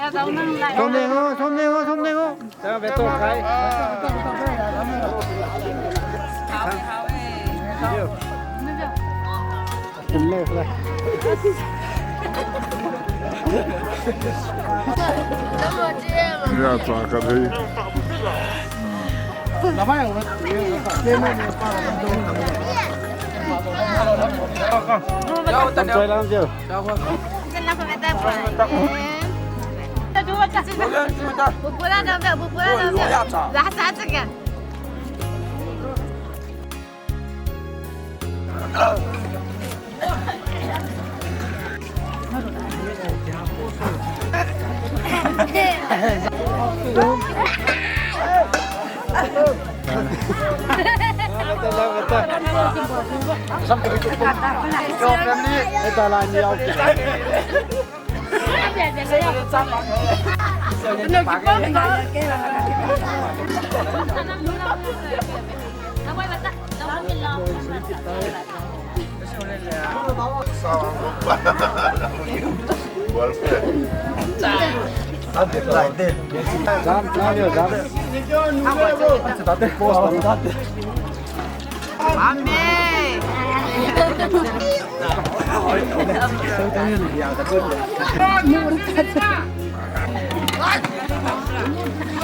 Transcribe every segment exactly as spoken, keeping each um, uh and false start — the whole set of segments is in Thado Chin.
Somneng o, somneng o, somneng o. Ya, cha ka thei. Lam choi lam choi. Bubula na, bubula na. Lah sa sa ka.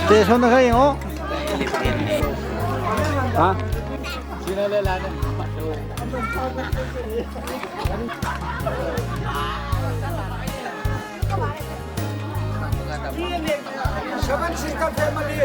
Te son na kai ho. Ha? Seven sister family.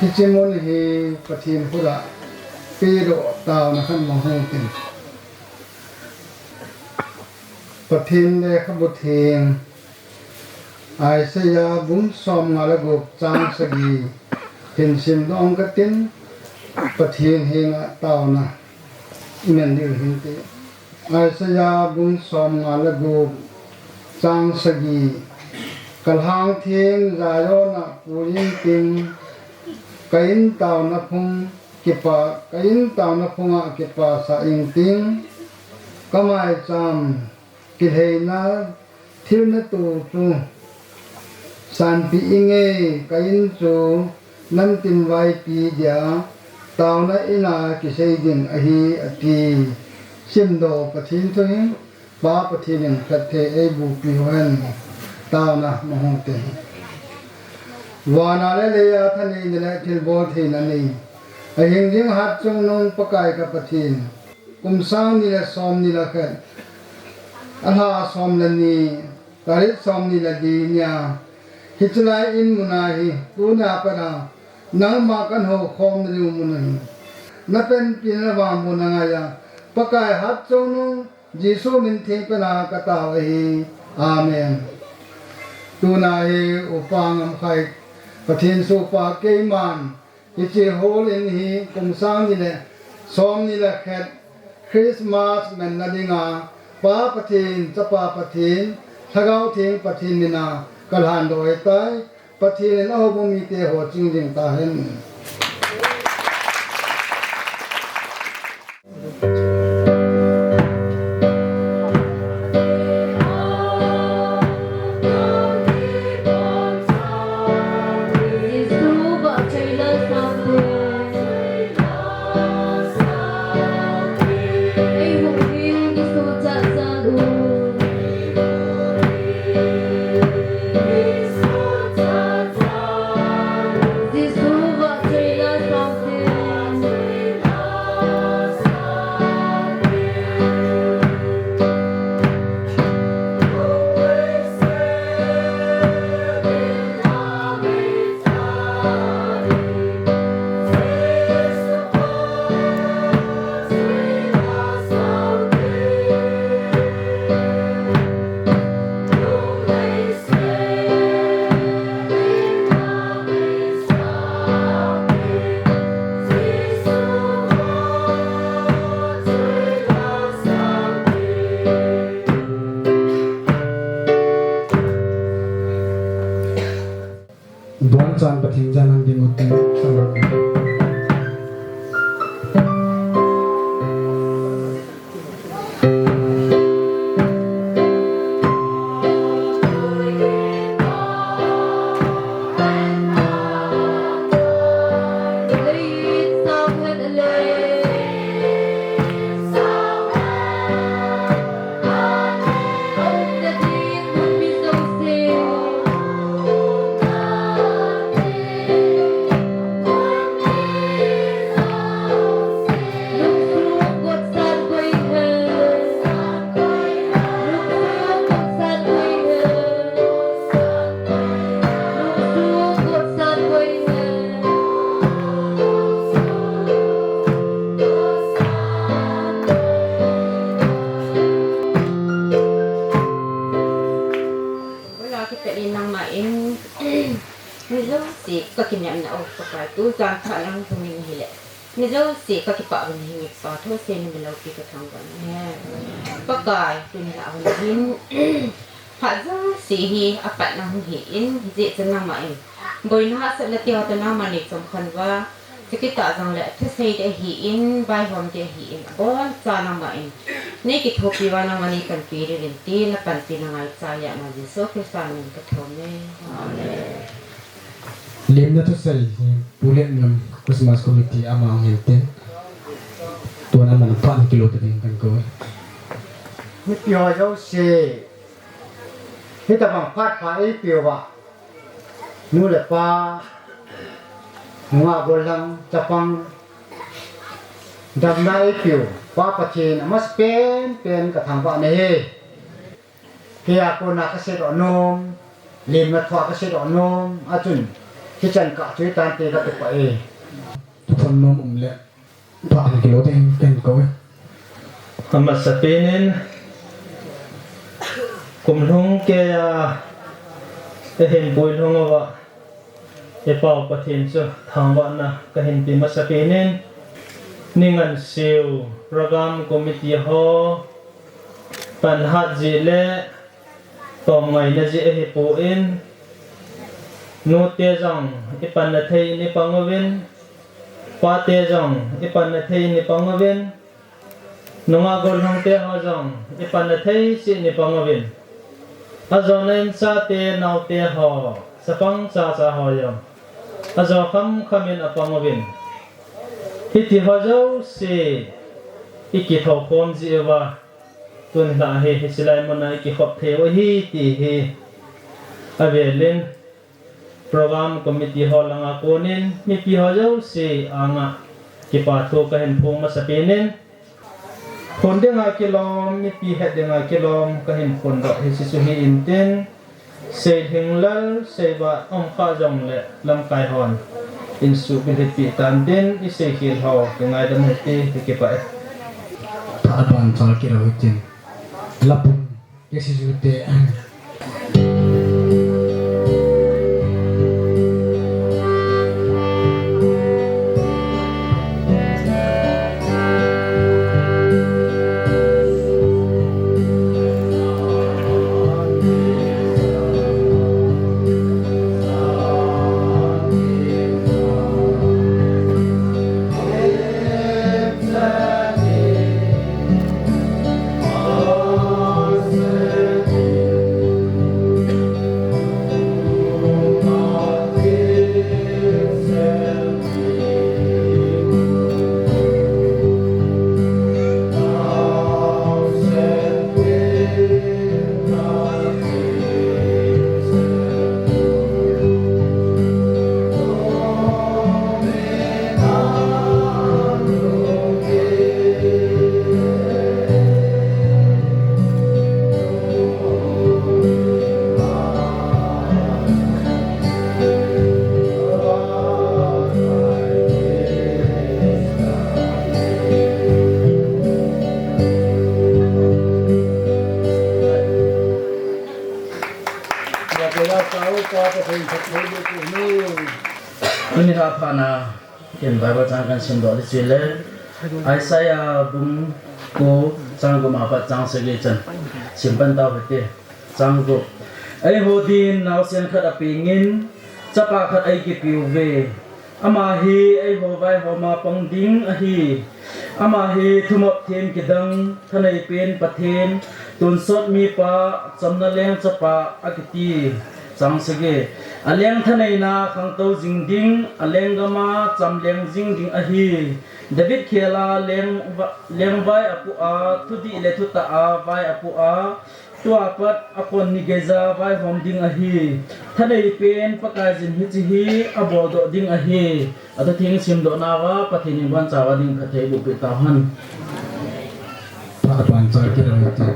Hiche mun hi Pathen khut a pedoh taona khat mong hung tin. Pathen lekhabu theng Isaiah bung somnga le gup chang sagi hin simdoh katin, Pathen henga taona iman diu hinte. Isaiah bung somnga le gup chang sagi. Ka lhang theng Zion a pui inting, ka in taona phung kipa, ka in taona phunga kipasah inting, ka maicham kilheina thil natoh chu sanpeh inge, ka in chu namtin vaipi dia taona ina kisei ding ahi, ati. Simdoh Pathen thu hi Pa Pathen in phatthei eiboh peh hen. Taona mangthei. Vana le leiya thaneina le thilbol theina nei, ahing ding Hatchungnung Pakai ka Pathen, kum sang ni le som ni le khat, alha som le ni, tarik som ni le li nia, hiche lai in muna hi tuna pat a nangma kahin houkhom nadiu mun ahi. Napanpina vang mun angaiya Pakai Hatchungnung Jesu min theng pena katao ahi. Amen. Tuna hi upa Ngamkhai Pathen sohpa keiman hiche hall in hi kum sang ni le som ni le khat Christmas manna dinga Pa Pathen, Chapa Pathen, Lhagao Theng Pathen mina kalhan doh ahitai. Pathen in ahoubung mite ho ching jing tahen. Bonchan Pathen jal a ding ute. Bula kipet in nangma in, mi jouse kakinepna o Pakai, tujan phat nang thumin hile, mi jouse kakipah uvin ahi, Pa, thusei na mi loupi kathangvah e. Pakai, tuni la hung hin, phat jouse hi apatna hung hi in, hijeh chun nangma in boina hahsatna tiho toh nangma nei chomkhat uva, chukit tah jongle thusei ding ahin, vaihom ding ahin, abonchan nangma in nei kithopi uva nangma nei panpi diuvin tin, na panpina ngaicha jeh a Jesu Christa min in kathum e. Amen. Lemna thusei hi Pu Letngam Christmas Committee ama hung hin tin, tuna aman phat kiloh ta ding kakou e. Mipi ho jouse, hitabang phat pha eipeuva, nu le pa, nungah golhang, chapang, damna eipeu Pa Pathen amasapen pen kathangvah nahi. Keija kona kaseidoh nom, lemna thua kaseidoh nom a chun, hichan kah chu hitante katipah e. Thuphon nom um le phat kiloh ding kakou e. Amasapen in, kum lhung keija Kahin puilhung uva, i Pau Pathen chu thangvahna kahin pe masapen in, ni ngansiu program committee ho pan hat jeh le tom ngaina jeh ahipon, nute jong i panna thei in i pang uvin, pate jong i panna thei in i pang uvin, nungah gollhang te ho jong i panna thei seh in i pang uvin. Ajona in chate, naote ho, chapang chacha ho jong ajo khamkham in apang uvin. Hiti ho jouse i kithokhom jeh uva, tun lha hi, hiche lai muna i kikhop thei u ahi ti hi avel in, program committee ho langa konin mipi ho jouse anga kipa thu kahin phong masapen in, phon dinga kilom, mipi het dinga kilom kahin phondoh hiche chu hi intin, seilhing lal seivat um kha jongle lamkai hon insuh bilhit peh tan tin, i seikhel ho kingaidam u hite, kakipah e. Phat ban chal kit u hitin. Lapun, K C U te. Tuni lha phat na ken Bible chang kahin simdoh ding chu le, Isaiah bung ko chang gup apat chang sagi chan sim pan tau hite. Chang gup. Eiho din naosen khat apengin, chapa khat eikipeuve. Ama hi eiho vaihoma pang ding ahi. Ama hi thumop them kidang, thanei pen Pathen, tonsot mipa, chamna leng chapa akiti. Chang sagi. Aleng thaneina khangtou jing ding, aleng gama chamleng jing ding ahi. David khela leng va-, lengvai apoh a, thudih le thutah a vai apoh a, tua pat akon ni geija vaihom ding ahi. Thanei pen Pakaiyin hiche hi aboldoh ding ahi. Athutheng simdoh nauva Pathen in abonchauva ding phatthei boh peh tauhen. Phat ban chal kit u hite.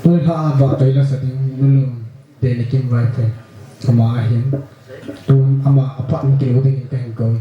Tuni lha a vahchoi lasa ding Nulun Denikim Vaiphei, ama ahin. Tun ama aphat in kilo dingin kahin kou.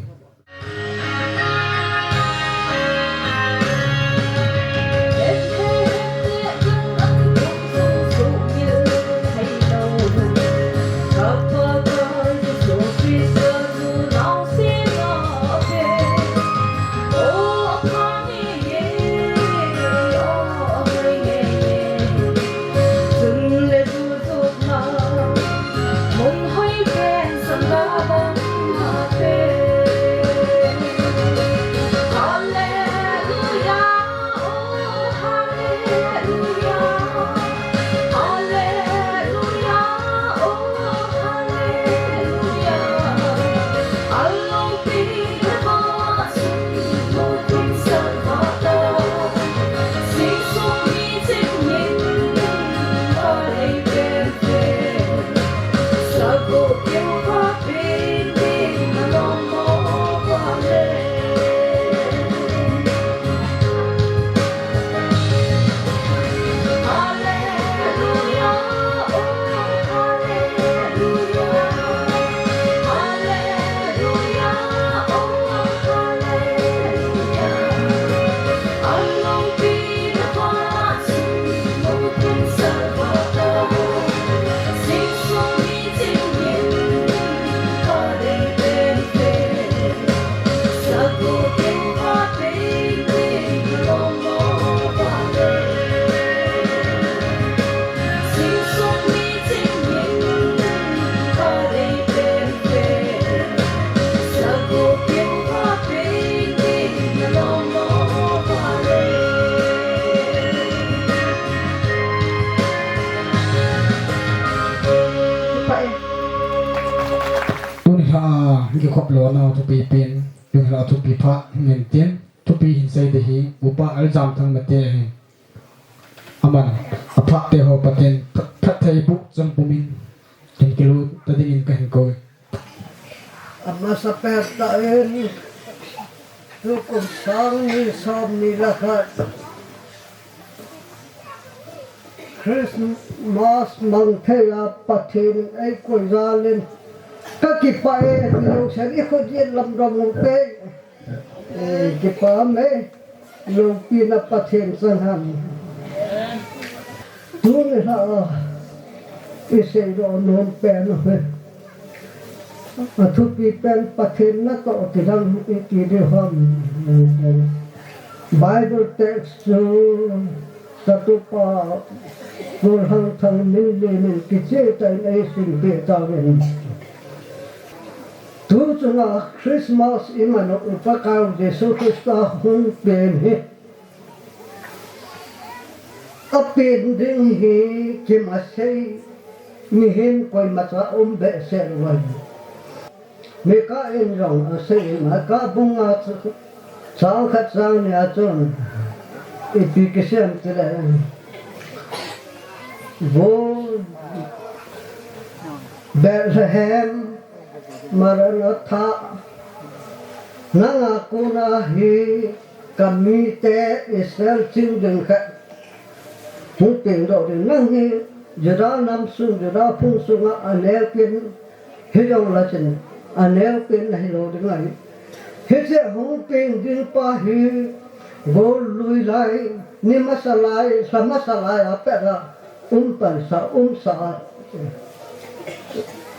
Pen, pen la thupi pha, ngen tin, thupi hin sei de hi, upa Aljam Thang Mate hi. Aman, apha te ho Pathen, phat thei bu chang pumin, kin kilu, ta dingin ka hin ko. Amasa pet ta in, tukum sang ni som ni la khat. Christmas mang thei a Pathen ei koi jal in ka kipah e, ti jong sen i khut jet lam dong u te. E, kipah e, loupina Pathen chang ham. Tuni la a, i sei doh nom pen u hi. A thupi pen Pathen natoh kidang i ti diu ham. Bible text chu ka tupa Pu Lhangthang Minlin in kicheh tah in ei sim peh tauvin. Tu chunga Christmas i man u Pakai u Jesu Christa hung pen hi. A pen ding hi kimasei mihem koima cha um behseh lou ahi. Mika in jong asei, Mika bung nga chang khat chang ni a chun ipi kisei em tile, Vo Bethlehem Maranatha, nanga kona hi ka mite Israel children khat hung peng doh ding. Nang hi Judah nam sung, Judah phung sunga aneo pen hi jong la chin, aneo pen na hi lou ding ahi. Hiche hung peng ding pa hi golui lai, ni masa lai, lha masa lai a pet a um pan sa, um sa a.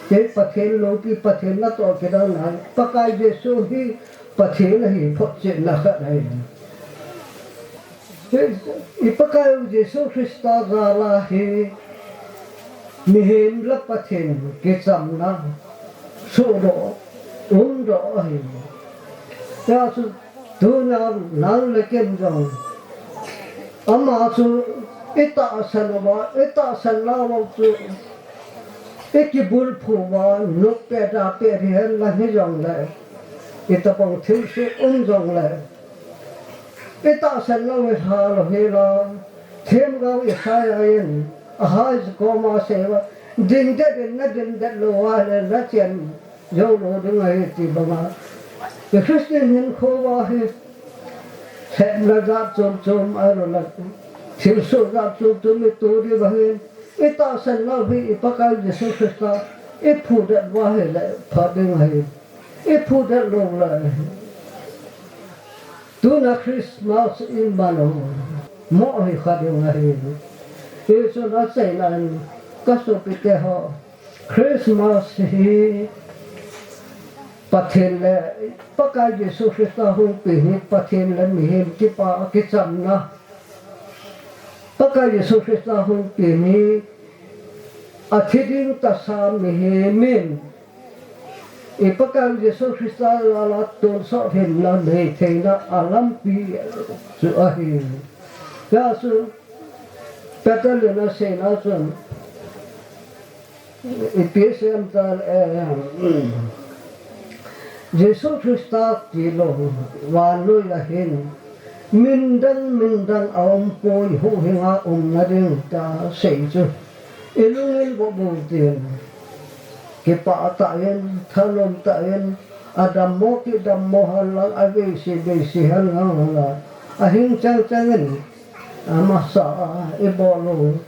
Kei Pathen loupi, Pathen natoh kidang nai. Pakai Jesu hi Pathen ahi, photchetna khat ahi. I Pakai u Jesu Christa jal a hi mihem le Pathen kichamna sohdoh, umdoh ahi. Hijeh chun tuna nang le ken jong ama chu i tahsan uva, i tahsan nau chu i kibulphu uva, nop peh da peh hihen lang hijongle, i tapang thilse um jongle, i tahsan lou hi lha lou hi la, themgao Isaiah in, Ahaz koma asei uva, dingdet in na dingdet lou uva le na chen jou lou ding ahi ti banga. I Christian hinkho uva hi, sepna jat chom chom ahiloule, thilsoh jat chom chom i to diu ahin, i tahsan lou hi i Pakai Jesu Christa i phudet uva ahile pha ding ahi. I phudet lou le, tuna Christmas i man u, mo hi kha ding ahi. Hichun achaina in ka sopite ho, Christmas hi Pathen le Pakai Jesu Christa hungpi hi Pathen le mihem kipah a kichamna. Pakai Jesu Christa hungpi hi athi ding tahsa mihem in i Pakai Jesu Christa jal a tonsot hinna nei theina a lampi chu ahi. Hijeh chun Peter in aseina chun, ipi asei em tile, Jesu Christa tilou vannoi a hin min dang min dang aumpoi, huhhinga umna ding tia asei chu i lungin boh bou tin, kipah tah in, thanom tah in, adammo kidammo henlang, aveise veise henlang la, ahing chengcheng in amasa a i bol u.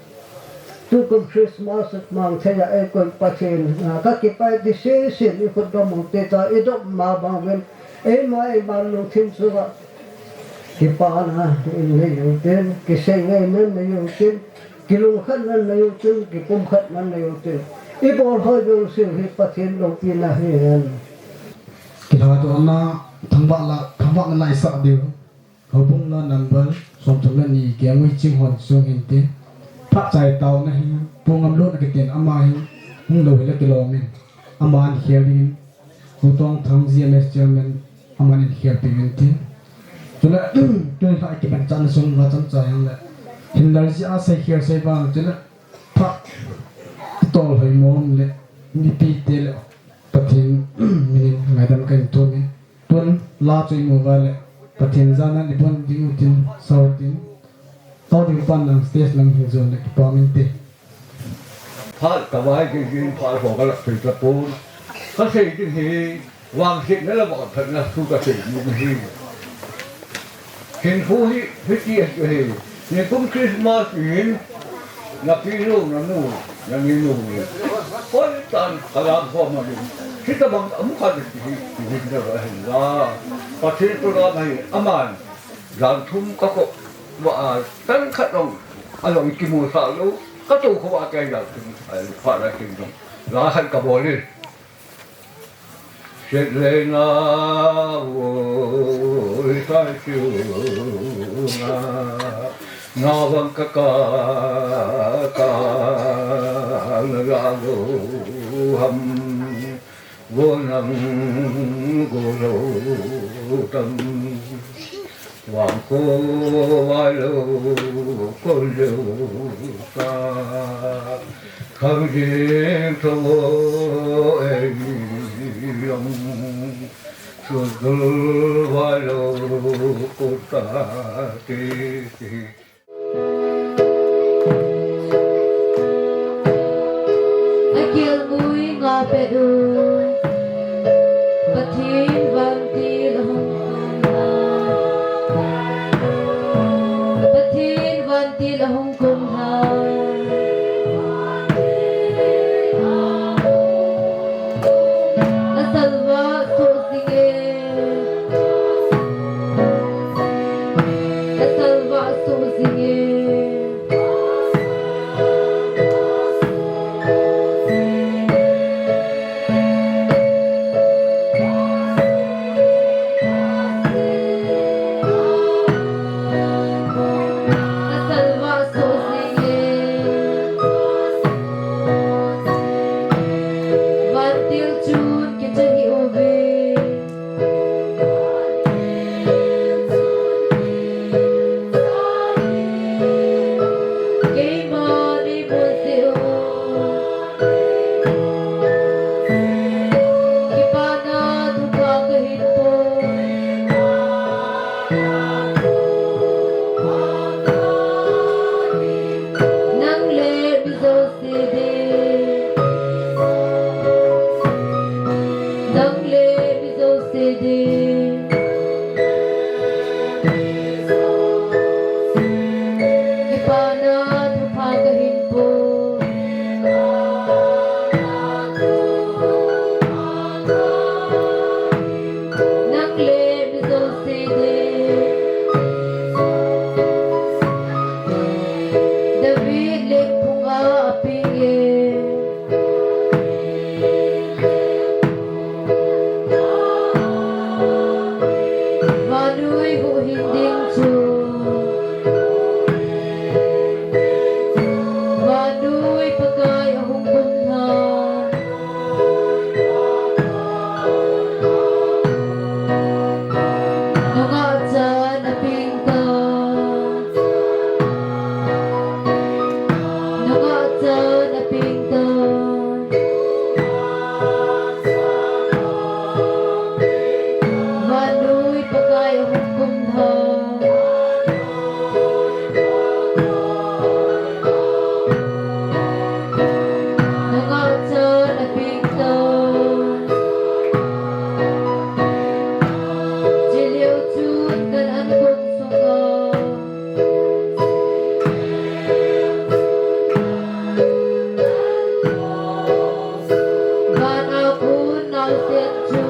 Tukum Christmas mang thei a eikoi Pathen a ka kipah e ti sese in i khut dom u hite tia i dom ma bang uvin, eima eima lungthim sunga kipana in nei u hitin, kisei ngaina nei u hitin, kilungkhatna nei u hitin, kipumkhatna nei u hitin, i bol ho jouse hi Pathen loupina hihen. Kilhadohna thangvahna, thangvahna la isah diu. Houbung la number somthum le ni, Kengui Chinghon sung hin tin. Phat chai taona hi, Pu Ngamlun akitin, ama hi hung lou hile kilom in, aman khel dingin, Pu Tongthang G M S chairman, aman in khelpi uvin tin. Chule, tuni lha kipan chan sung la chan chai hang le, hinla ji a sei khel sei vang chule, phat tol hoi mom le, mipite le, Pathen minin ngaidam kahin thum e. Tun la chu imu uva le, Pathen jana ibon diu tin, sau tin, tao ding pan lang stage lang hin jon le kipa min te. Phat kavai jing jing phat ho kalak thei tapon. Kasei ding hi, vangsetna le vangphatna thu kasei ding hi. Hinkho hi, hiti ahi hi. Nikum Christmas in, napi nu, nanu, naninu ni. Hoitah in kalam khom a ding. Hitabang amu khat hi, hi, hi, hi, la. Pathen program hi, aman. Jan thum kakou va a, tang khat jong, ajong kimusah lou. Katou khova kei jan thum, a, phat a kin jong. La khat kabol in. Set le na, oi, sai siu na. Na vang ka ka, ka, na la lou ham. Vo nang vo lou tam. Vang kho vai lou kon lou ta. Khang jing tho vo ei long. Sun dul vai lou ko ta ti ti. Akelngoi ngah pet u. Pathen vantil ahung kum lha. Pathen vantil ahung kum lha. Asalvah soh jing e. Asalvah soh jing e. Asalvah soh jing e. Vantil chun kicha hih uve. Keima nei mun jeh u. Kipana thupha kahin pon. Nang le mi jouse ding. Nang le mi jouse ding. Kipana thupha kahin pon. Nang le mi jouse ding. David lengphunga apeng e. Vannoi huhhing ding chu. Vannoi Pakai ahung kum lha. Nungah chan apeng tan. Nungah chan apeng tan. Vannoi Pakai ahung kum lha. Nungah chan apeng tan. Chuleh chun Kanaan kum sunga. Van a kon naosen chu.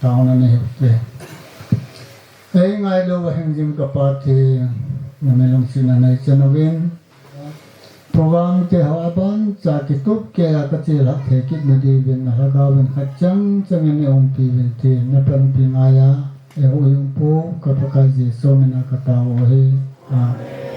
Taona nei hute. Ei ngailou a hingjing ka Pa, ti na mi lungsetna nei chan uvin. Program te ho aban cha kitup kei a ka chelhah thei kit na diuvin na Lhagao vin khat chang chang in ei umpi uvin ti na panpi ngai a, ei huhhingpu ka Pakai Jesu min a ka tao u ahi. Amen.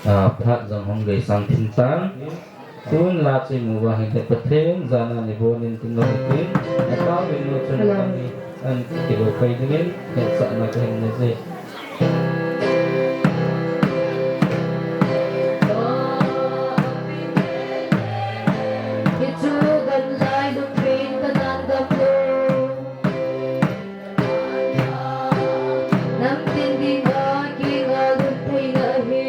a, phat jong hung geisang thim tan. Tun la chu imu uva ahile Pathen jana nibon in tin lou hitin, atao in nu chun Hello. Ani an kilo pai dingin, hetsahna kahin nei e. Hichu gamlai lungpin Kanan gamlo. Namtin dinga kinga lut theina ahi.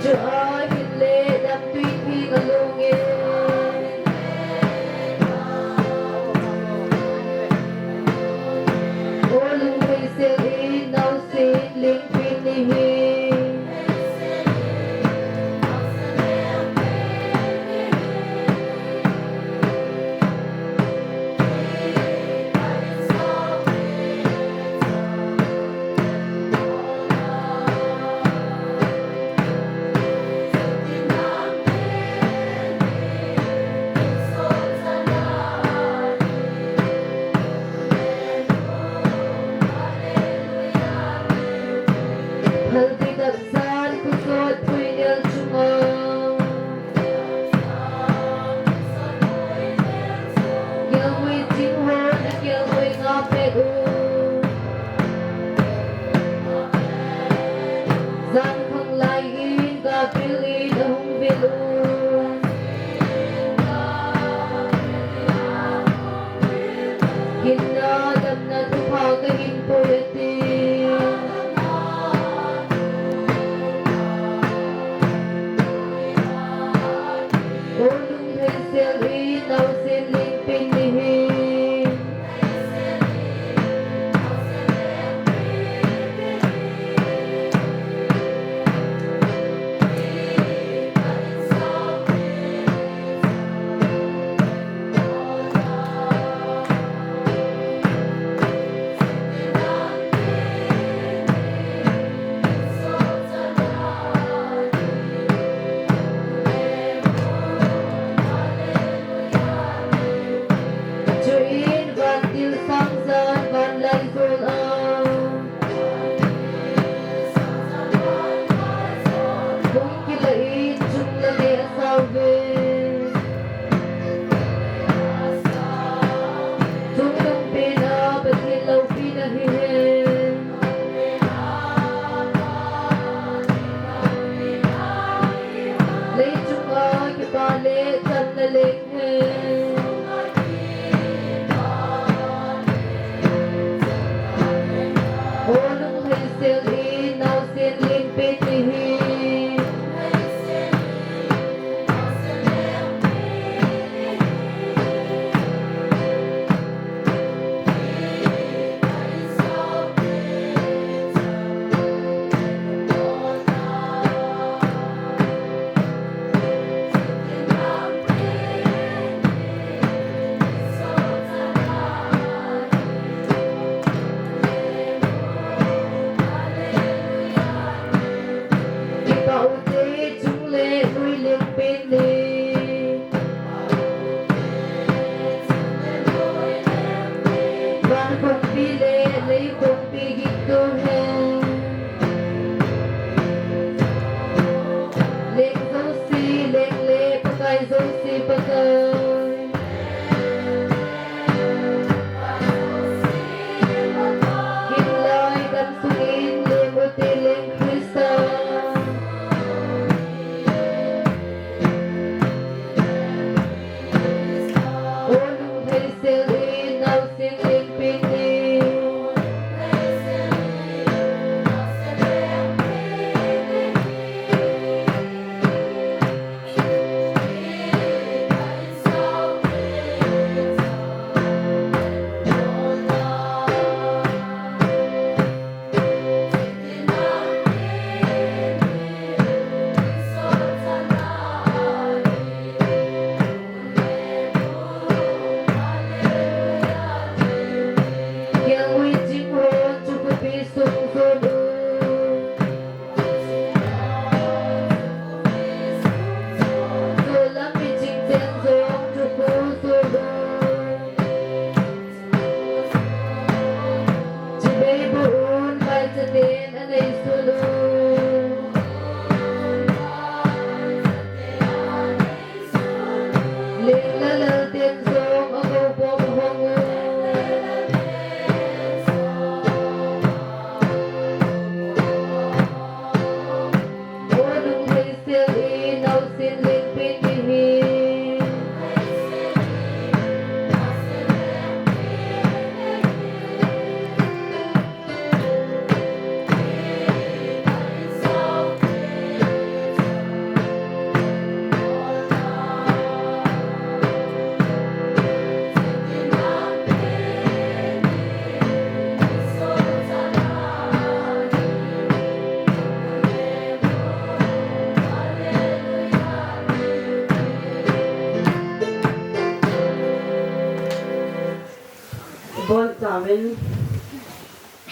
Chua hinle damtui theng alung e. O lunghei sel in naosen lingpin nahi. Phalbi dapsan khosot phuinel chunga. Gelngoi ching hon akelngoi nga pet u. Jangkhang lai in Gabriel in ahung vil u. Hinna damna thupha kahin pui ati. O lunghei sel in naosen lingpin nahi. Chuin vantil sang jan vanlai jol a. Hung kila in chungle le asao ve. Chungnung pen a Pathen loupina hihen. Leichunga kipah le chamna leng hen. O lunghei sel in naosen lingpin nahi. Kipah u te chungle lui lingpin nahi. Van kongpi le lei kongpi gingtu hen. Leng jouse leng le Pakai jouse Pakai. Hinlai gamsung in leng u te leng Christa. O lunghei sel in naosen lingpin nahi.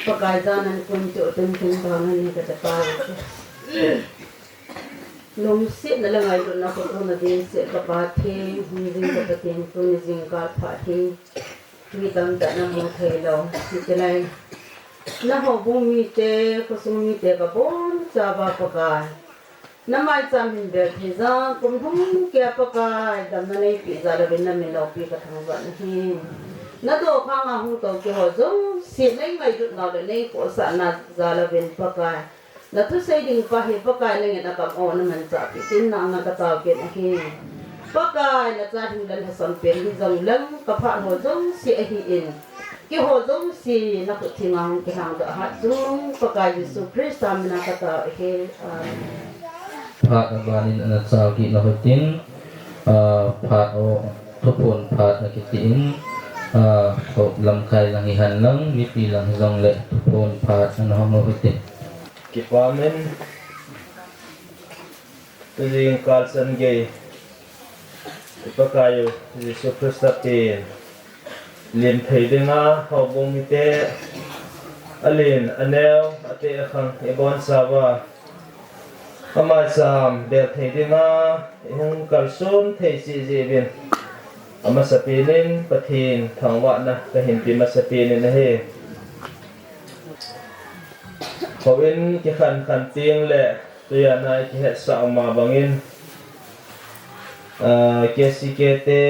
Pakai janan kun chu tun tun bang ani ka chapa. Lungsetna le ngailutna khotona ding seh ka Pa theng, hung jing ka Pathen tuni jingkah pha theng. Mi tamtah na mu thei lou. Hitilai. Na houbung mite, khosung mite ka bonchauva Pakai. Na maicham hin bel thei jeh a, kum hung kei a Pakai, damna neipeh jal uvin na min loupi ka thangvah nahi. Na dokhanga hung tou keiho jouse, nei ngailutnau le nei khohsahna jal uvin Pakai. Na thusei ding pa hi Pakai, nangin a kam o na manchah peh tin nang na ka tao kit ahi. Pakai, na cha hing le lhasam pen hi jong lang ka phat ho jouse ahin. Keiho jouse na khut thenga hung kilhang doh a hatchungnung Pakai Jesu Christa mina ka tao ahi. Amen. Phat abanin ana chal kit lou hitin, ah, phat o thuphon phat akitin, ah, lamkai lang hihen lang, mipi lang hijongle thuphon phat ana hong lou hitin. Kipa min, tujingkah chan gei. I Pakai u Jesu Christa pen lim thei dinga houbung mite alen aneo, ateh akhang i bonchauva, amaicham bel thei dinga i hung kalson thei cheh jeh uvin, amasapen in Pathen thangvahna ka hinpe masapen in ahi. Houin kikhan khan teng le Tujan a i kihetsah ma bangin, ah, K C K te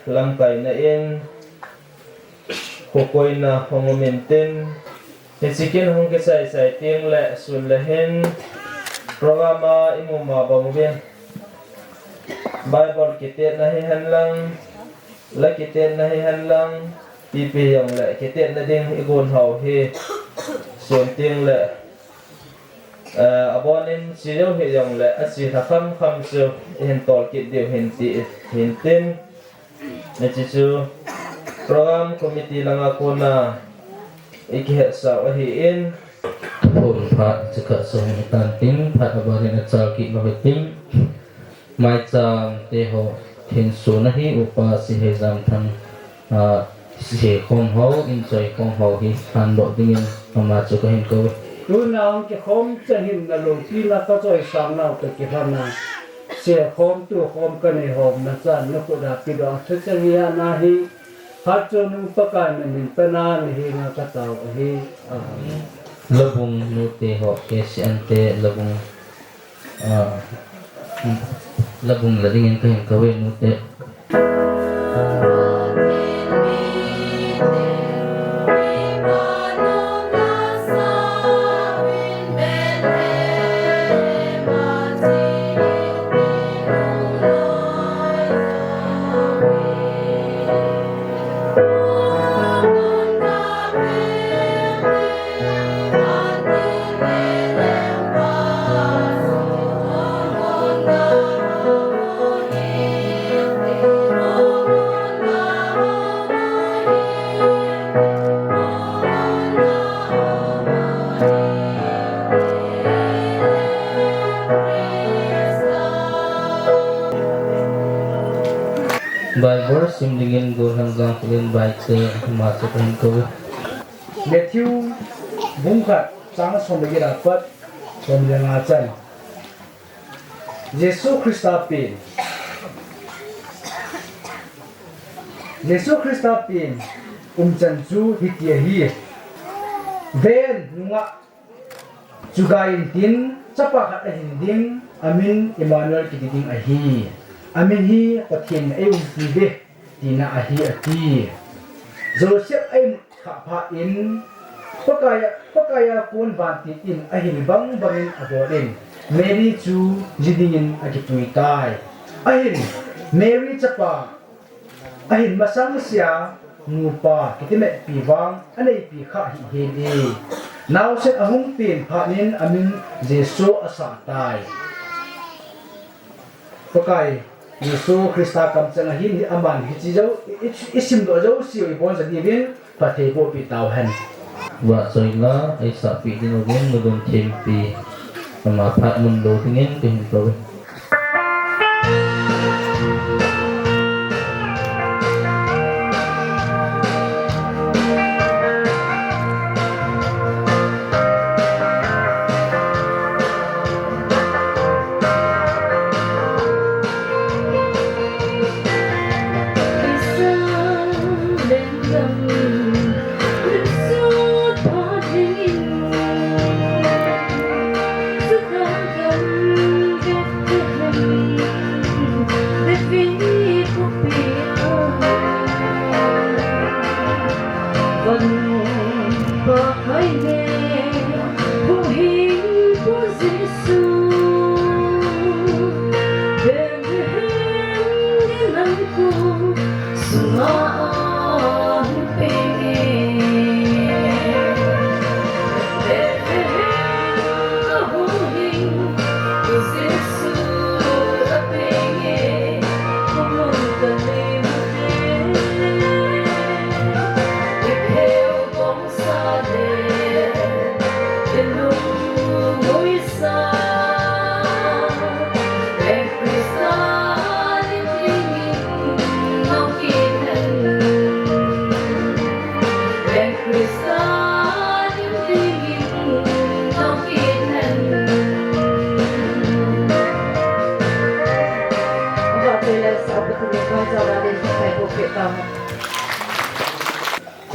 lamkaina in, kho koina hung um intin, hiche kin hung kichai chai teng le sun le hin program a i mu ma bang uvin, Bible kitetna hihen lang, la kitetna hihen lang, ipi hijongle kitetna ding i gon hou hi, sun teng le Eh, abonin chi jou hijongle, achi lha kham kham chu i hin tol kit diu hin ti hin tin. Hiche chu program committee langa kona i kihetsah u ahin. Thuphon phat chu khat song hitan tin, phat abanin achal kit lou hitin. Maicham te ho, thenso na hi upa Sihei Jamthang, ah, Sihei khom ho, inchoi khom ho hi, handoh dingin ama chu kahin kou. Tuna hung kikhom chang hin na loupina ka choisang nau ka kilhon a. Sihei khom tu khom ka nei hom na chan na khut a pedoh a thu chang hi ana hi. Hatchungnung Pakai na min pena na henga ka tao ahi. Amen. Labung nute ho, K C N te labung Ah, labung la dingin kahin kou e nute. Bible sim dingin Golhang Jangkholen Baite, ama chu kahin kou. Matthew bung khat chang som le get apat som le nga chan. Jesu Christa pen. Jesu Christa pen umchan chu hiti ahi. Ven, nungah chu gai intin, chapa khat ahin ding, amin Emmanuel kiti ding ahi. Amin hi Pathen in eiumpi uve tina ahi, ati. Joseph a imut khah phat in, Pakai a, Pakai a kon vantil in ahil bang bangin abol in, Mary chu ji dingin akipui tai. Ahin, Mary chapa, ahin masang sea nupa kitimetpi vang aneipi khah hih hen e. Naosen ahung pen phat in amin Jesu asah tai. Pakai Jesu Christa kamchang ahin, aman hiche jou, i, i, i simdoh jouse u iboncha diuvin phatthei bohpeh tauhen. Vahchoi la eisahpeh ding uvin Nulun Thempi ama phat mun lo dingin kahin kou e.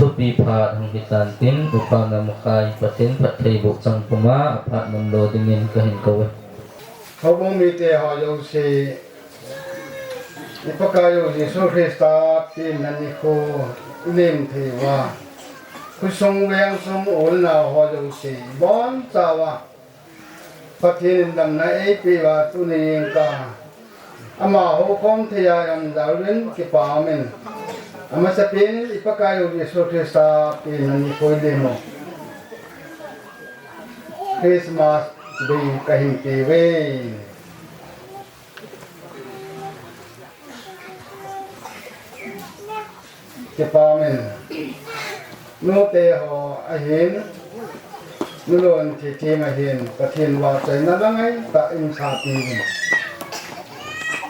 Thupi phat hung hitan tin, Upa Namkhai, Pathen phattheiboh chang puma, aphat manlo dingin kahin kou e. Houbung mite ho jouse, i Pakaiyu Jesu Christa pen nikho i lemthei uva, khosung vengsung u le nao ho jouse, bonchauva Pathen in damna eipeh uva tuni jingkah, ama houkhom thei a i um jeh uvin kipa umin. Amasapen in i Pakaiyu Jesu Christa pen nikho i lemu Christmas dei kahin pe uve. Kipa umin. Nute ho ahin, nulon thithem ahin, Pathen vahchoina langaitah in sapi uvin.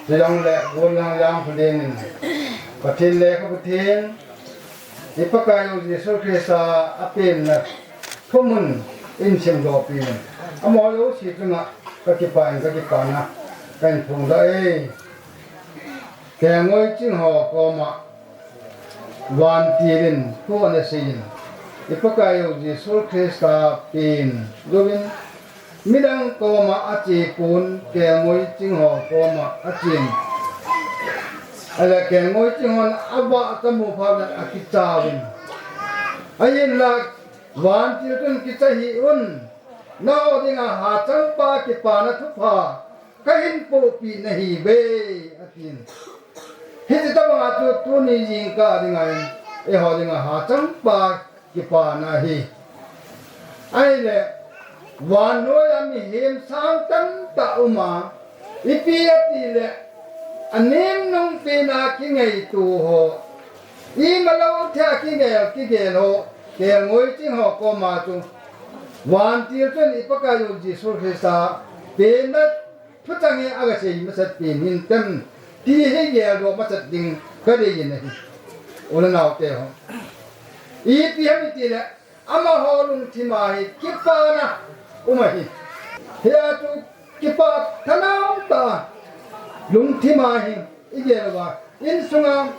Chujongle, gon lang jang phu dingin, Pathen lekhabu theng, i Pakaiyu Jesu Christa apenna thumun in simdoh pi uvin. Amaho jouse chunga kakipah in, kakipana kahin phongdoh e. Kelngoi ching ho koma vantil in thu ana seiyin, i Pakaiyu Jesu Christa pen jouvin midang koma ache pon, kelngoi ching ho koma achen. Ahile kelngoi ching hon avah amu phat le akicha uvin. Ahinla vantil chun, kicha hih un, nangho dinga hachangpa kipana thupha kahin pohpeh nahiuve, atin. Hiche tobanga chu tuni jingkah dinga hin, eiho dinga hachangpa kipana ahi. Ahile, vannoi a mihem sang tamtah uma, ipi atile, anem nung pena kingaito ho, imalou thei a kigel, kigel ho, kelngoi ching ho koma chu, vantil chun i Pakaiyu Jesu Christa penna thuchang hi agasei masat pen hintem, ti hi geldoh masat ding kadei in ahi. U le naote ho, ipi ham itile, amaho lungthim a hi kipana um ahi. Hia chu kipah thanom tah a lungthim a hi igel uva, insunga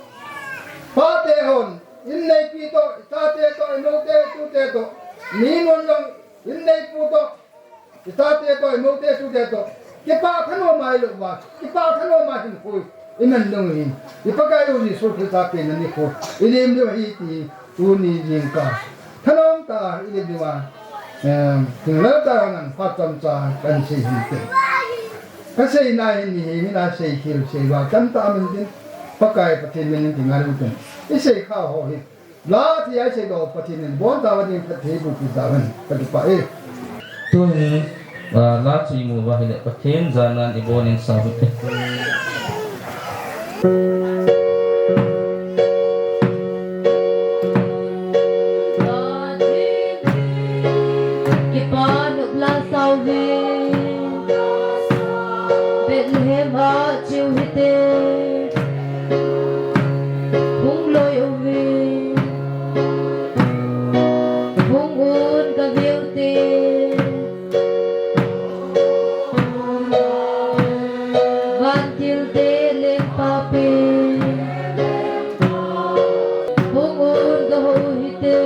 pate hon, inneipi toh, ichate toh, inoute, itute toh, mi nunlong, inneipu toh, ichate toh, inoute, itute toh, kipah thanom a ilou uva, kipah thanom a hinkho iman ding u ahin, i Pakaiyu Jesu Christa penna nikho ilem diu ahi ti tuni jingkah thanom tah a ilem diuva, em, thinglhang tah a nang phat chomcha kahin sei hinte. Kaseina hi mihem in asei khel sei uva tamtah um intin, Pakai Pathen min in kingai uvin tin, isei kha ho hi la thei a iseidoh Pathen in bonchauva ding phatthei eiboh peh tahen, kakipah e. Tuhin, ah, la chu imu uva ahile Pathen janan ibon in sa uvin te. Kipa nopla sa uve, Bethlehem a cheu hite, hung loi uve, hung un kaveu te. Vantil te lengpa pen, hung un kahou hite.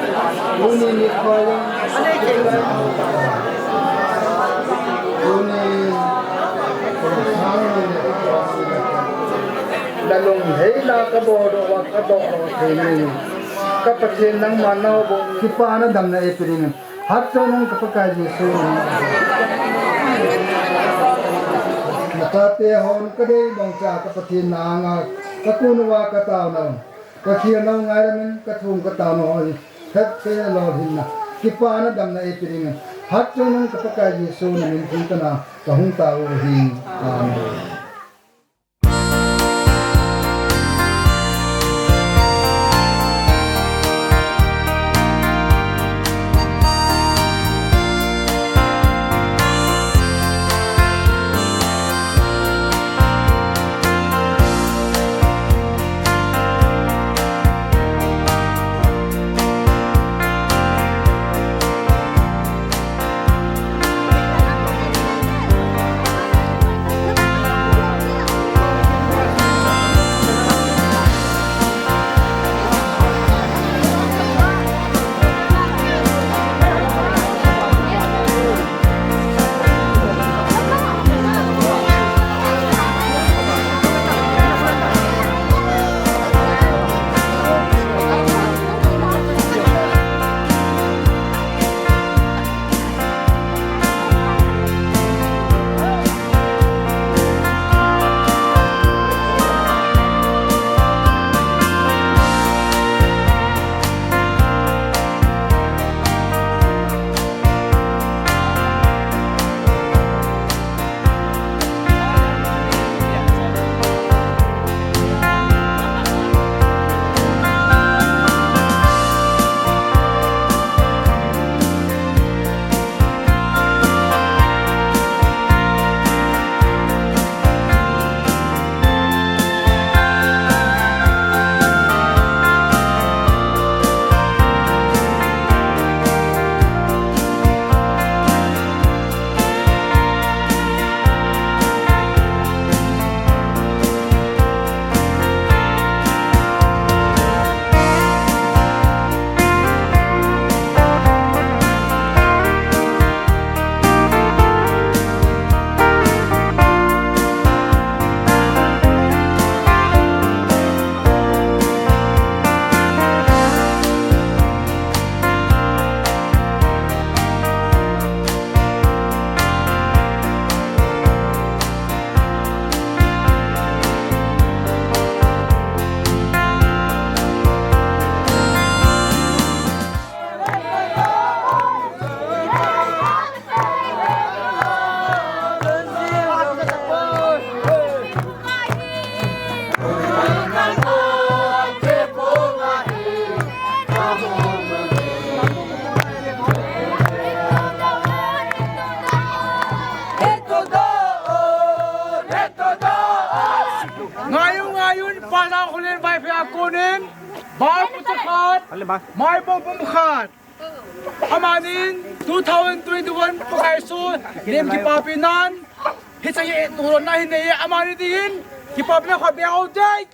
Tuni nikho jong, tuni, nalung heina kaboh doh uva kadoh lou thei in, ka Pathen nangma naobu, kipana damna eipe ding. Hatchungnung ka Pakai Jesu. Nachate hon kadei bangcha ka Pathen na anga kakun uva kataona. Kakhelna ngailou in, kathum kataona ho hi phattheina lolhinna, kipana damna eipe ding. Hatchungnung ka Pakai Jesu na min thum tah in kahung tao u ahi. Amen. Ngai un, ngai un, Pastor Khullen Vaiphei a konin, Bible chapter khat, Bible bung khat. Amanin two thousand twenty-one Pakai Jesu lim kipapina'n, hiche hi tulonna hin nei, amani dingin kipapina khat beh ahi.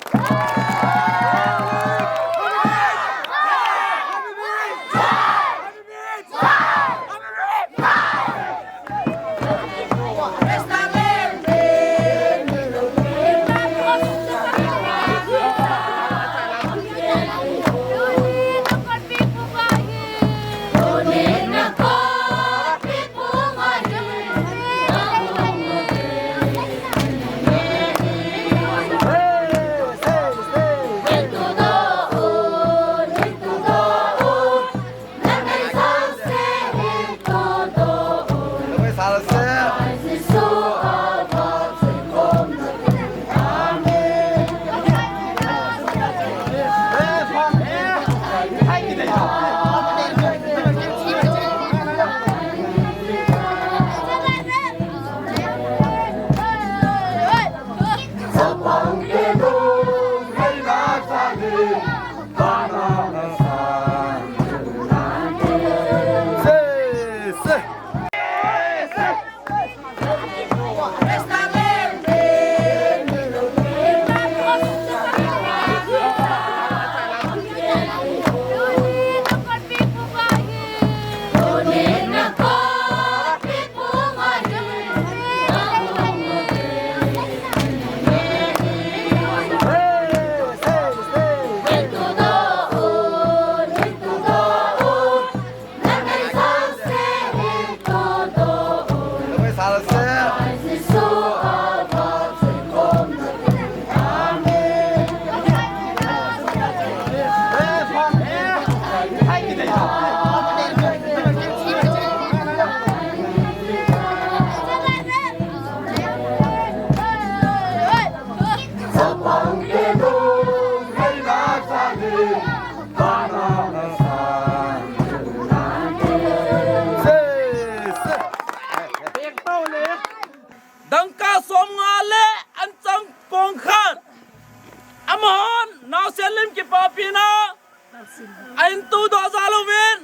Ahin tudoh jal uvin,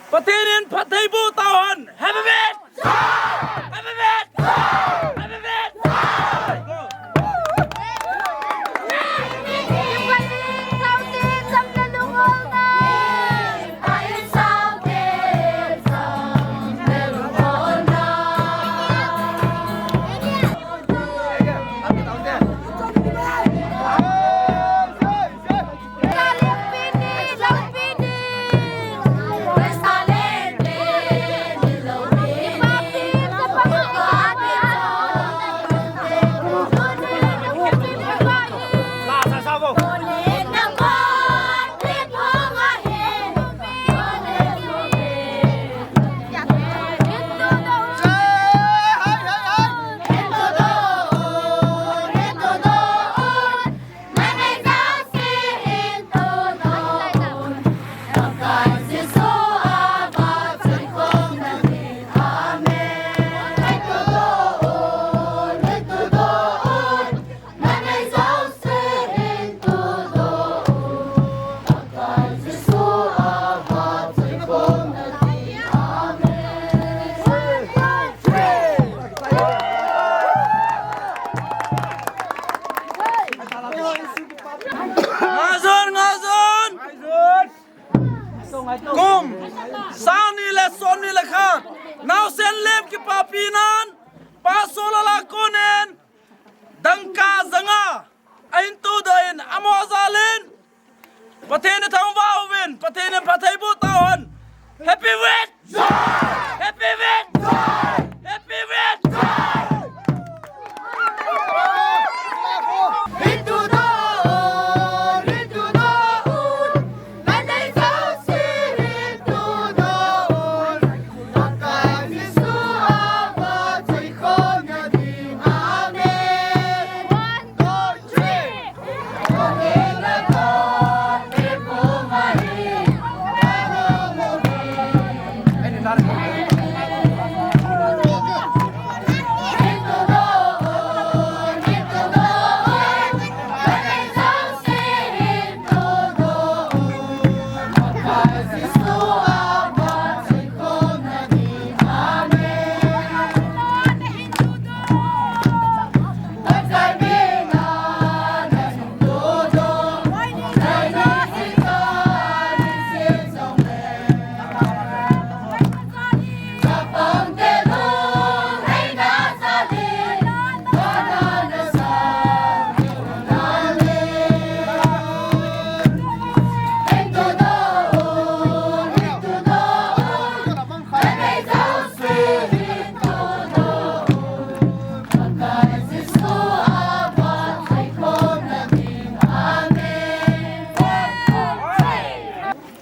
Pathen in phatthei boh tauhen. Happy birthday! Happy birthday! Happy birthday! Ngaijon, ngaijon. Kum sang ni le som ni le khat, naosen lim kipapi nan, Pa Solal a konin dangka janga ahin tudoh in, amaho jal in Pathen ithangvah uvin, Pathen in phatthei boh tauhen. Happy birthday! Happy birthday! Happy birthday!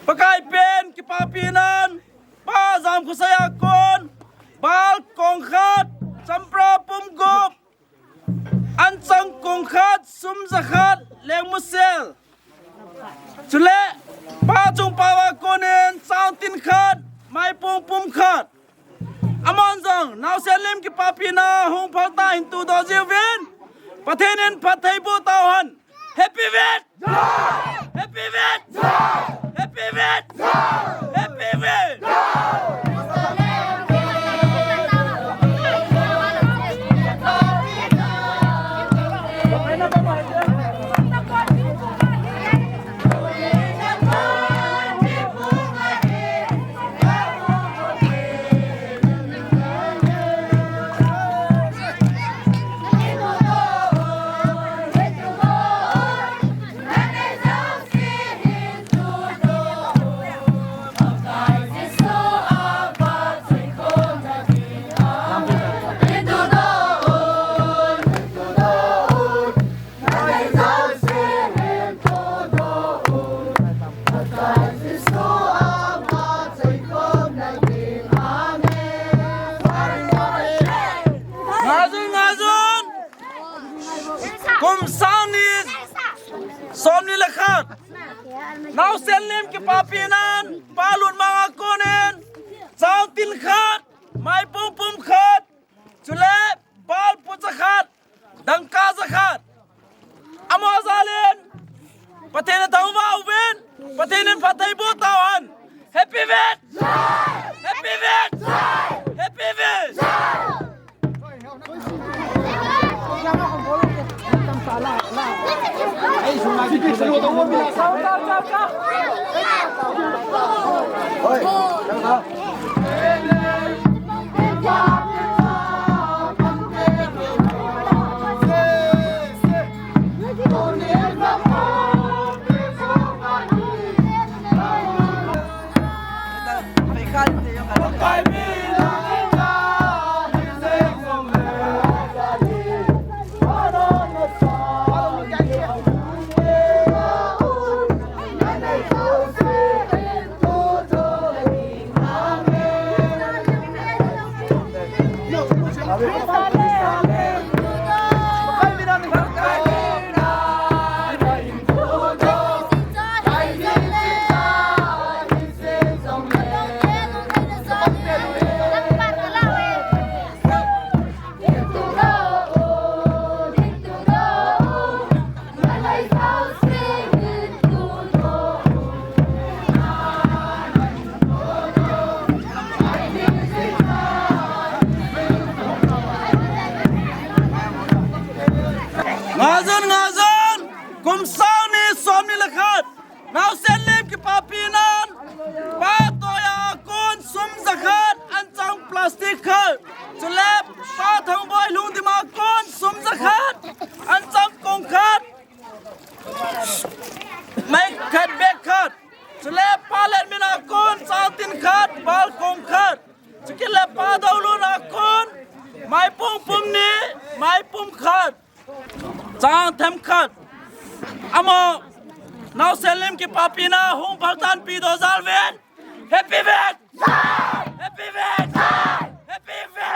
Pakai pen kipapi nan, Pa Jamkhosai a kon, bal kong khat, champra pum gup, anchang kong khat, sum jakhat, lengmusel. Chule, Pa Chungpao a konin, changtin khat, maipung pum khat. Amahon jong, naosen lim kipapi na, hung phaltah in tudoh jiuvin, Pathen in phatthei boh tauhen. Happy birthday! Happy birthday! Happy birthday! Happy birthday! Ngaijon, ngaijon. Kum sang ni, som ni le khat. Naosen lim kipapi nan, Pa Lunmang a konin, changtin khat, maipung pum khat, chule, bal pu jakhat, dangka jakhat. Amaho jal in, Pathen ithangvah uvin, Pathen in phattheiboh tauhen. Happy Vek! Happy Vek! Happy Vek! Ngazun, ngazun! Kum sang ni som ni le khat! Naosen Lim kipapi nan, Pa Toya a kon sum jakhat, anchang plastic khat. Chule Pa Thangboi Lungdim a kon sum jakhat, anchang kong khat. Mei khat bag khat. Chule Pa Lenmin a kon chang tin khat, bal kong khat. Chukit le Pa Doulun a kon maipum pum ni, maipum khat. Chang themkhat. Amaho, Naosen Lim kipapi na hung phaltan pi do jal ven. Happy Vek! Happy Vek! Happy Vek!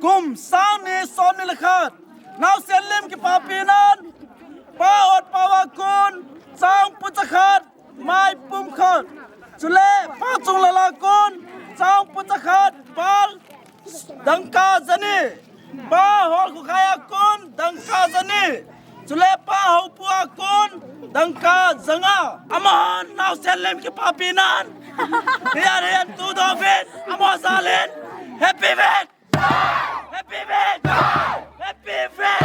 Kum sang ni som ni le khat. Naosen Lim kipapi nan, Pa Otpao a kon chang pucha khat, maipum khat. Chule Pa Chunglal a kon chang pucha khat, bal dangka jani. Pa Holkhokhai a kon dangka jani. Chule Pa Houpu a kon dangka janga. Amahon Naosen Lim kipapi nan, hiyan hiyan tu do ven. Amaho jal in. Happy Vek! Happy Vek! Happy Vek!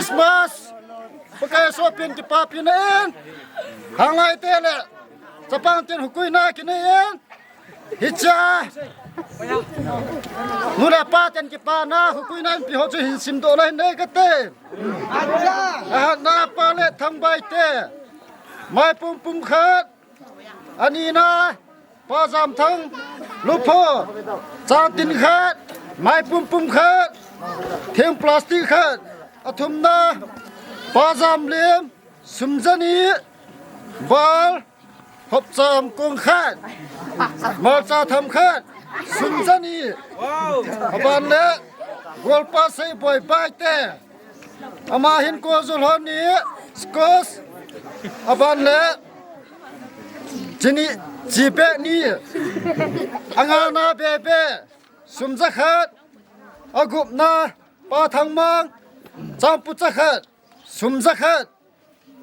Christmas, Pakai sopi in kipapina in, hanglai te le chapang tin hukuina kinei in, hiche nu le pa ten kipana hukuina in pi ho chu hin simdoh na hin nei kate. Ahatna Pa Letthangbai te, mai pum pum khat, anina Pa Jamthang Lupho, chang tin khat, mai pum pum khat, thing plastic khat, athumna Pa Jamlim, sum jani, bal, hopcham kong khat, malcha tham khat, sum jani, aban le Golpa Seiboi Baite, ama hin ko jul hon ni, squash, aban le chini, chipe ni, angana bebe, sum jakhat, agupna Pa Thangmang, champu jakhat, sum jakhat,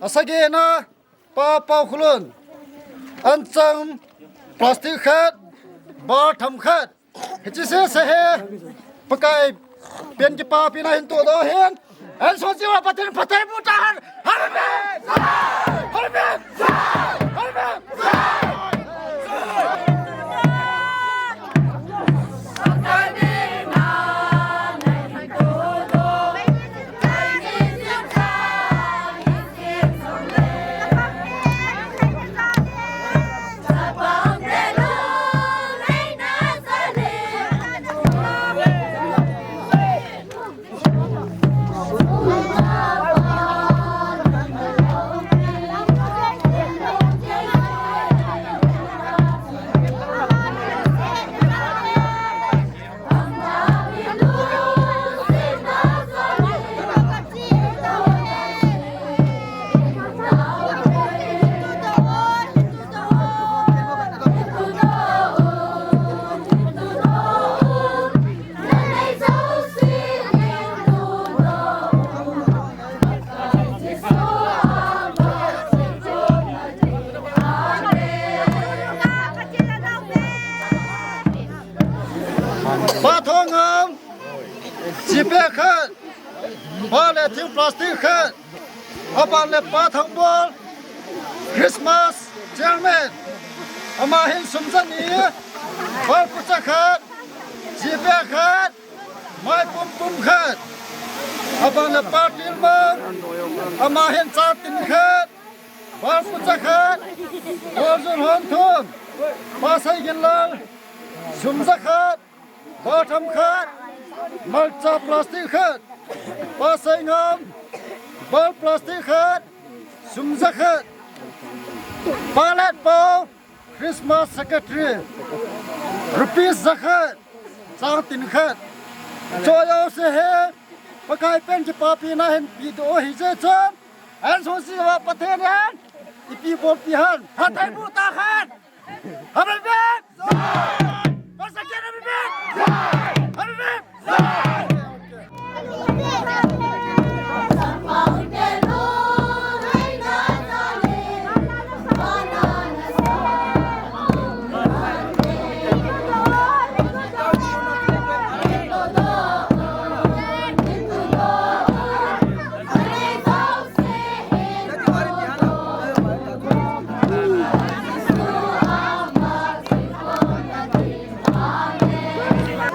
asagena Pa Paokhulun, anchang plastic khat, bal tham khat, hiche sese hi Pakai pen kipapina hin todoh hen, ahin sochi uva Pathen phattheiboh tahen. Amen. Amen. Amen. Pa Thongam, chipe khat, bal le thing plastic khat, aban le Pa Thangbol, Christmas chairman, ama hin sum jani, bal pucha khat, chipe khat, mai pum pum khat, aban le Pa Tilmang, ama hin chang tin khat, bal pucha khat, ko jul hon thum, Pa Seiginlal, sum jakhat, bal tham khat, malcha plastic khat, Pa Seingam, bal plastic khat, sum jakhat, Pa Letpao, Christmas secretary, rupees jakhat, chang tin khat. Choi o se he, Pakai pen kipapina hin pedoh hijeh chun, ahin sochi uva Pathen in ipi bolpi hen, phattheiboh tahen. Amen. Pastor Ken, amen. Amen.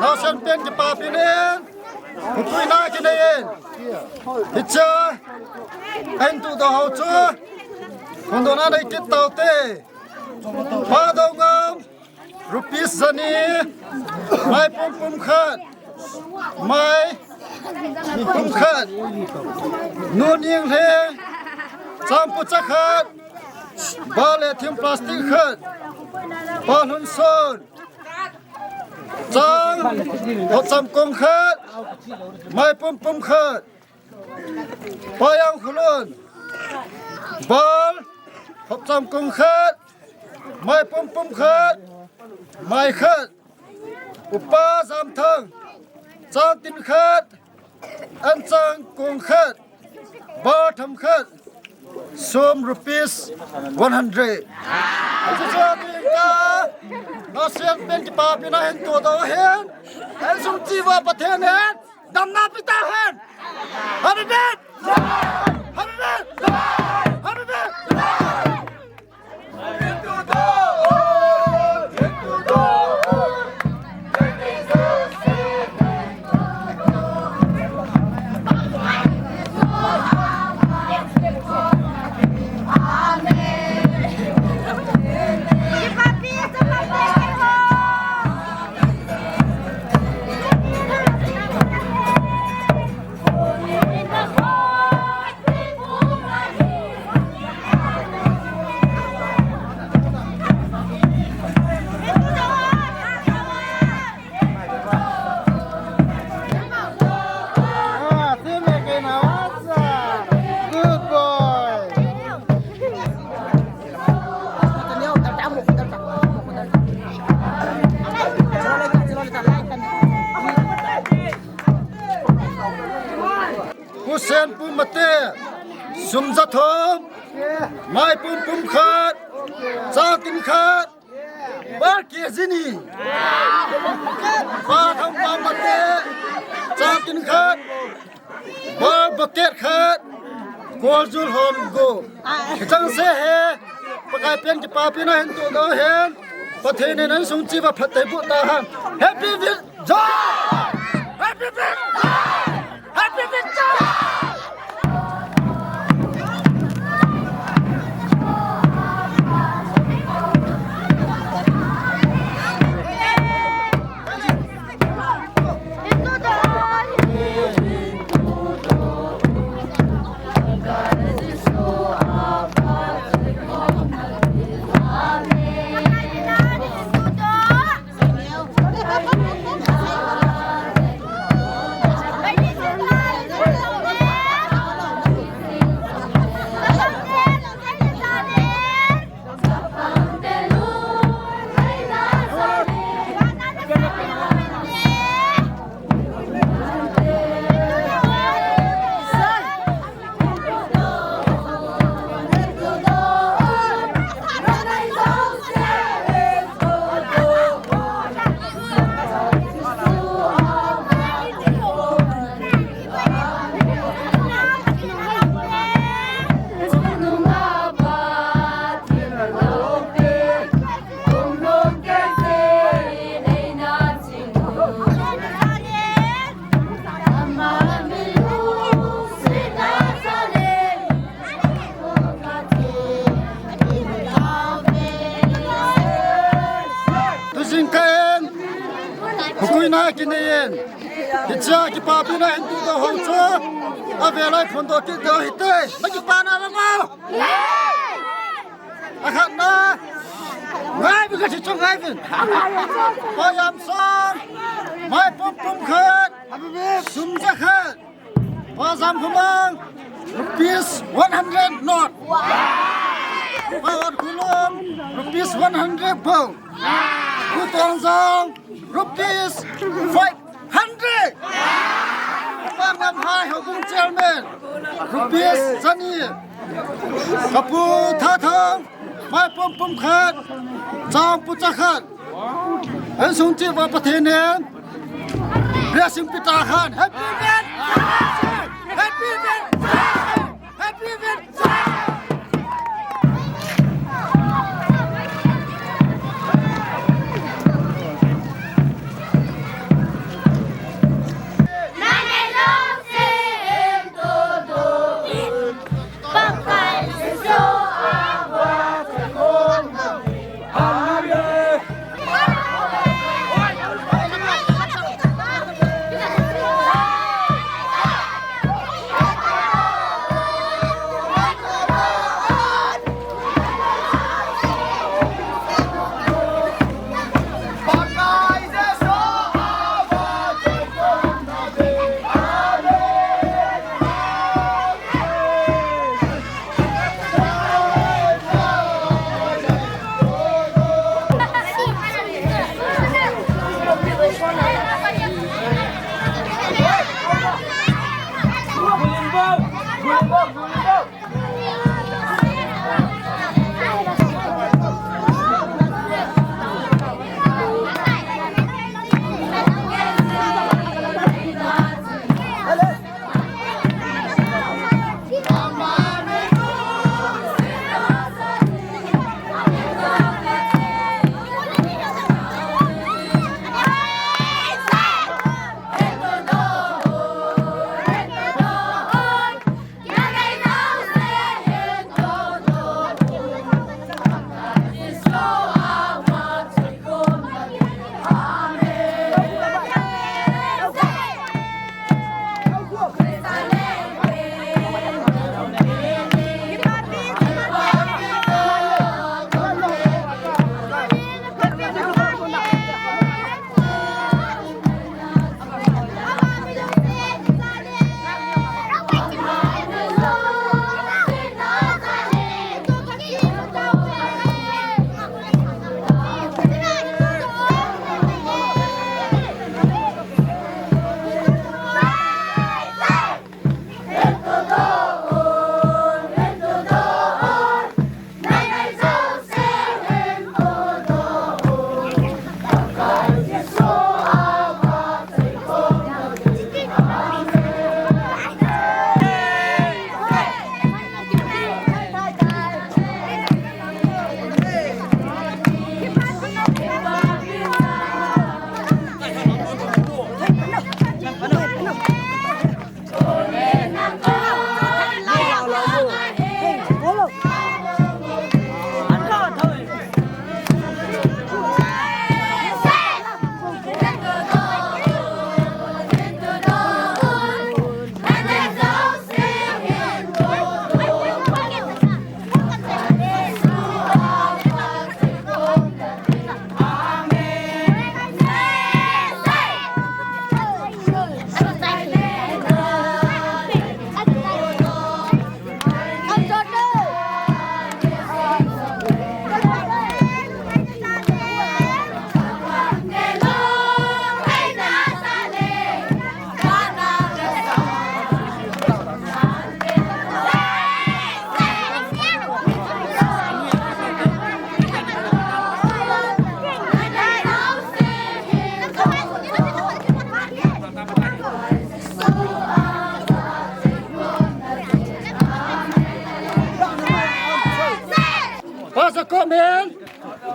Naosen pen kipapina in, hukuina kinei in, hiche ahin todoh ho chu, hung dohna nei kit taute. Pa Doungam, rupees jani, mai pum pum khat, mai pum khat, Nu Ninglheng, chang pucha khat, bal le thing plastic khat, Pa Lhunson, chang, hopcham kong khat, mai pum pum khat, Pa Yangkhulun, bal, hopcham kong khat, mai pum pum khat, mai khat, Upa Jamthang, chang tin khat, anchang kong khat, bal tham khat, sum rupees one hundred. Chuchu ding ka, naosen pen kipapina hin todoh hen, ahin sochi uva Pathen in damna pe tahen. Amen. Ah, same again, awesome. Good boy. Pu Sen, Pu Mate, sum ja thum, mai pum pum khat, chang tin khat, bar K G ni. Pa Thang, Pa Mate, chang tin khat, bar bucket khat, kol jul hon go. Chang se he, Pakai pen kipapi na hin tu do hen, Pathen in an sung chi va phat tai bu ta han. Happy Vin Joy! Happy Vin Joy! Happy Vin Joy! Tujing ka en, hukui na kinei en. Hicha kipapi na hin tu do ho chu. Ave lai phun do kit do hite. Ma kipa na ba mo? Akhat na. Ngai bi ka chi chong ngai bin. Pa Yam Sang. Mai pum pum khat. Sum ja khat. Pa Jam Khumang, rupees one hundred note. Pa Ot Khulum, rupees one hundred bou. Pu Tong Jong, rupees five hundred. Pa Ngam Hai Houbung Chairman, rupees jani. Ka pu Tha Thang, mai pum pum khat, chang pu cha khat. An sung chi va Pathen in blessing pi ta khan. Happy birthday! Happy birthday! Happy birthday!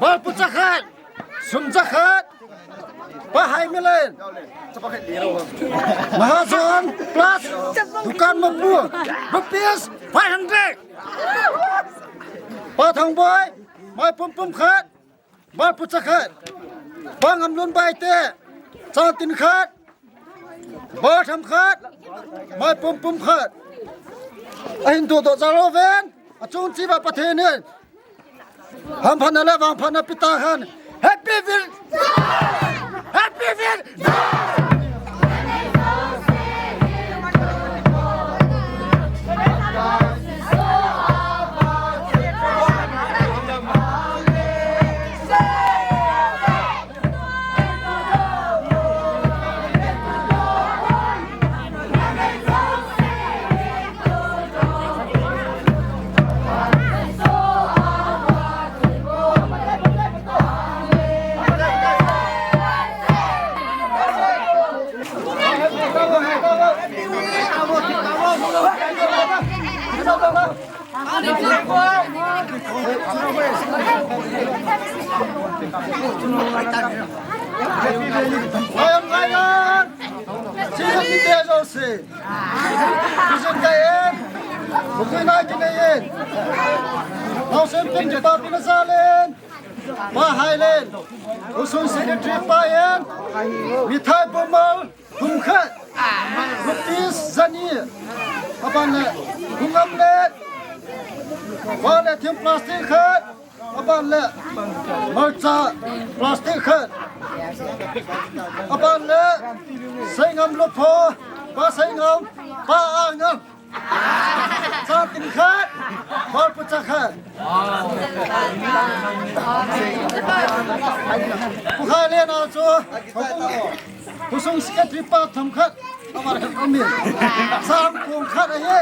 Balpu chakhat, sum chakhat, Pa Haimilen, Mahajon plus dukan mapu, rupees five hundred. Pa Thangboi, mai pumpum khat, balpu chakhat. Pa Ngamlun Baite, changtin khat, bal tham khat, mai pumpum khat. Ahin dodoh jal uvin, achung cheh uva Pathen in hamphatna le vangphatna pe tahen. Happy Vil, Happy Vil. Naosen pen kipapina jal in, Pa Hailen, Usun Secretary pa in, mithai bumal thum khat, rupees jani, aban le, hungam le, wa le thim plastic khat, aban le, malcha plastic khat, aban le, Seingam lupho, Pa Seingam, Pa Angam. Changtin khat, balpu chakhat. Pu Hailen a chu, Khosung Secretary pa thum khat, amar khat kami. Sang kong khat ahi.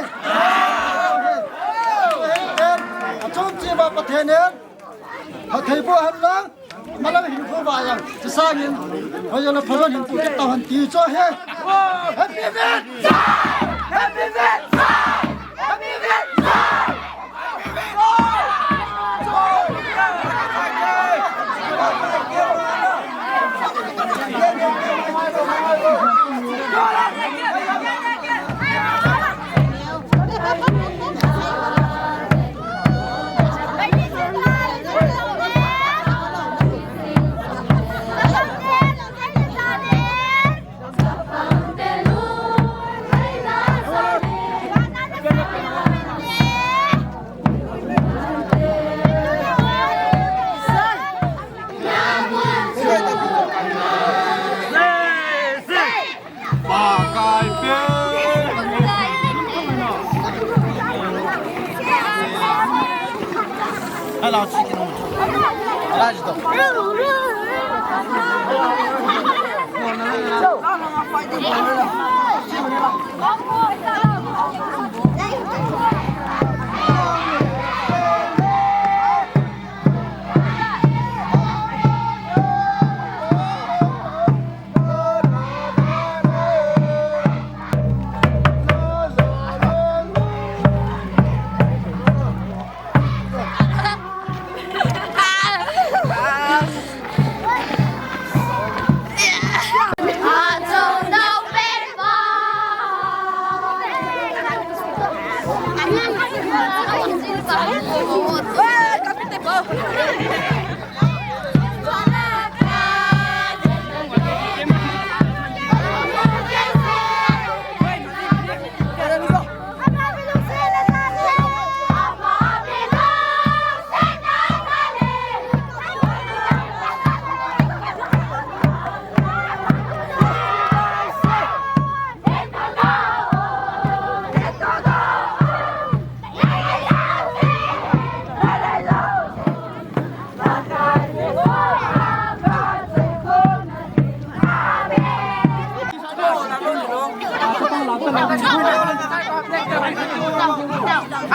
Achung cheh uva Pathen in phatthei boh hen lang, malam hinkho va jong, chusangin, hoiya le phajon hinkho kit tauhen ti chu ahi. Happy Vil! Happy Vil! Happy Vil!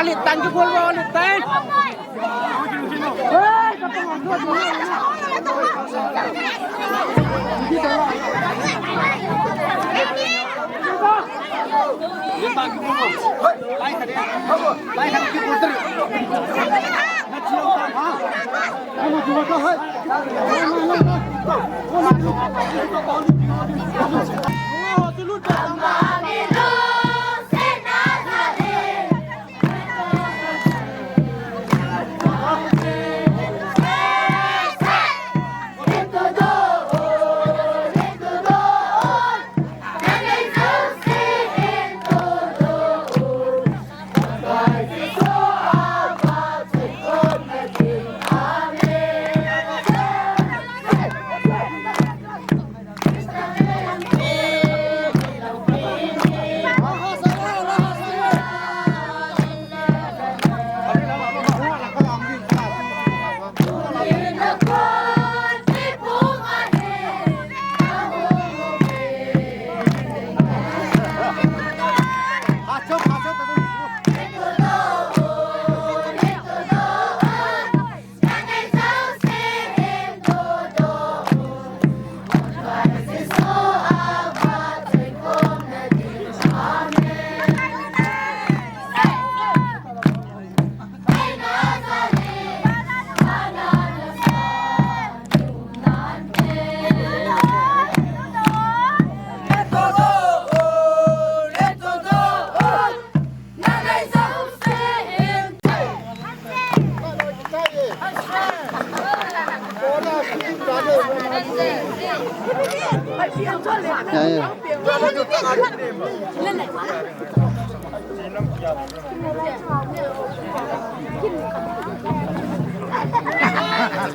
Alit tan ke gol, alit tan.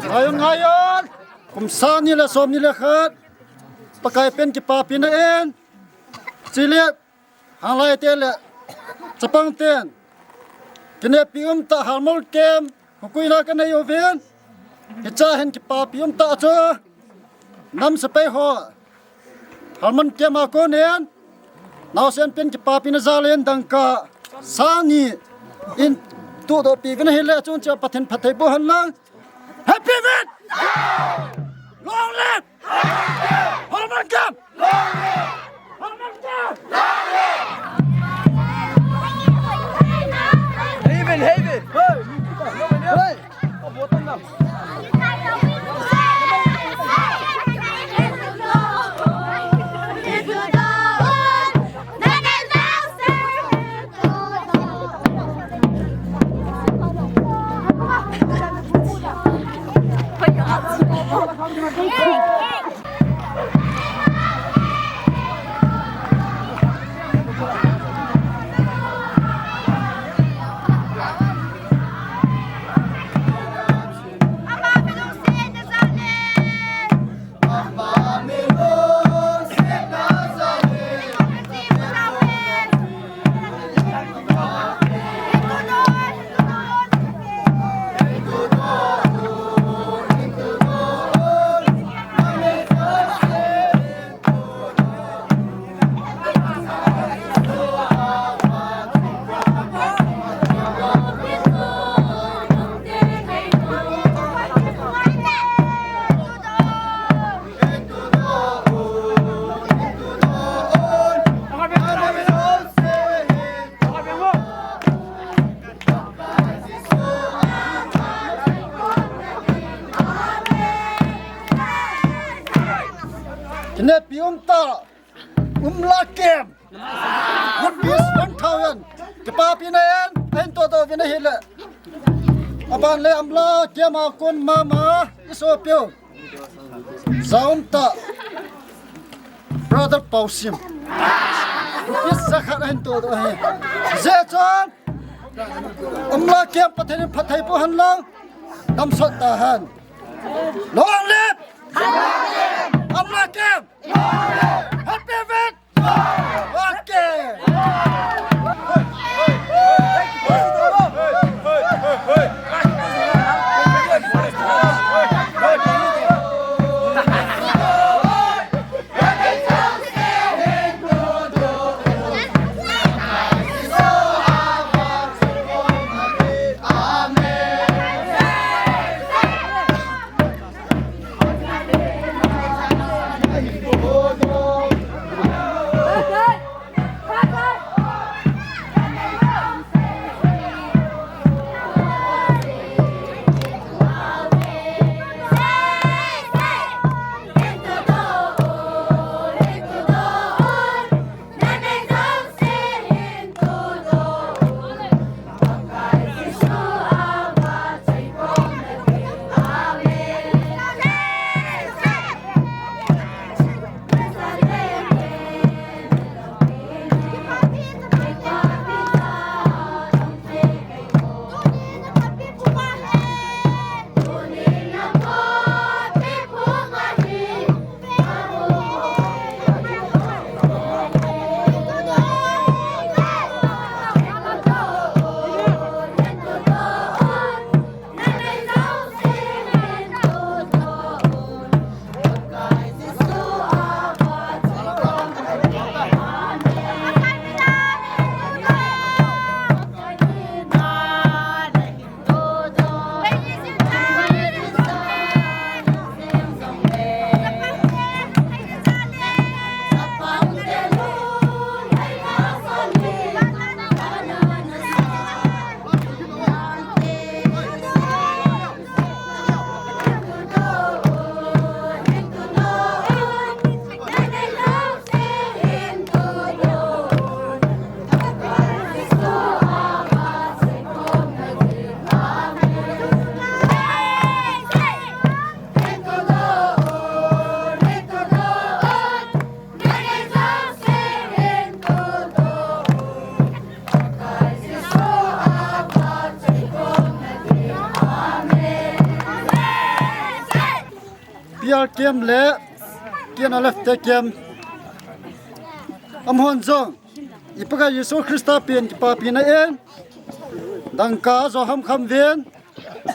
Ngayon, ngayon. Kum sang ni le som ni le khat. Pakai pen kipapina in. Chile. Hanglai te le chapang ten, kinepi umtah Halmol kem, hukuina kanei uvin, hicha hin kipapi umtah chu, nam sepai ho, Halmol kem a konin, naosen pen kipapina jal in dangka sang ni in tudoh pi uvin ahile chun cha Pathen phatthei boh hen lang. Happy birthday! Long live! Halmol kem! Haven, haven! Kinepi umtah, Umla kem. Rupees one thousand. Kipapina in, ahin tudoh uvin ahile. Aban le Umla kem a kon mama, isopiu. Jaumtah. Brother Pausim. Rupees jakhat ahin tudoh ahi. Hijeh chun. Umla kem Pathen in phatthei boh hen lang. Damsot tahen. Long live! Umla kem! Happy birthday! Okay. Kem le K N L F te kem. Amahon jong i Pakai Jesu Christa pen kipapina in dangka jo hamkham uvin,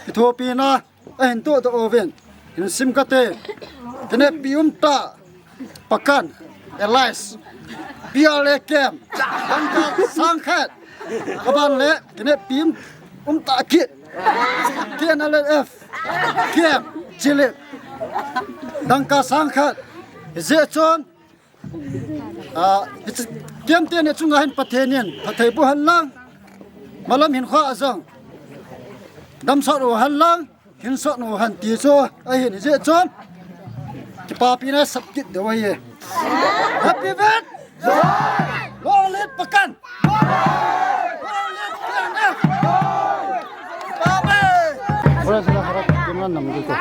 kithopina ahin toh doh uvin hin sim kate. Kinepi umtah Pakan, Elias, P L A kem, dangka sang khat. Aban le kinepi umtah kit, K N L F kem, chilip, dangka sang khat. Hijeh chun, ah, kem teni chunga hin Pathen in phatthei boh hen lang, malam hin khoh jong damsot u hen lang, hinsot u hen ti chu ahin, hijeh chun kipapina sap kit diu ahi. Happy birthday! Long live Pakan! Long live P N F! Amen! Ora sila harap, camera nam dito.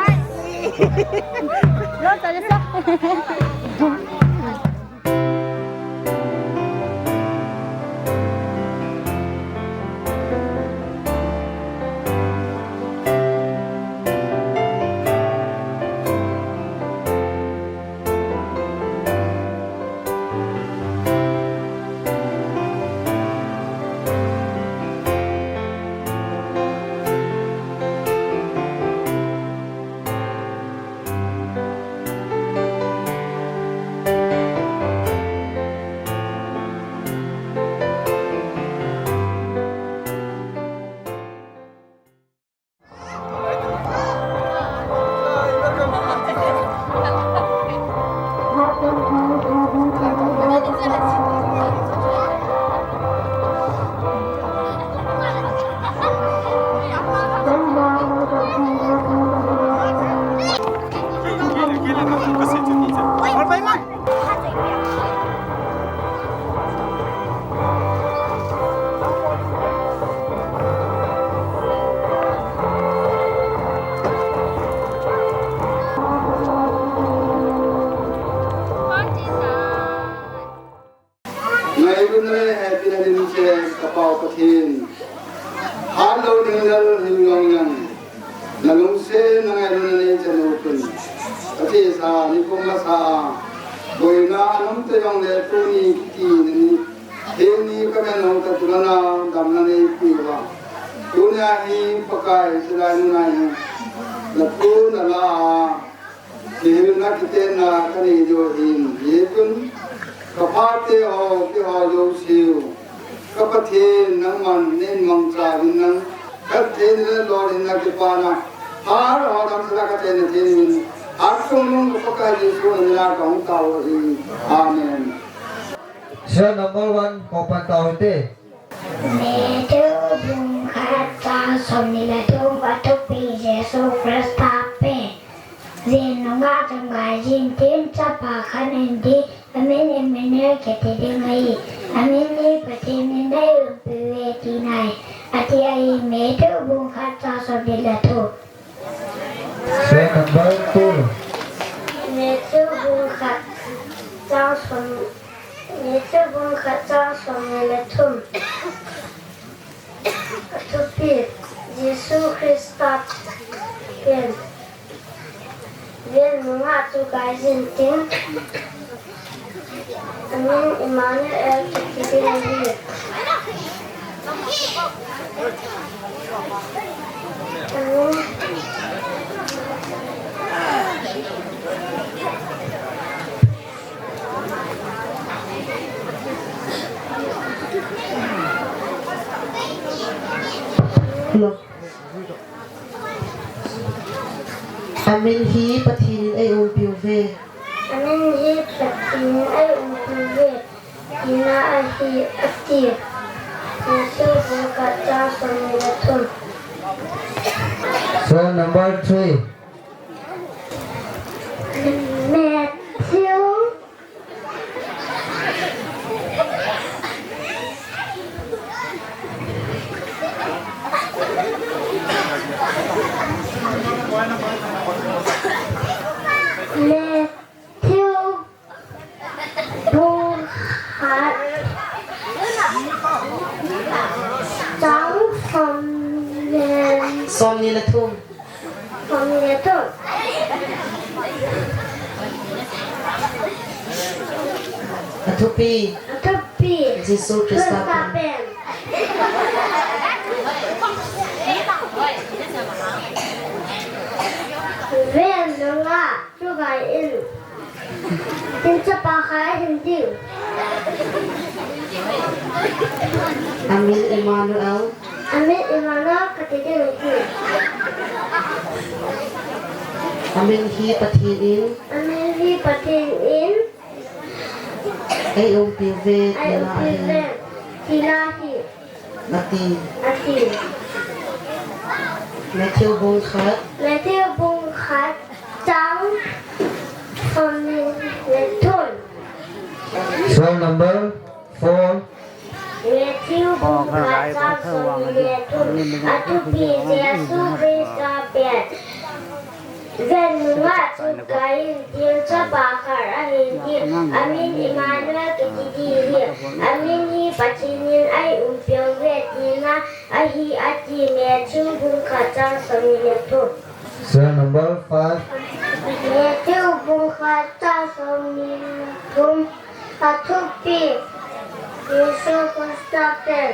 Ngailutna le hepina dimset ka Pa u Pathen, hatlou ding lal hin jong nang, na lungset na ngailutna nei chan u pun. Ka thisa nikum masa a boina anom tah jongle tuni kiti ni, theng ni ka ben hou tah, tuna damna nei pe uva. Tunia hi Pakai, chulai muna hi na thu na la a kihilna kitenna ka nei diu ahin, hijeh chun ka phate ho, keiho jouse u ka Pathen, nangman nei mangcha uvin lang, ka thei ni le lol hinna kipana, har ho damsela ka thei na thei uvin, hatsung nung ka Pakai Jesu na mina ka hung tao u ahi. Amen. Sir number one, kopan tao hite. Matthew bung khat chang somni le thum, athupi Jesu Christa pen. Ven nungah chun gai jin tin, chapa khat ahin ding, amin Emmanuel kiti ding ahi. Amin hi Pathen in eiumpi uve tina ahi, ati ahi. Matthew bung khat chang somni le thum. Sir number two. Matthew bung khat chang som Matthew bung khat chang somni le thum. Athupi, Jesu Christa pen. Ven nungah chun gai jin tin, amin Emmanuel kiti ding ahi. Amin. Amin hi Pathen in eiumpi uve. Amin hi Pathen in eiumpi uve. Tina ahi, ati. Matthew bung khat chang somni le thum. So number three. Matthew. Matthew. Bung khat chang somni le, somni le thum. Somni le thum. Athupi. Athupi. Jesu Christa pen. Ven nungah chugai in. Tin chapa khat ahin ding. Amin Emmanuel. Amin Emmanuel kati ding ahi. Amin hi Pathen in. Amin hi Pathen in. Eiumpiuve tina ahi. Eiumpiuve tina ahi. Ati. Ati. Matthew bung khat. Matthew bung khat chang somni le thum. Serial number four. Matthew bung khat chang somni le thum. Athupi Jesu Christa pen. Ven nungah chugai in tin chapa khat ahin ding, amin Emmanuel kiti ding ahi, amin hi Pathen in eiumpiuve tina ahi ati. Matthew bung khat chang somni le thum. Serial number five. Matthew bung khat chang somni le thum. Athupi, Jesu Christa pen.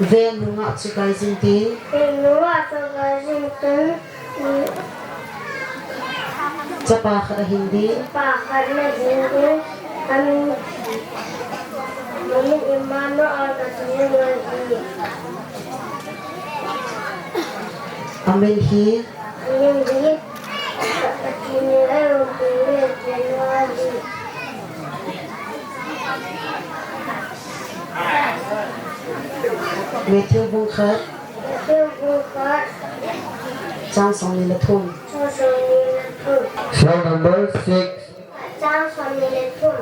Ven nungah chugai jing tin. Ven nungah chugai jing tin. Chapa khat ahin ding. Chapa khat ahin ding. Amin, amin Emmanuel kati ding ahi. Amin hi. Amin hi. Matthew bung khat. Matthew bung khat. Chang somni le thum. Chang somni le thum. Serial number six. Chang somni le thum.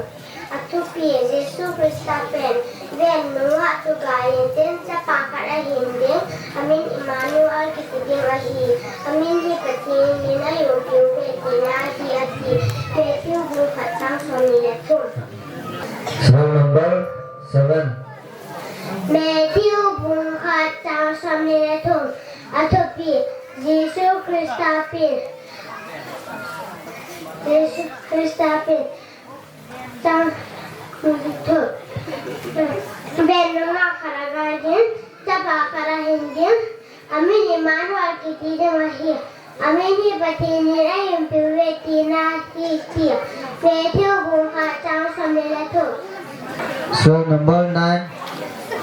Athupi Jesu Christa pen. Ven nungah chugai in tin chapa khat ahin ding, amin Emmanuel kiti ding ahi, amin hi Pathen in eiumpiuve tina ahi ati. Matthew bung khat chang somni le thum. Serial number seven. Matthew bung khat chang somni le thum. Athupi Jesu Christa pen. Jesu Christa pen. Chang, ven nungah khat agai in, chapa khat ahin ding, amin Emmanuel kiti ding ahi, amin hi Pathen in eiumpiuve tina ahi ati. Matthew bung khat chang somni le thum. Serial number nine.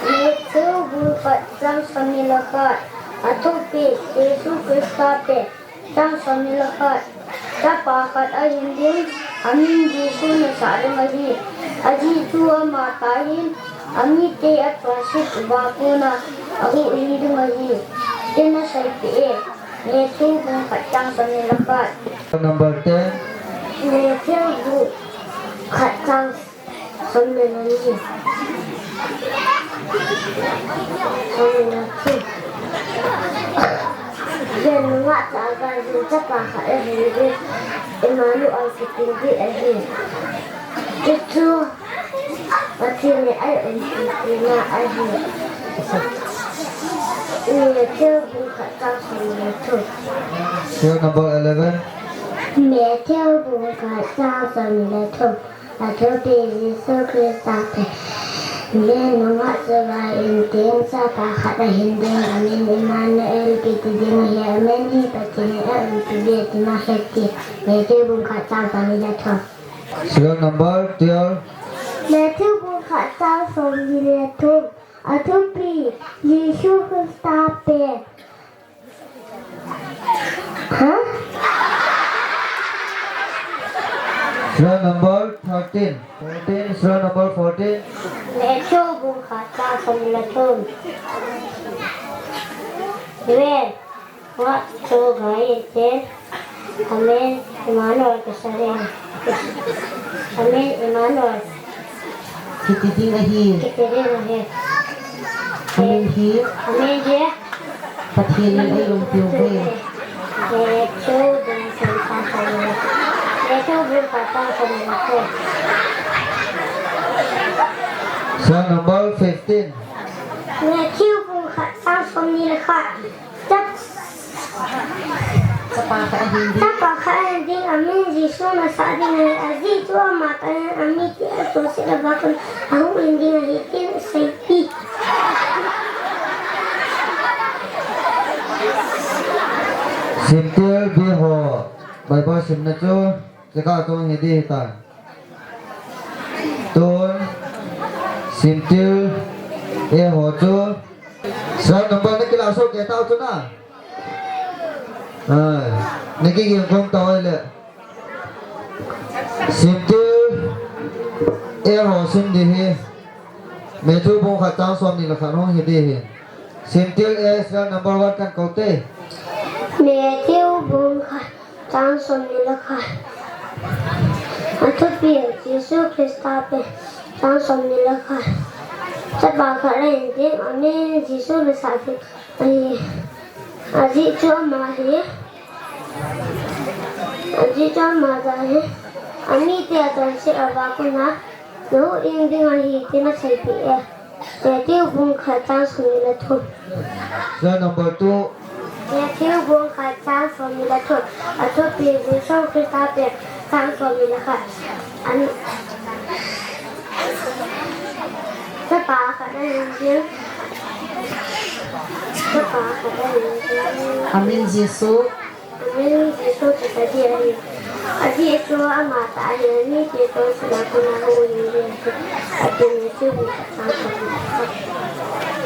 Matthew bung khat chang somni le khat. Athupi Jesu Christa pen. Chang somni le khat. Chapa khat ahin ding, amin Jesu nasah ding ahi. Ajeh chu ama tah in, amite atahsan uva kona ahuhhing ding ahi, tin aseipeh e. Matthew bung khat chang somni le khat. Number ten. Matthew bung khat chang Somni le ni. Somni le thum. Ven nungah chugai in chapa khat ahin ding, Emmanuel kiti ding ahi. Chuchu Pathen in eiumpiuve tina ahi. Matthew bung khat chang somni le thum. Serial number eleven. Matthew bung khat chang somni le thum. Athupi Jesu Christa pen. Ven nungah chugai in tin chapa khat ahin ding, amin Emmanuel kiti ding ahi, amin hi Pathen in eiumpiuve tina ahi ati. Matthew bung khat chang somni le thum. Serial number twelve. Matthew bung khat chang somni le thum. Athupi Jesu Christa pen. Huh? Serial number thirteen. Fourteen, serial number fourteen. Matthew bung khat chang somni le thum. Ven nungah chugai in tin, amin Emmanuel kiti ding, amin Emmanuel kiti ding ahi. Kiti ding ahi. Amin hi. Amin hi. Pathen in eiumpiuve. Matthew bung khat chang somni le thum. Matthew bung khat chang somni le thum. Serial number fifteen. Matthew bung khat chang somni le khat. Chap- Chapa khat ahin ding, amin Jesu nasah ding ahi, ajeh chu amatah in amite achonset uva kon ahuhhing ding ahi, tin aseipi. Simtil B ho Bible simna chu, chekah chu hiding hitai. Tun, simtil A ho chu, serial number nakilah soh kei tau chu na. Ai, nakiging khom tau ahile. Simtil A ho sim ding ahi. Matthew bung khat chang somni le khat hung hiding ahi. Simtil A, serial number one kakou te. Matthew bung khat chang somni le khat. Athupi, Jesu Christa pen, chang somni le khat. Chapa khat ahin ding, amin Jesu nasah ding ahi. Ajeh chu ama hi, ajeh chu amatah in amite achonset uva kon ahuhhing ding ahi, tin aseipi e. Matthew bung khat chang somni le thum. Serial number two. Matthew bung khat chang somni le thum. Athupi, Jesu Christa pen, chang somni le khat. An, chapa khat ahin ding. Chapa khat ahin ding. Amin Jesu. Amin Jesu nasah ding ahi. Ajeh chu amatah in amite achonset uva kon ahuhhing ding ahi, atin Matthew bung khat chang somni le khat.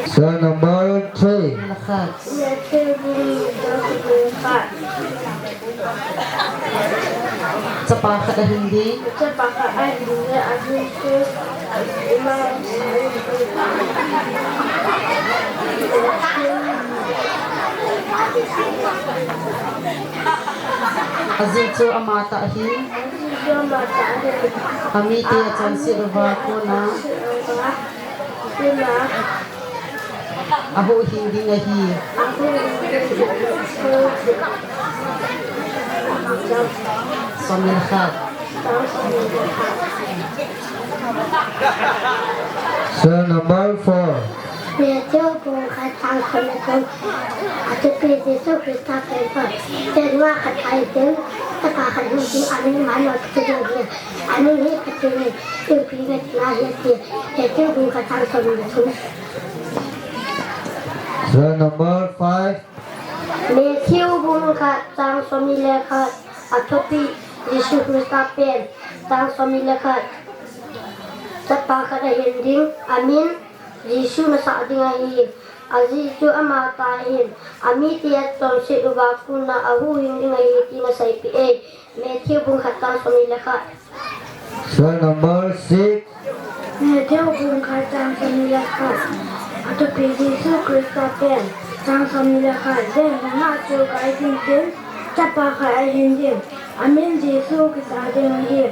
Serial number three. Matthew bung khat chang somni le khat. Chapa khat ahin ding. Chapa khat ahin ding, amin Jesu nasah ding ahi. Ajeh chu amatah in amite achonset uva kon a ahuhhing ding ahi. Somni le khat. Serial number four. Matthew bung khat chang somni le thum. Athupi, Jesu Christa pen, pen va khat ahin ding. Chapa khat ahin ding, amin Emmanuel kiti ding ahi. Amin hi Pathen in eipeh ding ahi, ati. Matthew bung khat chang somni le thum. Serial number five. Matthew bung khat chang somni le khat. Athupi, Jesu Christa pen, chang somni le khat. Chapa khat ahin ding, amin Jesu nasah ding ahi. Ajeh chu amatah in amite achonset uva kon ahuhhing ding ahi, tin aseipi e. Matthew bung khat chang somni le khat. Serial number six. Matthew bung khat chang somni le khat. Athupi, Jesu Christa pen, chang somni le khat. Ven, nangma chu gai ding tin, chapa khat ahin ding. Amin Jesu kiti ding ahi.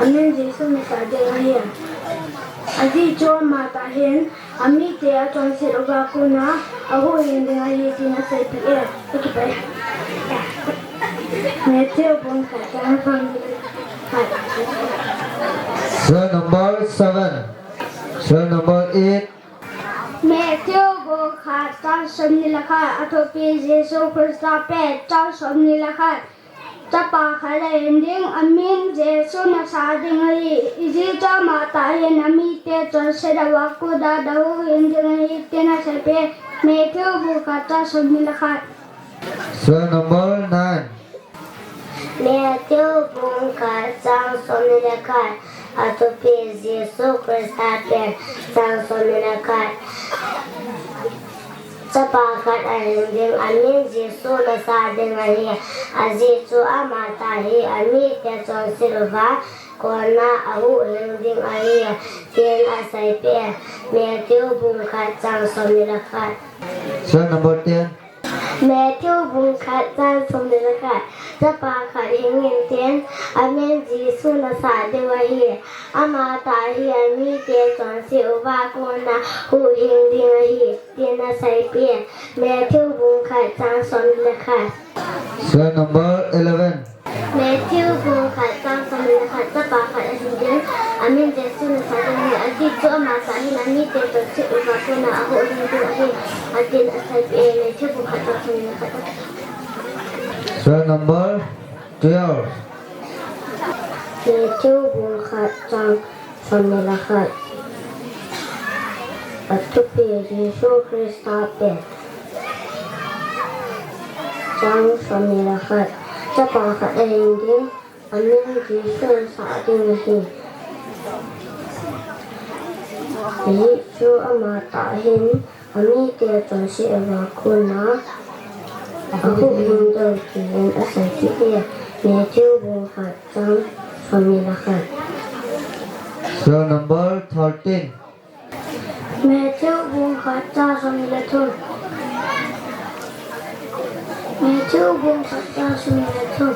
Amin Jesu nasah ding ahi. Ajeh chu amatah in amite achonset uva kon ahuhhing ding ahi, tin aseipi e. Akipe. Matthew bung khat chang somni le khat. Serial number seven. Serial number eight. Matthew bung khat chang somni le khat. Athupi, Jesu Christa pen, chang somni le khat. Chapa khat ahin ding, amin Jesu nasah ding ahi. Ajeh chu amatah in amite achonset uva kon ahuhhing ding ahi, tin aseipi e. Matthew bung khat chang somni le khat. Serial number nine. Matthew bung khat chang somni le khat. Athupi, Jesu Christa pen, chang somni le khat. Chapa khat ahin ding, amin Jesu nasah ding ahi. Ajeh chu amatah in amite achonset uva kon ahuhhing ding ahi, tin aseipi e. Matthew bung khat chang somni le khat. Serial number ten. Matthew bung khat chang somni le khat. Chapa khat hing intin, amin Jesu nasah ding ahi. Amatah in amite achonset uva kon ahuhhing ding ahi, tin aseipi e. Matthew bung khat chang somni le khat. Serial number eleven. Matthew bung khat chang somni le khat. Chapa khat ahin ding, amin Jesu nasah ding ahi. Ajeh chu amatah in amite achonset uva kon ahuhhing ding ahi, atin aseipi e. Matthew bung khat chang somni le khat. Serial number twelve. Matthew bung khat chang somni le khat. Athupi Jesu Christa pen. Chang somni le khat. Chapa khat ahin ding, amin Jesu nasah ding ahi. Ajeh chu ama tah hin, amite chonset uva kona, ahuhhing ding tin aseipeh e. Matthew bung khat chang somni le khat. Serial number thirteen. Matthew bung khat chang somni le thum. Matthew bung khat chang somni le thum.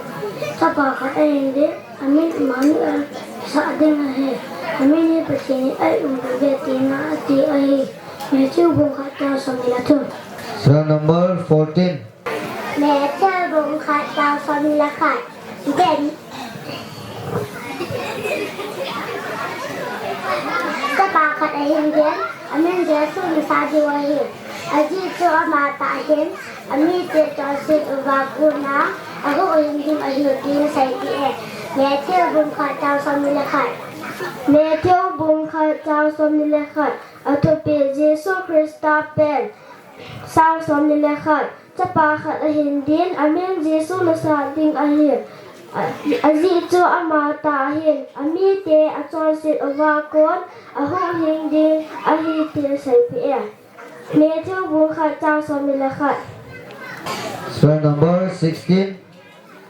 Chapa khat ahin ding, amin Immanuel nasah ding ahi. Amin hi Pathen in eiumpi uve tina ati ahi. Matthew bung khat chang somni le thum. Serial number fourteen. Matthew bung khat chang somni le khat. Chapa khat ahin ding, amin Jesu nasah ding ahi. Ajeh chu ama tah hin, amite chonset uva kona, ahuhhing ding ahi tin aseipeh e. Matthew bung khat chang somni le khat. Matthew bung khat chang somni le khat. Athupi Jesu Christa pen. Chang somni le khat. Chapa khat ahin ding, amin Jesu nasah ding ahi. A, ajeh chu ama tah hin, amite achonset uva kon, ahuhhing ding ahi tin aseipeh e. Matthew bung khat chang somni le khat. Serial number sixteen.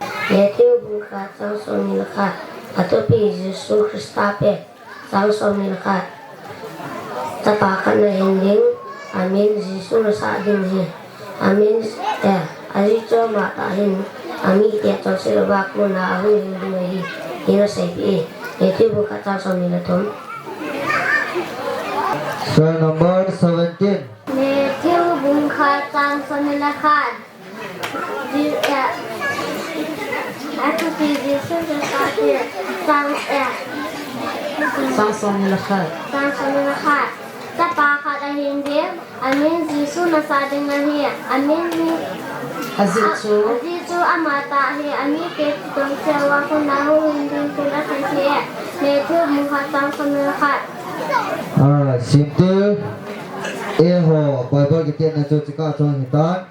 Matthew bung khat chang somni le khat. Athupi Jesu Christa pen. Chang somni le khat. Chapa khat ahin ding, amin Jesu nasah ding ahi. Amin, eh, ajeh chu ama tah hin, amite chonset uva kona, ahuhhing ding ahi tin aseipeh e. Matthew bung khat chang somni le thum. Serial number seventeen. Matthew bung khat chang somni le khat. Ji-, eh, Athupi Jesu Christa pen. Chang, eh, chang somni le khat. Chang somni le khat. Chapa khat ahin ding, amin Jesu nasah ding ahi. Amin hi, ajeh chu, ajeh chu ama tah hin, amite chonset uva kona, ahuhhing ding tin aseipeh e. Matthew bung khat chang somni le khat. Alright, simte. Eiho Bible kiti na chu chika chang hitan.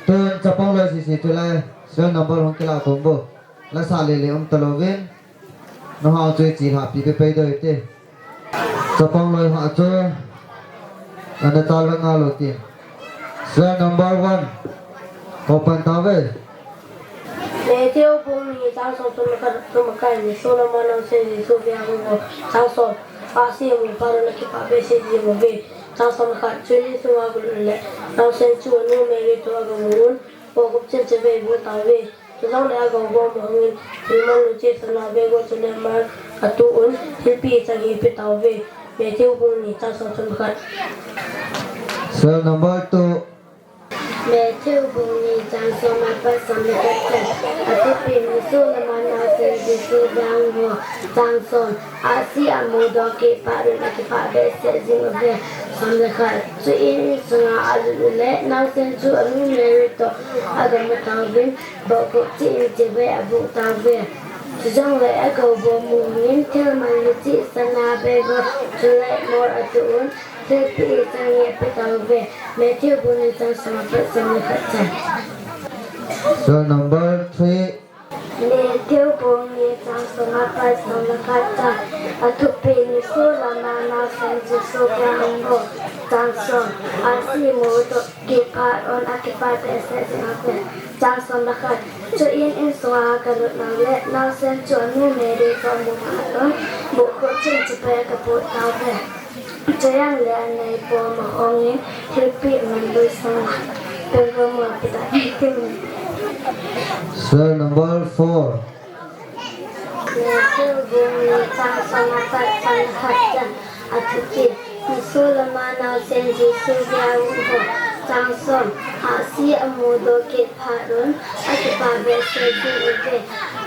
Tun chapang loi sese chule, serial number hung kilah tou bou. Lasa lele um talouvin. Nahou chu ichilhah pi pei pei ding ahi te. Chapang loi ho chu, ana chal vang ngal u tin. Serial number one. Open tauve. Matthew bung ni chang som, som le khat, som le khat. Nisolam a naosen Jesu vea ahung ho. Chang som. Ahsi amu phat un akipah behseh jing uve. Chang som le khat. Chuin insunga agalut le, naosen chu anu Mary toh agamu un, bou khupchin chibai aboh tauve. Chujongle agou bou amu ahungin, thilmanlu cheh sana bag ho chule mar atuh un, thilpeh chang hi ape tauve. Matthew bung ni chang som, som le khat. Serial number two. Matthew bung ni chang som apat som le khat chan. Athupi Nisolam a naosen Jesu vea ahung ho. Chang som. Ahsi amudoh kit phat un akipah behseh jing uve. Som le khat. Chuin insunga alut u le naosen chu anu Mary toh agamu tauvin, bou khupchin chibai aboh tauve. Chujongle agou bou amu ahungin thilmanlu cheh sana bag ho chule mar atuh un, thilpeh chang hi ape tauve. Matthew bung ni chang som apat som le khat chan. Serial number three. Matthew bung ni chang som apat som le khat chan. Athupi Nisolam a naosen Jesu vea ahung ho. Chang som. Ahsi amudoh kit phat un akipah behseh jing uve. Chang som le khat. Chuin insunga agalut nau le, naosen chu anu Mary toh amu phat un, bou khupchin chibai aboh tauve. Chujongle aneipo amu ahungin, thilpeh manlu sana bag ho amu ape tauve. Serial number four. Matthew bung ni chang som apat som le khat chan. Athupi, Nisolam a naosen Jesu vea ahung ho. Chang som. Ahsi amudoh kit phat un akipah behseh jing uve.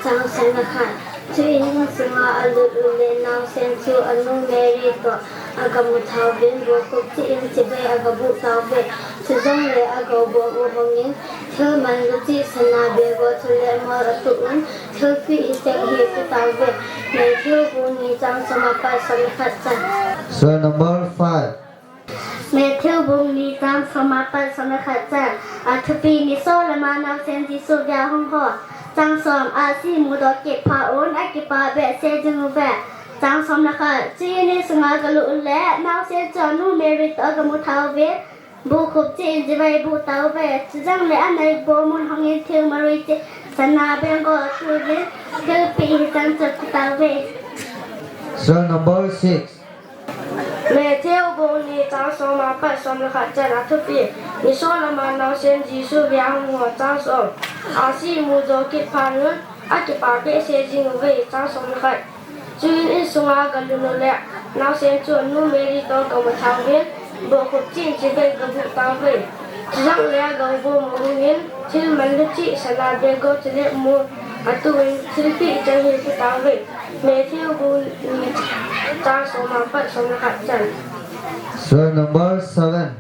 Chang som le khat. Chuin insunga alut u le naosen chu anu Mary toh agamu tauvin, bou khupchin chibai aboh tauve. Chujongle agou bom u hongin, thilman luchih sana bego chule mol atuh un, thilpeh hicheng hi ape tauve. Matthew bung ni chang som apat som le khat chan. Sura number five. Matthew bung ni chang som apat som le khat chan. Athupi, nisolam a naosen Jesu vea hung ho. Chang som, ahsi amudoh kit phat un, akipah behseh jing uve. Chang som le khat, chuin in sunga agalut ule, naosen chu anu Mary toh agamu tauve. Buh khup cheh in chibai abuh tauve. Chujongle anai bom un hongin thilman luchih sana bego atuh uvin, thilpeh hicheng chu ape tauve. Sura number six. Matthew bung ni chang som apat som le khat chan. Athupi, nisolam a naosen Jesu vea hung ho. Chang som, ahsi amudoh kit phat un, akipah behseh jing uve. Chang som le khat, chuin in sunga agalut ule, naosen chu anu Mary toh agamu tauve. Buh khup cheh in chibai agabuh tauve. Chujongle agou bom u hongin, thilman luchih sana bego chule mol atuh un, thilpeh hicheng hi ape tauve. Matthew bung ni chang som apat som le khat chan. Sura number seven.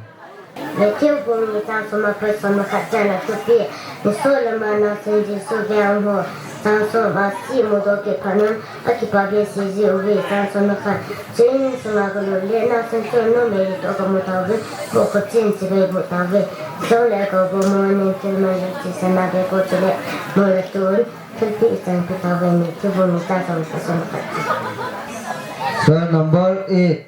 Matthew bung ni chang som apat som le khat chan. Athupi, nisolam a naosen Jesu vea hung ho. Chang som, ahsi amudoh kit phat un, akipah behseh jing uve. Chang som le khat, chuin in sunga agalut ule, naosen chu anu Mary toh agamu tauve. Buh khup cheh in chibai abuh tauve. Chujongle agou bom u hongin, thilman luchih sana bego chule mol atuh un, thilpeh hicheng hi ape tauve. Matthew bung ni chang som apat som le khat chan. Sura number eight.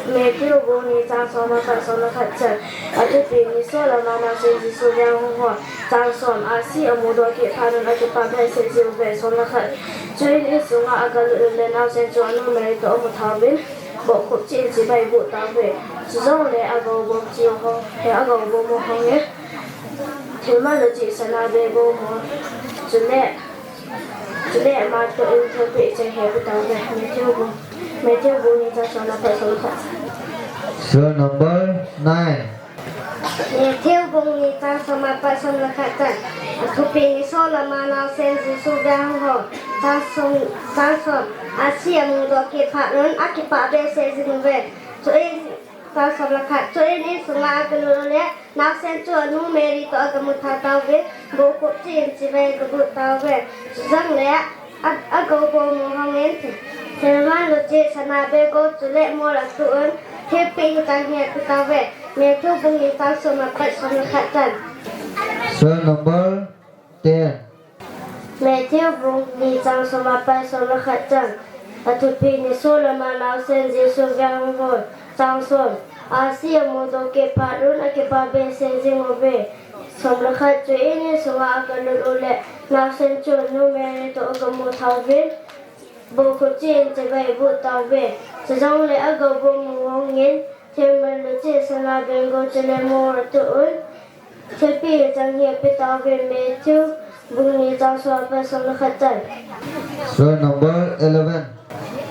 Matthew bung ni chang som apat som le khat chan. Athupi, nisolam a naosen Jesu vea hung ho. Chang som, ahsi amudoh kit phat un, akipah behseh jing uve. Som le khat, chuin in sunga agalut ule, naosen chu anu Mary toh amu tauvin, buh khup cheh in chibai abuh tauve. Chujongle agou bom cheh u hong, he agou bom u hongin, thilman luchih sana bego mol, chule, chule mol atuh un, thilpeh hicheng hi ape tauve. Matthew bung, Matthew bung ni chang som apat som le khat. Sura number nine. Matthew bung ni chang som apat som le khat chan. Athupi, nisolam a naosen Jesu vea hung ho. Chang som, chang som, ahsi amudoh kit phat un, akipah behseh jing uve. Chuin, chang som le khat, chuin in sunga agalut ule, naosen chu anu Mary toh agamu tauve. Buh khup cheh in chibai agabuh tauve. Chujongle a, agou bom u hongin, thilman luchih sana bego chule mol atuh un, thilpeh hicheng hi ape tauve. Matthew bung ni chang som apat som le khat chan. Sura number ten. Matthew bung ni chang som apat som le khat chan. Athupi, nisolam a naosen Jesu vea hung ho. Chang som, ahsi amudoh kit phat un, akipah behseh jing uve. Som le khat, chuin in sunga agalut ule, naosen chu anu Mary toh agamu tauvin, buh khup cheh in chibai abuh tauve. Chujongle agou bom u hongin, thilman luchih sana bego chule mol atuh un, thilpeh hicheng hi ape tauve. Matthew bung ni chang som apat som le khat chan. Sura number eleven.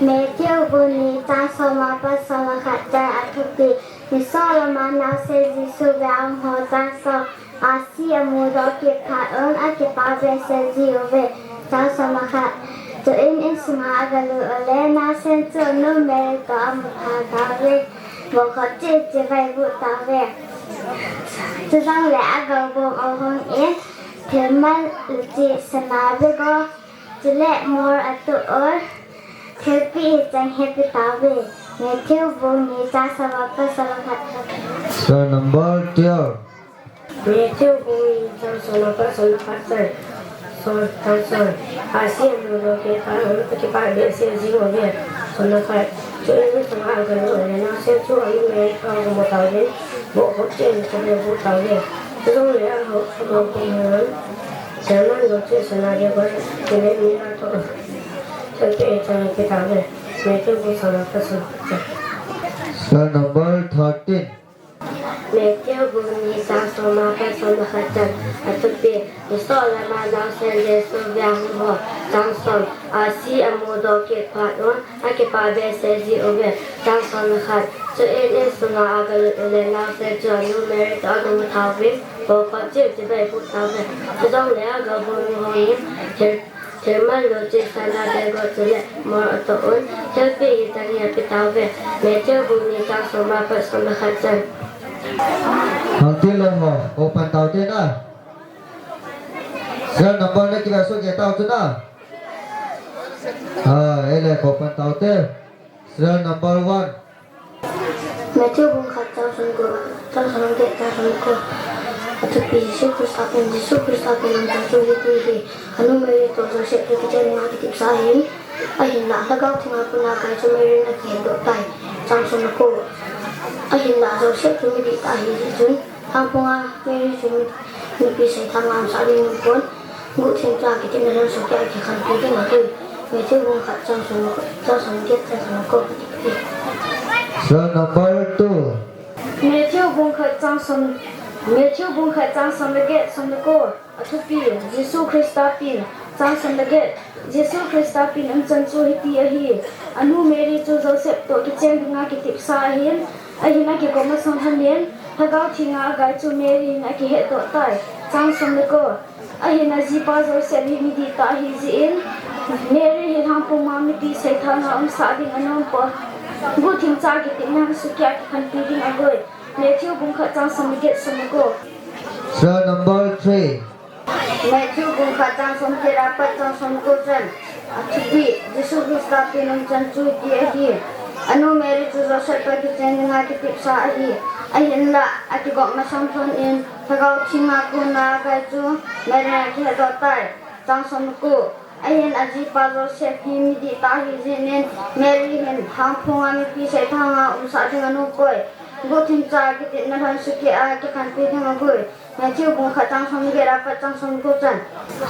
Matthew bung ni chang som apat som le khat chan. Athupi, nisolam a naosen Jesu vea hung ho. Chang som, ahsi amudoh kit phat un, akipah behseh jing uve. Chang som le khat, chuin in sunga agalut ule, naosen chu anu Mary toh amu tauve. Buh khup cheh in chibai abuh tauve. Chujongle agou bom u hongin, thilman luchih sana bego chule mol atuh un, thilpeh hicheng hi ape tauve. Matthew bung ni chang som apat som le khat. Sura number twelve. Matthew bung ni chang som apat som le khat chan. Som, chang som, ahsi amudoh kit phat un, akipah behseh jing uve. Som le khat, chuin in sunga agalut ule, naosen chu anu Mary toh agamu tauvin, buh khup cheh in chibai abuh tauve. Chujongle agou, agou bom u hongin, thilman luchih sana bego chule mol atuh un, thilpeh hicheng hi ape tauve. Matthew bung ni chang som apat som le khat chan. Sura number thirteen. Matthew bung ni chang som apat som le khat chan. Athupi, nisolam a naosen Jesu vea hung ho. Chang som, ahsi amudoh kit phat un, akipah behseh jing uve. Chang som le khat, chuin in sunga agalut ule, naosen chu anu Mary toh agamu tauvin, buh khup cheh in chibai abuh tauve. Chujongle agou bom u hongin, thil Thilman luchih sana bego chule mol atuh un, thilpeh hicheng hi ape tauve. Matthew bung ni chang som apat som le khat chan. Thangthil lou ho, kou pan tau te na. Serial number na kiva so ke tau tu na. Ah, ele kou pan tau te. Serial number one. Matthew bung khat chang som ko, chang som le get, chang som le ko. Athupi Jesu Christa pen, Jesu Christa pen umchan chu hiti ahi. Anu Mary toh Joseph toh kichen dinga kitepsa ahin. Ahinlah Lhagao Thenga kona akai chu Mary in akihetdoh tai. Chang som le ko. Ahinlah Joseph chu midih tah ahi jeh chun, Lhangphonga Mary chu mi, mipi seithanga umsah ding anom pon, guhthim cha kitepna lhon sohkeh a kikhenpi ding ahi. Matthew bung khat chang som le ko, chang som le get, chang som le ko. Serial number two. Matthew bung khat chang som, Matthew bung khat chang som le get, som le ko. Athupi, Jesu Christa pen, chang som le get. Jesu Christa pen umchan chu hiti ahi. Anu Mary chu Joseph toh kichen dinga kitepsa ahin, ahin akigop masang lhonin, Lhagao Thenga akai chu Mary in akihetdoh tai. Chang som le ko. Ahin ajipa Joseph hi midih tah ahi jeh in, Mary hi Lhangphonga mipi seithanga umsah ding anom pon, guhthim cha kitepna lhon sohkeh a kikhenpi ding ahi. Matthew bung khat chang som le get, som le ko. Serial number three. Matthew bung khat chang som le get apat chang som le ko chan. Athupi, Jesu Christa pen umchan chu hiti ahi. Anu Mary chu Joseph toh kichen dinga kitepsa ahi. Ahinlah akigop masang lhonin, Lhagao Thenga kona akai chu Mary in akihetdoh tai. Chang som le ko. Ahin ajipa Joseph hi midih tah ahi jeh in, Mary hin Lhangphonga mipi seithanga umsah ding anom poi, guhthim cha kitepna lhon sohkeh a kikhenpi ding ahi. Matthew bung khat chang som le get apat chang som le ko chan.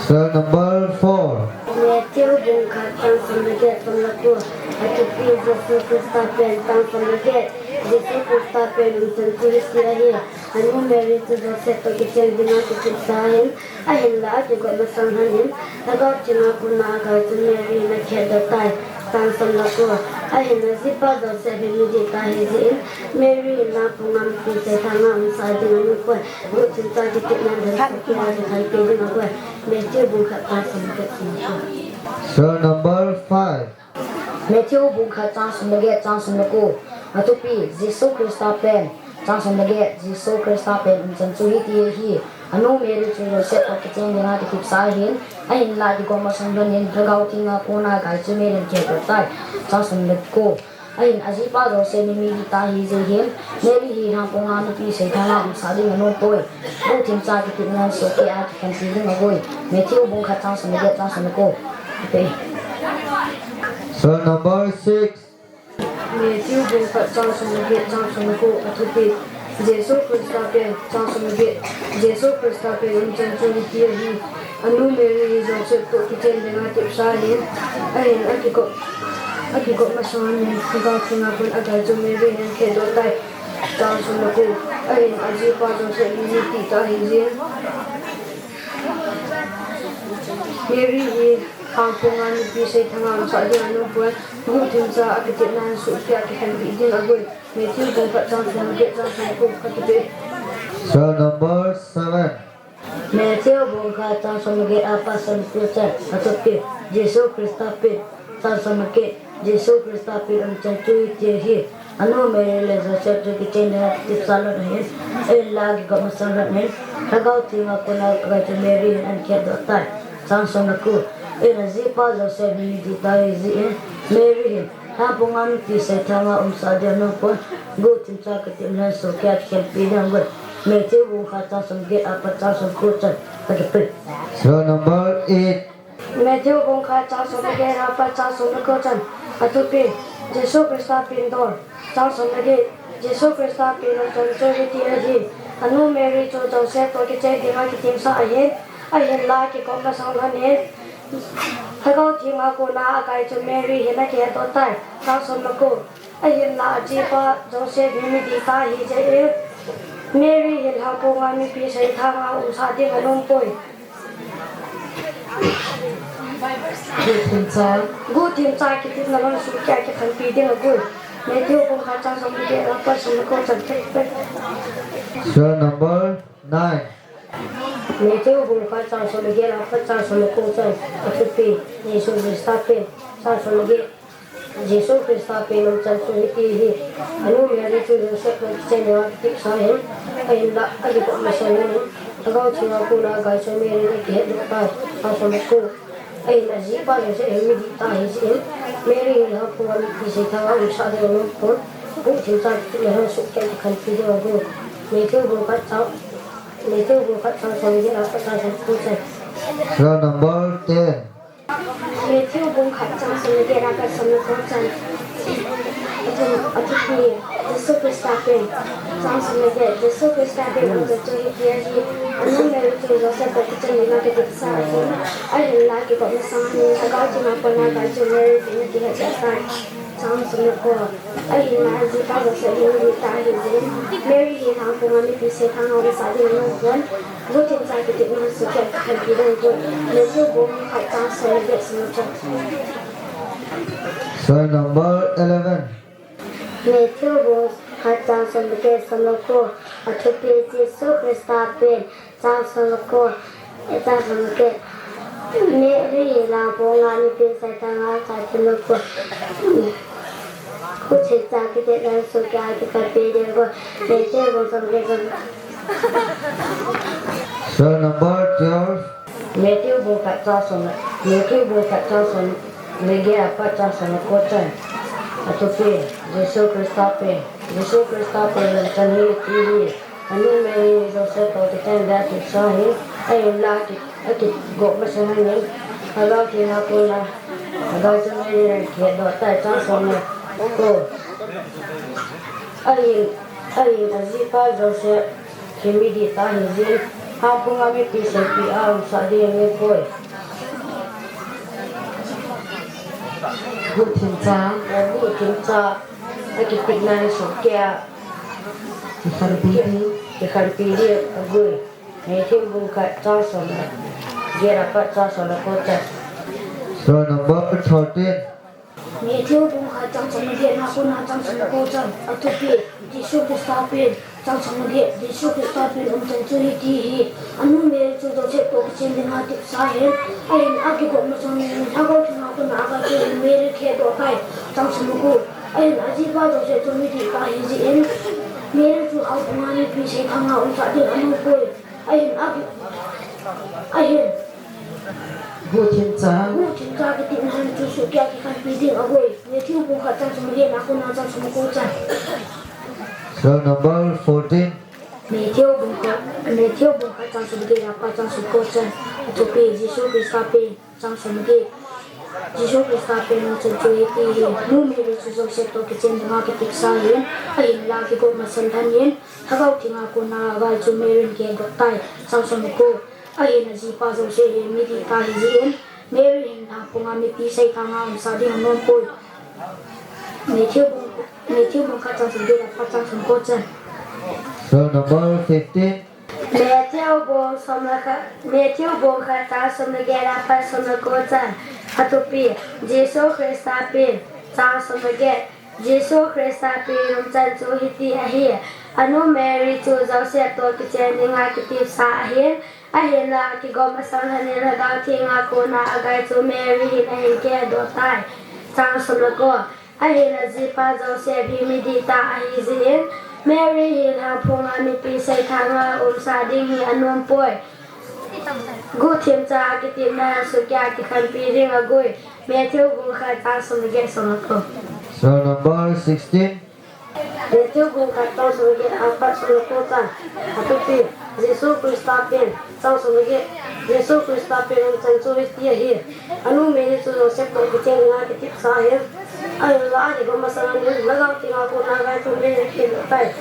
Serial number four. Matthew bung khat chang som le get, som le ko. Athupi Jesu Christa pen, chang som le get. Jesu Christa pen umchan chu hiti ahi. Anu Mary chu Joseph toh kichen dinga kitepsa ahin, ahinlah akigop masang lhonin, Lhagao Thenga kona akai chu Mary in akihetdoh tai. Chang som le ko. Ahin ajipa Joseph hi midih tah ahi jeh in, Mary hin Lhangphonga mipi seithanga umsah ding anom pon, guhthim cha kitepna lhon sohkeh a kikhenpi ding ahi. Matthew bung khat chang som le get, som le ko. Serial number five. Matthew bung khat chang som le get, chang som le ko. Athupi, Jesu Christa pen, chang som le get. Jesu Christa pen umchan chu hiti ahi. Anu Mary chu Joseph toh kichen dinga kitepsa ahin, ahinlah akigop masang lhonin, Lhagao Thenga kona akai chu Mary in akihetdoh tai. Chang som le ko. Ahin ajipa Joseph hi midih tah ahi jeh in, Mary hi Lhangphonga mipi seithanga umsah ding anom poi, guhthim cha kitepna lhon sohkeh a kikhenpi ding ahi. Matthew bung khat chang som le get, chang som le ko. Serial number six. Matthew bung khat chang som le get, chang som le ko. Athupi, Jesu Christa pen, chang som le get. Jesu Christa pen umchan chu hiti ahi. Anu Mary hi Joseph toh kichen dinga kitepsa ahin, ahin akigop, akigop masang lhonin, Lhagao Thenga kona akai chu Mary in akihetdoh tai. Chang som le ko. Ahin ajipa Joseph hi midih tah ahi jeh in, Mary hi Lhangphonga mipi seithanga umsah ding anom pon, guhthim cha kitepna lhon sohkeh a kikhenpi ding ahi. Matthew bung khat chang som le get, chang som le ko. Ka kipeh. Serial number seven. Matthew bung khat chang som le get apat som le ko chan. Athupi, Jesu Christa pen, chang som le get. Jesu Christa pen umchan chu hiti ahi. Anu Mary le Joseph chu kichen dinga kitepsa lhon ahin, ahinlah akigop masang lhonin, Lhagao Thenga kona akai chu Mary in akihetdoh tai. Chang som le ko. Ahin ajipa Joseph hi midih tah ahi jeh in, Mary hin Lhangphonga mipi seithanga umsah ding anom pon, guhthim cha kitepna lhon sohkeh a kikhenpi ding ahi. Matthew bung khat chang som le get apat chang som le ko chan. Ka kipeh. Serial number eight. Matthew bung khat chang som le get apat chang som le ko chan. Athupi, Jesu Christa pen dol. Chang som le get. Jesu Christa pen umchan chu hiti ahi. Anu Mary chu Joseph toh kichen dinga kitepsa ahin, ahinlah akigop masang lhonin, Lhagao Thenga kona akai chu Mary hin akihetdoh tai. Chang som le ko. Ahinlah ajipa Joseph hi midih tah ahi jeh in, Mary hin Lhangphonga mipi seithanga umsah ding anom poi, guhthim cha, guhthim cha kitepna lhon sohkeh a kikhenpi ding ahi. Matthew bung khat chang som le get apat som le ko chan. Serial number nine. Matthew bung khat chang som le get apat chang som le ko chan. Athupi, Jesu Christa pen, chang som le get. Jesu Christa pen umchan chu hiti ahi. Anu Mary chu Joseph toh kichen dinga akitepsa ahin, ahinlah akigop masang ahin, Lhagao Theng a kona agai chu Mary in akihetdoh tai. Chang som le ko. Ahin ajihpa Joseph hi midih tah ahi jeh in, Mary hi lhangphong a mipi seithang a umsah ding anom pon, guhthim cha kiti le hon sukeh kikhenpi ding agoi. Matthew bung khat chang, Matthew bung khat chang som le get apat chang som le ko chan. Roll number ten. Matthew bung khat chang som le get apat som le ko chan. Athu, athupi, Jesu Christa pen. Chang som le get, Jesu Christa pen umchan chu hiti ahi. Anu Mary chu Joseph toh kichen dinga akitepsa ahin, ahinlah akigop masang ahin, Lhagao Theng a kona agai chu Mary in akihetdoh tai. Chang som le ko. Ahinlah ajihpa Joseph hi midih tah ahi jeh in, Mary hi lhangphong a mipi seithang a umsah ding anom pon, guhthim cha kitepna sukeh kikhenpi ding agoi. Matthew bung khat chang som le get som le ko chan. Roll number eleven. Matthew bung khat chang som le get som le ko. Athupi, Jesu Christa pen. Chang som le ko, eh, chang som le get. Mary hi lhangphong a mipi seithang a umsah ding anom pon, guhthim cha kitepna sukeh kikhenpi ding agoi. Matthew bung som le get som le ko. Roll number twelve. Matthew bung khat chang som le, Matthew bung khat chang som le get apat chang som le ko chan. Athupi, Jesu Christa pen. Jesu Christa pen umchan hi hiti ahi. Anu Mary hi Joseph toh kichen dinga akitepsa ahin, ahinlah aki, akigop masang ahin, Lhagao Theng a kona agai chu Mary in akihetdoh tai. Chang som le ko. Ahin, ahin ajihpa Joseph hi midih tah ahi jeh in, lhangphong a mipi seipi a umsah ding anom poi. Guhthim cha. Guhthim cha kitepna sukeh kikhenpi ding, kikhenpi ding agoi. Matthew bung khat chang som le get apat chang som le ko chan. Roll number thirteen. Matthew bung khat chang som le get a kona chang som le ko chan. Athupi, Jesu Christa pen. Chang som le get, Jesu Christa pen umchan chu hiti ahi. Anu Mary chu Joseph toh kichen dinga akitepsa ahin, ahinlah akigop masang ahin, Lhagao Theng a kona agai chu Mary in akihetdoh tai. Chang som le ko. Ahin ajihpa Joseph chu midih tah ahi jeh in, Mary chu lhangphong a mipi seithang a umsah ding anom poi. Ahin, ahin, ahin, guhthim cha. Guhthim cha kitepna sukeh kikhenpi ding agoi. Matthew bung khat chang som le get a kona chang som le ko chan. Roll number fourteen. Matthew bung khat, Matthew bung khat chang som le get apat chang som le ko chan. Athupi, Jesu Christa pen. Chang som le get. Jesu Christa pen umchan chu hiti ahi. Anu Mary chu Joseph toh kichen dinga akitepsa ahin, ahinlah akigop masang ahin, Lhagao Theng a kona agai chu Mary in akihetdoh tai. Chang som le ko. Ahin ajihpa Joseph hi midih tah ahi jeh in, Mary hi lhangphong a mipi seithang a umsah ding anom poi. Matthew bung, Matthew bung khat chang som le get apat chang som le ko chan. Roll number fifteen. Matthew bung som le khat, Matthew bung khat chang som le get apat som le ko chan. Athupi, Jesu Christa pen. Chang som le get. Jesu Christa pen umchan chu hiti ahi. Anu Mary chu Joseph toh kichen dinga akitepsa ahin, ahinlah akigop masang ahin, Lhagao Theng a kona agai chu Mary hin ahin akihetdoh tai. Chang som le ko. Ahin ajihpa Joseph hi midih tah ahi jeh in, Mary hi lhangphong a mipi seithang a umsah ding hi anom poi. Guhthim cha kitepna sukeh kikhenpi ding agoi. Matthew bung khat chang som le get som le ko. Roll number sixteen. Matthew bung khat chang som le get apat som le ko chan. Athupi, Jesu Christa pen. Chang som le get. Jesu Christa pen umchan chu hiti ahi. Anu Mary chu Joseph toh kichen dinga akitepsa ahin, ahinlah akigop masang ahin, Lhagao Theng a kona agai chu Mary in akihetdoh tai.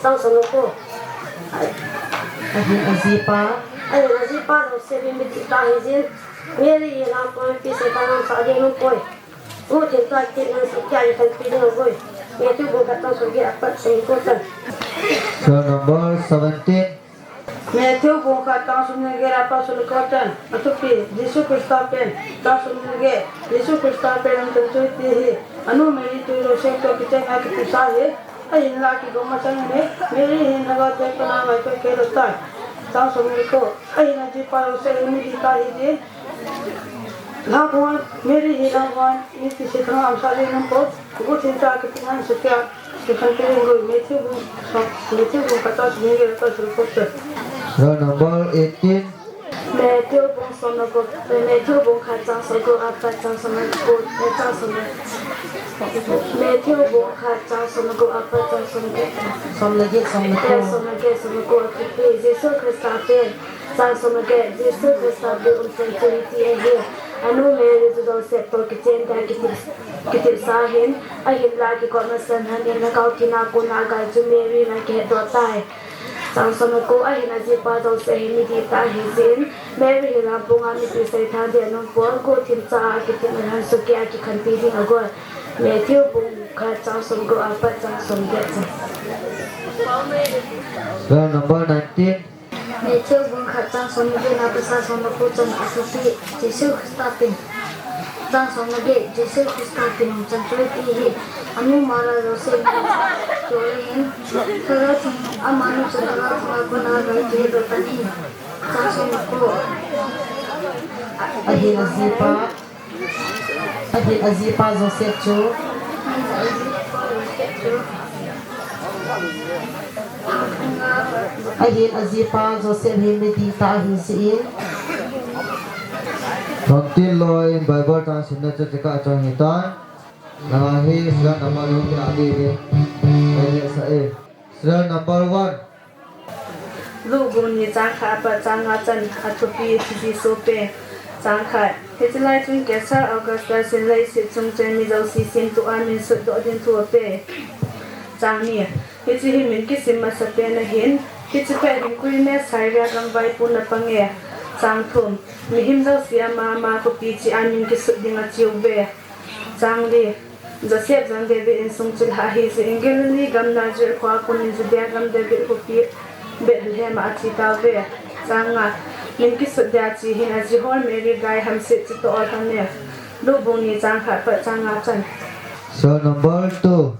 Chang som le ko. Ahin ajihpa. Ahin ajihpa Joseph hi midih tah ahi jeh in, Mary hi lhangphong a mipi seithang a umsah ding anom poi. Guhthim cha kitepna sukeh kikhenpi ding agoi. Matthew bung khat chang som le get apat som le ko chan. Roll number seventeen. Matthew bung khat chang som le get apat som le ko chan. Athupi, Jesu Christa pen. Chang som le get. Jesu Christa pen umchan chu hiti ahi. Anu Mary chu Joseph toh kichen dinga akitepsa ahin, ahinlah akigop masang ahin, Mary hin Lhagao Theng a kona agai chu akihetdoh tai. Chang som le ko. Ahin ajihpa Joseph hi midih tah ahi jeh in, Labuan, Mary hi labuan, Mister Sethang Amsali number, Gutin Cha Kitin Han Sophia, Second Pering Gui, Matthew Bung, Matthew Bung Kata Sumili Kata Sulkote. Roll number eighteen. Matthew Bung Sonago, Matthew Bung Khat Chang Sogo Apa Chang Sonago, Chang Sonago. Matthew Bung Khat Chang Sonago Apa Chang Sonago. Somnage, Somnage. Somnage, Somnago Apa. Jesu Christa pen. Chang Sonago, Jesu Christa pen um sen twenty ahi. Anu Mary chu Joseph to kichen ta kitip, kitip sa hin. Ahin la kikot na san han in na kau kina kuna gal chu Mary na kihet do tai. Chang Sonago ahin ajipa Joseph hi midih ta ahi jin. Mary hi lampung a mipi seithang dia nung pon ko thim cha a kitin a han suki a kikhanpi ding agoi. Matthew bung khat chang somgup apat chang somget chan. Roll number nineteen. Matthew bung khat chang somgup na pasa somgup chan a thupi Jesu Christa pen. Chang somgup Jesu Christa pen chan twenty hi. Anu Mara Joseph ni chole hin. Thara thang amanu chun thara thang a kona gai ke do tani. Chang somgup. Ahin ajipa. Ahin ajipa Joseph chu. Ahin ajipa Joseph hi midih ta ahi jin. Tontin loi Bible chang simna chu tika chang hitan. Nanga hi serial number one kila di di. Ai le sa e. Serial number one. Luke bung ni chang khat apat chang nga chan a thupi Jesu pen. Chang khat. Hiche lai chun Caesar Augustus in leiset chung cheng mi jouse simtoh a min sutdoh ding thu ape. Chang ni. Hiche hi min kisim masapen ahin. Hiche pet hin Quirinius Syria gam vaipun apang e. Chang thum. Mihem jouse ama ama khopi cheh a min kisut ding ache uve. Chang li. Joseph jong David insung chilhah ahi jeh in Galilee gam Nazareth khoa kon in Judea gam David khopi Bethlehem a ache tauve. Chang nga. Min kisut dia ache hin ajihol Mary gai hamset chetoh a alhon e. Luke bung ni chang khat apat chang nga chan. Serial number two.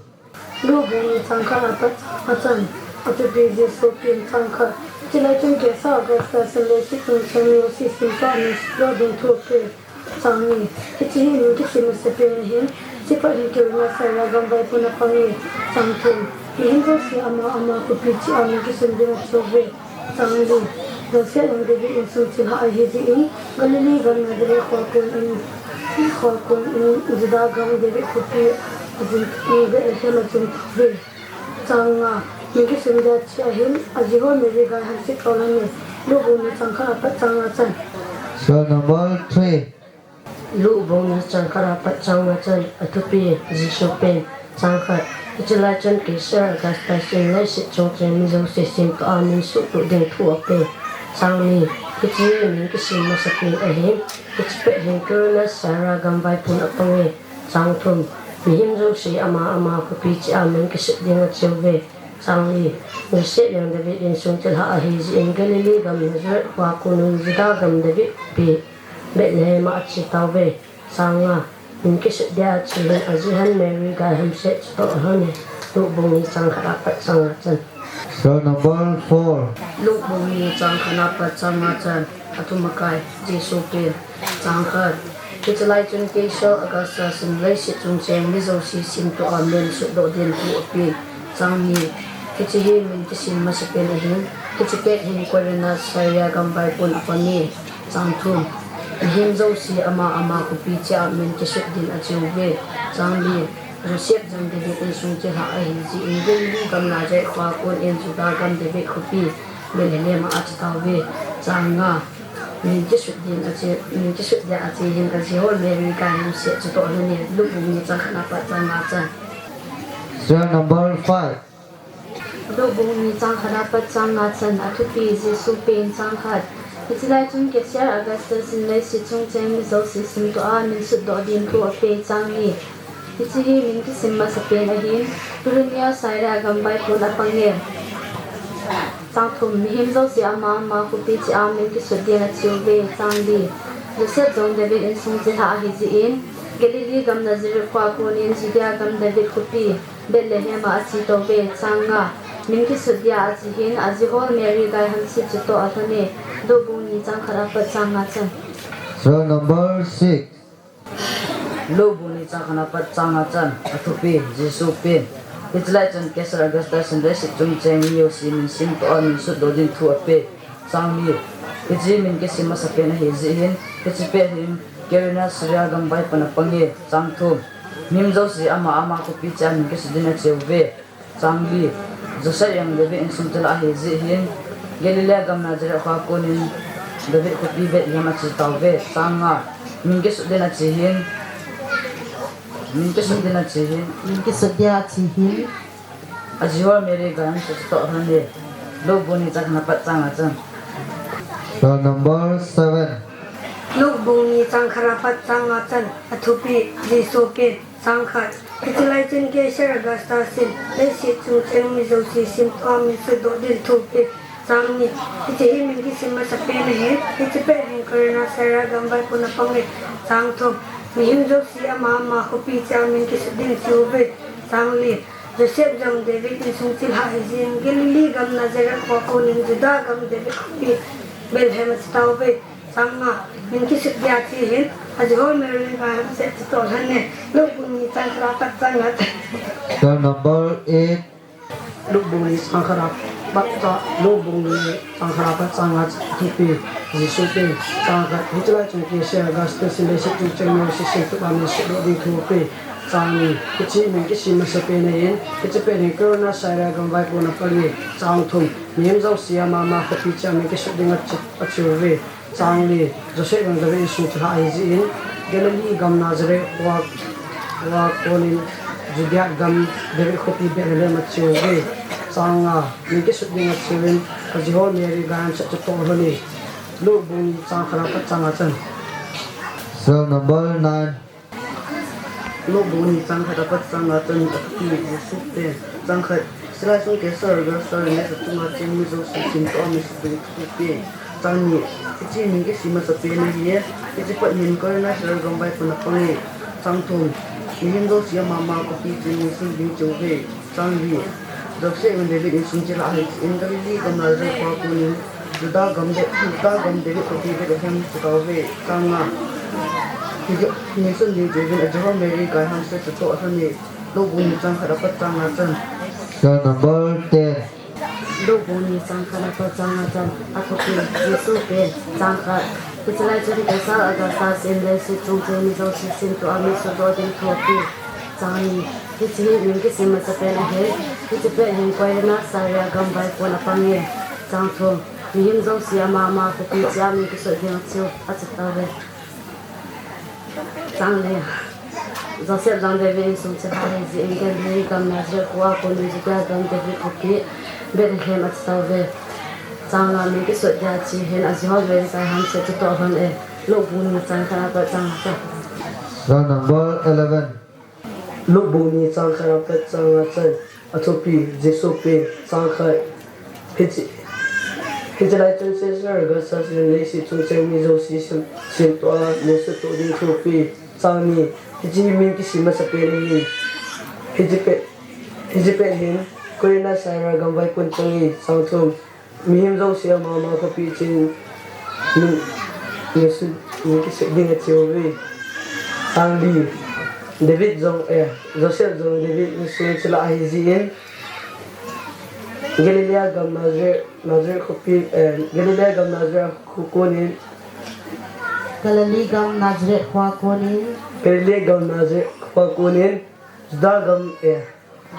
Luke bung ni chang khat apat chang nga chan. A thupi Jesu pen. Chang khat. Hiche lai chun Caesar Augustus in leiset chung cheng mi jouse simtoh a min sutdoh ding thu ape. Chang ni. Hiche hi min kisim masapen ahin. Hiche pet hin Quirinius Syria gam vaipun apang e. Chang thum. Mihem jouse ama ama khopi cheh a min kisut ding ache uve. Chang li. Joseph jong David insung chilhah ahi jeh in Galilee gam Nazareth khoa kon in, khoa kon in Judah gam David khopi, Bethlehem a ache tauve. Chang nga. Min kisim dia ache ahin ajihol Mary gai hamset chetoh a alhon e. Luke bung ni chang khat apat chang nga chan. Serial number three. Luke bung ni chang khat apat chang nga chan. A thupi Jesu pen. Chang khat. Hiche lai chun Caesar Augustus in leiset chung cheng mi jouse simtoh a min sutdoh ding thu ape. Chang ni. Hiche hi min kisim masapen ahin. Hiche pet hin Quirinius Syria gam vaipun apang e. Chang thum. Mihem jouse ama ama khopi cheh a min kisut ding ache uve. Chang li. Joseph jong David insung chilhah ahi jeh in Galilee gam Nazareth khoa kon in Judah gam David khopi Bethlehem a ache tauve. Chang nga. Min kisut dia ache hin ajihol Mary gai hamset chetoh a alhon e. Luke bung ni chang khat apat chang nga chan. Serial number four. Luke bung ni chang khat apat chang nga chan. A thum akai. Jesu pen. Chang khat. Hiche lai chun Caesar Augustus in leiset chung cheng mi jouse simtoh a min sutdoh ding thu ape. Chang ni. Hiche hi min kisim masapen ahin. Hiche pet hin Quirinius Syria gam vaipun apang e. Chang thum. Mihem jouse ama ama khopi cheh a min kisut ding ache uve. Chang li. Joseph jong David insung chilhah ahi jeh in Galilee gam Nazareth khoa kon in Judah gam David khopi Bethlehem a ache tauve. Chang nga. Min kisut ding ache, min kisut dia ache hin ajihol Mary gai hamset chetoh a alhon e. Luke bung ni chang khat apat chang nga chan. Serial number five. Luke bung ni chang khat apat chang nga chan. A thupi Jesu pen. Chang khat. Hiche lai chun Caesar Augustus in leiset chung cheng mi jouse simtoh a min sutdoh ding thu ape. Chang ni. Hiche hi min kisim masapen ahin. Quirinius Syria gam vaipun apang e. Chang thum. Mihem jouse ama ama khopi cheh a min kisut ding ache uve. Chang li. Joseph jong David insung chilhah ahi jeh in Galilee gam Nazareth khoa kon in Judea gam David khopi Bethlehem a ache tauve. Chang nga. Min kisut dia ache hin ajihol Mary gai hamset chetoh a alhon e. Luke bung ni chang khat apat chang nga chan. Roll number six. Luke bung ni chang khat apat chang nga chan, athupi, Jesu pen. Hiche lai chun Caesar Augustus in leiset chung cheng mi jouse minsim toh a min sutdoh ding thu ape. Chang li. Hiche min kisim masapen ahi jeh hin, hiche pet hin Quirinius Syria gam vaipun apang e. Chang thum. Mihem jouse ama ama khopi cheh a min kisut ding ache uve. Chang li. Joseph jong David insung chula ahi jeh hin, Galilee gam Nazareth khoa konin David khopi Bethlehem ache tauve. Chang nga. Min kisut ding ache hin, min kisut ding ache hin, min kisut ding ache hin, ajihol Mary gaihamsel chu atoh lhon e. Luke bung ni chang khat apat chang nga chan. Roll number seven. Luke bung ni chang khat apat chang nga chan, athupi, Jesu pen. Chang khat. Hiche lai chun Caesar Augustus in leiset chung cheng mi jouse sim toh a min sutdoh ding thu ape. Chang ni. Hiche hi min kisim masapen ahi. Hiche pet hin Quirinius Syria gam vaipun apang e. Chang thum. Mihem jouse ama ama khopi cheh a min kisut ding ache uve. Chang li. Joseph jong David insung chula ahi jeh in, Galilee gam Nazareth khoa konin Judah gam David khopi Bethlehem ache tauve. Chang nga. Min kisut ding ache hin, ajihol Mary gaihamsel chu atoh lhon e. Luke bung ni chang khat apat chang nga chan. Roll number eight. Luke bung ni chang khat apat chang, Luke bung ni chang khat apat chang nga chan, athupi, Jesu pen. Chang khat. Hiche lai chun Caesar Augustus in leiset chung cheng mi jouse sim toh a min sutdoh ding thu ape. Chang ni. Hiche min kisim masapen ahin, hiche pet hin Quirinius Syria gam vaipun apang e. Chang thum. Mihem jouse ama ama khopi cheh a min kisut ding ache, ache uve. Chang li. Joseph jong David insung chula ahi jeh in, Galilee gam Nazareth khoa, khoa konin Judea gam David khopi Bethlehem ache uve. Chang nga. Min kisut ding ache uvin, ajihol Mary gaihamsel chu atoh lhon e. Luke bung ni chang khat apat chang nga chan. Roll number nine. Luke bung ni chang khat apat chang nga chan, athupi, Jesu pen. Chang khat. Hiche lai chun Caesar Augustus in leiset chunga cheng mi jouse sim toh a min sutdoh ding thu ape. Chang ni. Hiche min kisim masapen ahi. Hiche pet hin Quirinius Syria gam vaipun apang e. Chang thum. Mihem jouse ama ama khopi cheh a min sut ding ache uve. Chang li. Joseph jong David insung chula ahi jeh in, Galilee gam Nazareth khoa konin Judah gam De-, Judah gam David khopi Bethlehem ache tauve. Chang nga. Hiche min sut ding ache uvin, ajihol Mary gaihamsel chu atoh lhon e. Luke bung ni chang khat apat chang nga chan. Roll number ten. Luke bung ni chang khat apat chang nga chan, athupi, Jesu pen. Chang khat. Hiche lai chun Caesar Augustus in leiset chung cheng mi jouse sim toh a min sutdoh ding thu ape. Chang ni. Hiche hi min kisim masapen ahi. Hiche pet hin Quirinius Syria gam vaipun apang e. Chang thum. Mihem jouse ama ama khopi cheh a min kisut ding ache, ache tauve. Chang li. Joseph jong David insung chula ahi jeh in, Galilee gam Nazareth khoa konin Judea gam David khopi Bethlehem ache tauve. Chang nga. Min kisut ding ache hin, ajihol Mary gaihamsel chu atoh lhon e. Luke bung ni chang khat apat chang nga chan. Roll number eleven. Luke bung ni chang khat apat chang nga chan, athupi, Jesu pen. Chang khat. Hiche, hiche lai chun Caesar Augustus in leiset chung cheng mi jouse sim, sim toh a min sutdoh ding thu ape. Chang ni. Hiche hi min kisim masapen ahi. Hiche pet, hiche pet hin Quirinius Syria gam vaipun apang e. Chang thum. Mihem jouse ama ama khopi cheh a min, min sut, min kisut ding ache uve. Chang li. David jong, eh, Joseph jong David insung chula ahi jeh in, Galilee gam Nazareth, Nazareth khopi, eh, Galilee gam Nazareth khoa konin, Galilee gam Nazareth khoa konin, Galilee gam Nazareth khoa konin, Judah gam, eh,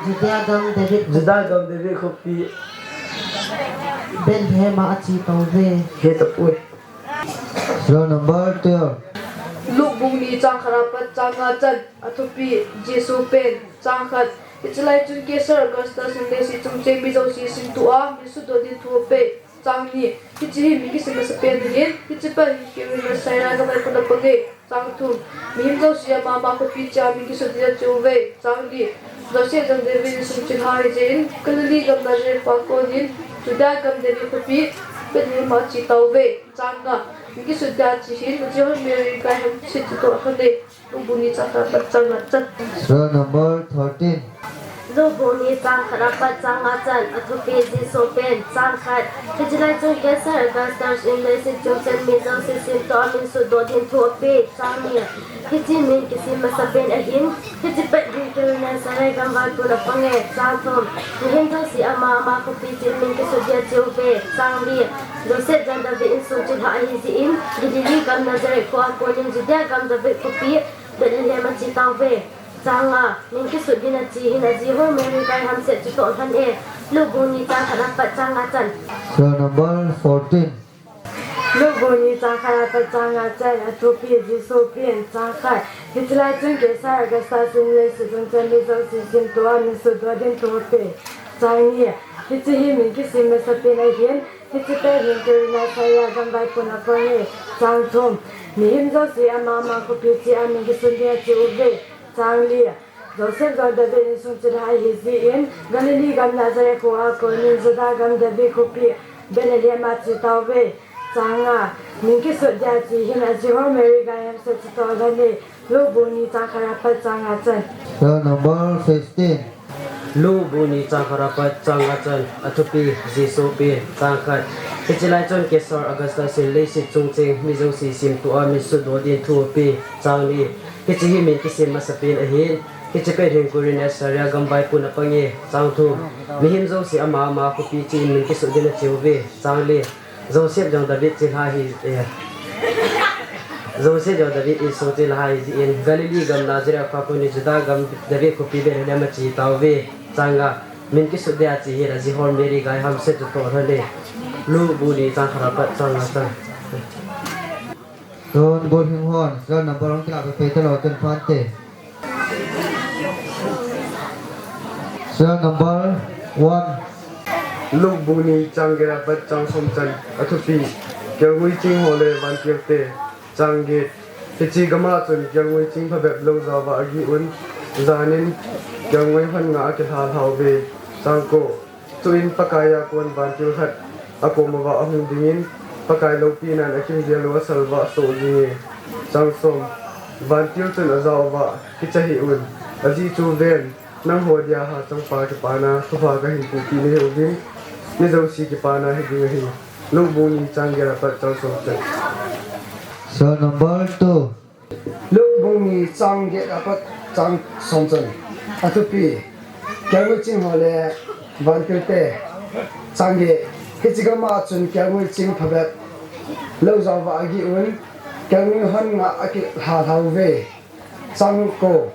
Judah gam David, Judah gam David khopi Bethlehem a ache tauve. He tapoi. Roll number twelve. Luke bung ni chang khat apat chang nga chan, athupi, Jesu pen. Chang khat. Hiche lai chun Caesar Augustus in leiset chung cheng mi jouse sim toh a min sutdoh ding thu ape. Chang ni. Hiche hi min kisim masapen ahin, hiche pet hin Quirinius Syria gam vaipun apang e. Chang thum. Mihem jouse ama ama khopi cheh a min kisut ding ache uve. Chang li. Joseph jong David insung chula ahi jeh in, Galilee gam Nazareth khoa konin Judah gam David khopi Bethlehem a ache tauve. Chang nga. Min kisut ding ache hin, ajihol Mary gaihamsel chu atoh lhon e. Luke bung ni chang khat apat chang nga chan. Roll number thirteen. Luke bung ni chang khat apat chang nga chan, athupi Jesu pen. Chang khat. Hiche lai chun Caesar Augustus in leiset chung chun mi jouse simtoh a min suhdoh din thu ape. Chang ni. Hiche min kisim masapen ahin, hiche pet hin Cyrene Syria gam vaipun apang e. Chang thum. Mihem jouse ama ama khopi cheh in min kisut dia cheuve. Chang li. Joseph jong David insung chilhah ahi jeh in, Galilee gam Nazareth kho a konin Judea gam David khopi Bethlehem a che tauve. Chang nga. Min kisut din ache hin ajihol Mary gai hamset chutoh lhon e. Luke bung ni chang khat apat chang nga chan. Serial number fourteen. Luke bung ni chang khat apat chang nga chan, athupi Jesu pen. Chang khat. Hiche lai chun Caesar Augustus in leiset chung chun mi jouse simtoh a min suhdoh din thu ape. Chang ni. Hiche hi min kisim masapen ahin, hiche pet hin Cyrene Syria gam vaipun apang e. Chang thum. Mihem jouse ama ama khopi cheh a min kisut dia cheuve. Chang li. Joseph jong David insung chilhah ahi jeh in, Galilee gam Nazareth kho a konin Judah gam David khopi Bethlehem a che tauve. Chang nga. Min kisut dia che hin ajihol Mary gai hamset chutoh lhon e. Luke bung ni chang khat apat chang nga chan. Serial number fifteen. Luke bung ni chang khat apat chang nga chan, athupi Jesu pen. Chang khat. Hiche lai chun Caesar Augustus in leiset chung cheng mi jouse simtoh a min suhdoh din thu ape. Chang li. Hiche hi min kisim masapen ahin, hiche pet hin Cyrene Syria gam vaipun apang e. Chang thum. Mihem jouse ama ama khopi cheh in min kisut din acheuve. Chang li. Joseph jong David chilhah ahi, eh, Joseph jong David insung chilhah ahi jeh in, Galilee gam Nazareth kho a konin Judah gam David khopi Bethlehem a che tauve. Chang nga. Min kisut dia che hin ajihol Mary gai hamset chutoh lhon e. Luke bung ni chang khat apat chang nga chan. Tun, Golhing hon, serial number hung kilah peh peh talou tun phante. Serial number one. Luke bung ni chang get apat chang som chan, athupi, Kelngoi ching ho le vantil te. Chang get. Hiche gam a chun kelngoi ching phabep lou jao uva agih un, jan in kelngoi hon nga akilha lhauve. Chang ko. Chuin Pakai a kon vantil khat akom uva ahung dingin, Pakai loupina in akimvel u asalvah soh jinge. Chang som. Vantil chun ajah uva, kicha hih un, ajeh chu ven, nangho dia hachangpa kipana thupha kahin pohpeh nahiuvin, mi jouse kipana hiding ahi. Luke bung ni chang get apat chang som chan. Serial number two. Luke bung ni chang get apat chang som chan. Athupi, Kelngoi ching ho le vantil te. Chang get. Hiche gam a chun kelngoi ching phabep lou jao uva agih un, kelngoi hon nga akilha lhauve. Chang ko.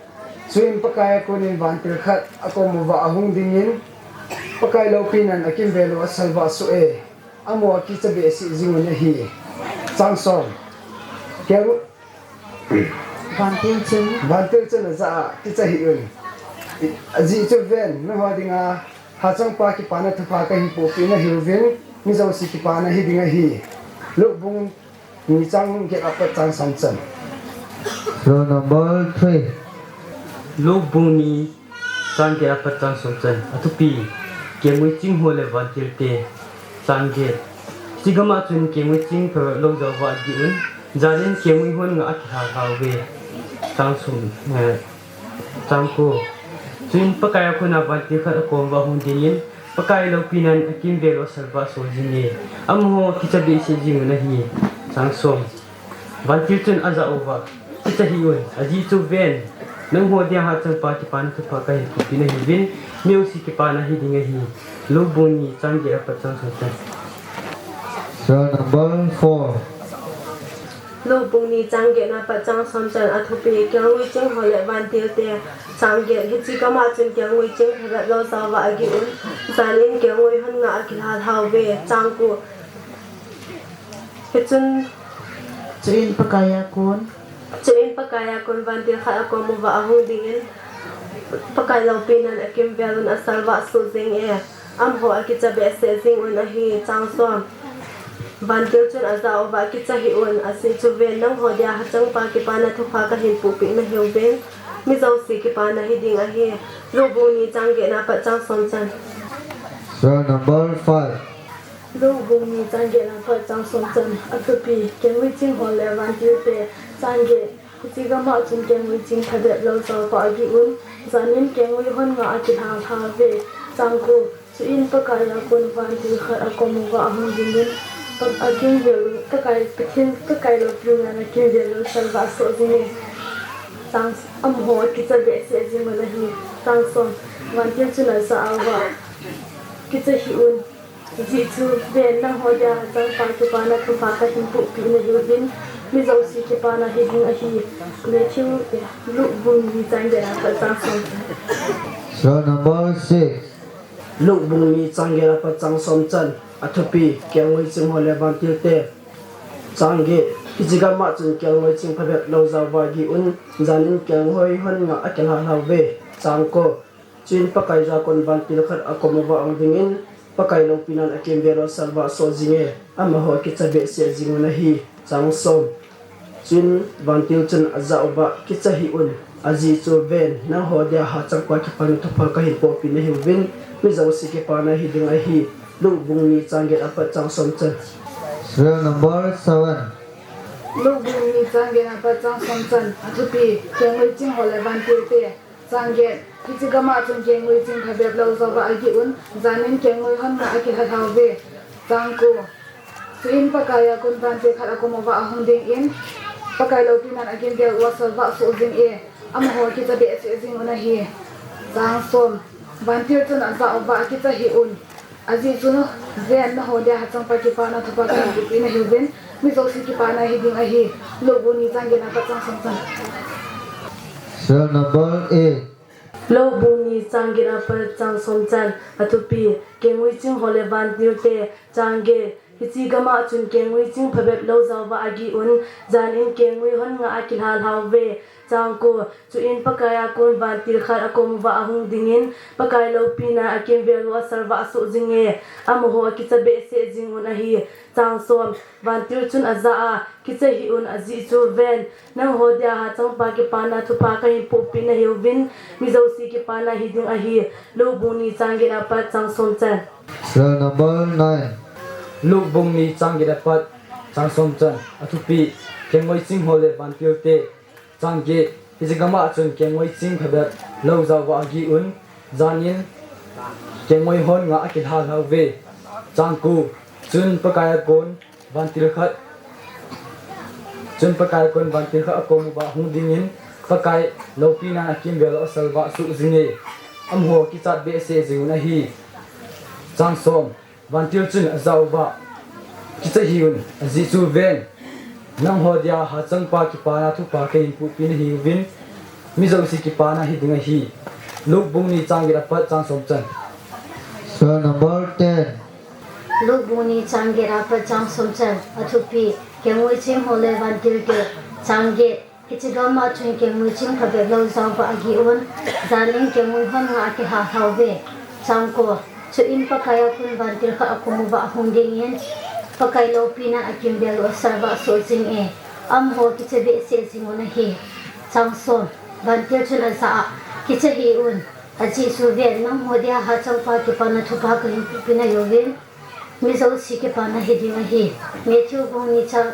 Chuin Pakai a konin vantil khat akom uva ahung dingin, Pakai loupina in akimvel u asalvah soh e. Amaho akicha behseh jing un ahi. Chang som. Kel Vantil chun. Vantil chun ajah a, kicha hih un. Ajeh chu ven, nangho dinga hachangpa kipana thupha kahin pohpeh nahiuvin, mi jouse kipana hiding ahi. Luke bung ni chang get apat chang som chan. Roll number three. Luke bung ni chang get apat chang som chan. Athupi, kelngoi ching ho le vantil te. Chang get. Hiche gam a chun kelngoi ching phabep lou jao uva agih un, jan in kelngoi hon nga akilha lhauve. Chang som, eh, chang ko. Chuin Pakai a kona vantil khat akom uva ahung dingin, Pakai loupina in akimvel u asalvah soh jinge. Amaho akicha behseh jing un ahi. Chang som. Vantil chun ajah uva, kicha hih un, ajeh chu ven, nangho dia hachangpa kipana thupha kahin pohpeh nahiuvin, mi jouse kipana hiding ahi. Luke bung ni chang get apat chang som chan. Serial number four. Luke bung ni chang get apat chang som chan. Athupi, kelngoi ching ho le vantil te. Chang get. Hiche gam a chun kelngoi ching phabep lou jao uva agih un, jan in kelngoi hon nga akilha lhauve. Chang ko. Hichun. Chuin Pakai a kon. Chuin Pakai a kon vantil khat akom uva ahung dingin, Pakai loupina in akimvel u asalvah soh jinge. Amaho akicha behseh jing un ahi. Chang som. Vantil chun ajah uva, kicha hih un, ajeh chu ven, nangho dia hachangpa kipana thupha kahin pohpeh nahiuvin, mi jouse kipana hiding ahi. Luke bung ni chang get apat chang som chan. Serial number five. Luke bung ni chang get apat chang som chan. Athupi, kelngoi ching ho le vantil te. Chang get. Hiche gam'a chun kelngoi ching phabep lou jao va agih un, janin kelngoi hon nga akilha lha uve. Chang ko, chuin Pakai a kon vantil khat akom uva ahung dingin, Pa-, akimvel, Pakai, Pathen, Pakai loupina a akimvel lou salva asoh jinge. Chang s-, amaho akicha behseh jing un ahi. Chang som, vantil chun ajah uva, kicha hih un. Ajeh chu ven, nangho dia hachangpa kipana thupha kahin pohpeh nahiuvin, mi jouse kipana hiding ahi. Matthew, Luke bung ni chang get apat chang som chan. Serial number six. Luke bung ni chang get apat chang som chan. Athupi, kelngoi ching ho le vantil te. Chang get, hiche gam'a chun kelngoi ching phabep lou jao va agih un, janin kelngoi hon nga akilha lha uve. Chang ko, chuin Pakai a kon vantil khat akom uva ahung dingin, Pakai loupina a akimvel u asalvah soh jinge, amaho akicha behseh jing un ahi. Chang som, chuin vantil chun ajah uva, kicha hih un, ajeh chu ven, nangho dia hachangpa kipana thupha kahin pohpeh nahiuvin, mi jouse kipana hiding ahi. Luke bung ni chang get apat chang som chan. Serial number seven. Luke bung ni chang get apat chang som chan. Athupi, kelngoi ching ho le vantil te. Chang get, hiche gam'a chun kelngoi ching phabep lou jao va agih un, janin kelngoi hon nga akilha lha uve. Chang ko, chuin Pakai a kon vantil khat akom uva ahung dingin, Pakai loupina a akimvel u asalvah soh jinge, amaho akicha behseh jing un ahi. Chang som, vantil chun ajah uva, kicha hih un. Ajeh chu ven, nangho dia hachangpa kipana thupha kahin pohpeh nahiuvin, mi jouse kipana hiding ahi. Luke bung ni chang get apat chang som chan. Serial number eight. Luke bung ni chang get apat chang som chan. Athupi, kelngoi ching ho le vantil te. Chang get, hiche gam'a chun kelngoi ching phabep lou jao va agih un, janin kelngoi hon nga akilha lha uve. Chang ko, chuin Pakai a kon vantil khat akom uva ahung dingin, Pakai loupina a akimvel u asalvah soh jinge, amaho akicha behseh jing un ahi. Chang som, vantil chun ajah a, kicha hih un, ajeh chu ven, nangho dia hachangpa kipana thupha kahin pohpeh nahiuvin, mi jouse kipana hiding ahi. Luke bung ni chang get apat chang som chan. Serial number nine. Luke bung ni chang get apat chang som chan. Athupi, kelngoi ching ho le vantil te. Chang get, hiche gam'a chun kelngoi ching phabep lou jao va agih un, janin kelngoi hon nga akilha lha uve. Chang ko, chuin Pakai a kon vantil khat, chuin Pakai a kon vantil khat akom uva ahung dingin, Pakai loupina a akimvel u asalvah soh jinge, amaho akicha behseh jing un ahi. Chang som, vantil chun ajah uva, kicha hih un, ajeh chu ven, nangho dia hachangpa kipana thupha kahin pohpeh nahiuvin, mi jouse kipana hiding ahi. Luke bung ni chang get apat chang som chan. Serial number ten. Luke bung ni chang get apat chang som chan. Athupi, kelngoi ching ho le vantil te. Chang get, hiche gam'a chun kelngoi ching phabep lou jao va agih un, janin kelngoi hon nga akilha lha uve. Chang ko, chuin Pakai a kon vantil khat akom uva ahung dingin, Pakai loupina a akimvel u asalvah soh jinge, amaho akicha behseh jing un ahi. Chang som, vantil chun ajah a, kicha hih un, ajeh chu ven, nangho dia hachangpa kipana thupha kahin pohpeh nahiuvin, mi jouse kipana hiding ahi. Matthew bung ni chang,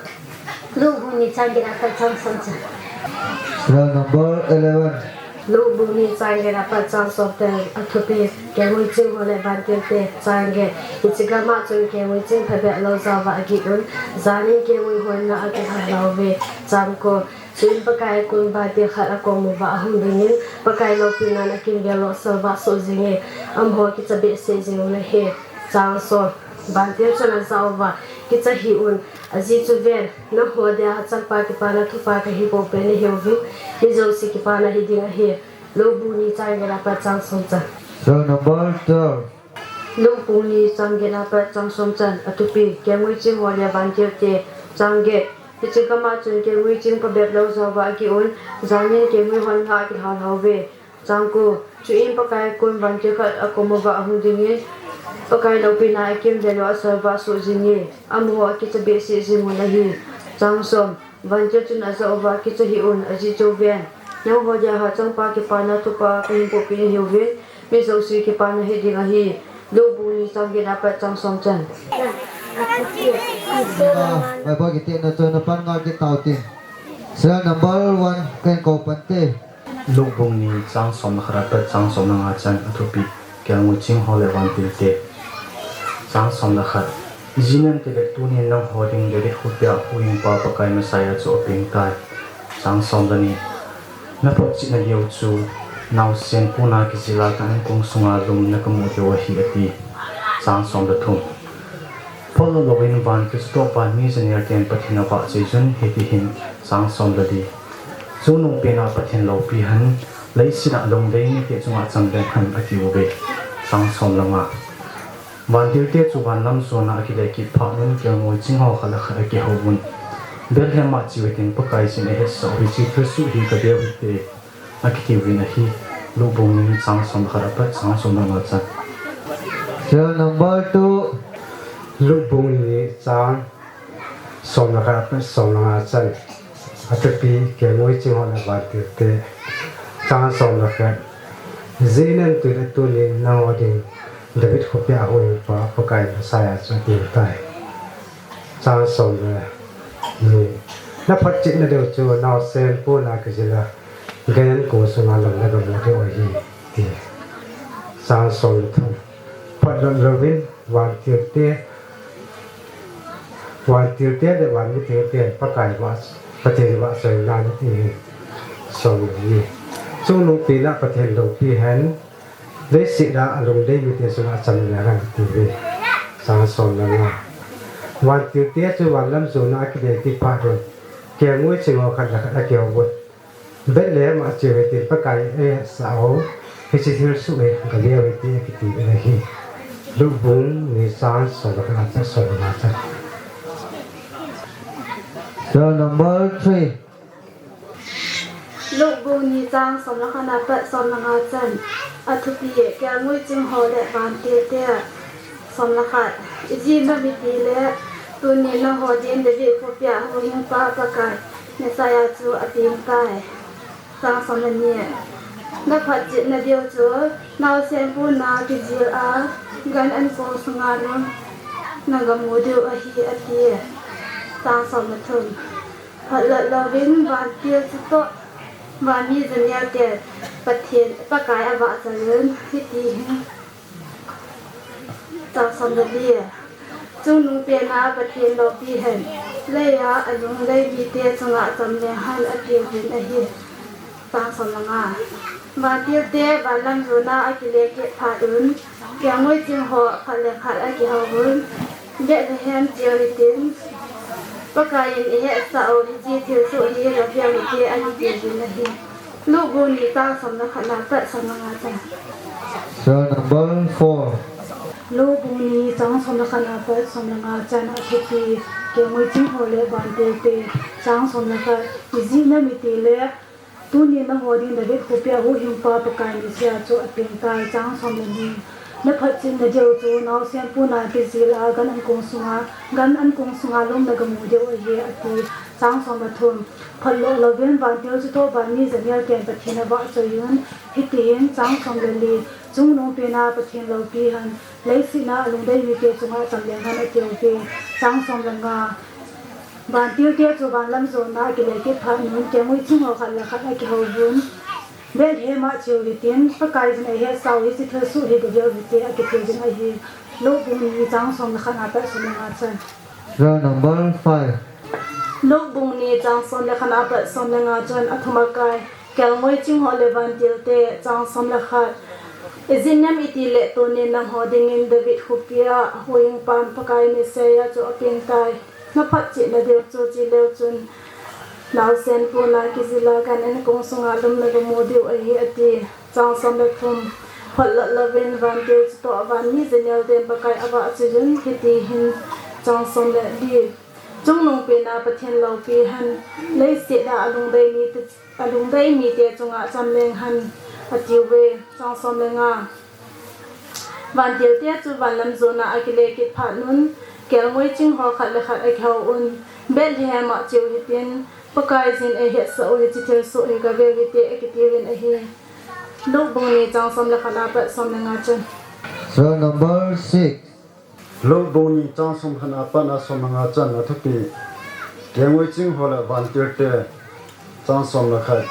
Luke bung ni chang get apat chang som chan. Serial number eleven. Luke bung ni chang get apat chang som chan. Athupi, kelngoi ching ho le vantil te. Chang get, hiche gam'a chun kelngoi ching phabep lou jao va agih un, janin kelngoi hon nga akilha lha uve. Chang ko, chuin Pakai a kon vantil khat akom uva ahung dingin, Pakai loupina a akimvel u asalvah soh jinge, amaho akicha behseh jing un ahi. Chang som, vantil chun ajah uva, kicha hih un, ajeh chu ven, nangho dia hachangpa kipana thupha kahin pohpeh nahiuvin, mi jouse kipana hiding ahi. Luke bung ni chang get apat chang som chan. Serial number twelve. Luke bung ni chang get apat chang som chan. Athupi, kelngoi ching ho le vantil te. Chang get, hiche gam'a chun kelngoi ching phabep lou jao va agih un, janin kelngoi hon nga akilha lha uve. Chang ko, chuin Pakai a kon vantil khat akom uva ahung dingin, Pakai loupina a akimvel u asalvah soh jinge, amaho akicha behseh jing un ahi. Chang som, vantil chun ajah uva, kicha hih un, ajeh chu ven, nangho dia hachangpa kipana thupha kahin pohpeh nahiuvin, mi jouse kipana hiding ahi. Luke bung ni chang get apat chang som chan. Ah, Bible kiti na chu na pan nga kit tau tin. Serial number one, Kenko Pante. Luke bung ni chang som le khat apat chang som le nga chan. Athupi: Kelngoi chingho le vantilte. Chang som le khat. Ijeh inem itile tunin nangho ding David khopia Huhhingpa Pakai Messiah chu apeng tai. Chang som le ni. Naphotchetna diu chu naosen puna kijila ka ankong sunga lum nagamu diu ahi, ati. Chang som le thum. Phot lou louvin vantil chutoh vanmi janel ten Pathen avahchoi un hitihin. Chang som le li. Chungnung pena Pathen loupi hen, leiset a lungdei mite chunga chamleng hen, atiuve. Chang som le nga. Vantilte chu vanlam jona akile kit phat un, kelngoi chingho khat le khat akihouvun, Bethlehem a cheu hitin, Pakaiyin ahetsah u hiche thilsoh hi gaveu hite, akitiuvin ahi. Luke bung ni chang som le khat apat chang som le nga chan. Serial number two. Luke bung ni chang som le khat apat som le nga chan. Athupi: Kelngoi chingho le vantilte. Chang som le khat. Ijeh inem itile tunin nangho ding David khopia Huhhingpa Pakai Messiah chu apeng tai. Chang som le ni. Naphotchetna diu chu naosen puna kijila ka ankong sunga lum nagamu diu ahi, ati. Chang som le thum. Phot lou louvin vantilte, vantilte le vanmi tengte Pakai vah, Pathen vahchoi un hitihin. Som le li. Chungnung pena Pathen loupi hen, leiset a lungdei mite chunga chamleng hen, atiuve. Chang som le nga. Vantilte chu vanlam jona akile kit phat un, kelngoi chingho khat le khat akihouvun, Bethlehem a cheu hitin, Pakaiyin ahetsah u hiche thilsoh hi gaveu hite, akitiuvin ahi. Luke bung ni chang som le khat apat som le nga chan. Serial number three. Luke bung ni chang som le khat apat som le nga chan. Athupi: Kelngoi chingho le vantilte. Som le khat. Ijeh inem itile tunin nangho ding David khopia Huhhingpa Pakai Messiah chu apeng tai. Chang som le ni. Naphotchetna diu chu naosen puna kijila ka ankong sunga lum nagamu diu ahi, ati. Chang som le thum. Phot lou louvin vantil chutoh vanmi janel ten Pathen, Pakai avahchoi un hitihin. Chang som le li. Chungnung pena Pathen loupi hen, leiset a lungdei mite chunga chamleng hen, atiuvin ahi. Chang som le nga. Vantilte vanlam jona akile kit phat un, kelngoi chingho khat le khat akihouvun, Bethlehem cheu hitin, Pakaiyin ahetsah u hiche thilsoh hi gaveu hite, akitiuvin ahi. Luke bung ni chang som le khat apat som le nga chan. Serial number four. Luke bung ni chang som le khat apat som le nga chan. Athupi: Kelngoi chingho le vantilte. Chang som le khat. Ijeh inem itile tunin nangho ding David khopia Huhhingpa Pakai Messiah chu apeng tai. Chang som le ni. Naphotchetna diu chu naosen puna kijila ka ankong sunga, ka ankong sunga lum nagamu diu ahi, ati. Chang som le thum. Phot lou louvin vantil chutoh vanmi janel ten Pathen avahchoi un hitihin. Chang som le li. Chungnung pena Pathen loupi hen, leiset a lungdei mite chunga chamleng hen, atiuve. Chang som le nga. Vantilte chu vanlam jona akile kit phat un, kelngoi chingho khat le khat akihouvun, Bethlehem a cheu hitin, Pakaiyin ahetsah u hiche thilsoh hi gaveu hite, akitiuvin ahi. Luke bung ni chang som le khat apat som le nga chan. Serial number five. Luke bung ni chang som le khat apat som le nga chan. Athumakai: Kelngoi chingho le vantilte. Chang som le khat. Ijeh inem itile tunin nangho dingin David khopia Huhhingpa Pakai Messiah chu apeng tai. Naphotchetna diu chu chileu chun naosen puna kijila ka ankong sunga lum nagamu diu ahi, ati. Chang som le thum. Phot lou louvin vantil chutoh vanmi janel ten Pakai avahchoi un hitihin. Chang som le li. Chungnung pena Pathen loupi hen, leiset a lungdei mite, lungdei mite chunga chamleng hen, atiuve. Chang som le nga. Vantilte chu vanlam jona akile kit phat un, kelngoi chingho khat le khat akihouvun, Bethlehem a cheu hitin, Pakaiyin ahetsah u hiche thilsoh hi gaveu hite, akitiuvin ahi. Luke bung ni chang som le khat apat som le nga chan. Serial number six. Luke bung ni chang som le khat apat som le nga chan. Athupi: Kelngoi chingho le vantilte. Chang som le khat.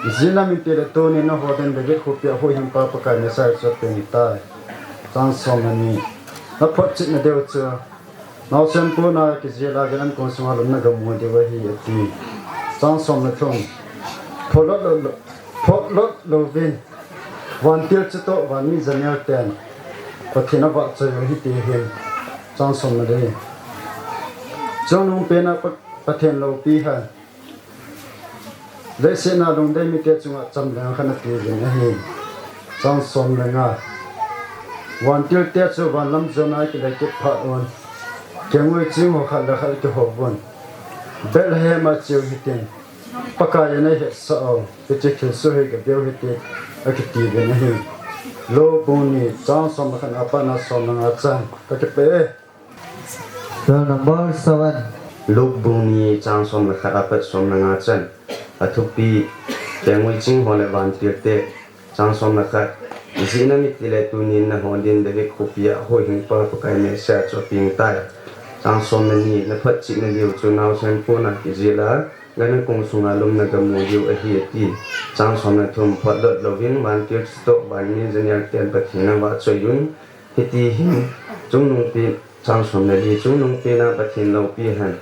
Ijeh inem itile tunin nangho din David khopia huhhingpa Pakai Messiah chu apeng tai. Chang som le ni. Naphotchetna diu chu naosen pon a kijel a gan-an kong sunga lum nagamu diu ahi, ati. Chang som le thum. Photlot lou, photlot louvin vantil chutoh vanmi janel ten Pathen avahchoi un hiti hin. Chang som le li. Chungnungpen a Pa-, Pathen loupi hen leiset a lungdei mite chunga chamleng hen atiuvin ahi. Chang som le nga. Vantil te chu van lam jona akile kit phat un, kelngoi ching ho khat le khat akihou vun, Bethlehem a cheu hitin, Pakai in eihetsah u, hiche thilsoh hi gaveu hite, akitiuvin ahi. Luke bung ni chang som le khat a pat na som le nga chan. Kakipah e. Roll number seven. Luke bung ni chang som le khat a pat som le nga chan. Athupi, kelngoi ching ho le vantil te. Chang som le khat. Ijeh inem itile tunin nangho din David khopia huhhingpa Pakai Messiah chu apeng tai. Chang som le ni. Naphotchetna diu chu naosen pon a kijel a gan-an kong sunga lum nagamu diu ahi, ati. Chang som le thum. Photlot louvin vantil chutoh vanmi janel ten Pathen avahchoi un. Hiti hin, chungnungpen, chang som le li, chungnungpen a Pathen loupi hen,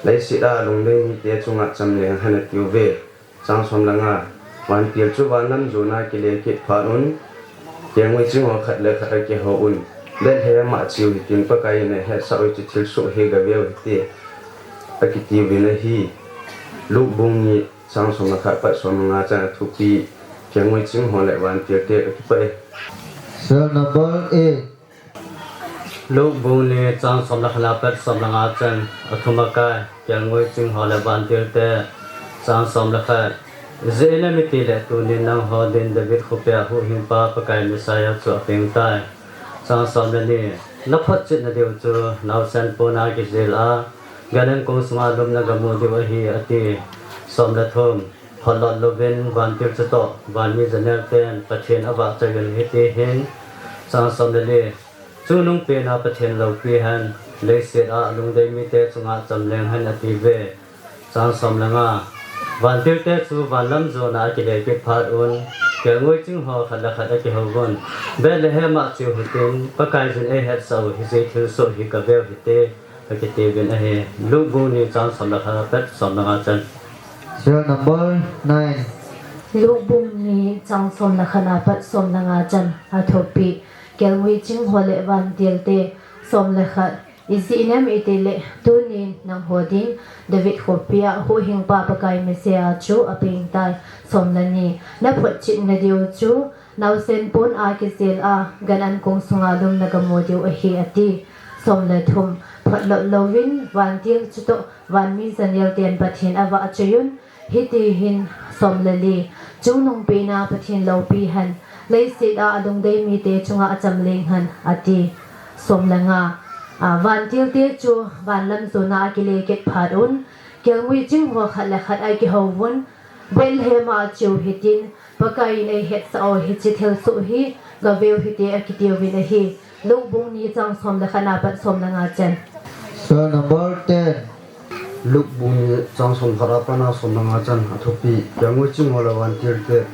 leiset a lungdei mite chunga chamleng hen atiuve. Chang som le nga. Vantil chu van lam jona akile kit phat un, kelngoi ching ho khat le khat akihou un, Bethlehem a cheu hitin, Pakai in eihetsah u, hiche thilsoh hi gaveu hite, akitiuvin ahi. Luke bung ni chang som le khat a pat som le nga chan. Athupi, kelngoi ching ho le vantil te. Kakipah e. Roll number eight. Luke bung ni chang som le khat a pat som le nga chan. Athumakai, kelngoi ching ho le vantil te. Chang som le khat. Ijeh inem itile tunin nangho din David khopia huhhingpa Pakai Messiah chu apeng tai. Chang som le ni. Naphotchetna diu chu naosen pon a kijel a gan-an kong sunga lum nagamu diu ahi, ati. Som le thum. Photlot louvin vantil chutoh vanmi janel ten Pathen avahchoi un hiti hin. Chang som le li. Chungnungpen a Pathen loupi hen, leiset a lungdei mite chunga chamleng hen atiuve. Chang som le nga. Vantil te chu van lam jona akile kit phat un, kelngoi ching ho khat le khat akihou vun, Bethlehem a cheu hitin, Pakai in eihetsah u, hiche thilsoh hi gaveu hite, akitiuvin ahi. Luke bung ni chang som le khat a pat som le nga chan. Serial number nine. Luke bung ni chang som le khat a pat som le nga chan. Athupi, kelngoi ching ho le vantil te. Som le khat. Ijeh inem itile tunin nangho din David khopia huhhingpa Pakai Messiah chu apeng tai. Som le ni. Naphotchetna diu chu naosen pon a kijel a gan-an kong sunga lum nagamu diu ahi, ati. Som le thum. Photlot louvin vantil chutoh vanmi janel ten Pathen avahchoi un. Hiti hin. Som le li. Chungnungpen a Pathen loupi hen, leiset a lungdei mite chunga chamleng hen, ati. Som le nga. A, vantil te chu van lam jona akile kit phat un, kelngoi ching ho khat le khat akihou vun, Bethlehem a cheu hitin, Pakai in eihetsah u, hiche thilsoh hi gaveu hite, akitiuvin ahi. Luke bung ni chang som le khat a pat som le nga chan. Serial number ten. Luke bung ni chang som le khat a pat a som le nga chan. Athupi, kelngoi ching ho le vantil te.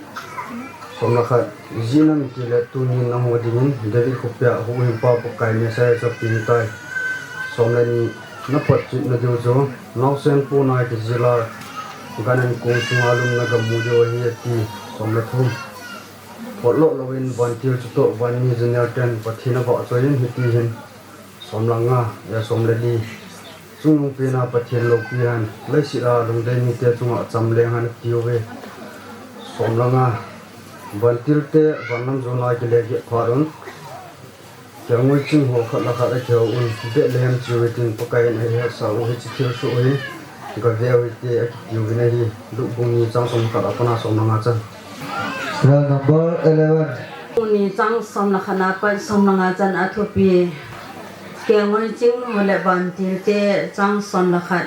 Som le khat. Ijeh inem itile tunin nangho dingin David khopia huhhingpa Pakai Messiah chu apeng tai. Som le ni. Naphotchetna diu chu naosen pon a kijel a gan-an kong sunga lum nagamu diu ahi, ati. Som le thum. Photlot louvin vantil chutoh vanmi janel ten Pathen avahchoi un, hiti hin. Som le nga, ya, som le li. Chungnungpen a Pathen loupi hen, leiset a lungdei mite chunga chamleng hen, atiuve. Som le nga. Vantil te van lam jona akile kit phat un, kelngoi ching ho khat le khat akihou un, Bethlehem cheu hitin, Pakai in eihetsah u, hiche thilsoh hi gaveu hite, akitiuvin ahi. Luke bung ni chang som le khat a pat a som le nga chan. Serial number eleven. Bung ni chang som le khat a pat som le nga chan. Athupi, kelngoi ching ho le vantil te. Chang som le khat.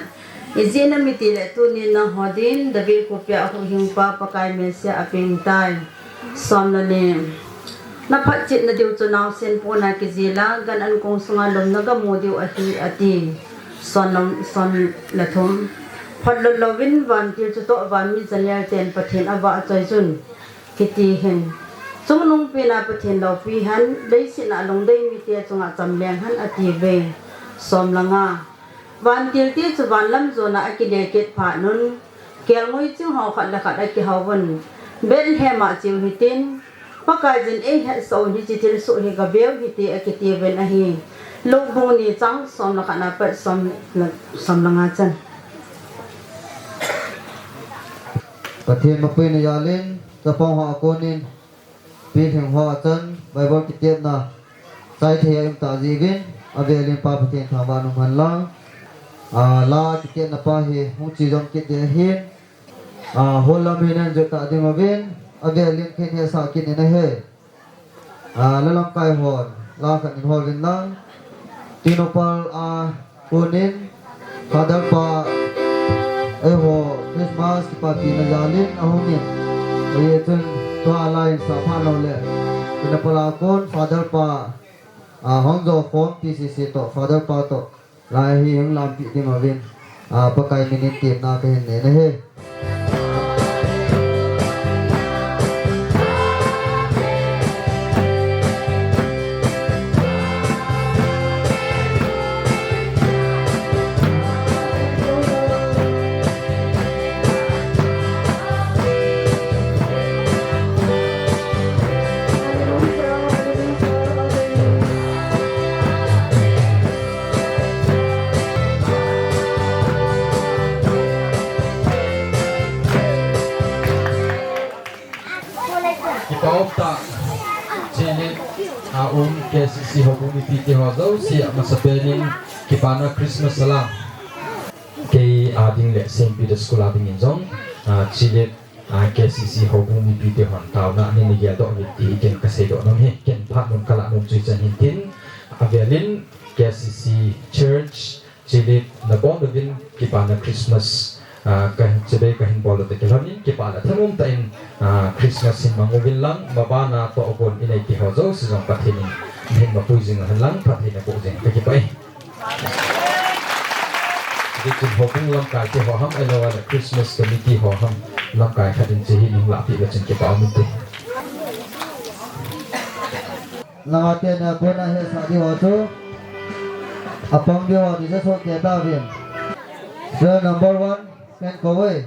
Ijeh inem itile tunin nangho din David khopia huhhingpa Pakai Messiah apeng tai. Som le ni. Naphotchetna diu chu naosen pon a kijel a gan-an kong sunga lum nagamu diu ahi, ati. Som le, som le thum. Phat lou louvin vantil chutoh vanmi Daniel ten Pathen avahchoi chun, kiti hin, chungnungpena Pathen loupi hen, leiset a lungdei mite chunga chamleng hen atiuve. Som le nga. Vantil te chu van lam jona akile kit phat un, kelngoi ching ho khat le khat akihouvun, Bethlehem a cheu hitin, Pakaiyin eihetsah un hiche thilsoh hi gaveu hite akitiuvin ahi. Luke bung ni chang som le khat na pat som le, som le nga chan. Pathen mapuina jalin, chapang hoa konin, pilhing hoa chan, Bible kitepna, chai thei a um tah jeh uvin, avelin Pa Pathen thangvah in um hen lang. A, la kitepna pa hi, hung che jom kit ding ahin, a, hol lam hi nan jot tah ding uvin, avelin khin hetsah kit in ahi. A, la lamkai hon, la khat in hol in lang. Tinoupal a konin, Father pa, eiho, Christmas kipapina jalin, ahungin. Hijeh chun, tua la in sa pha lou le. Tinoupal a kon, Father pa, a, hung jo khom P C C toh, Father pa toh. Lai hi hung lampi ding uvin, a, Pakai minin tepna kahin nei ahi. Kipa um tah, Chilet a um K C C houbung mipite ho jouse, amasapen in kipana Christmas salam. Kei a ding le Saint Peter School a dingin jong, a, Chilet, a, K C C houbung mipite hon taona nei geldoh uvin ti hi ken kaseidoh nom ahi, ken phat nom kalah nom chu hichan hin tin, avelin K C C Church, Chilet nabon uvin kipana Christmas, a, kahin chibai kahin bol u toh kilhonin, kipa le thanom tah in, a, Christmas hin mang uvin lang, mabana tohgon inei te ho jouse jong Pathen in nahin mapui jing u hen lang, Pathen in naboh jing, kakipah e. Hijeh chun houbung lamkai te ho ham, ahilou le Christmas committee ho ham, lamkai khat in hiche hi neihin lahpeh le chun kipa um inte. Nangma teni a kona hetsah ding ho chu, apang ding ho ding sa soh kei tauvin. Serial number one, ken kou e.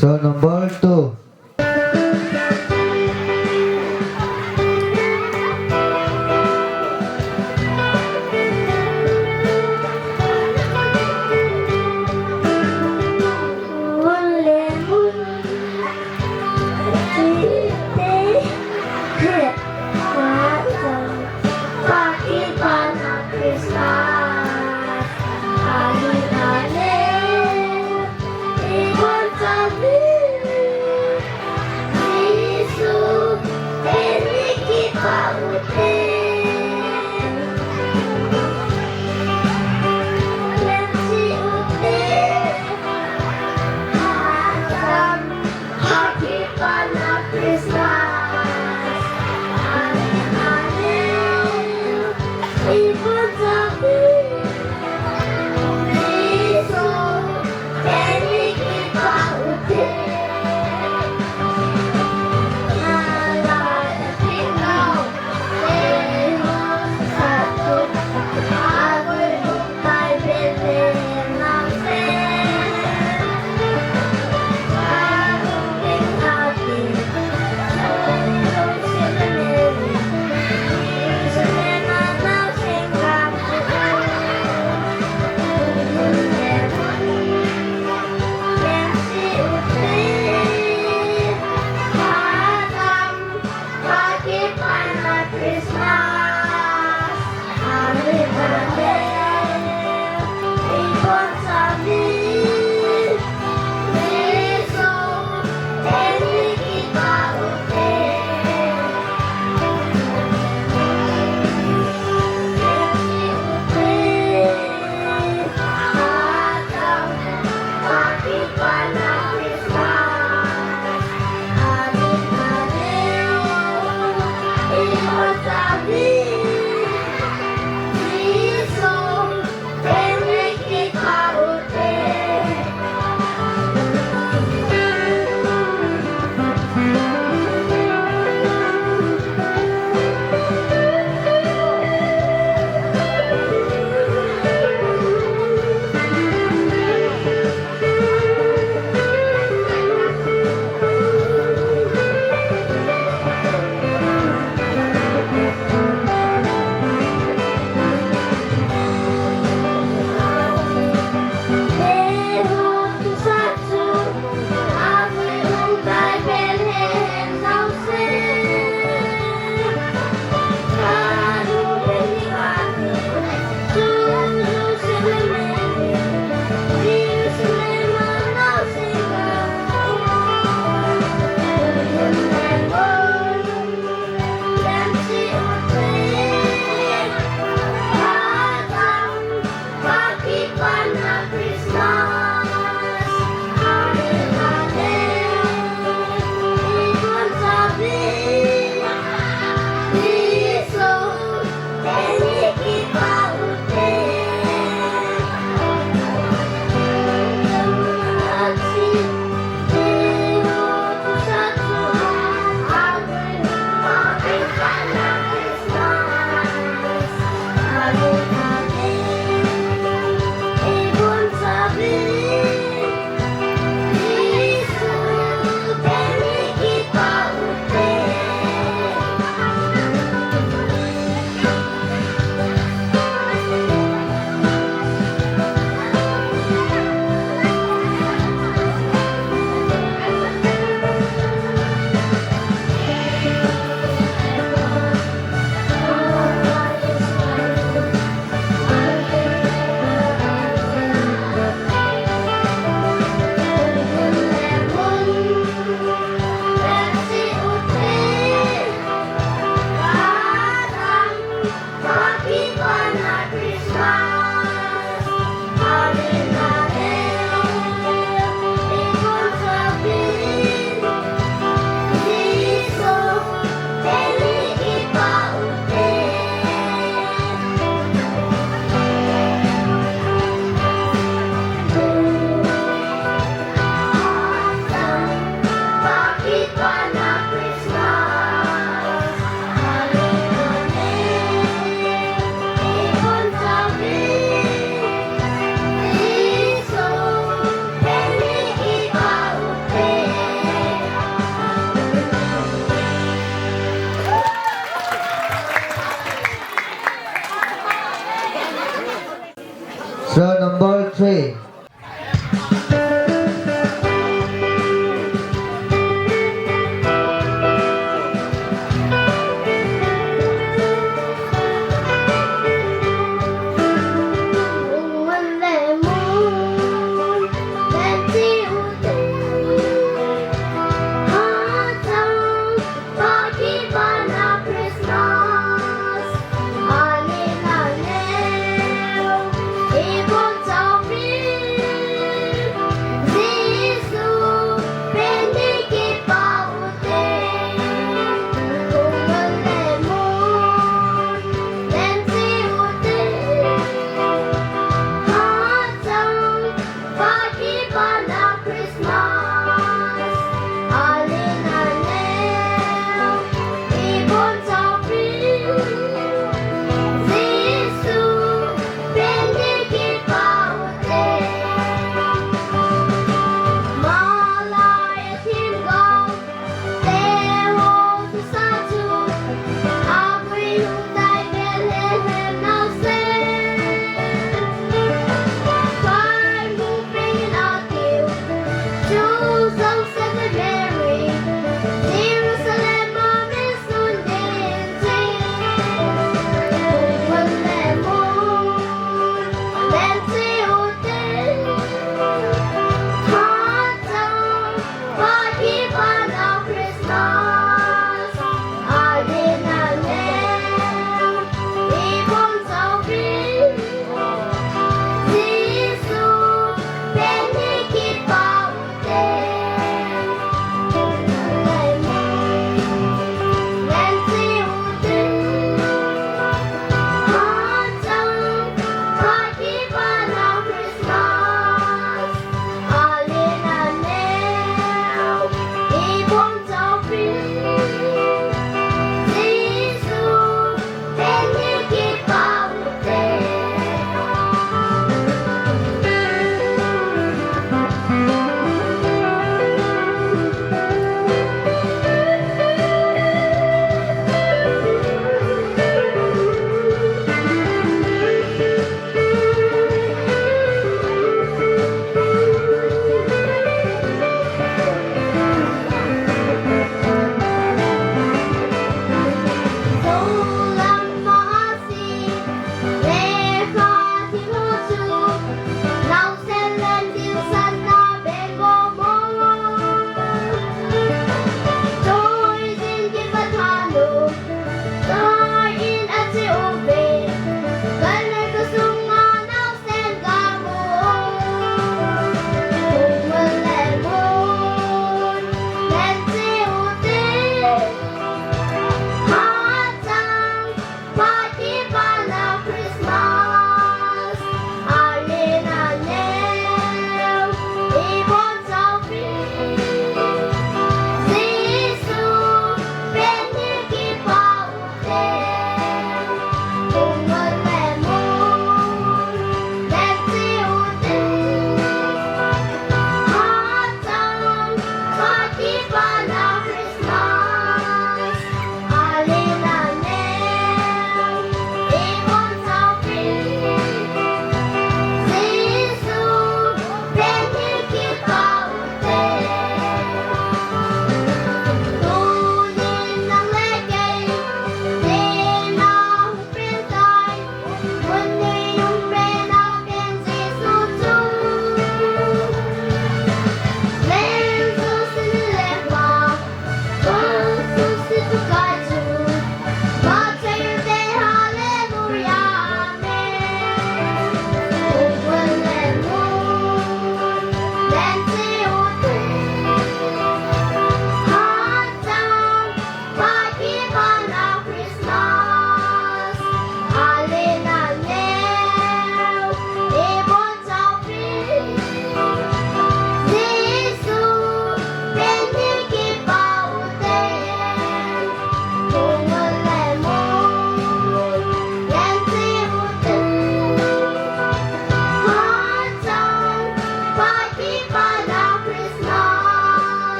So number two. Sir number three.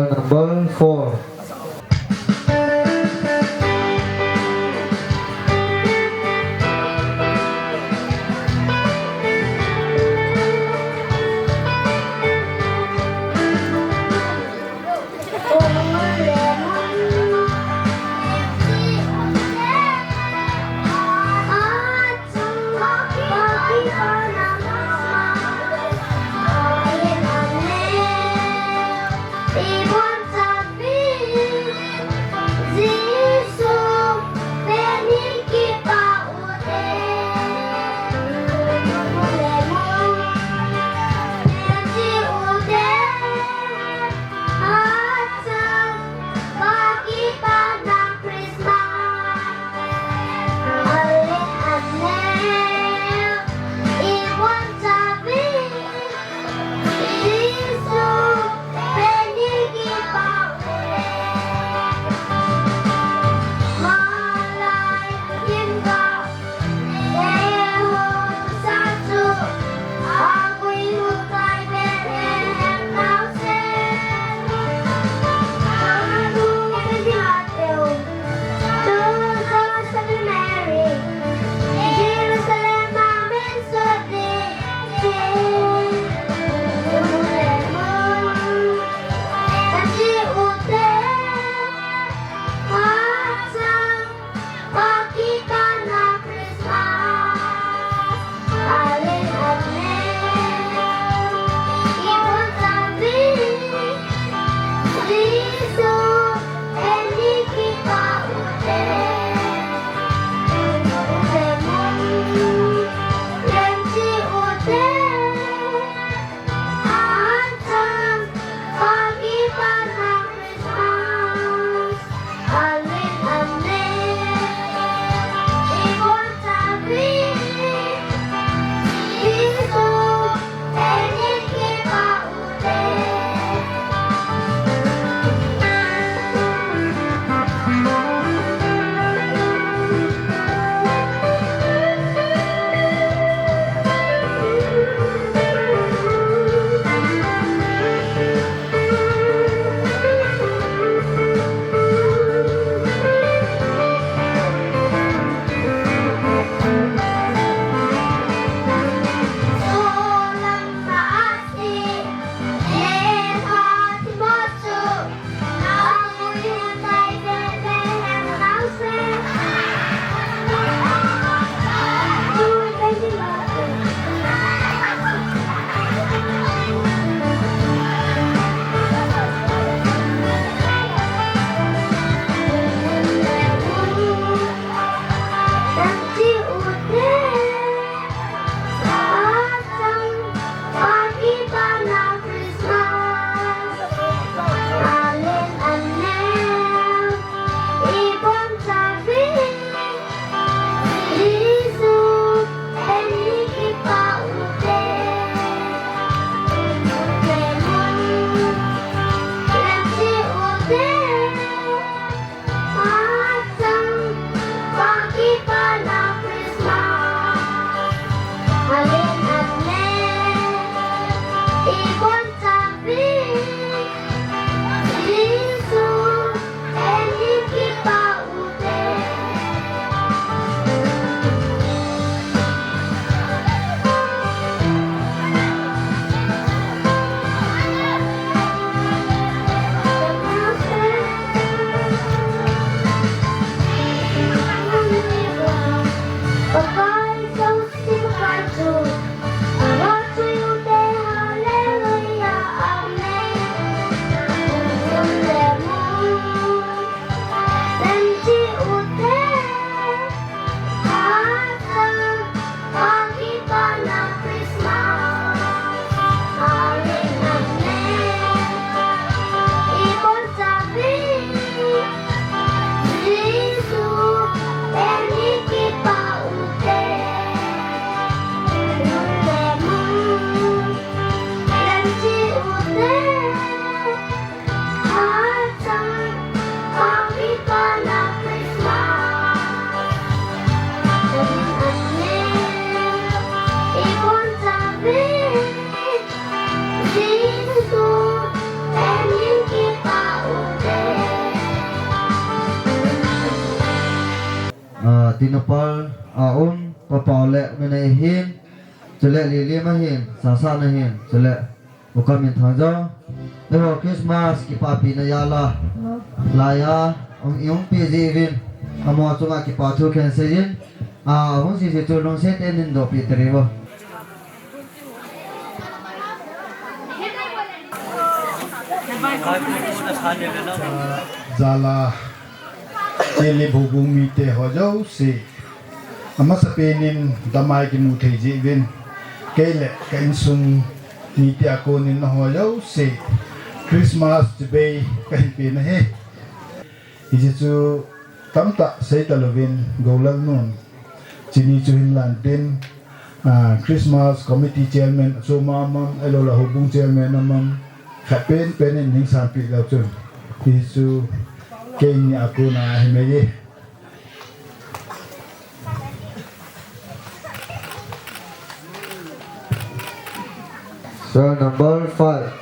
Number four. Tinopal a um, Papau le Minei hin, chule Lilim ahin, Sasa na hin, chule Ukam in thang jo. Eiho Christmas kipapina jal a. Laiya, um, i umpi jeh uvin. Amaho chunga kipa thu kahin seiyin. A, hung sese chu lungset in hin dopi tari vo. Jal a, Chenglep houbung mite ho jouse. Amasapen in damai kimu thei jeh uvin. Kei le ka insung mite a kon in nangho jouse Christmas chibai kahin pe nahi. Hiche chu tamtah sei talouvin Gollal nun. Chuni chu hinlan tin, ah, Christmas Committee Chairman achom a um, ahilouleh Houbung Chairman a um, khat penpen in hung sanpeh leu chun. Hichu keini a kona ahi mai e. Sir number five.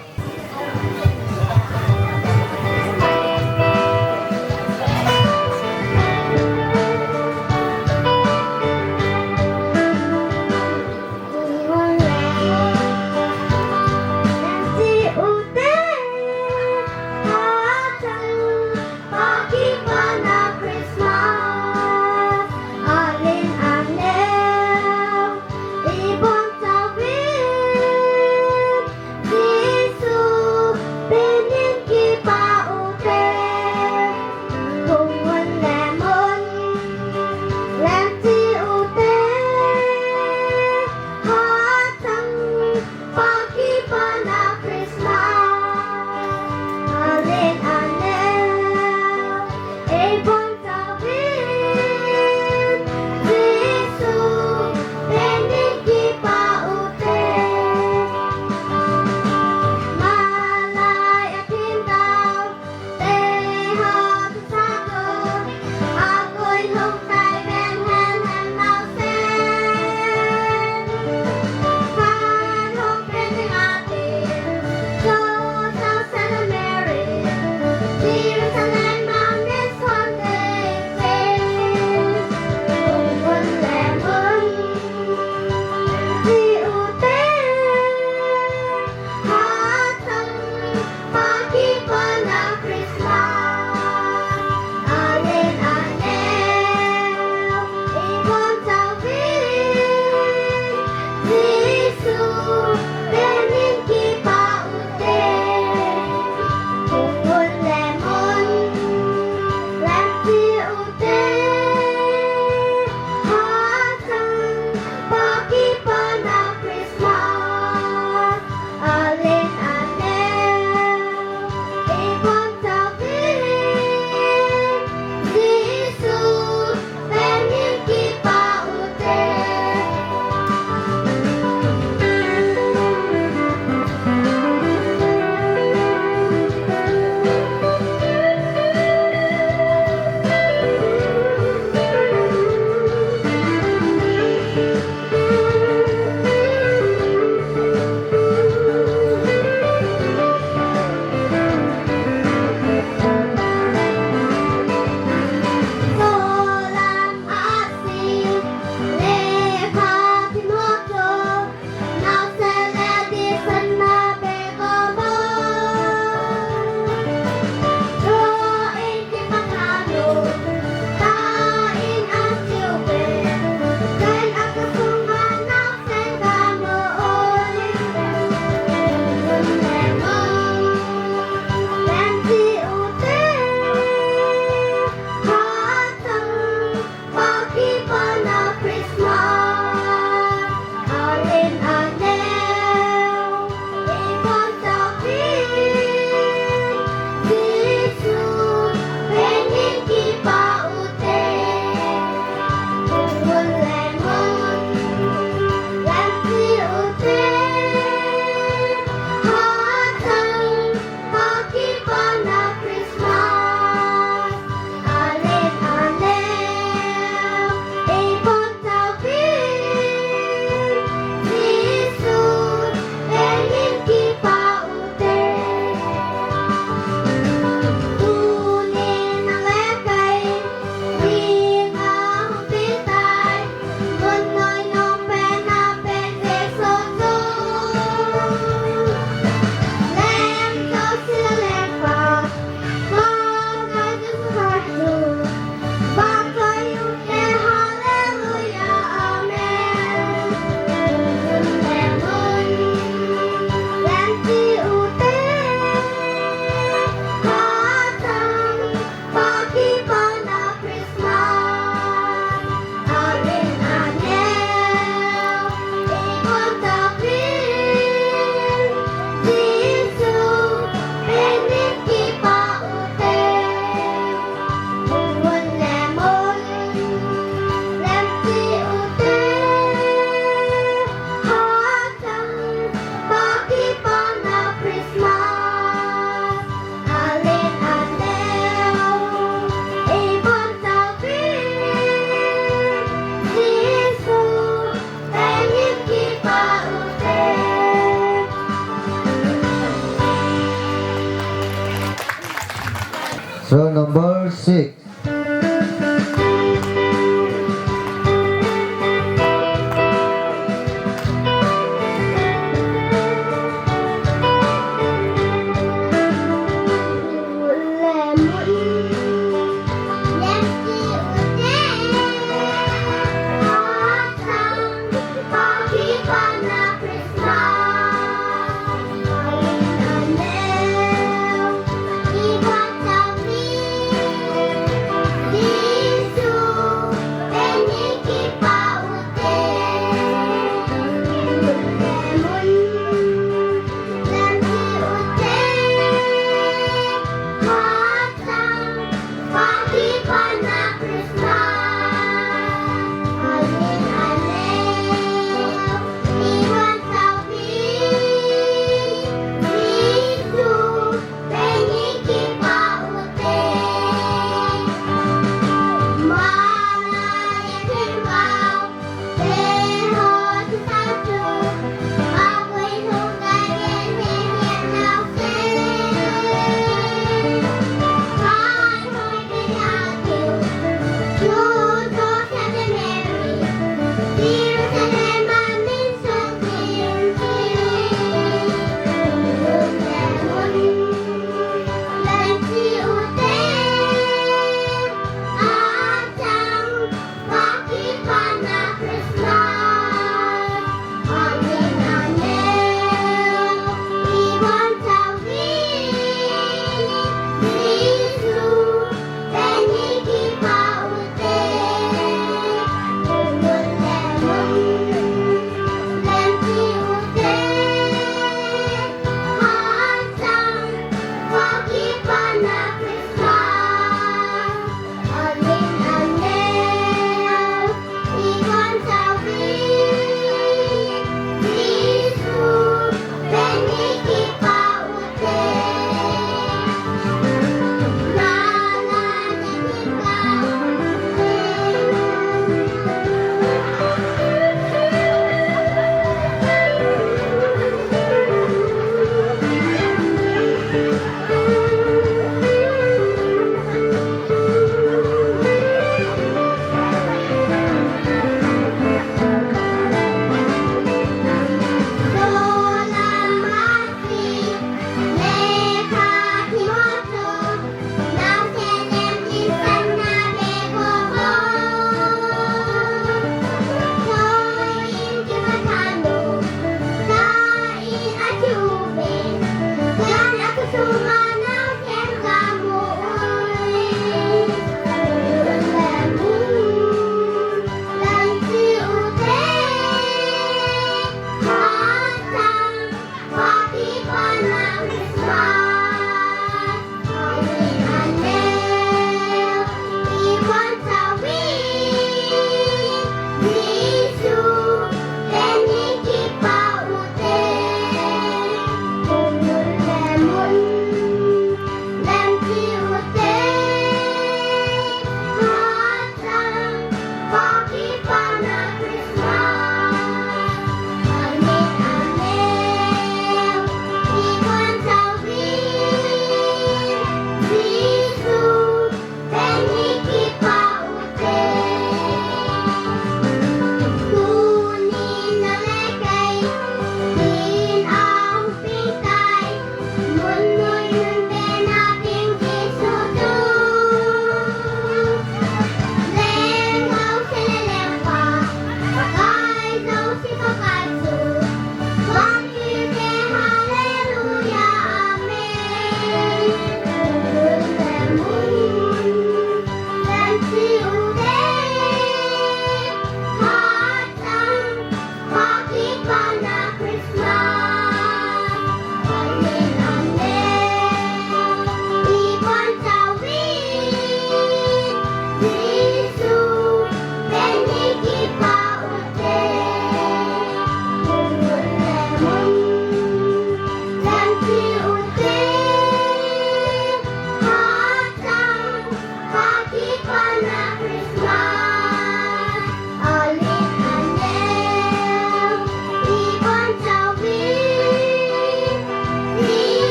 Song number six.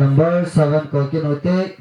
Number seven, Kolkit Nute.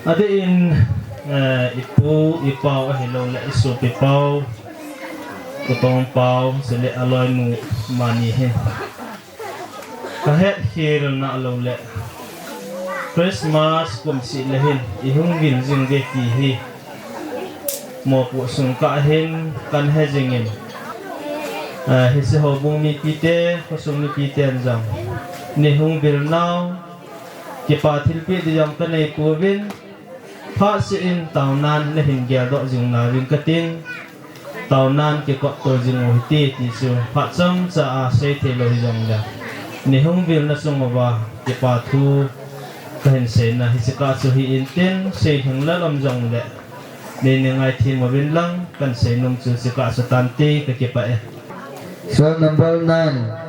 Adeh in, eh, ipu, ipau, ahilouleh isopi pau, Pu Tongpau, chule aloinu mani hin. Kahet khel nalou le Christmas kum seh le hin ihung vil jing uve ti hi mopohsung kah hin kahin he jing in, ah, hiche houbung mipite, khosung mipiten jong neihung vil nau, kipa thilpeh ding jong kanei pouvin, phat seh in taonan nahin geldoh jing nauvin katin, taonan kikopto jing u hite ti chu phat chomcha a seithei lou hijongle, neihung vilna chung uva kipa thu kahin seina hiche kah chu hi intin, seilhing lel um jongle, nei nei ngaithem uvin lang, kahin seinom chu hiche kah chu tante, kakipah e. Song number nine.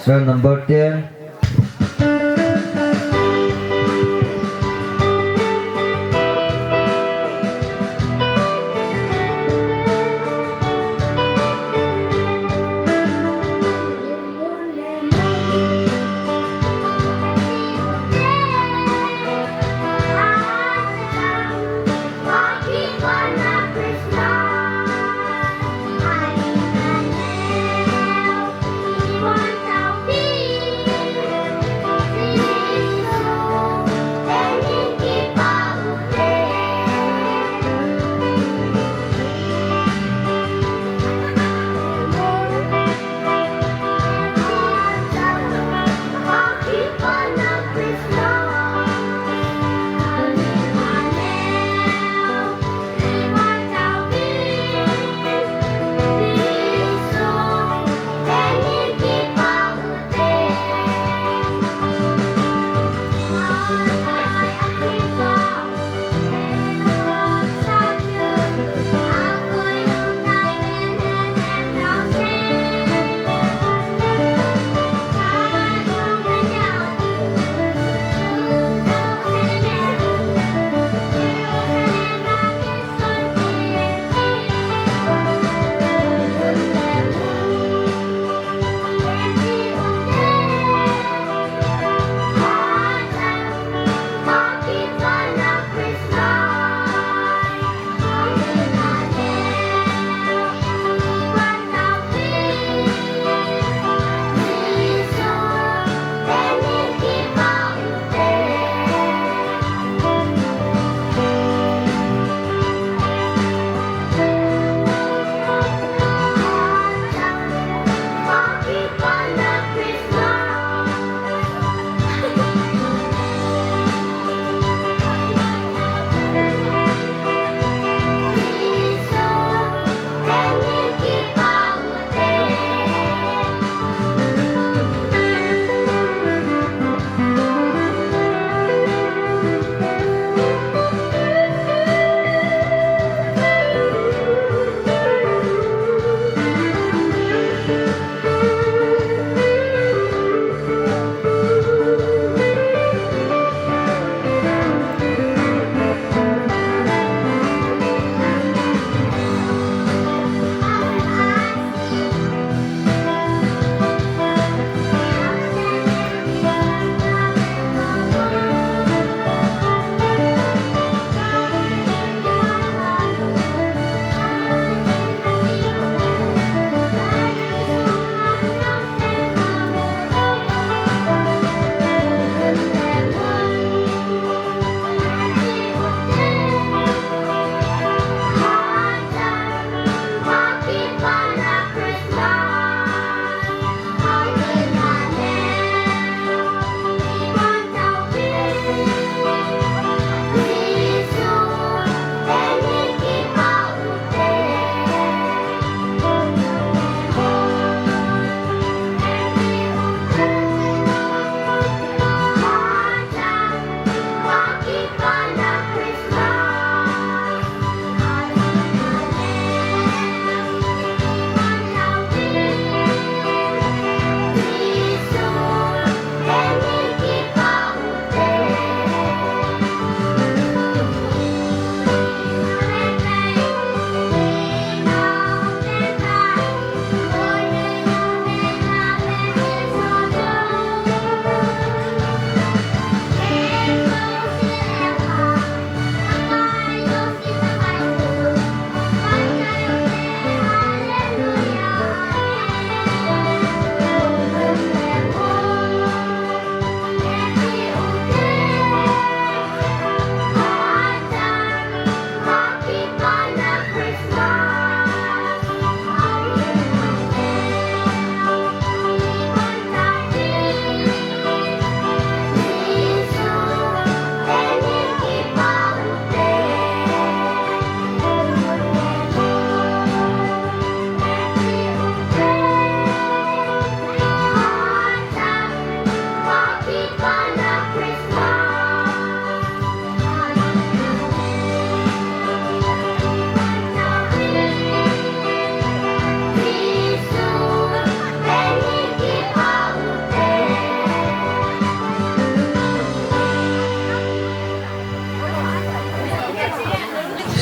Serial number ten.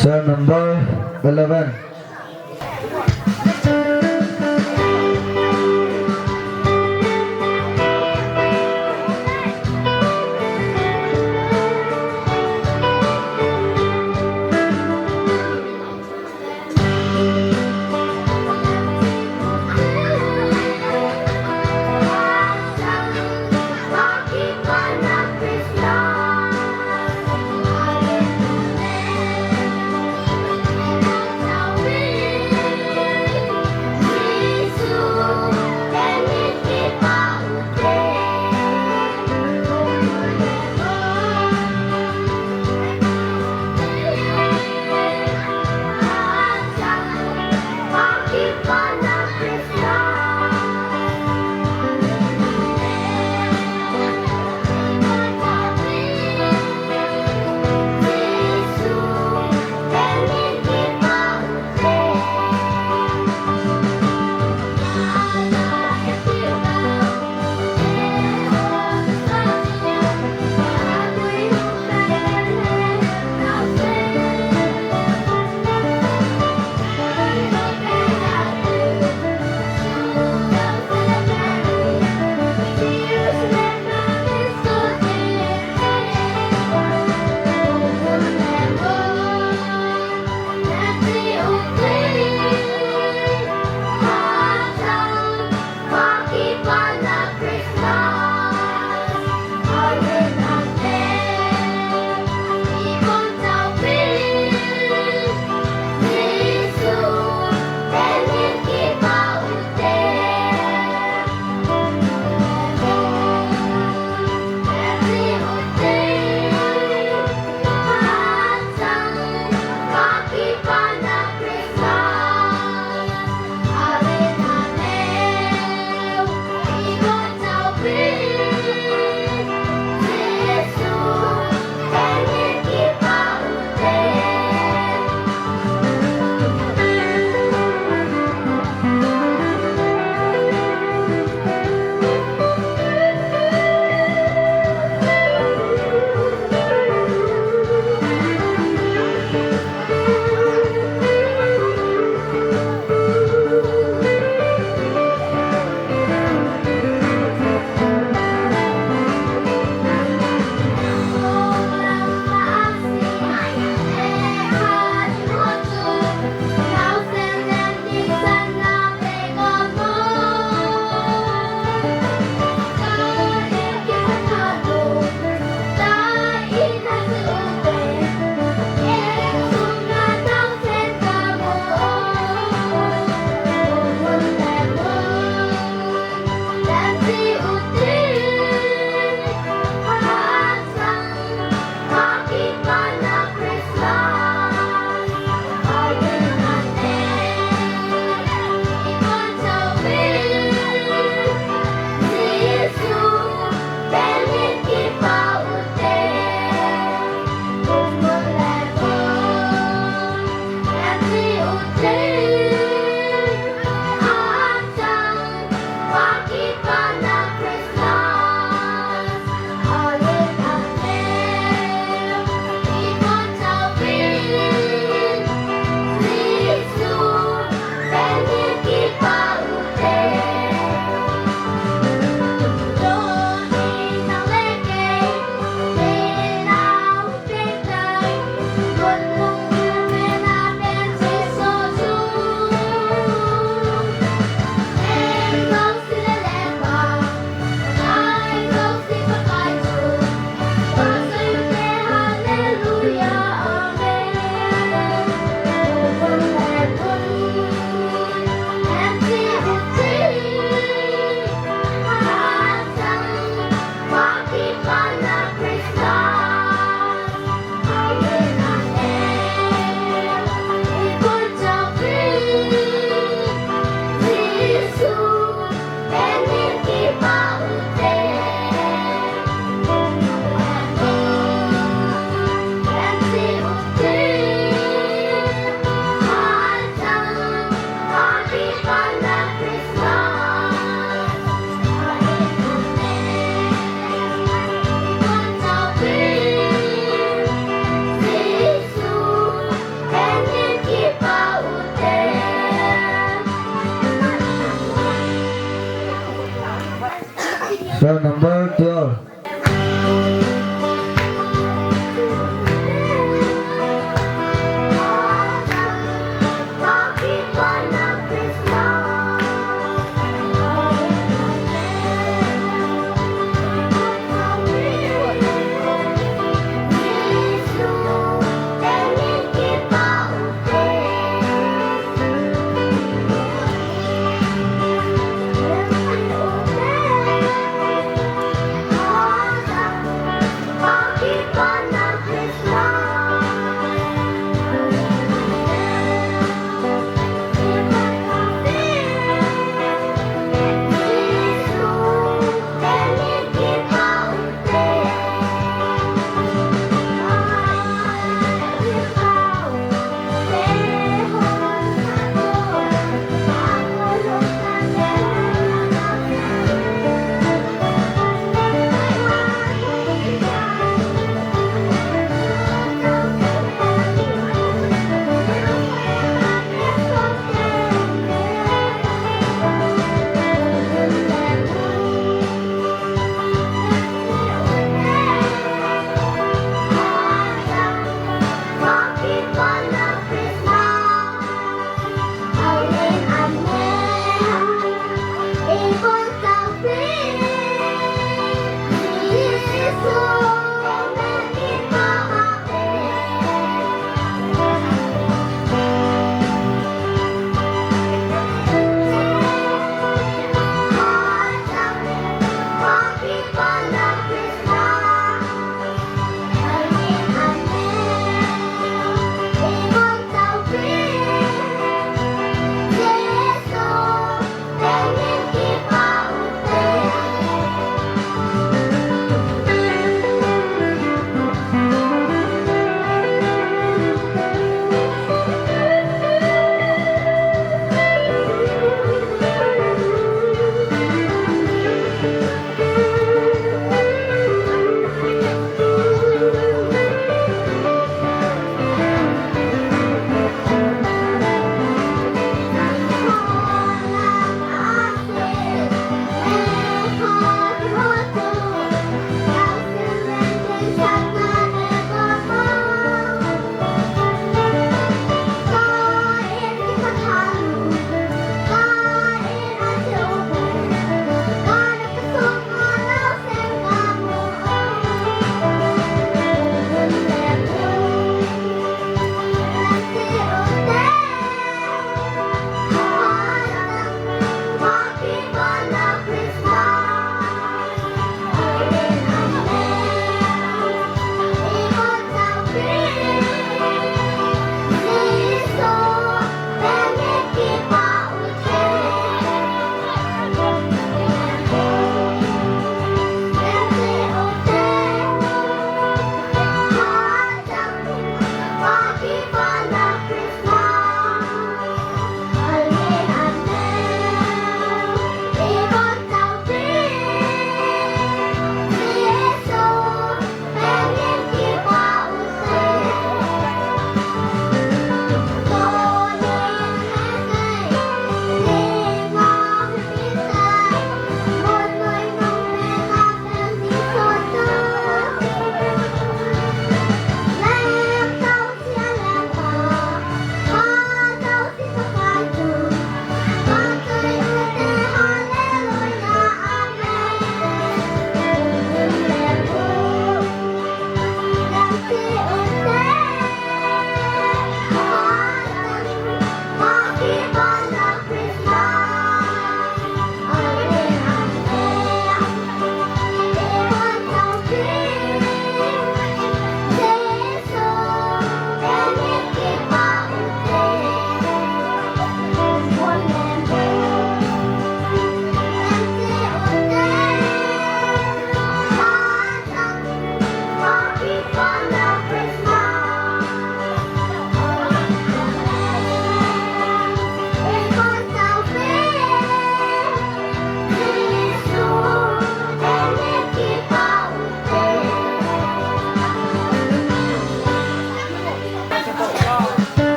Sir number eleven.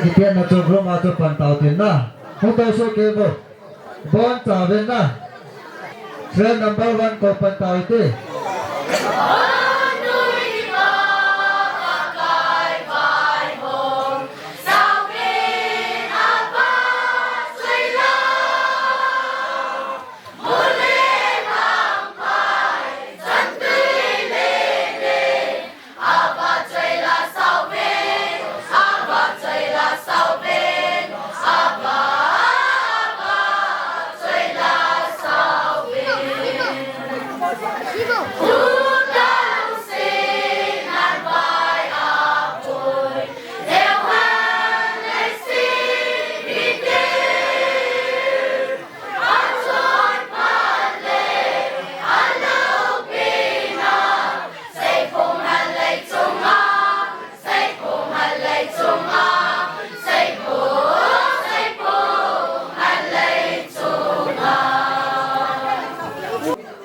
Kipatna chu room a chu pan tau tin na. Hung tau so ke vo. Bon chauvin na. Serial number one ko pan tau te.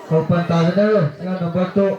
Ko pan tau na, serial number two.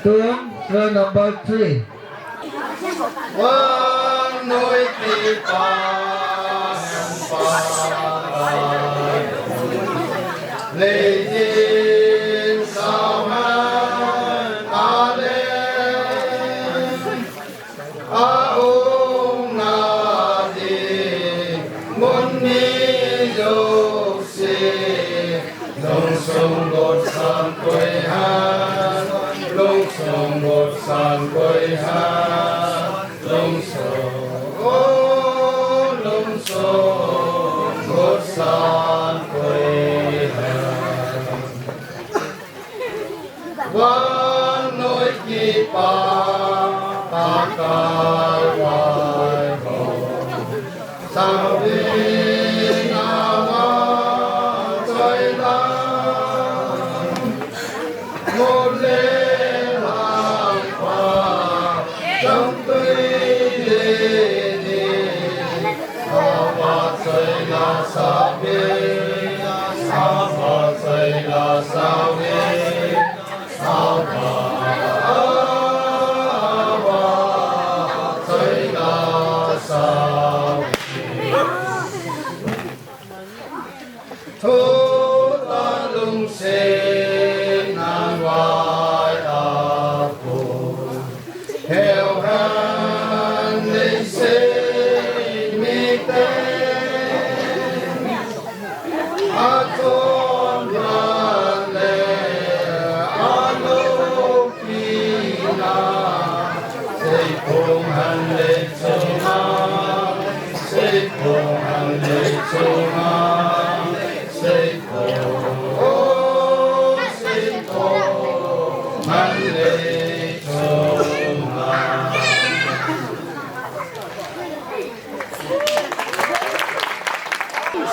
Tun, serial number three. Vannoi kipa, leiyin saman ale. Aumna ding mun mi jouse, lungsung gotsan koi ham, lungsung gotsan koi ham, lungsung, lungsung gotsan koi ham. Vannoi kipa, Pakai vaihom, sauvin nava choi lang, mun le lang pa, chang tui le ni, ava choi la sauvin, ava choi la sauvin.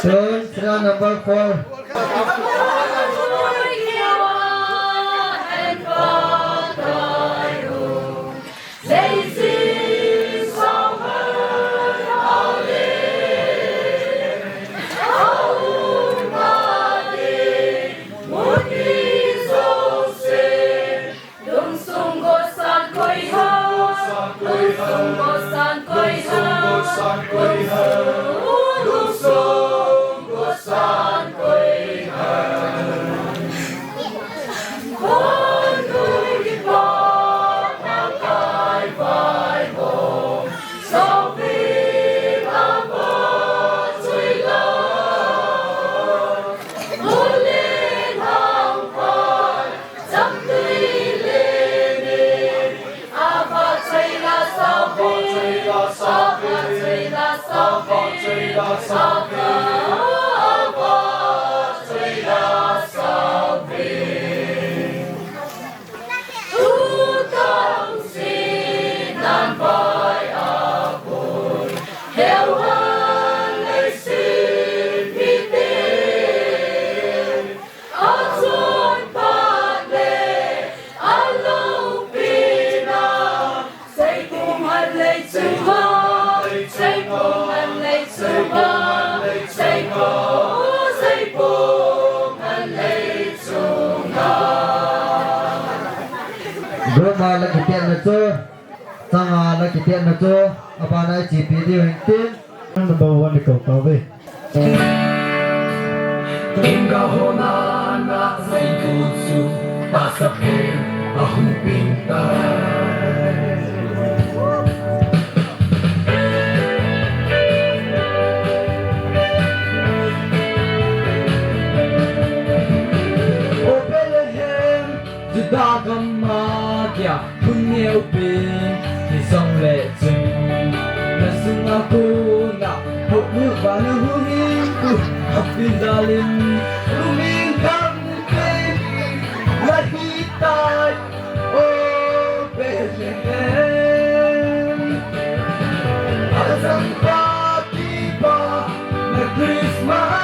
Song, serial number four. Group a la kitenna chu, changa la kitenna chu, abana i chipi diu hin tin. Number one ni kau tauve. Inga hona na sai tu chu, pasa phe, ahung ping ta. O Bethlehem, Juda gam'a kia, phun neo pen, hi song le chun. Na sunga kona, ho nu va nu hu hin ku, happy darling, lu min kam pe, la hi tai, o Bethlehem. Azam pa ki pa, na Christmas.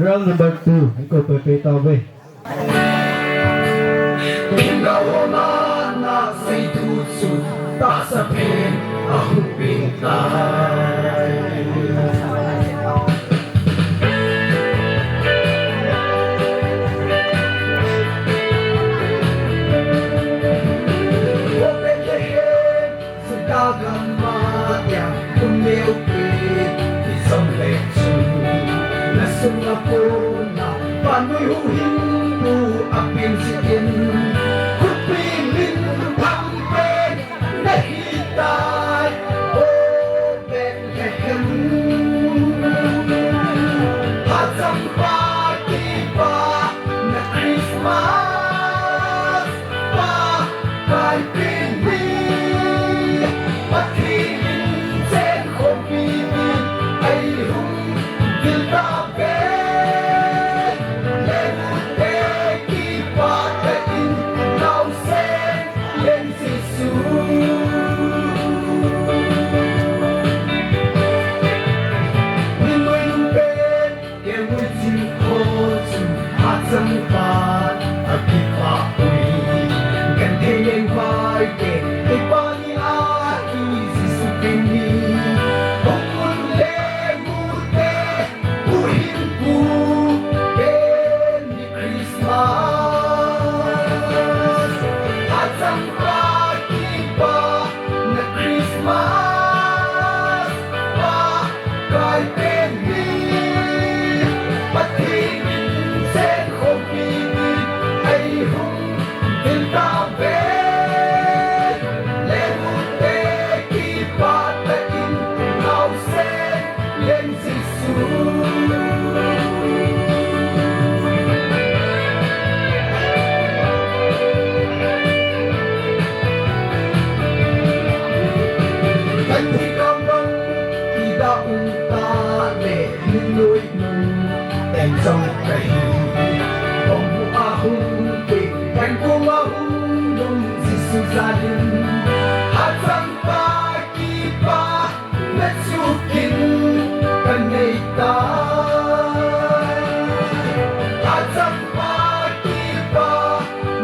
Round number two, hei ko pe pe tauve. Themgao hon ana sei thu chu tahsa pen a hung peng tai. Ko pe ke he. Sita gamma tia kum neo pe, ti som le chu. Na sung a pona, panui huhhingpu a pin si in. Khupi min thang pen, na hi tai, o Bethlehem. Hachangpa kipa, na Christmas. Pa, kai pen hi, Pathen in chen khompi ni, ei hung vil tave, lengte kipa tah in, naosen leng Jesu. Min noi lung pen, Kei mui ching ho chu hachangpa a kipah ui. Kan thei leng vai te, kei pa ni a ki Jesu pen ni. Hung un le mu te, huhhingpu pen ni Christmas. Hachangpa kipa na Christmas. Pa, kai pen ni, Pathen in chen khompi ni, ei hung vil tave, lengte kipa tah in, naosen leng Jesu. Kan thi kam bang, ida um ta le, min noi nu, en chang ka hi. Bong bu a hung pe, kan kum a hung lum, Jesu jalin. Hachangpa kipa, na chukin ka nei tai. Hachangpa kipa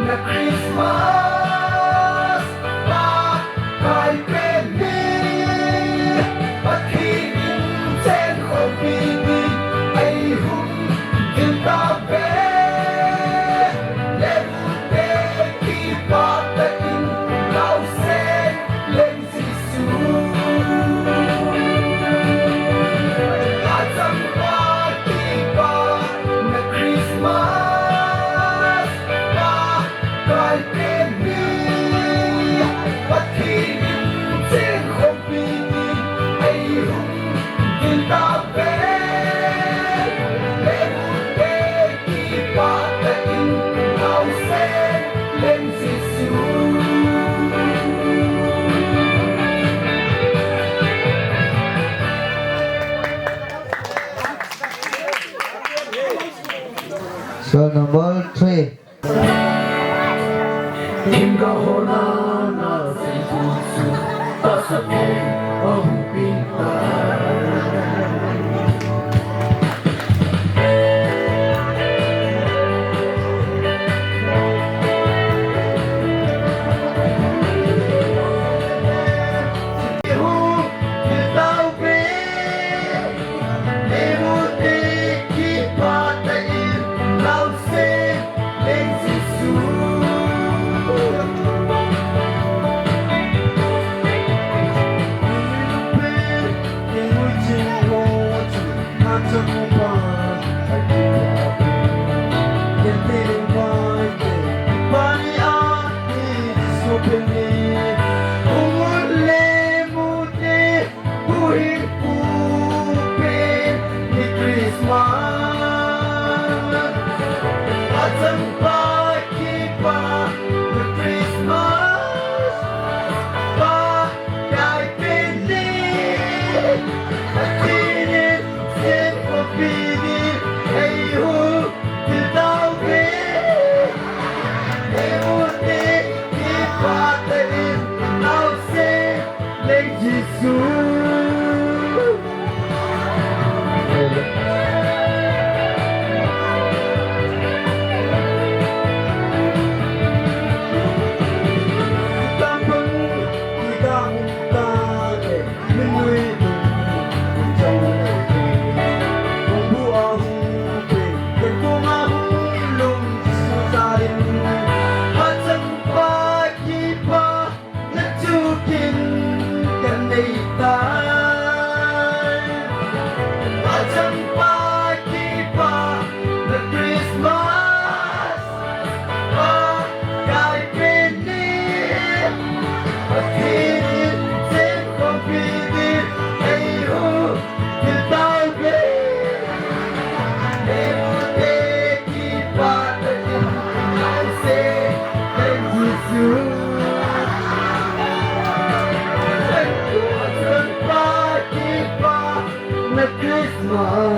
na Christmas pa kai pen ni. Pathen in chen khompi ni ei hung vil tave. Lengte kipa tah in naosen leng Jesu. Hachangpa kipa na Christmas pa kai pen ni. Pathen in chen khompi ni ei hung vil tave. Lengte kipa tah in naosen leng Jesu. So number three. Themgao hon ana sei thu chu tahsa pen a hung peng tai. Achangpa kipana Christmas, Pakai pen ni, Pathen in cheng khompi ding, eihung thil tauve. Lengte kipah takin nang seng, Leng Jesu. Achangpa kipana Christmas,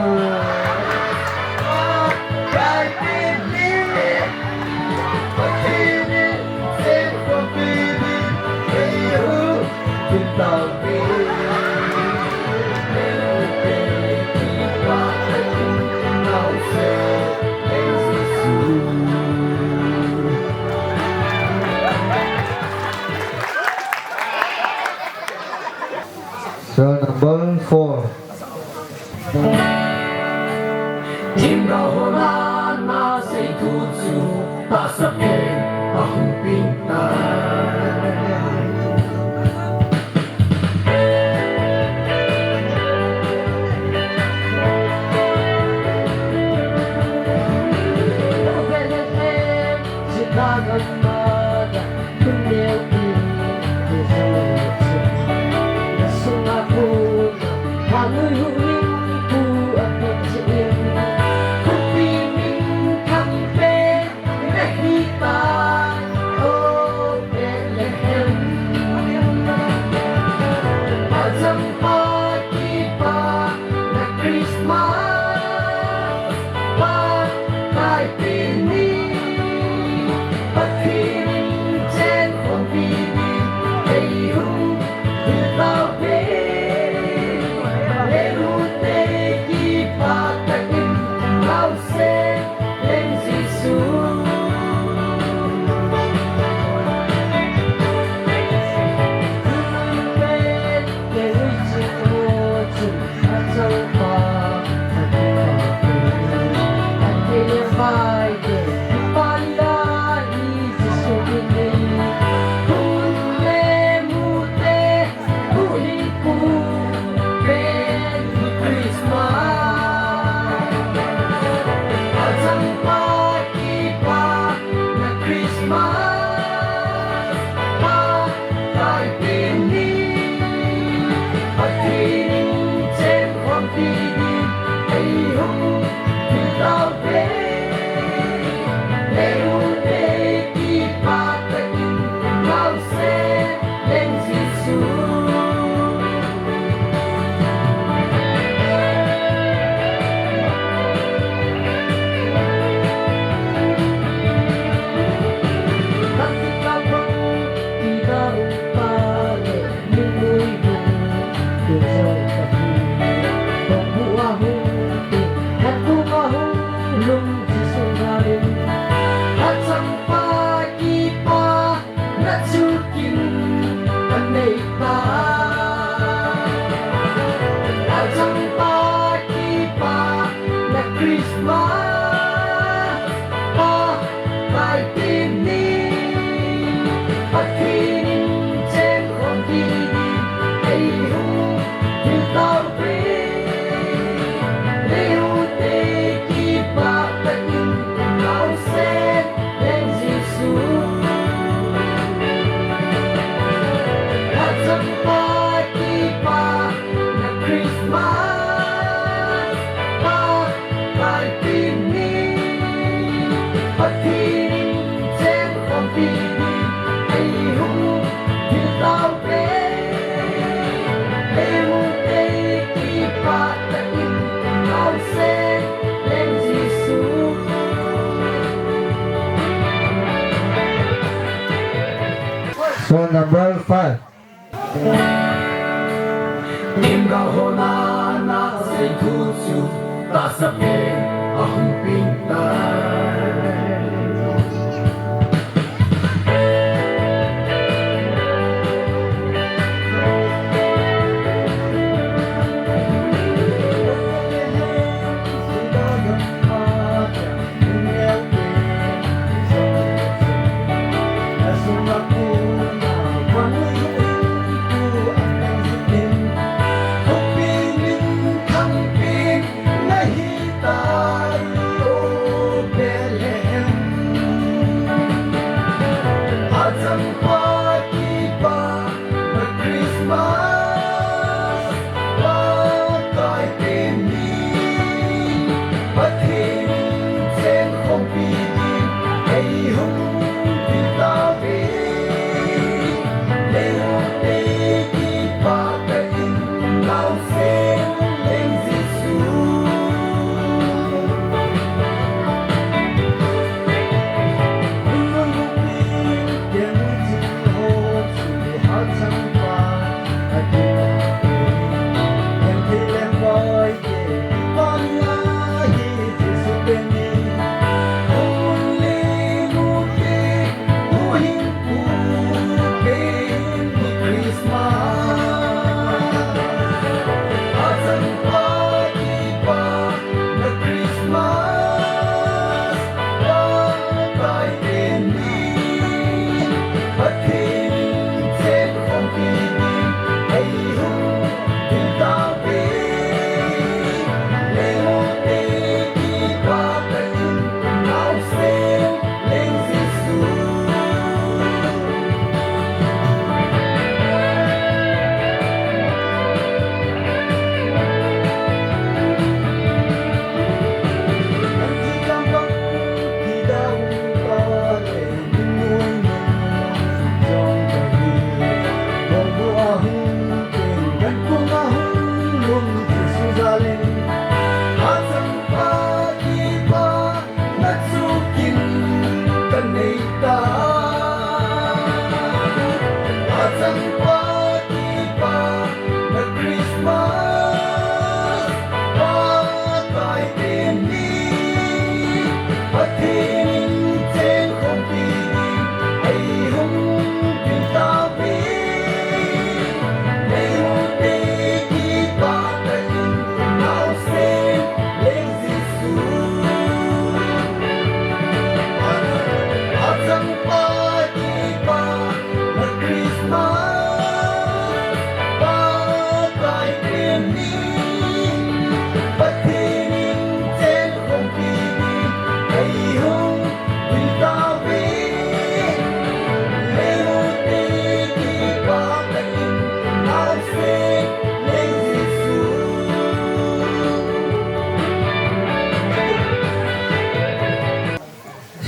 Pakai pen ni, Pathen in cheng khompi ding, eihung thil tauve. Song number four. Themgao hon ana sei thu chu tahsa pen ahung peng tai. Song number five. Themgao hon ana sei thu chu tahsa pen ahung peng tai.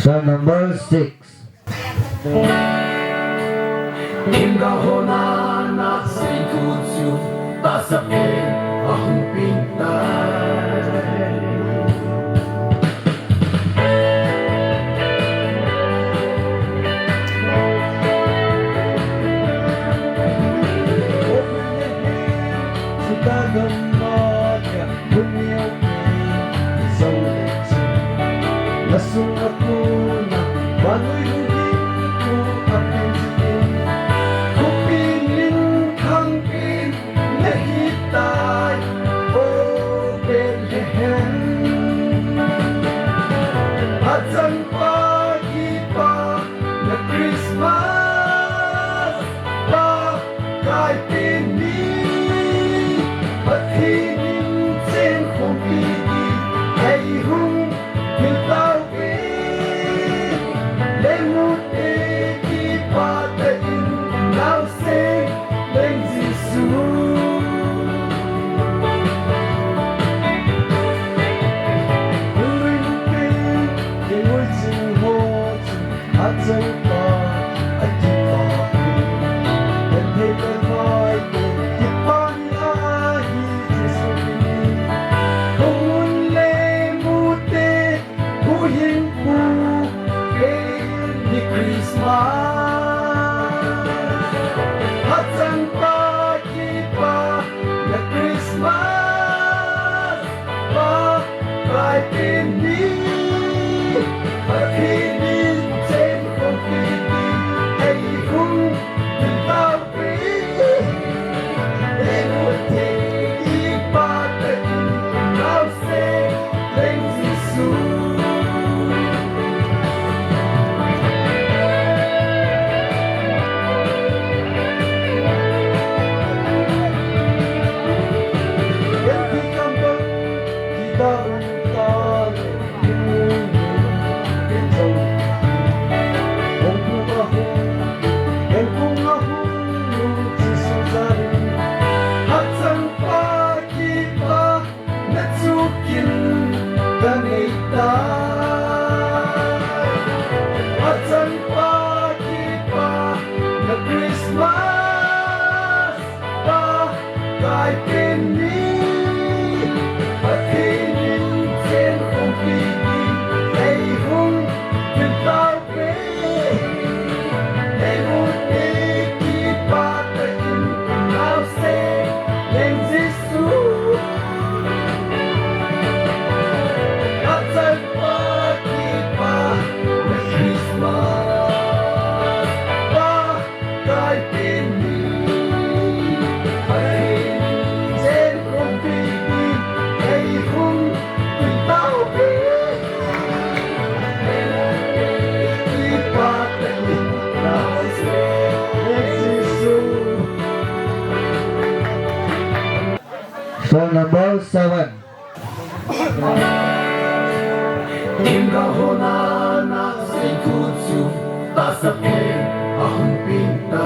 Song number six. Themgao hon a nasei thu chu tahsa pen ahung peng tai. Song number seven. Inga hona na sei khu chu ta sa phe a hung pin ta.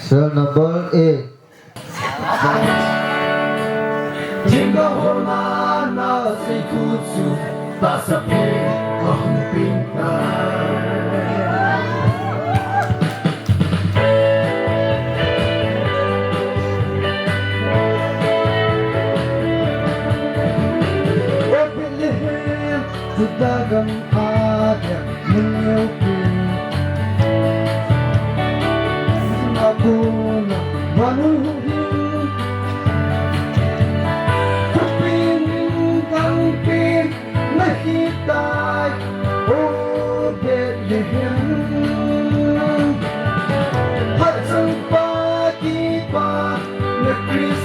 Cell number eight. Jingga hona na sei khu chu ta sa phe a hung pin ta. O Bethlehem, Juda gam a dia mun neo pi. Sima kuna vanu hung hin. Kupin kang pin na hi tai, O Bethlehem. Hachang pa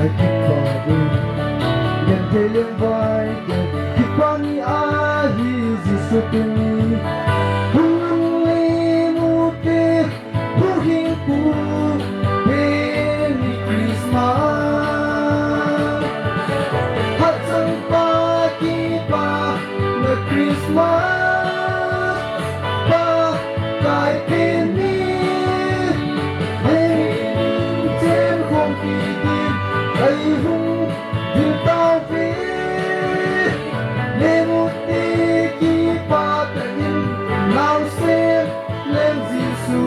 Ai kipa ding. Genthei lem vai te, kipa ni ahi Jesu tuni. Hung lim u te, hung hing u te ni Christmas. Hachang pa kipa na Christmas. Pa, kai pen ni, hei chen khom pi din, kai hung dil tau ve. Lemu te kipa ta in, nau se lem Jesu.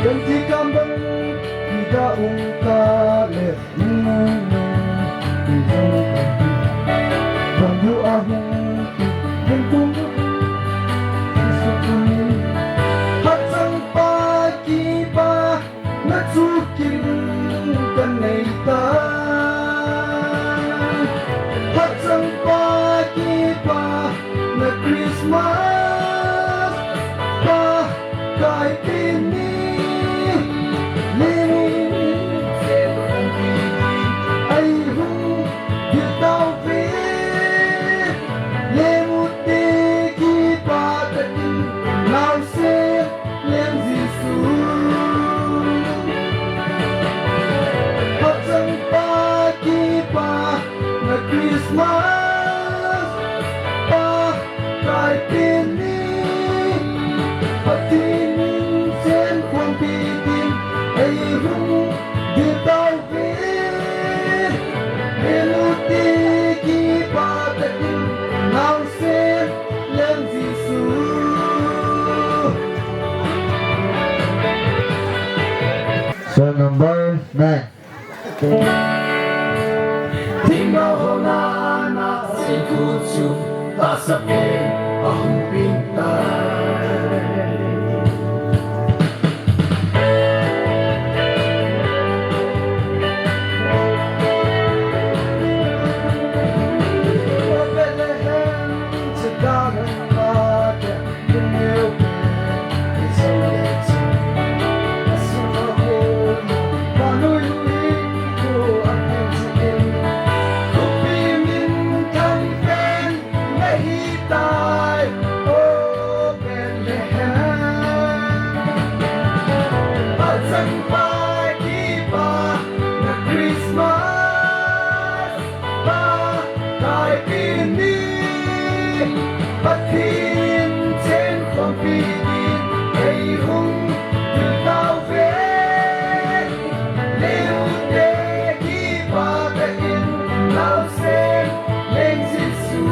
Kan ti kam bang, kita ung ka le, ung, ung, ung, ung, ung, ung, ung, ung, ung, ung, Hachang pa kipa na chu kin kan nei ta. Hachang pa kipa na Christmas pa kai pen ni. Lenin sen hung pi ai hung dil tau ve. Lemu te kipa ta in nau se lem Jesu. Hachang pa kipa na Christmas pa kai pen ni. Pathen in chen khom pi din ei hung dil tau ve. Lemu te kipa ta in nau se lem Jesu. Song number nine. Thingna hona na se thu chu tahsa pen a hung ping tai. Pa, kai pen ni, Pathen chen khom pi din ei hung dil tau ve. Lemu te kipa ta in nau se lem Jesu.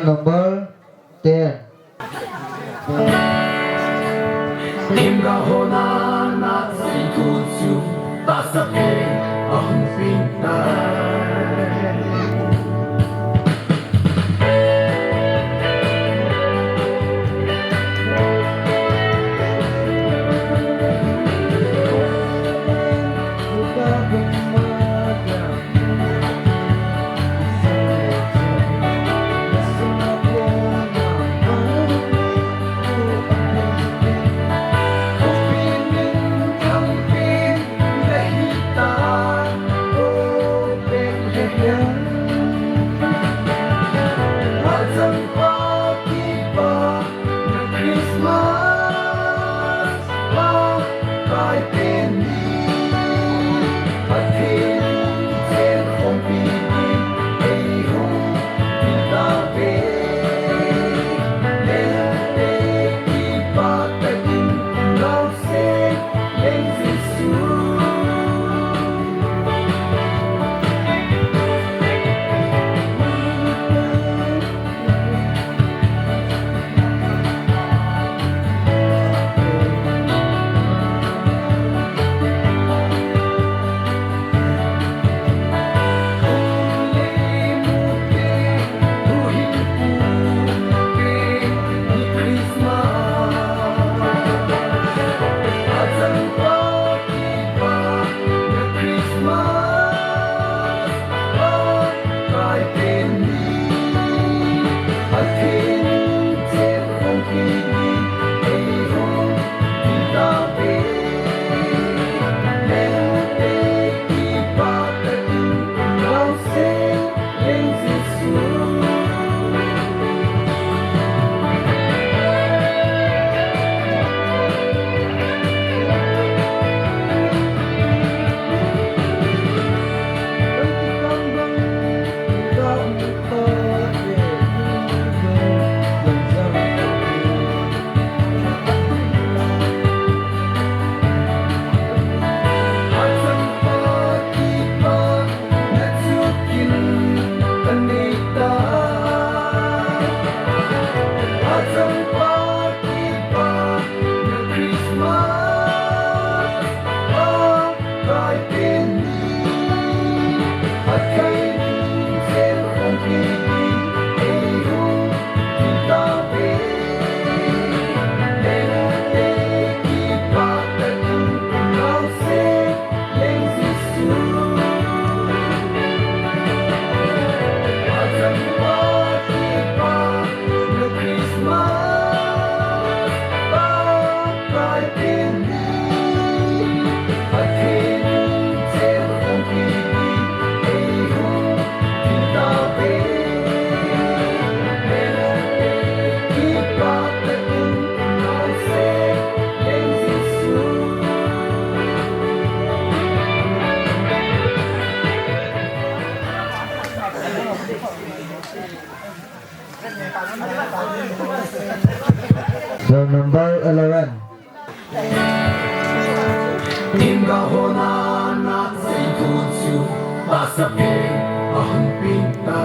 Number ten. Imga hona na si tu chu ta sa pe a hung pin ta. So number eleven. Imga hona na si tu chu ta sa pe a hung pin ta.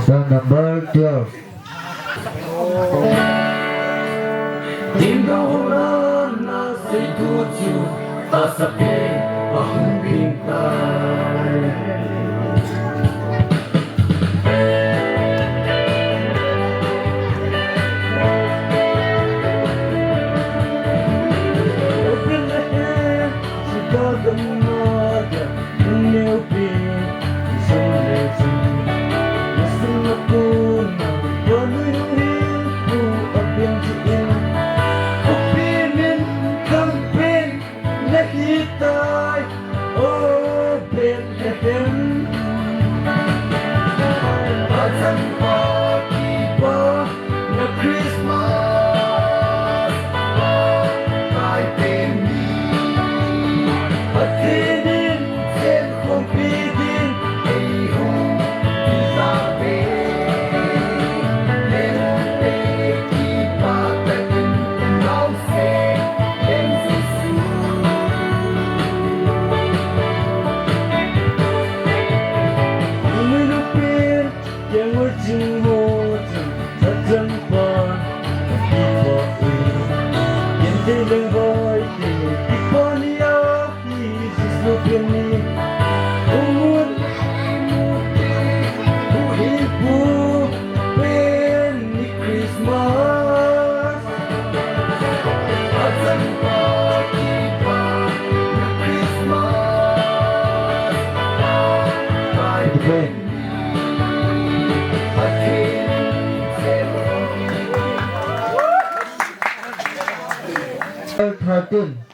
Song number twelve. Tingga hora na sei tu chu ta sa pe a hung ping tai. Thirteen.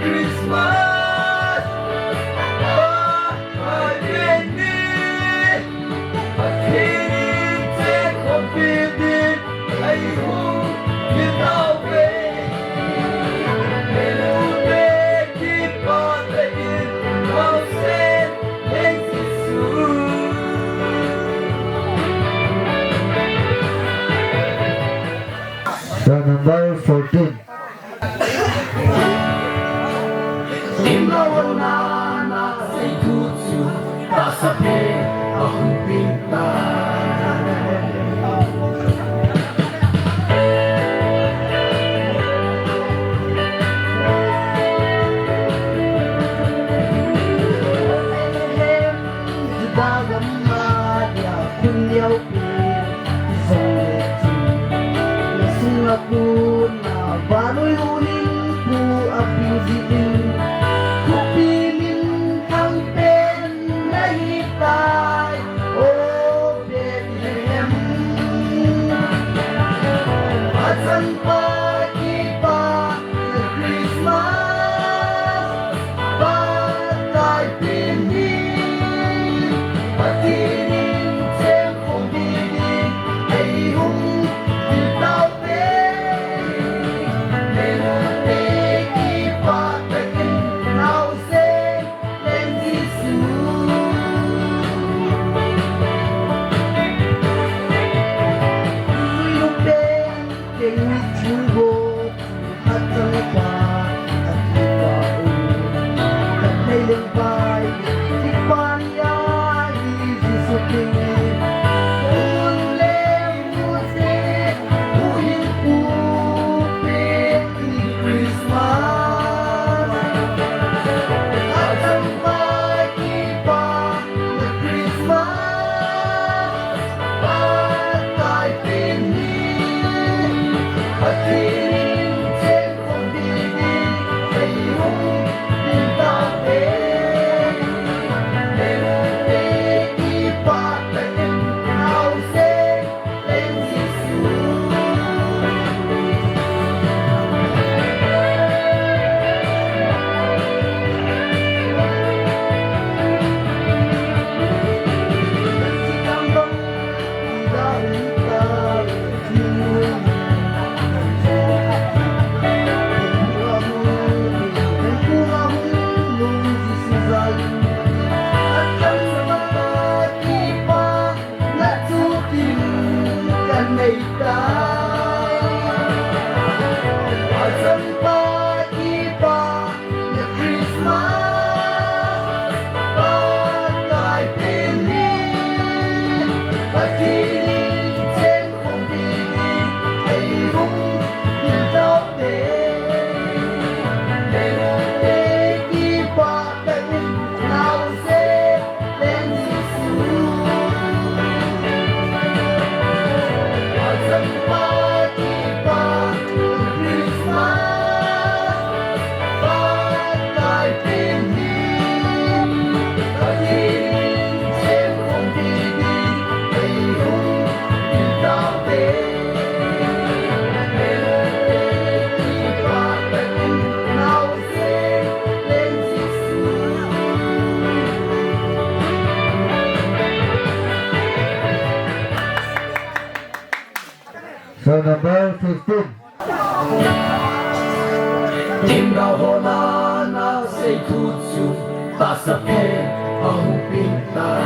Christmas, pa, Pathen in, Pathen in cheng khompi ding eihung ding tauve. Minu te kipah tah in, naosen leng Jesu. Song number fourteen. Juda gam a dia khun neo pen, i zong le chun, na sung a kun a, vannoi huhhingpu a ping jin, thupi minthang pen na hi tai, O Bethlehem. A changpa kipah na Christmas, Pakai pen hi, Pathen in cheng khompi ding eihung ding tauve. Minu te kipah tah in, naosen leng Jesu. Zui lung pen, kei zui lung. Christmas, Pakai pen hi, Pathen in cheng khompi ding eihung ding tauve. Minu te kipah tah in, naosen leng Jesu. So number fifteen. Themgao hon ana sei thu chu tahsa pen ahung peng tai.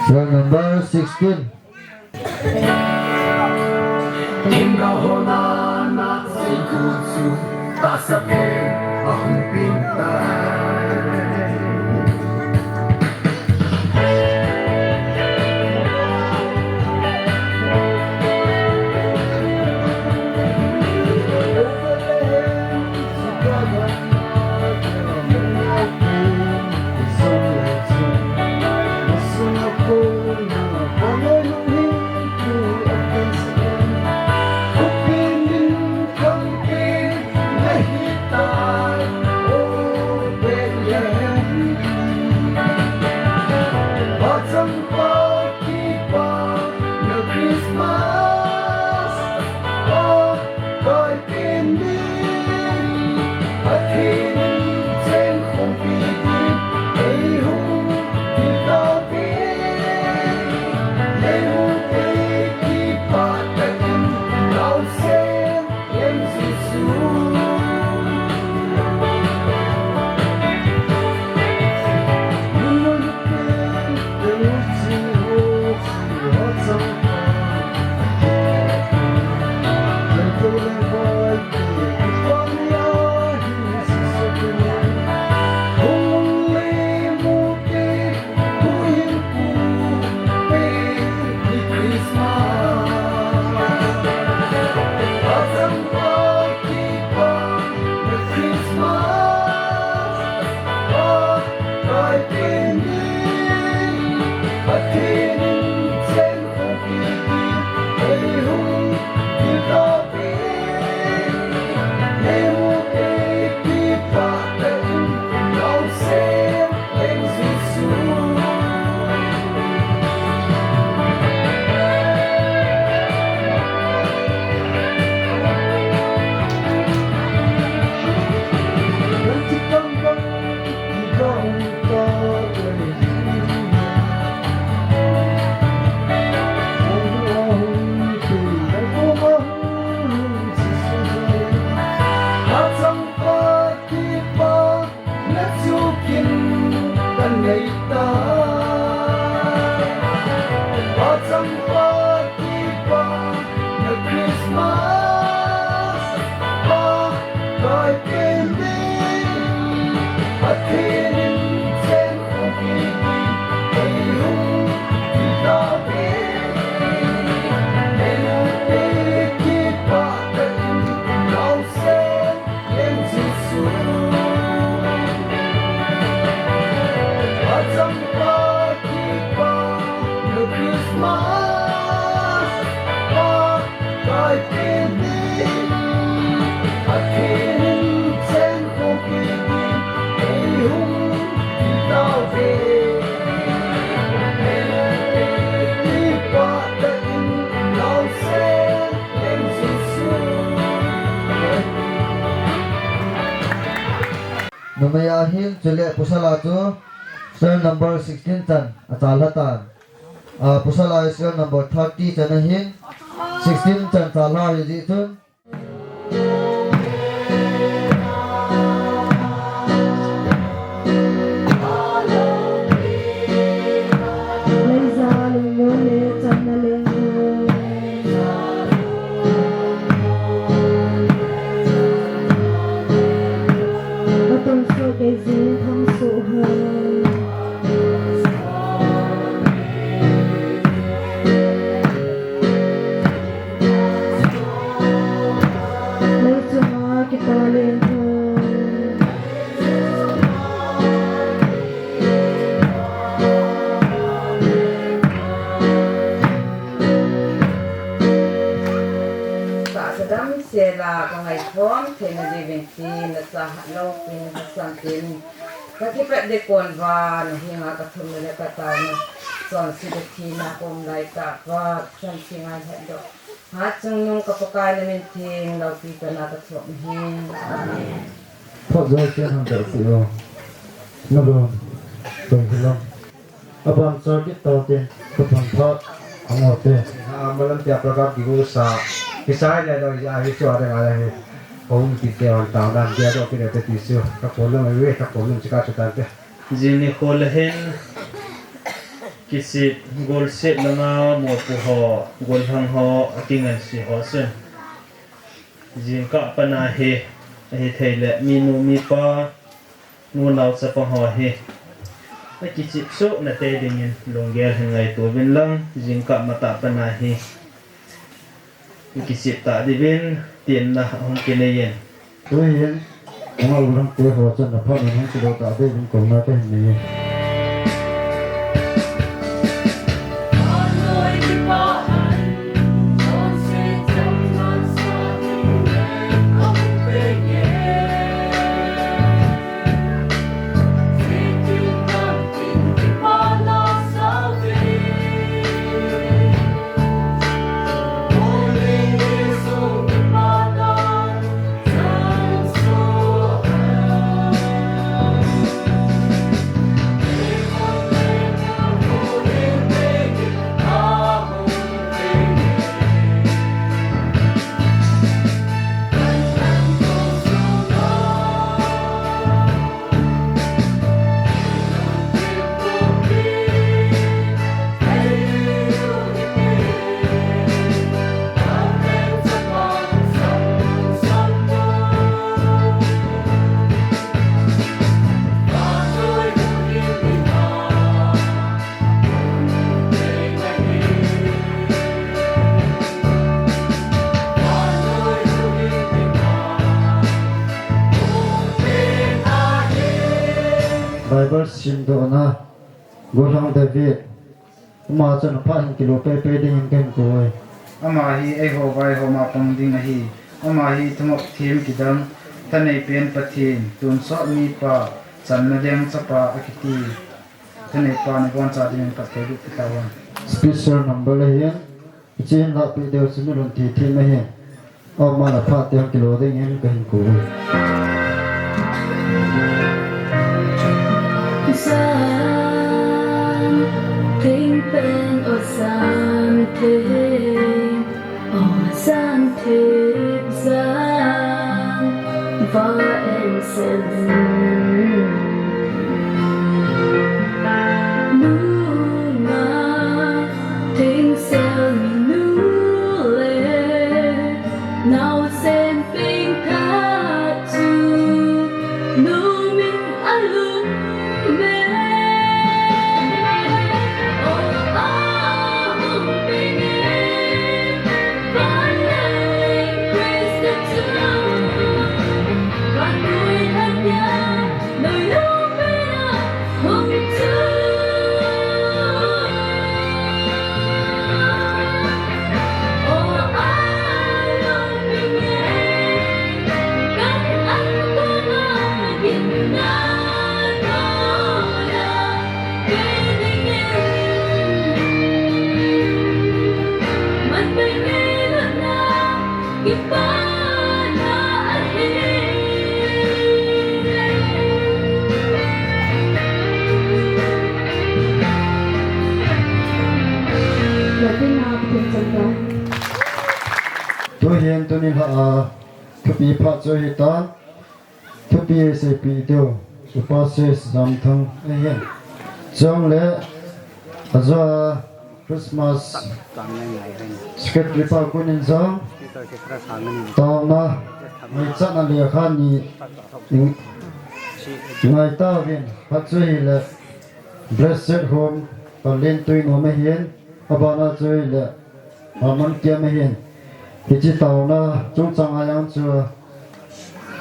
Serial number sixteen. Inga hona na sikuchu ta sa pe ahung pinta. Numei a hin chule pasal a chu serial number sixteen chan achalha tan. A, pasal a serial number thirty chan ahin, sixteen chan chalha ahi jeh chun. Tahsa damsel a ka ngaikhom theina diuvin tin, na chahat loupin, na lhasam pin, ka kipat ding kon uva, na henga ka thumna le ka taona chonset ding thina ka um lai tah uva, chonse ngai lheh doh. Hatchungnung ka Pakai na min theng loupi tah a ka thum ahi. Amen. Thot jouse hung dei sih o. Na lung. Dei hilou. Aban char kit tau te, ka thangpha, a ngo te. A, malam tia prakat ki go sa, ki sai le lo, a, hi chu a dang a le hi. Hung ti te hon tau nan dia do ki le te ti su, ka pon lo mai we, ka pon lo chika chu tan te. Jing ni kho le hin. Kisip, golsep langa mopu ho, golhang ho, akingansi ho chun, jingkah pana hi, ahithei le, minu mipa, nunao chapang ho hi, akisip soh nate dingin, lunggel hin ngaito uvin lang, jingkah matah pana hi, kisip tah diuvin, tinna ahung kinei in. Tuhin, ama ulang te ho chun aphat in hung kilo tah diuvin kouna kahin nei e. Bible simdohna, Golhang David, ama chun aphat hin kilo pepe dingin kahin kou e. Ama hi eiho vaihom a pang ding ahi. Ama hi thumop thim kidang, thanei pen Pathen, tonsot mipa, channa leng chapa akiti. Thanei pa ni boncha dingin phatthei boh peh tauvin. Special number le hin, Chin la pi deu simi lun ti ti me hin. Ama la pha teng kilo dingin kahin kou e. Sang theng pen o sang theng, o sang theng sang va en sen. Nunga Thengsel minu le naosen pengtha chu numin alung me. O ahung peng e, vanleng Christa chu, vannoi lhangya Tuhin tuni lha a thupi phat chu hita. Thupi seipeh diu, Upa Sis Jamthang ahin. Chule, ajo a Christmas Secretary pa kunin jong, taona, ngaichatna lekha ni, ngai tauvin, phat chu hile, Blessed Home, Palen Tuinom ahin, abana chu hile, Aman kiam ahin. Hiche taona chungchang a jong chu,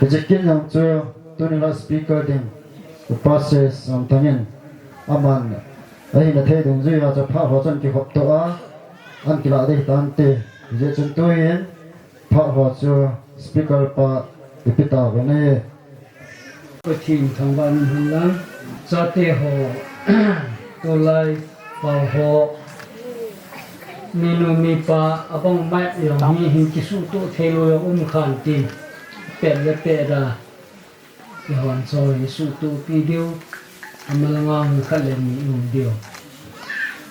hiche kin jong chu, tuni la speaker ding, Upa Sis Jamthang in, aman, ahina thei dungjuiya chu phat ho chun kihop to a, ahin kilah ding tante, hijeh chun tuhin, phat ho chu speaker pa ipi tauvin ahi. Pathen thangvah in umhen lang, chate ho, tulai pau ho, minu mipa, abang mai jong hi hin kisuhtoh thei lou jong um khan tin, pet le pet a, kihon choi suhtoh pi diu, amalanga hung khat le ni um diu.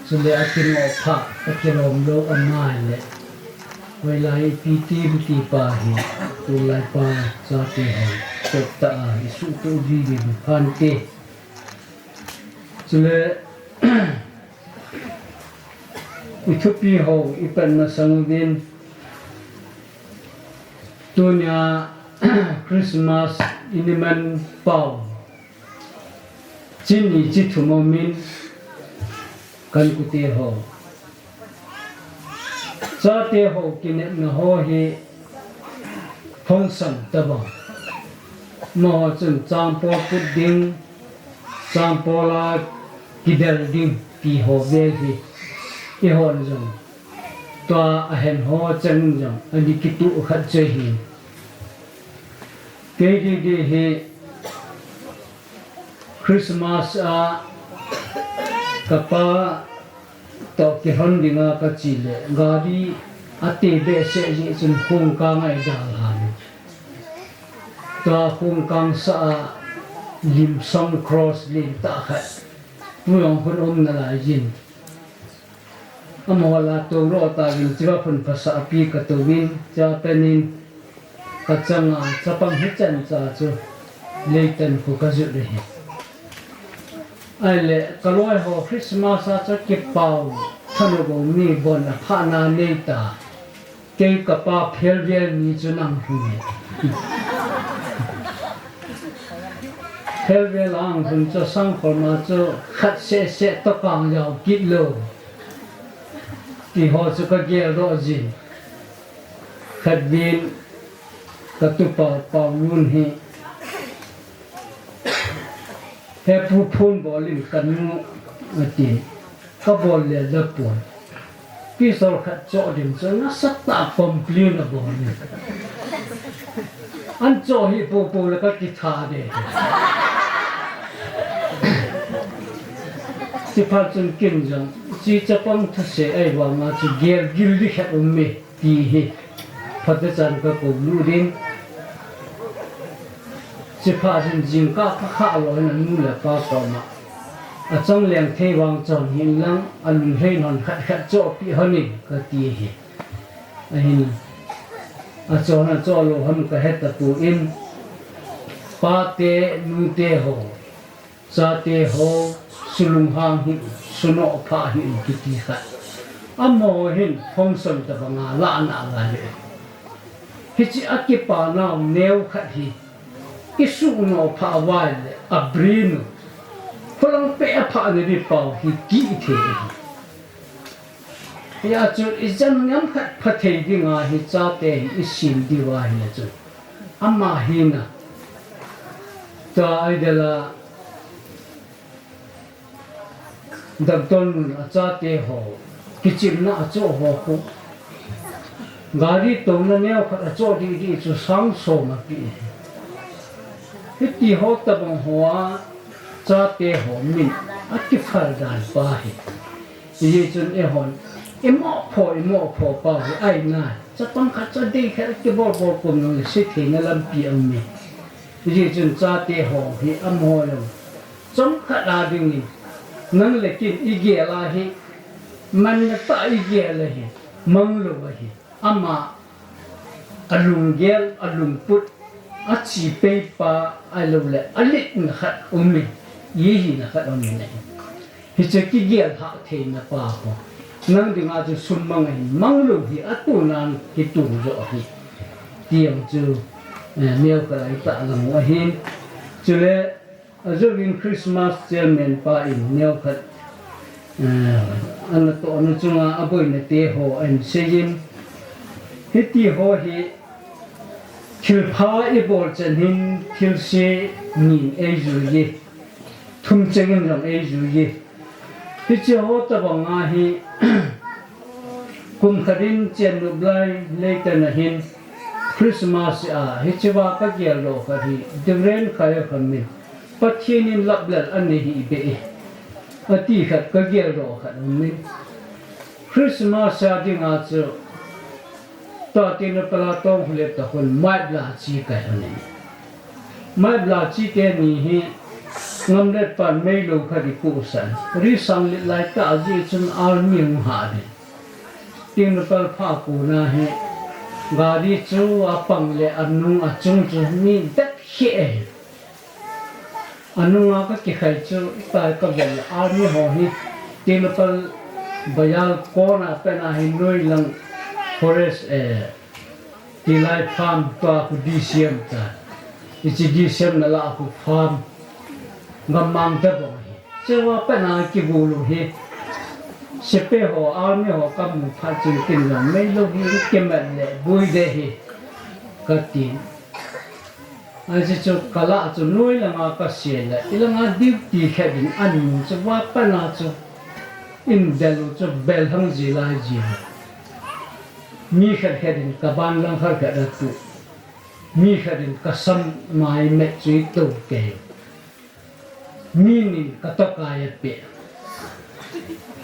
Chule akinoh pha, akilom lou angai le. Hoilai ipi ti, ipi ti pa hi, tulai pa, chate ho, chot ta a, isuhtoh ji ji phante. Chule, I thupi ho i pan masang uvin, tunia Christmas i ni man pau chin i chi thum umin, kan kute ho, chate ho kinepna ho hi phong san tabang. Amaho chun changpol put ding, changpol a kidel ding ti ho vel hi eihon jong tua ahen ho chang jong ani kitu khat chu ahi. Kei didi hi Christmas a kapa toh kilhon dinga kache le gari ate behseh jeh chun khongkang a eidal hal in. Tua khongkang sa a lim song cross lentah khat pu jong khun um nalai jin. Amaho lah a tou ro tauvin, chua phun phasah pi katouvin, chua penin kachanga chapang hichan cha chu Leitan khu kajot ahi. Ahile kaloi ho Christmas a chu kipau thanop bou mi bon aphahna neita. Kei kapa phelvel ni chu nang lhun e. Phelvel a ang lhun chu sangkhol ma chu khat seh seh toh kang jao kit lou. Ti ho chu kagel doh jin. Khatvin katupa Paulun hi, "He pu, phone bol in kanu," ati. Kabol le da pon. Pistol khat choh ding chu nasatah a complain abol in. An choh hi popo le kakitha de. Chuphat chun ken jong, chi chapang thusei ahi vanga chu gel gil ding khat um e. Ti hi phatechan kakou lut in, chuphat in jingkah pha kha lou hin anu le apa koma, "Achang leng thei vang chon hih in lang, alunglhai non khat khat chohpeh hon in," kati ahi. Ahin, achon achoh lou ham kahe tapon, pate, nute ho, chate ho, sulunghang hih un, sunoh phah hih un kiti khat. Amaho hin phong san tabanga lah nalai e. Hiche a kipanau neo khat hi, isunoh phah uva ahile, a brain u, kholang peh a phah nading pau hi kihei thei ahi. Hijeh chun ijat ham khat pha thei dinga hi chate hi isem diu ahile chun, ama hina, tua idol a, Doctor nun achate ho kichepna achoh ho khu, gari touna neo khat achoh didi chu sang som ape. Hiti ho tabang hoa chate ho min akiphal dan pa hi. Hijeh chun eihon, imoh pho, imoh pho pau hi ahi nai. Chapang khat chu dei khat kibol bol kom nung le se theina lampi aum e. Hijeh chun chate ho hi amaho jong chomkhat a dingin, nang le ken igel a hi, manna tah a igel a hi, manglou ahi. Ama alunggel, alungput, achi pei pa, ahilouleh aletna khat um e, ihina khat um e. Hiche kigel hah theina pa ho, nang dinga chu sum mang ahin, manglou hi atunan kitung jo ahi. Ti jong chu, eh, neo khat a itahlang u ahin. Chule, ajouvin Christmas chairman pa in neo khat, eh, anatohna chunga aboina te ho ahin seiyin, hiti ho hi thilpha ibol chan hin thilse nin eijui e, thum chengin jong eijui e. Hiche ho tabanga hi, kum khat in Chennop lai Leitan a hin Christmas a, hichea kagel doh khat hi, Reverend Khaikham in, Pathen in laplel anei hih beh e, ati khat kagel doh khat um in. Christmas a dinga chu, tua Tengnoupal a Tongkhullep toh khun Maibla chi kai lhon in. Maibla chi teni hi Ngamlet pan meilou khat ipusan. Ri sang lit lai tah jeh chun army hung hah in. Tengnoupal pha kona hi gari chu apang le anung achung chu mi det kheh e. Anunga kakikhai chu, itai kavel le army ho hi Tengnoupal Bayal kona pena hi noi lang forest, eh, tilai farm tua khu D C M ta. Ichi D C M na la khu farm. Gamang ta bong hi. Chewa pena kibulu hi. Sepe ho, army ho kamu phat chun kin jong meilou hi kimat le bui de hi. Kati. Ahi chu kala chu noi langa kasei le, ilanga duty khat in an chu va pana chu in bel chu bel hang ji lai ji. Mi khat khat in kaban lang khat khat a tu. Mi khat in kasam mai me chu i to ke. Mi nin katokai a pe.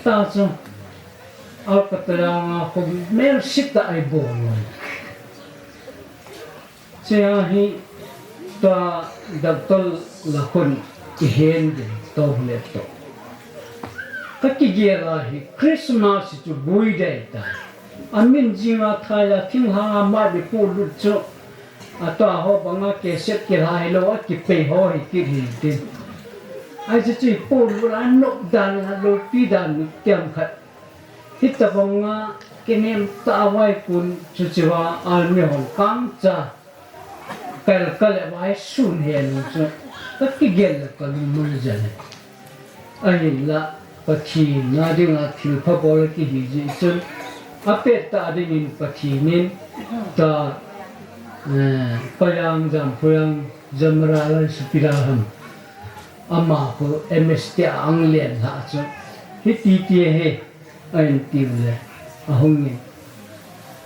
Ta chu, Alkataya nga khu mel sita ai bol noi. Chea hi ta doctor la khun i hen din to le to. Ka kigel a hi Christmas chu bui dei ta. A min jinga thai la thing hanga ma di pu lut chu. A ta ho banga ke set ke hai lo a ki pe ho hi ki hi din. Ai chu chu pu lut a nok dan a lo pi dan ni tiam khat. Hitabanga kinem ta vai kun chuchiva almi hon kang cha kal kal e vai sun he nu chu ka kigel le ka lung mun jale. Ahinla Pathen a dinga thil pha bol kihi ji chun a pet ta dingin Pathen in ta, eh, Payang Jampuyang Jamara Lai Supira ham ama khu M S T a ang len la chu hiti ti he. A in tiu le, a hung in.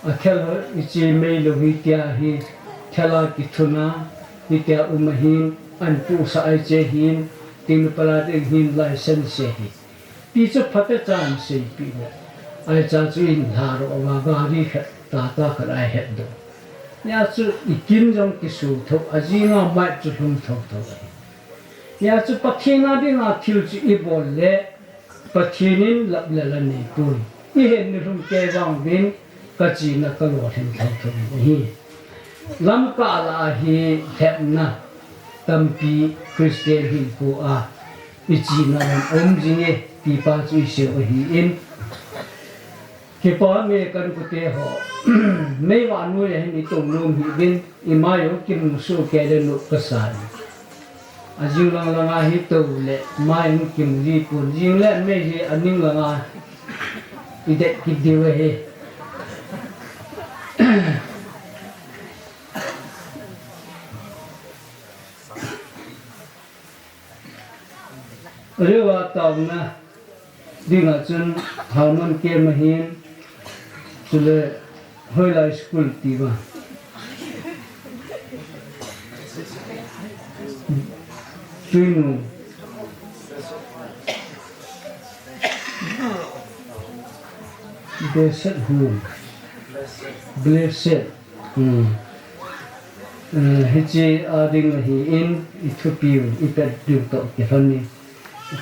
A khel ho, i chi mei lo hi tia hi, khel a ki thuna, hi tia um a hin, an pu sa ai che hin, ting pala ding hin lai sen se hi. Ti chu pha te chan sei pi le. Ai cha chu in la ro wa gari khat, ta ta khat ai het do. Nia chu i kin jong ki su tho, a ji nga mai chu hlum tho tho ai. Nia chu Pathen a dinga thil chu i bol le, Pathen in lap le la nei pui. I hen ni hlum ke vang vin ka china ka lo hen thang thang hi. Lamka la hi hepna tampi Christian hin pu a i china lam om jing e ti pa chu i seo hi in. Kipa me kan kute ho. Mei va nu le hin i tong nom hi vin i mai u kimu su ke le nu ka sa. A jing lang langa hi to le, mai hung kim ji pun, jing le mei hi a ning langa i det kit diu ahi. Ahiva tauna dinga chun Halmon kem ahin, chule hoilai school tiva. Tuinu. Blessed home. Blessed. Hmm. Eh, hiche a ding ahin, i thupiu, i pet diu toh kilhon in.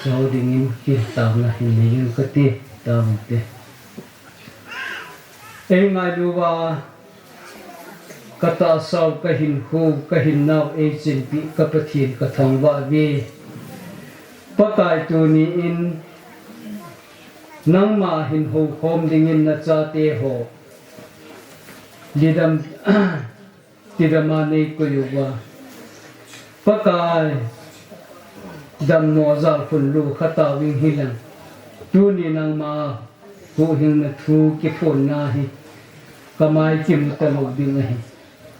Chau dingin kitauna hin nei in kati, taute. Ei ngailu va, ka tahsa u, ka hinkho u, ka hinnau ei chenpi, ka Pathen ka thangvah ve. Pakai tuni in, nangma hin houkhom dingin na chate ho. Lidam, Tidama nei koi uva. Pakai, dammo jalkhun lu kha tauvin hilang. Tuni nangma huhhingna thu kiphonna hi. Ka mai kimu talou ding ahi.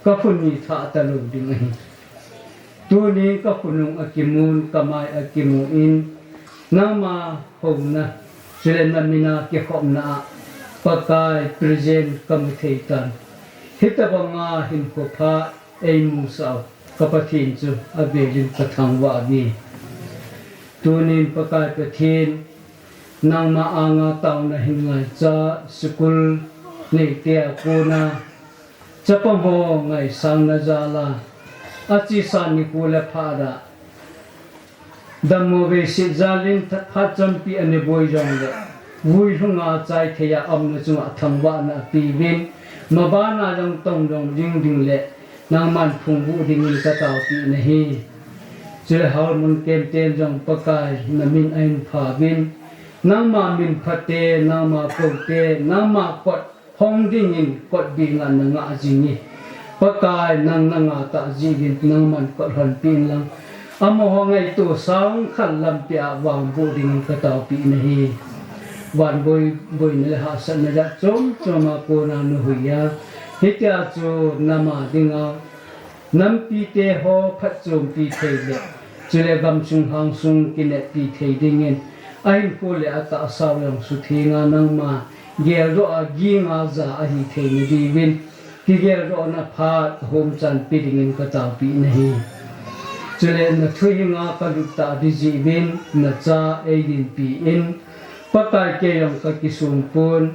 Ka khun hi thah talou ding ahi. Tuni ka khunung a kimun, ka mai a kimun, nangma houna, chule na mina kikhopna a, Pakai present ka mu thei tan. Hitabanga hinkho pha ei musah u, ka Pathen chu avelin ka thangvah uve. Tunin Pakai Pathen, nangma anga tauna hin ngaicha, school neite a kona, chapang ho ngaisangna jal a, achesa nikho le phat a, dammo veiset jalin phat champi a neboi jongle, vui lhunga chai thei a umna chunga thangvahna apeuvin, mabana jong tong jong jing ding le, nangman phungvuh dingin ka taopeh nahi. Chule Halmon kem ten jong Pakai na min ahin pha uvin, Nangma min phate, nangma kote, nangma kot hong dingin kot bih nga na nga jing e. Pakai, nang na nga ta jeh in nangman kot hon peh in lang, amaho ngaito sang khat lampi a vangboh dingin ka taopi na hi. Van boi, boina le hahsatna jat chom chom a kona na hui a, hitia chu nam a dinga, nampite ho phatchompi thei le, chule gamsung hangsung kineppi thei dingin, ahinkho le atahsa u jong sutheng a nangma geldoh a ging a ja ahi theina diuvin, kigeldohna phat ahom chanpi dingin ka taopi na hi. Chule na thuhing a ka lut ta ding jeh uvin, na cha ei dinpi in, Pakai, kei jong ka kisung pon,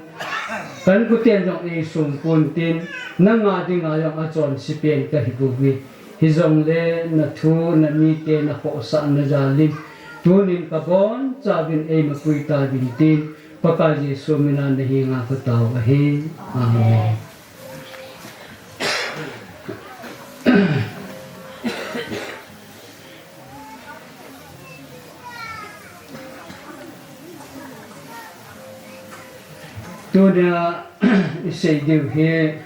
ka inkoten jong ei sung pon tin, nang a dinga jong achonse pen ka hi bouve. Hijongle na thu, na mite na khohsahna jal in, tunin ka boncha uvin ei mapui ta uvin tin, Pakai Jesu min a na henga ka tao ahi. Amen. Tunia i sei diu hi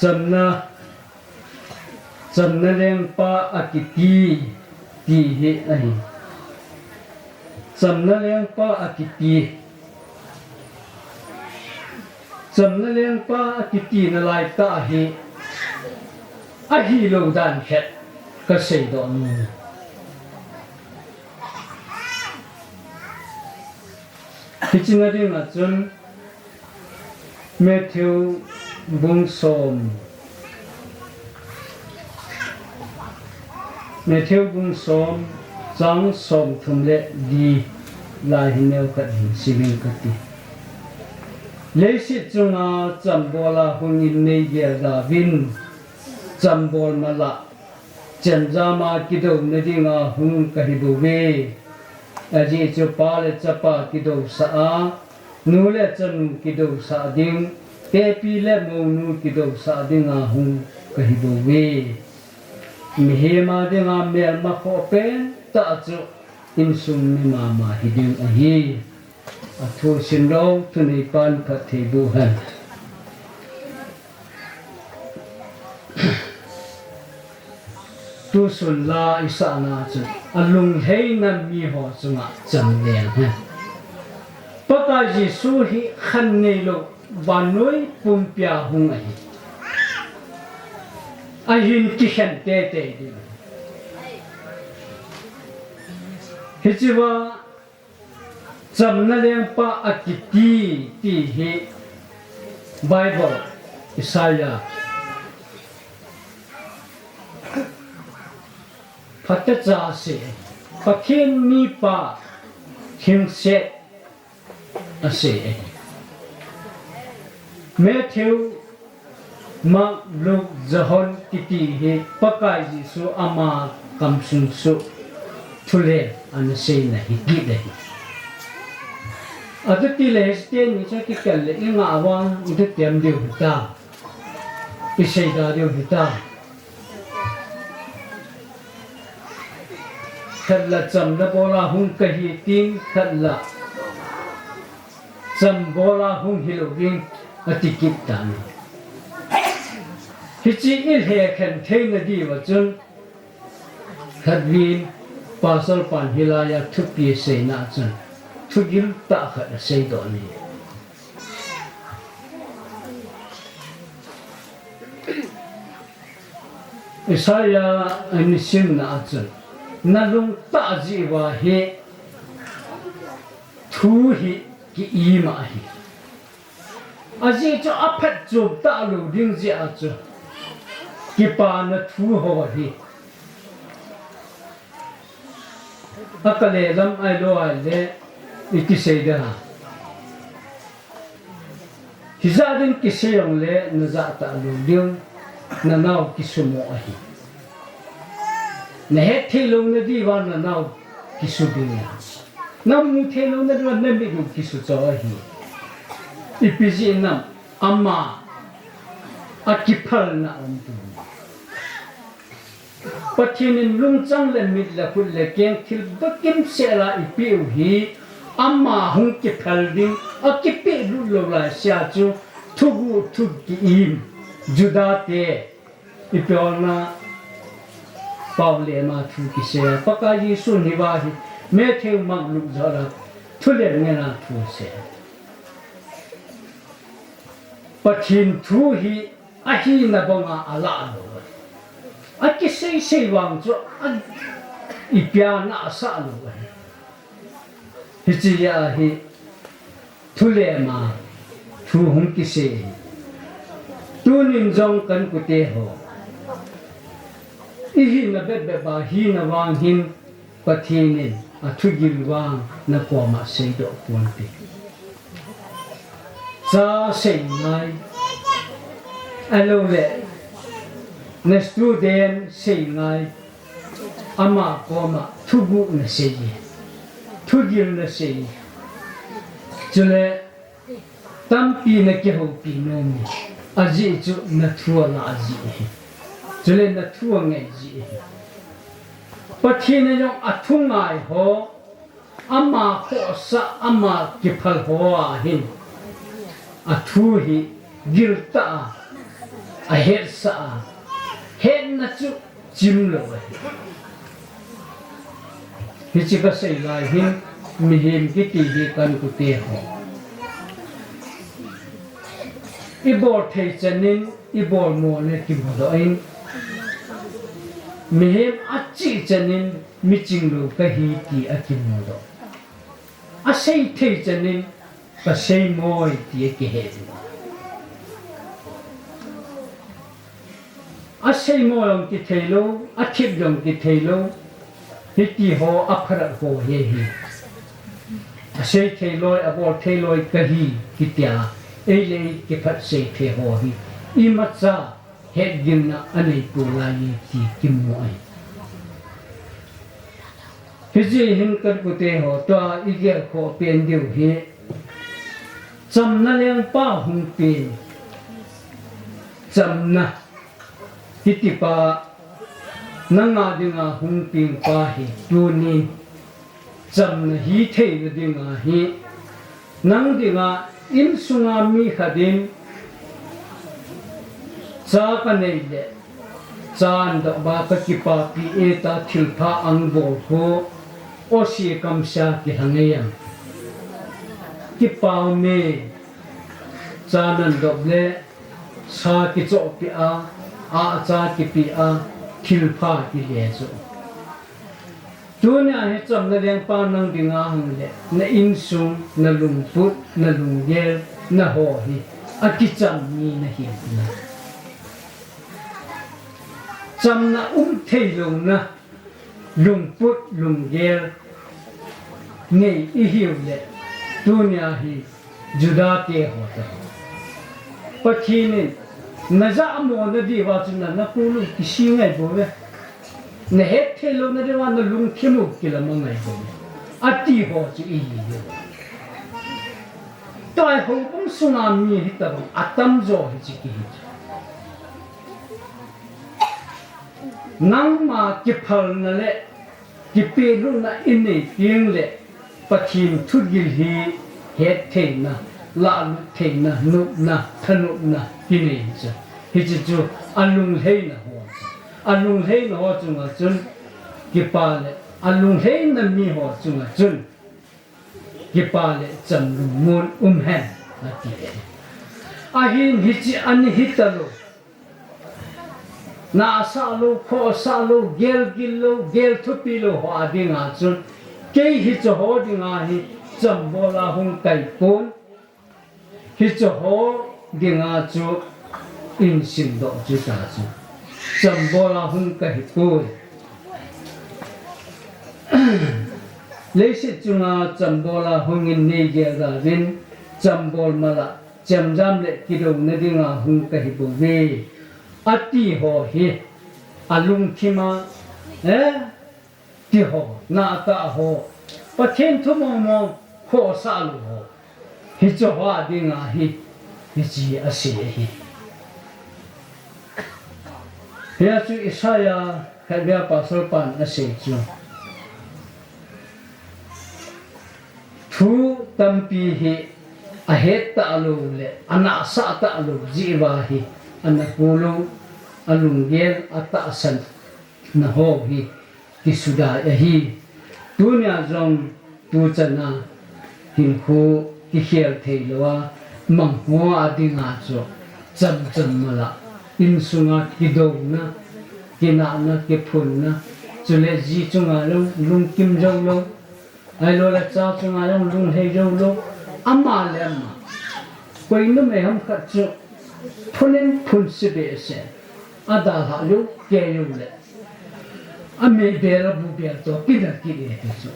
chamna, chamna lengpa akiti ti hi ahi. Chamna lengpa akiti. Chamna lengpa akiti nalai tah hi ahilou dan khat ka seidoh nom e. Hiche na dinga chun Matthew bung som, Matthew bung som, chang somthum le li lai hi neokhat hin sim inge kati. Leiset chunga chambol a hungin nei gelda uvin, chambol mala, chenjam a kidouna dinga hung ka hi bouve. Ajeh chu Pa le Chapa kidousah a, Nu le Chanu kidousah ding, Tepi le Mounu kidousah dinga hung ka hi bouve. Mihem a dinga melma khoh pen tah chu insung mi mama hi ding ahi. Athu simlou, thuneipan phatthei boh hen. Tusun la i sahna chun, alunglhaina miho chunga cham leng hen. Pakai Jesu hi khan neilou, vannoi pumpia hung ahi. Ahin kikhen teitei ding. Hichea, Chamna lengpa akiti, ti hi Bible, Isaiah, phatecha asei, Pathen mipa thingset asei. Matthew, Mark, Luke, John kiti hi Pakai Jesu ama kamsung suh thulem ana seina hi kit ahi. Atu tile hiche teni chu kikal le i ngah vang i tutem diu hita. I seida diu hita. Khat la chamna bola hung kahi tin, khat la cham bola hung hilou ding ati kit tan. Hiche i lhekhen theina diuva chun, khatvin Pastor pan hilaiya thupi seina chun, thugil tah khat aseidoh in. Isaiah a i simna a chun, nalung tah jeh uva hi thu hi ki-ima ahi. Ajeh chu aphatchom talou ding jeh a chu, kipana thu ho hi. Akale lam ahilou ahile, iti seida. Hijat in kisei jongle, najah talou ding, nanao kisumo ahi. Nahet theilou na diuva nanao kisu ding ahi. Namu theilou na diuva namit u kisu cho ahi. Ipi jeh inem, ama akiphalna aum tu. Pathen in lungchang le mit le khut le keng thil bekim sela eipeh u hi, ama hung kiphal ding, akipehlut lou laisea chu, thuguh thu ki-im, Juda te, ipi olna, Paul le ama thu kisei a, Pakai Jesu hiva hi, Matthew, Mark, Luke joh la, thu le ngen a thu sei. Pathen thu hi, ahina banga alah lou. Akisei sei vang chu a, ipi a na asah lou. Hiche a hi thu le ma thu hung kisei hi. Tunin jong ka inkote ho, ihina bep bep a hina vang hin Pathen in athugil vang na koma seidoh ponte. Cha sei ngai. Ahilou le, na student sei ngai. Ama koma thuguh na sei. Thugil na sei. Chule, tampi na kihoupi nom e. Ajeh chu na thu alah jeh ahi. Chule na thu angai jeh ahi. Pathen in jong athu ngai ho, ama khohsah, ama kiphal ho a hin, athu hi giltah a, ahetsah a, hetna chu chim lou ahi. Hiche kasei lai hin, mihem kiti hi ka inkote ho, ibol thei chan in, ibol mo le kimudoh in, mihem achih chan in, miching lou kahi ti akimudoh. Asei thei chan in, kasei mo e ti akihet. Asei mo jong kithei lou, athip jong kithei lou, hiti ho apharat ho hi ahi. Asei thei loi, abol thei loi kahi kitia, ei le ei kiphatsah thei ho hi, imacha hetgilna anei poi lai e ti kimu ahi. Hijeh hin ka inkote ho, tua igelkhoh pen diu hi, chamna lengpa hung pen, chamna kitipa nanga dinga hung pengpa hi, tuni chamna hithei na dinga hi, nang dinga insunga mi khat in cha kanei le, cha andoh ba kakipapi e ta thilpha angbol khu, osi kamsia kilhang e em. Kipa um e, cha nandoh le, sa kichohpeh a, acha kipeh a, thilpha kile chu. Tunia hi chamna lengpa nang dinga hung le, na insung, na lungput, na lunggel, naho hi akicham mi nahi na. Chamna um thei louna lungput, lunggel nei ihiu le, tunia hi Juda te ho ta. Pathen in, najah mo nadiuva chu na, nakolou kisi ngai bouve. Nahet thei lou nadiuva, nalungthim u kilam angai bouve. Ati ho chu ihi diu. Tua hi houbung sunga mi hitobang atamjo hiche kihi chu. Nangma kiphalna le kipehlutna inei teng le, Pathen thugil hi hettheina, lahlut theina, nopna, thanopna kinei chu. Hiche chu alunglheina ho chu. Alunglheina ho chunga chun, kipa le, alunglheina mi ho chunga chun, kipa le cham lungmon um hen, ati e. Ahin hiche ani hitalou. Nahsah lou, khohsah lou, gelgil lou, gel thupi lou ho a dinga chun, kei hiche ho dinga hi chambola hung kahi pon, hiche ho dinga chu insimdoh chu ta chu chambola hung kahi poi. Leiset chunga chambola hung in nei gel uvin, chambol mala chemjam le kidouna dinga hung kahi bouve, ati ho hi, alungthima, eh, ti ho, nahtah ho, Pathen thu mong mong, khohsah lou ho, hiche ho a dinga hi, hiche asei ahi. Hia chu Isaiah khatvei a pastor pan asei chu, thu tampi hi ahet talou le anahsah talou jeh uva hi ana kulou, alunggel atahsan na ho hi kisudai ahi. Tunia jong tuchan a hinkho kikhel thei lou a mang ho a dinga chu chamcham mala insunga kidouna, kinahna, kiphunna, chule ji chunga jong lungkim jou lou, ahilou le cha chunga jong lunglhai jou lou, ama le ama koi numei ham khat chu phun in phun se behseh, adalhah jou kei jou le, ameibel abubel toh kina kit e ti chu.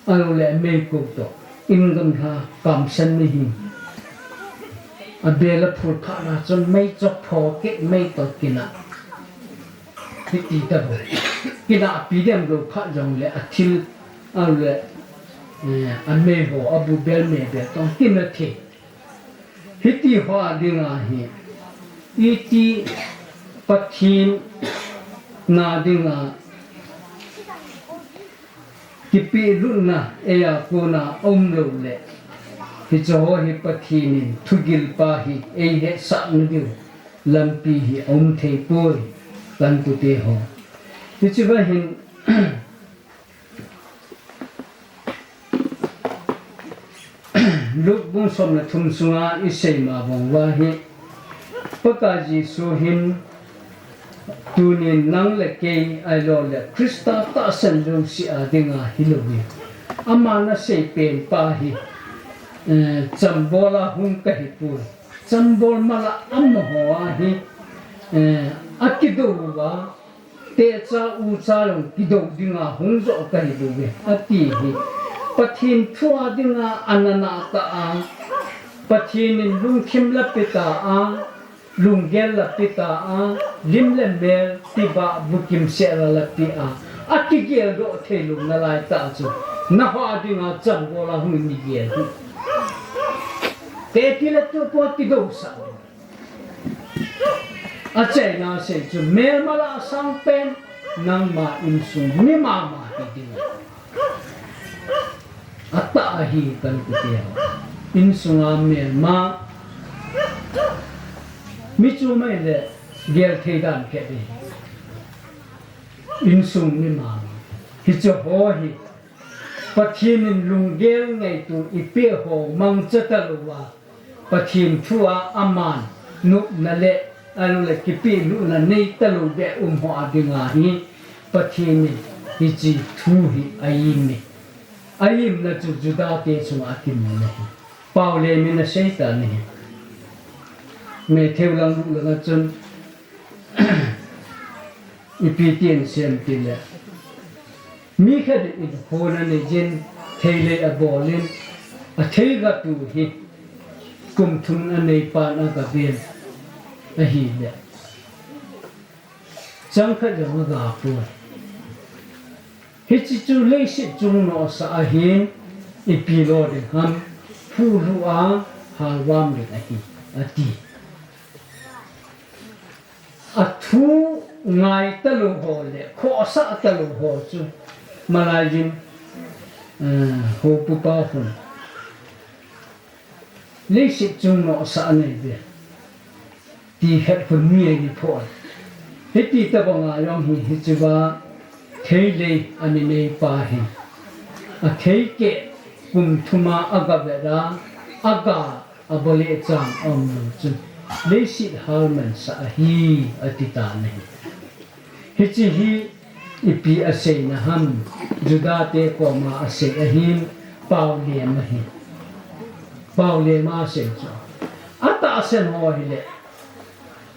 Ahilou le ameikou toh in gamla kamsan ni hi. Abel aphul phat na chun mei chop pho kit, mei toh kina. Hiti tabang. Kina api dem lou phat jong le athil, ahilou le, eh, amei ho abubel meibel toh kina thei. Hiti ho a dinga hi, iti Pathen na dinga kipehlutna eia kona aum lou le, hiche ho hi Pathen in thugil pa hi eihetsah na diu lampi hi aum thei poi, kan tute ho. Hiche va hin, Luke bung som le thum sunga isei ma bang uva hi, Pakai Jesu hin tunin nang le kei ahilou le Christa tahsan jouse a dinga hilou hi. Ama nasei pen pa hi, eh, chambol a hung kahi poi. Chambol mala amaho a hi, eh, akidou uva, techa ucha jong kidou dinga hung jo kahi bouve, ati hi. Pathen thu a dinga ana nah tah a, Pathen in lungthim la pe ta a, lunggel la pe ta a, lim le mel tibah bukim sela la pe a, akigel doh thei lou nalai tah chu, naho a dinga chambol a hung in gel hi. Teti le tu po kidousah. Achaina sei chu melma la sang pen, nangma insung mi mama hi ding. Atah ahi kan tute ho. Insunga melma mi chu mai le gel thei dan khe di. Insung mi mama. Hiche ho hi Pathen in lunggel ngaito i pe ho mangcha talouva, Pathen thu a aman nopna le, ahilou le kipehlutna nei talou beh um ho a dinga hi Pathen in hiche thu hi a-im e. A-imna chu Juda te chunga akimun ahi. Paulem in asei tan ahi. Matthew lang Luke langa chun ipi tin asei em tile, mi khat in hon anei jin, theilei abol in, athei gatu hi kum thum anei pan agave in ahile, chang khat jong aga poi. Hiche chu leiset chung nohsah ahin, ipi lo ding ham, phuhlu a halvam ding ahi, ati. Athu ngai talou ho le khohsah talou ho chu malai jin, eh, hopu pa khun leiset chung nohsah anei ve. Ti het khun mi ahi poi. Hiti tabanga jong hi, hichea theilei anei pa hi, athei keh kum thum a aga vet a, aga abol e chang aum lou chun, leiset halmansah ahi, ati tan ahi. Hiche hi ipi aseina ham, Juda te koma asei ahin, paolem ahi. Paolem a asei chu, atahsan ho hile,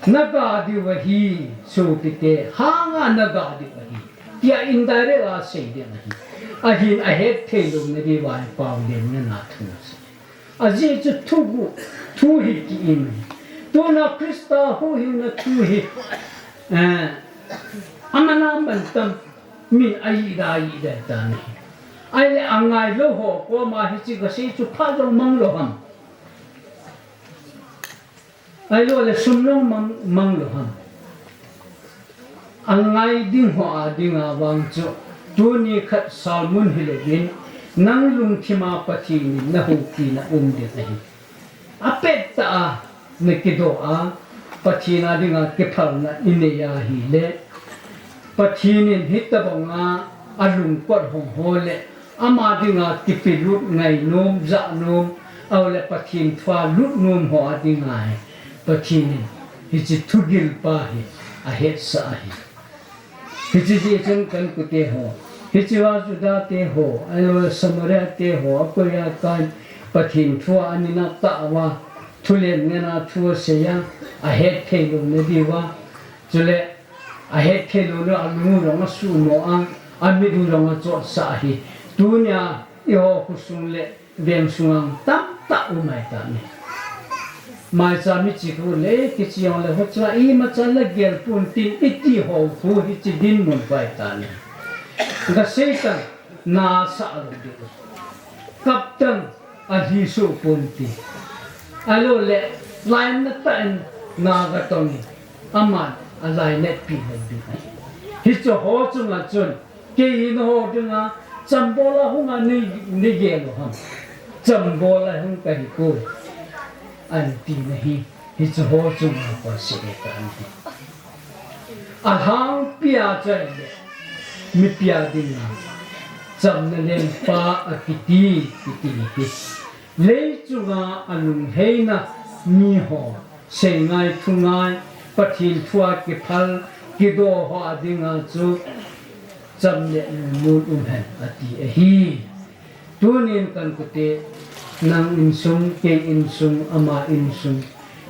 naga diu ahi, sopite, hanga naga diu ahi, tia indirect a asei ding ahi. Ahin ahet thei louna diuva hi paolemna na thu asei. Ajeh chu thuguh thu hi ki-im ahi. Tuna Christa huhhingna thu hi, eh, aman aman tam min a-ida ida tan ahi. Ahile angailou ho koma hiche kasei chu phat jong mang lou ham. Ahilou le sum jong mang, mang lou ham. angai ding ho a dinga vang chu, tuni khat sermon hilou in, nang lungthima Pathen in nahoupina um ding ahi. Apet tah a nakidoh a, Pathen a dinga kiphalna inei ahile, Pathen in hitabanga alungkot hong ho le, ama dinga kipelut ngainom, jahnom, ahile Pathen thua lutnom ho a dinga hi, Pathen in hiche thugil pa hi ahetsah ahi. Hiche jeh chun Kanku te ho, hiche a Juda te ho, ahilou Samaria te ho, akoi a kai Pathen thua anina tah uva, thulen ngen a thu asei a, ahet thei louna diuva, chule ahet thei louna alung u jong asuhmo a, amit u jong achotsah ahi. Tunia eiho khosung le veng sunga tamtah um ahitai. Maicham iche khu le, kiche jong le, hochunga imacha la gel pon tin iti ho khu hiche dinmun ahitai. Gasei tan, na asah lou ding. Kap tan, alhi soh pon tin. Ahilou le, lainat tah in na gatong in, aman alainatpi lou ding. Hiche ho chunga chun, kei hi nangho dinga, chambol a hung a nei, neigel u ham. Chambol a hung kahi poi. Anti nahi, hiche ho chunga kon sih e ka anti. Alhangpi a chai le, mipi a dinga, chamna lengpa akiti, kiti hi. Leichunga alungheina miho, seingai thungai, Pathen thua kiphal, kidoh ho a dinga chu cham le lungmon um hen ati ahi. Tunin Kanku te, nang insung, kei insung, ama insung,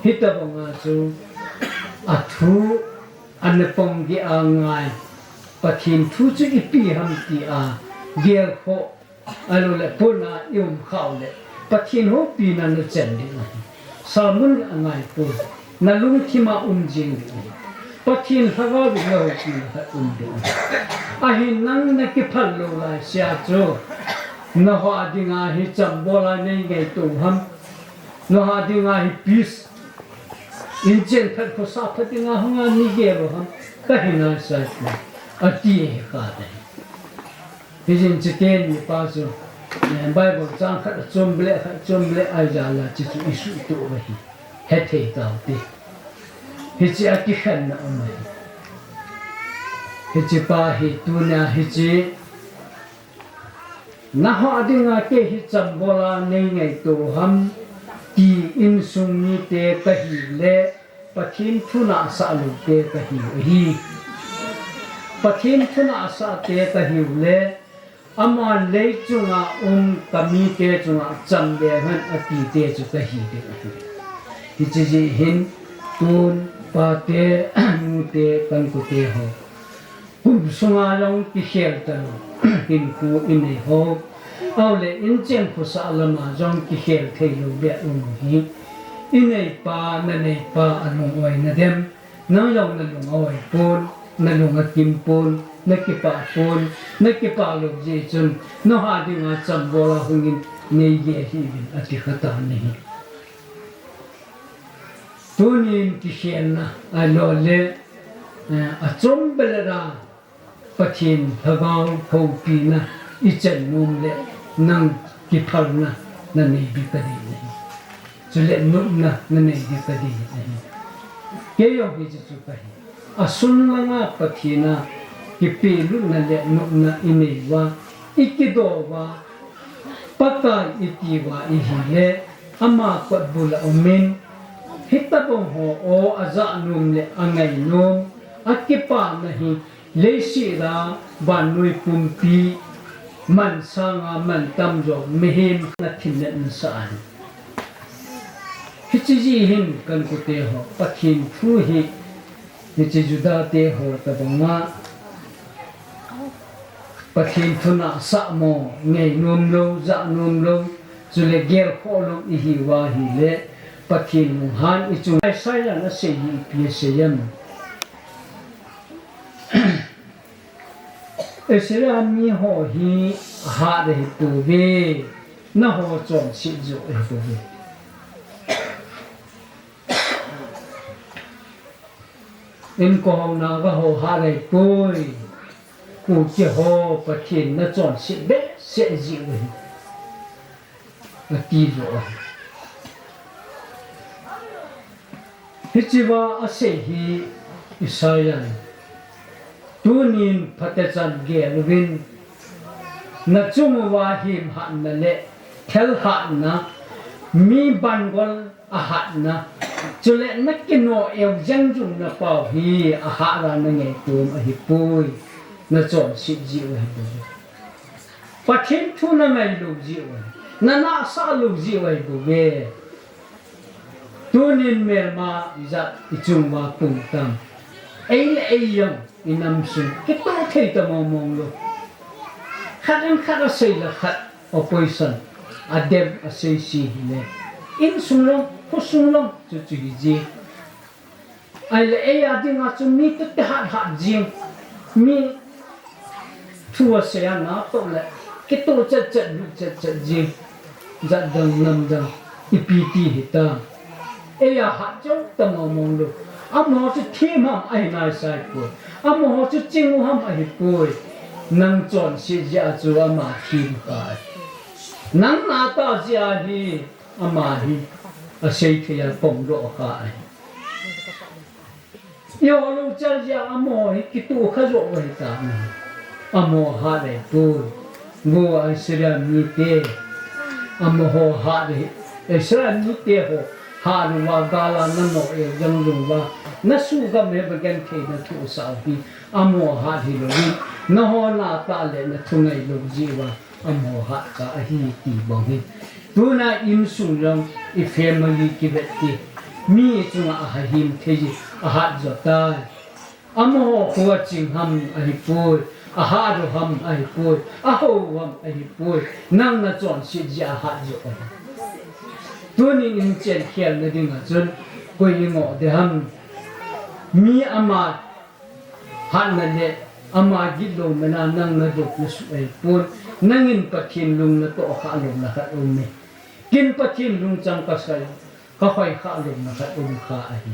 hitabanga chu athu ana pang gei a ngai, Pathen thu chu ipi ham tia gelkhoh, ahilou le pon a i um khah u le, Pathen houpina na chan ding ahi. Sermon angai poi, na lungthim a um jing ding ahi. Pathen lhagao in na houpina khat um ding ahi. Ahin nang na kiphal lou laisea chu, nangho a dinga hi chambol a nei ngaito u ham, nangho a dinga hi peace, inchen phat khosa phat dinga hung a neigel u ham, kahi nasa e, ati ahi khat ahi. Hijeh in chuteni pa chu, eh, Bible chang khat achom beh le, khat achom beh le, ahi jeh a chu chu isuhtoh u ahi. Hethei tau te. Hiche a kikhenna um ahi. Hiche pa hi tunia hiche, nangho a dinga kei hi chambol a nei ngaito u ham, ti insung mite kahiu le, Pathen thu nahsah lou te kahiu ahi. Pathen thu nahsah te kahiu le, aman leichunga um kamite chunga cham leng hen ati te chu kahi ding ahi. Hiche jeh hin tun pate, nute, Kanku te ho, kum sunga jong kikhel talou, hinkho inei ho, ahilou le inchen khosah lama jong kikhel thei lou beh um hi, ineipa, naneipa alung oi nadem, nang jong nalung aoi pon, nalung akim pon, nakipah pon, nakipah lou jeh chun, nangho a dinga chambol a hungin neigel hih uvin ati kha tan ahi. Tunin kikhelna ahilou le, eh, achom beh le ra Pathen lhagao houpina ichan nom le nang kiphalna nanei ding kadei ahi. Chule nopna nanei ding kadei ahi. Kei jong hiche chu kahi. Asung langa Pathen a kipelutna le nopna inei uva, ikidoh uva, Pakai iti uva ihile, ama kotbul a umin, hitobang ho aw ajah nom le angai nom, akipana hi, leiset a vannoi pumpi, man sanga man tamjo, mihem na thimna nasah ahi. Hiche jeh hin Kanku te ho, Pathen thu hi, hiche Juda te ho tobanga, Pathen thu nahsah mo, ngainom lou, jahnom lou, chule gelkhoh lou ihiuva ahile, Pathen lunghan ichunga Isaiah in asei hi ipi asei em? Israel miho hi ahat ahipouve, nangho chonset joh ahipouve. Inko hou na ga hou ha rei poi. Kuki ho Pathen na chonset behseh ji uve. Ati jo. Hiche va asei hi Isaiah in. Tunin phatechan gel uvin. Na chung uva himhatna le thelhatna, mi bangol ahatna, chule na kino eu jeng jung na pau hi ahat ra na ngei tum ahi poi, na chonset ji u ahi poi. Pathen thu na ngai lou ji u ahi, na nahsah lou ji u ahi poi. Tunin melma ijat ichung uva pung tam. Ei le ei jong inam sung kitoh thei ta mong mong lou. Khat in khat asei le khat opposition, adem asei si hile. Insung jong, khosung jong, chuchu hi ji. Ahile ei a dinga chu mi toh kihat hat jing. Mi thu asei a natoh le kitoh chet chet, lut chet chet jing. Jat dang nam dang ipi ti hita. Ei a hat jou ta mong mong lou. Amaho chu thim ham ahi nai sai poi. Amaho chu ching u ham ahi poi. Nang chonset jeh a chu ama thim kha ahi. Nang na tah jeh a hi ama hi asei thei a pom doh kha ahi. Eiho lungchang jeh a amaho hi kitoh kha jou u ahi ta. Amaho hat ahi poi. Vo Israel mite. Amaho hat ahi. Israel mite ho hat uva gal a na noh eu jeng jung uva. Na sugam he ba genthei na thu sah u hi. Amaho hat hilou in. Nangho na tah le na thu ngai lou jeh uva. Amaho hat kha ahi ti bang hi. Tuna insung jong i family kivet ti. Mi chunga ahahim thei ji ahat jo tai. Amaho khu aching ham ahi poi. Ahat u ham ahi poi. Aho u ham ahi poi. Nang na chonset jeh a ahat jo ahi. Tunin inchen khel na dinga chun koi ingoh de ham. Mi ama hatna le ama gitlou mena nang na dop na suh ahi pon. Nangin Pathen lung na toh kha louna khat um e. Ken Pathen lungchang ka sai, ka hoi kha louna khat um kha ahi.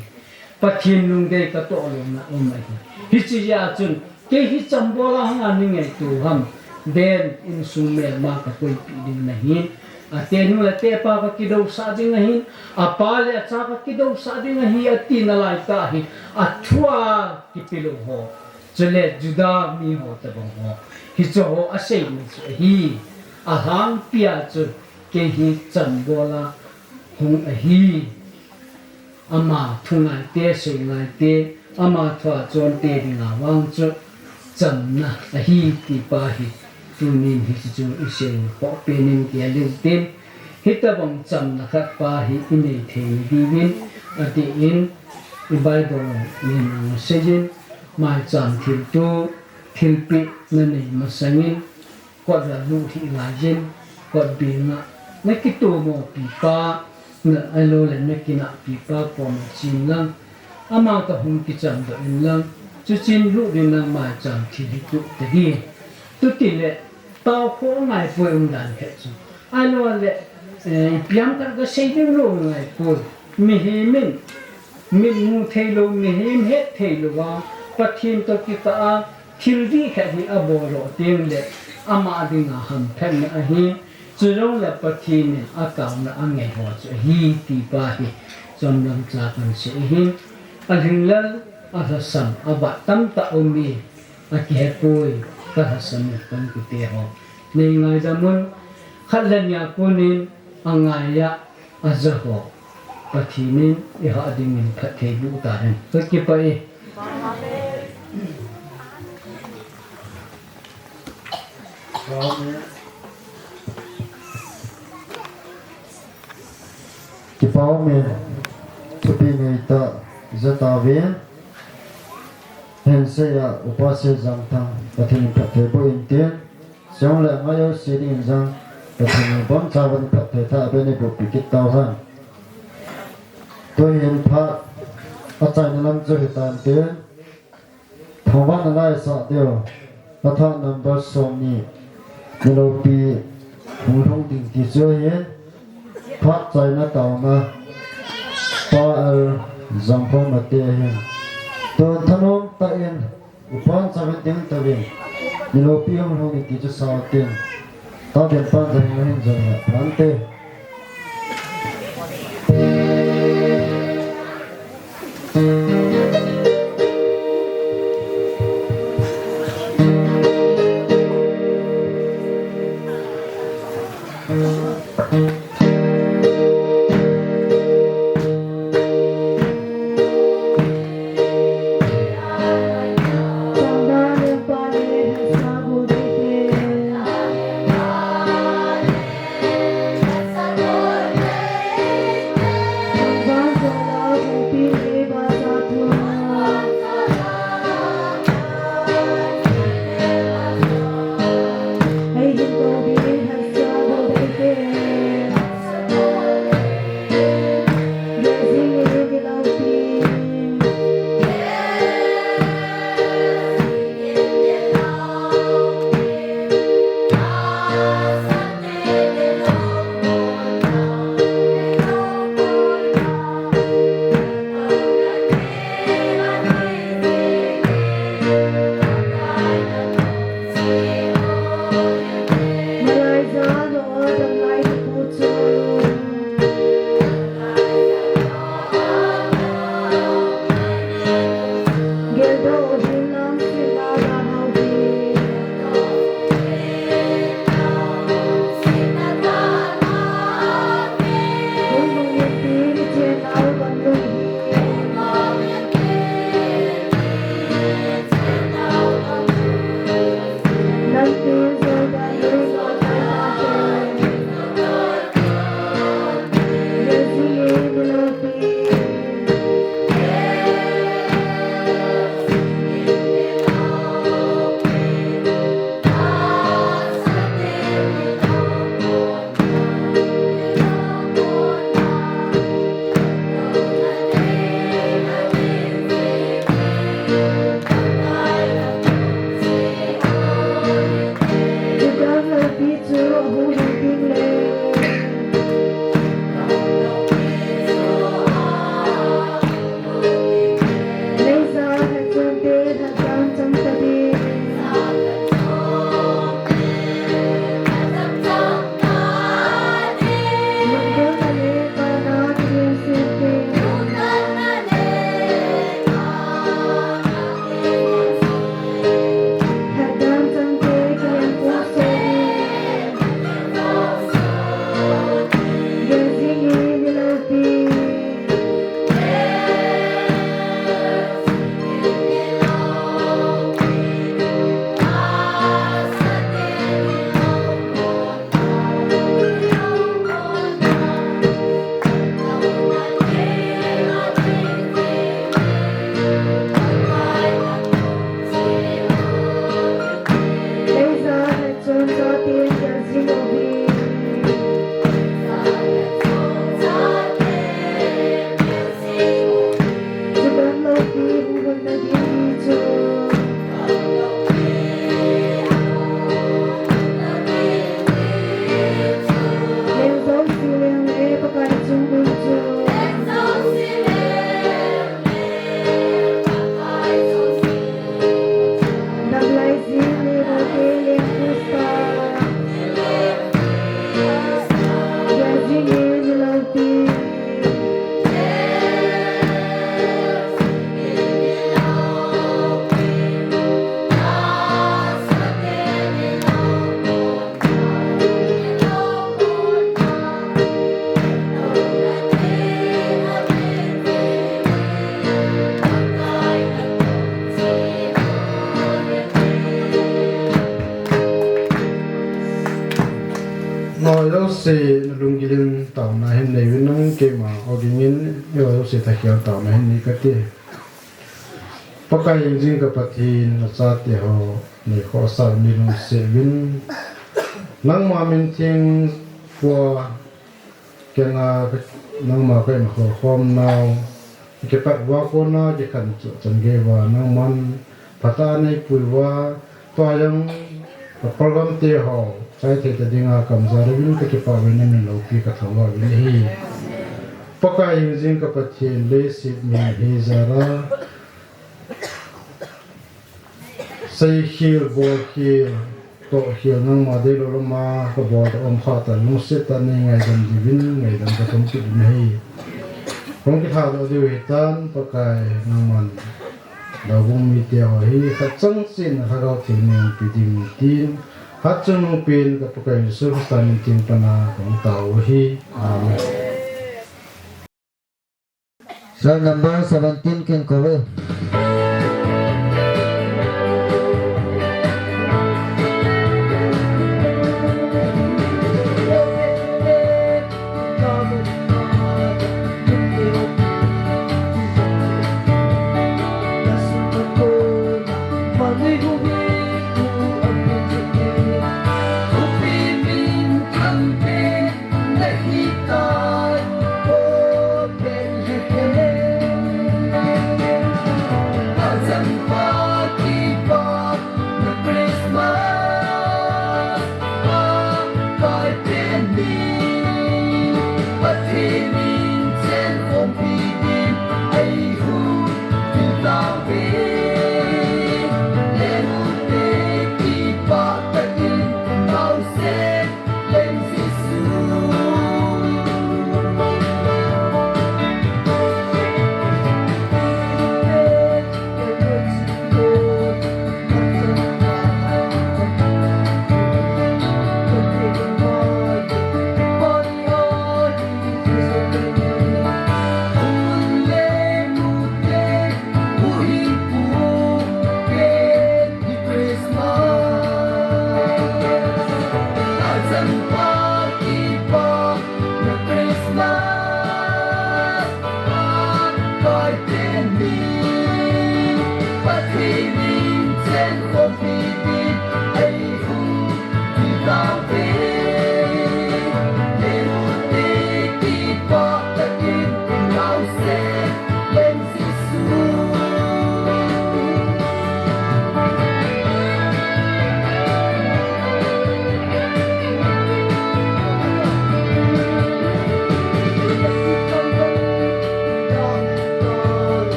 Pathen lungdei ka toh louna um ahi. Hiche jeh a chun kei hi chambol a hanga nei ngaito ham. Den insung melma ka koipeh ding nahi. Atenu le atepa ka kidousah ding ahi. Apa le acha ka kidousah ding ahi ati nalai tah hi. Athua kipilou ho. Chule Juda mi ho tabang ho. Hiche ho asei mi chu ahi. Alhangpia chu kei hi chambol a hung ahi. Ama thu ngaite, sei ngaite, ama thua chonte dinga vang chu chamna ahi ti pa hi. Tunin hiche chu isei khoh penin kei a lungtin. Hitabang chamna khat pa hi inei thei diuvin, atin, i Bible in aseiyin, maicham thilto, thilpeh na nei masangin, kot a lut hih laiyin, kot benga na kitomo pipa, na alo le na kinah pipa koma chen lang, ama toh hung kichamdoh in lang, chuchen lut in lang maicham thil hi toh tadin. Tutile, Taokhoh ngai poi umdan khat chu. Ahilou le, eh, ipi ham khat kasei ding lou ngai poi. Mihem in, mitmu theilou, mihem het theilou a, Pathen toh kitah a, thil dih khat hi abol lou teng le, ama dinga hamphatna ahi, chujong le Pathen in ataona angei ho chu ahi, ti pa hi, chomlam cha kan sei ahi, alhinglel, alhasam, abat tamtah um e, Akihe poi, ka lhasam u pan kute ho. Nei ngaidam un, khat le ni a konin, angai a, aja ho. Pathen in, i hah dingin phatthei boh tahen. Ka kipah e. Kipah e, thupi ngai tah, ja tave. Hensei a, Upa Sejangthang, Pathen in phatthei boh in tin, chule ngai jouse dingin jong, Pathen in bomcha vin phatthei tha abe ni boh pi kit tauhen. Tuhin phat, achaina lam chu hitan tin, thangvahna ngaisah diu, Pathen number som ni, miloupi hung lhung ding ti chu ahin, phat chaina taona, Pa L Jangkhoma te ahin, Tun thanom tah in, upan chavin ding tavin, miloupi hung lhung in ti chu sao tin, taben pan chavin ahin jong la, phante. Nao jouse nalunggil in taona hin nei uvin lang, keima ogin in nao jouse thakhel taona hin nei kate. Pakai hingjing ka Pathen, nachate ho nei khohsah uvin, nei lungset uvin. Nangma min theng pua kenga, nangma ka in khol khom nau, kipat uva kona kikhen chu chan gei uva nangman phatah a nei pui uva, tua jong ka program te ho chai thei ta dinga kamjal uvin ka kipah uvin, namin loupi ka thangvah uvin ahi. Pakai hingjing ka Pathen, leiset mihem hijat a Seikhel, bolkhel, tohkhel nangma deilou lama kabol ta um kha ta, lungset tah in nei ngaidam diuvin ngaidam kathum kit in ahi. Hung kitha doh diu hitan, Pakai nangman Daubung mite ho hi khat chang cheh in Lhagao Theng nei umpi ding tin, hatchungnung pen ka Pakai Jesu Christa min tin pana kahung tao u ahi. Amen. Sir number seventeen kin kou e.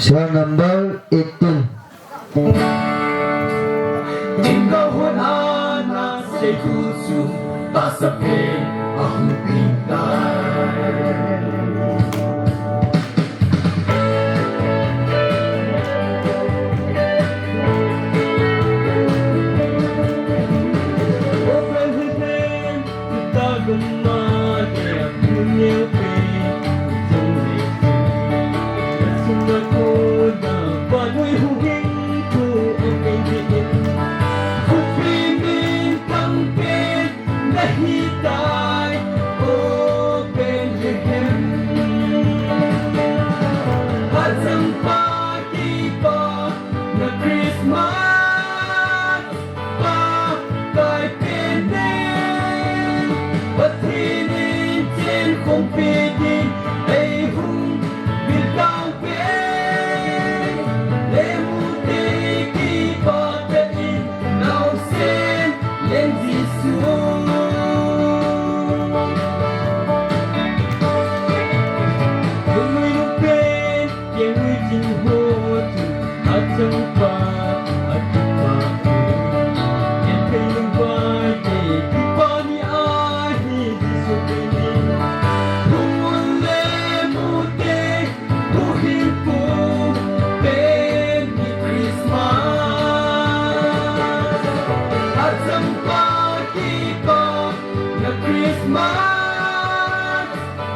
Song number eighteen. Thingga hon ana sei thu chu tahsa phen ahung ping tai. Christmas, Pakai pen in, Pathen in chen khompi ding, eihung vil tauve. Lemu te kipah tah in, naosen leng Jesu. Lungmei lungpen, Kengui ching ho chu, achangpa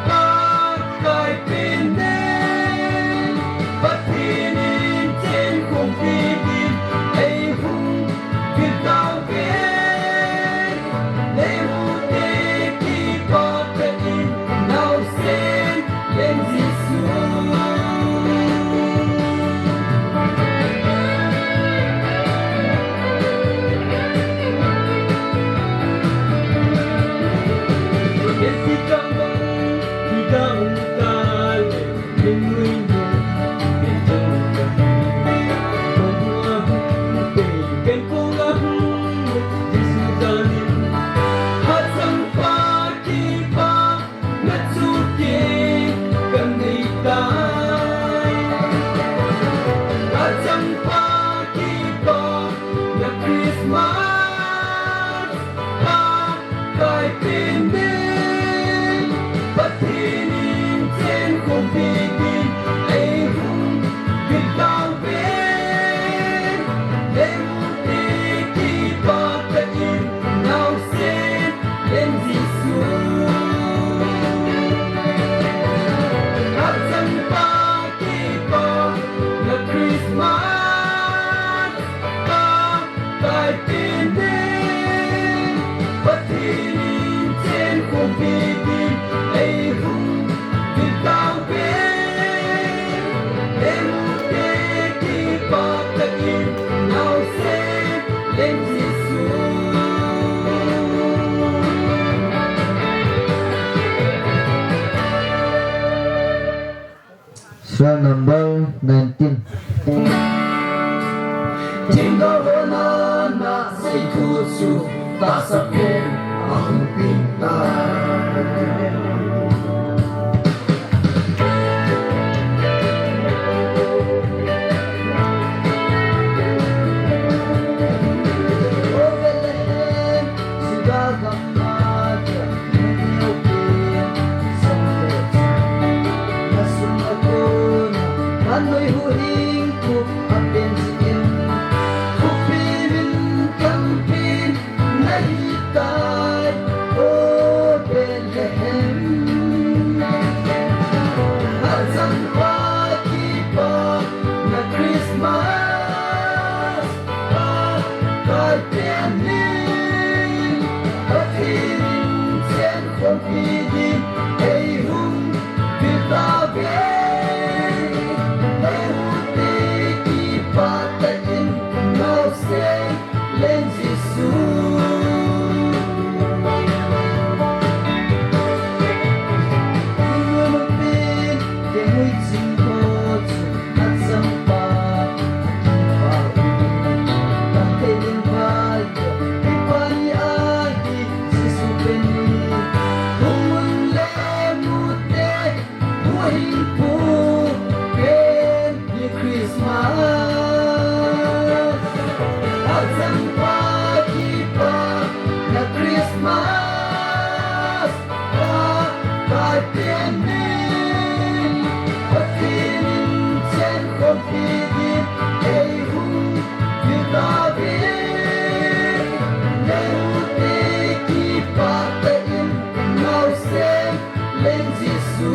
Pakai pen ne, Pathen in chen khompi din eihung vil tauve. Leihute kipah tah in, naosen Leng Jesu. Christmas, Pakai pen ne, Pathen in chen khompi din eihung vil tauve. Leihute kipah tah in, naosen Leng Jesu. Achangpa kipana Christmas, Pakai pen ne, Pathen in chen khompi din eihung vil tauve. Leihute kipah tah in, naosen Leng Jesu. Sura number nineteen. Themgao hon ana sei thu chu tahsa pen a hung peng tai. O Bethlehem, Juda gamla, Christmas, Pakai pen ne, Pathen in chen khompi din eihung vil tauve. Leihute kipah tah in, naosen Leng Jesu. Christmas, achangpa kipana Christmas, Pakai pen ne, Pathen in chen khompi din eihung vil tauve. Leihute kipah tah in, naosen Leng Jesu.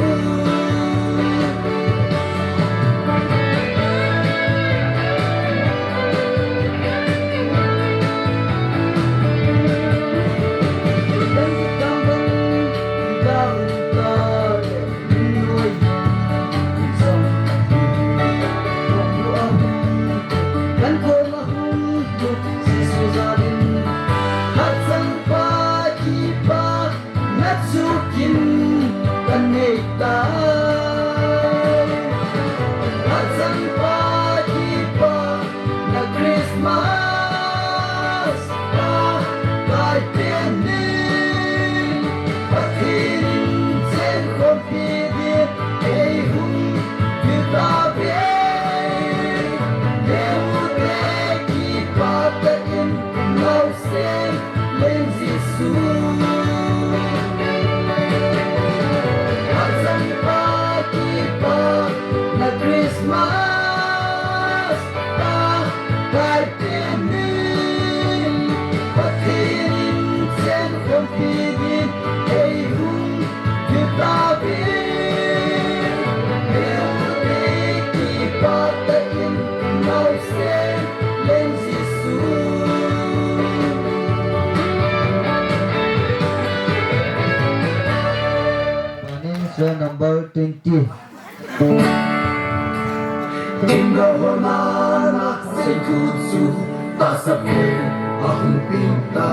Number twenty. Inga hona na sei khu chu ta sa phe a hung ping ta.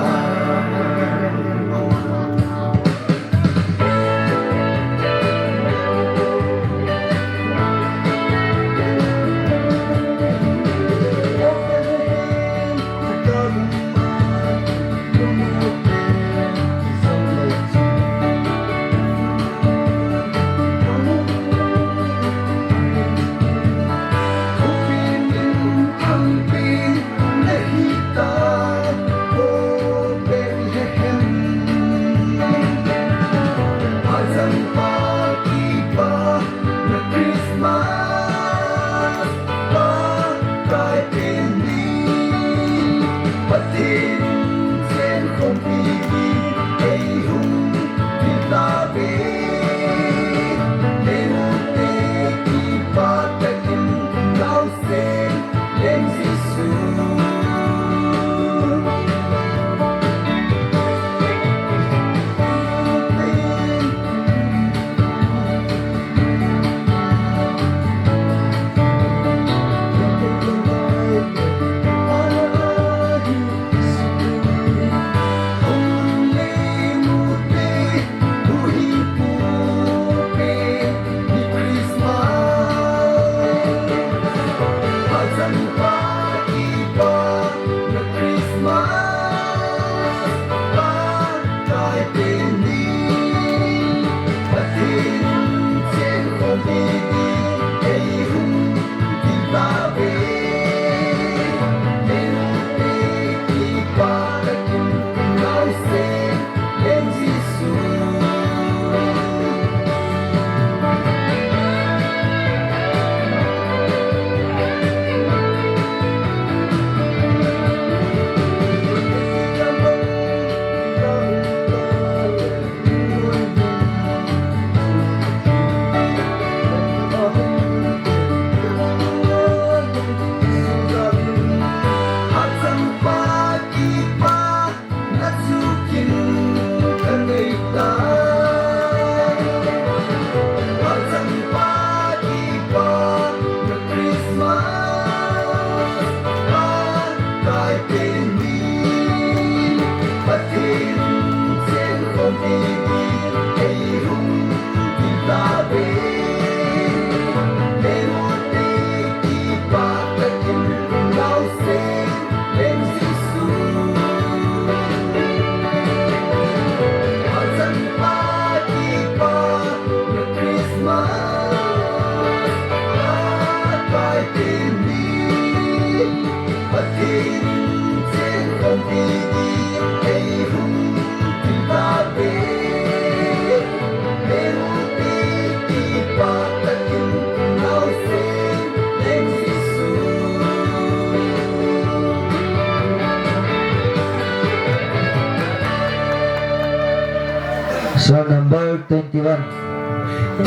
So number twenty-one.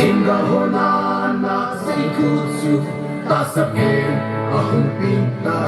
Inga hona na sei khu chu ta sa phe a hung ping ta.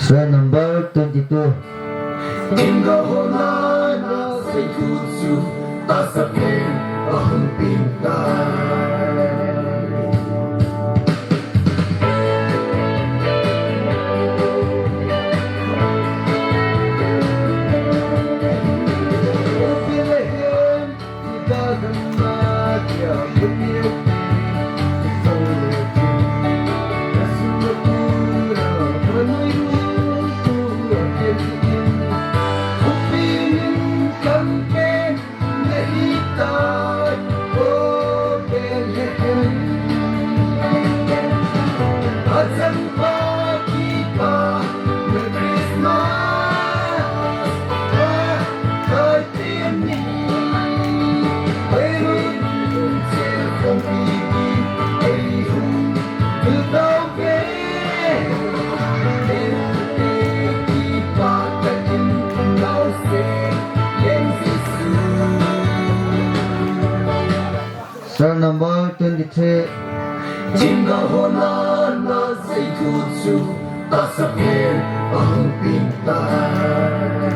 Track number twenty-two. Inga hona na sei thu chu tahsa phen ahung peng tai. Song number twenty-three. Jinga hona na sei thu chu tahsa phen ahung peng tai.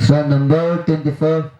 Song number twenty-four.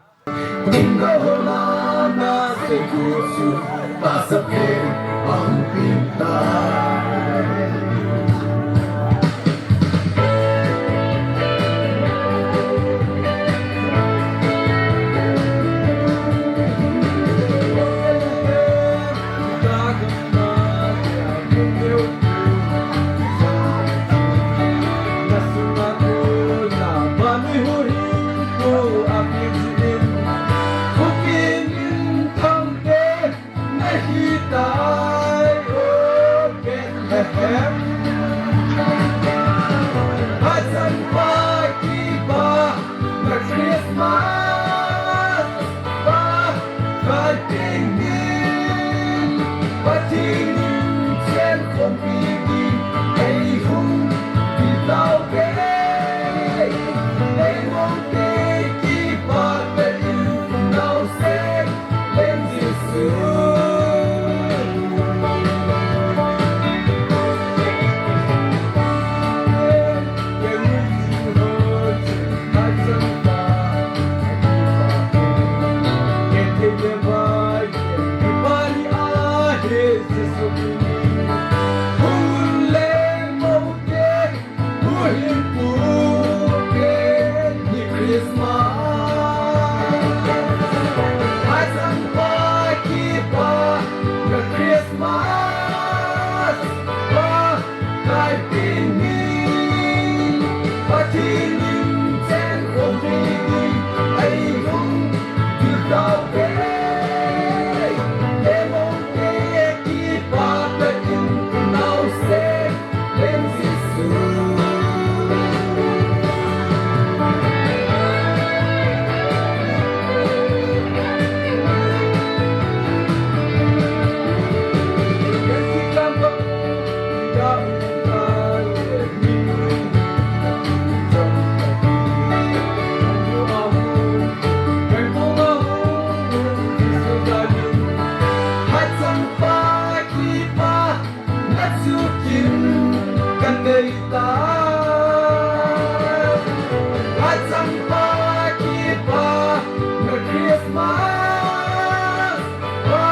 Hun le mote, huhhingpu te, ni Christmas. Achangpa kipa, na Christmas. Pa, Pathen in, Pathen in chen khompi ding, eihung thil tao ve. Lemong te kipa tah in, naosen leng Jesu. Achangpa kipa, na chu kin kan nei ta. Achangpa kipa, na Christmas. Pa,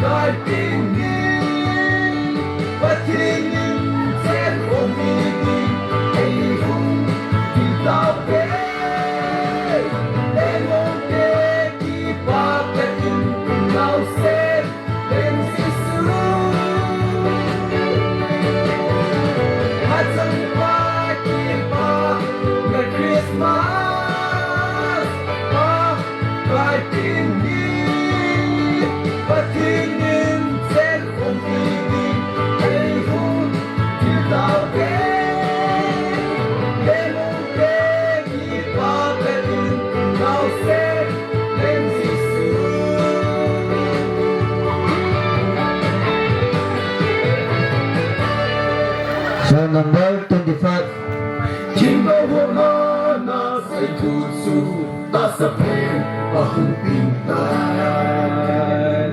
Pathen in, Pathen in chen khompi ding, eihung thil tao ve. Lemong te kipa tah in, naosen leng Jesu. Achangpa kipa, na Christmas. Pa, Pathen in, Pathen in chen khompi ding, eihung thil tao ve. Lemong te kipa tah in, naosen leng Jesu. Song number twenty-five. Themgao hon ana sei thu chu, tahsa pen ahung peng tai.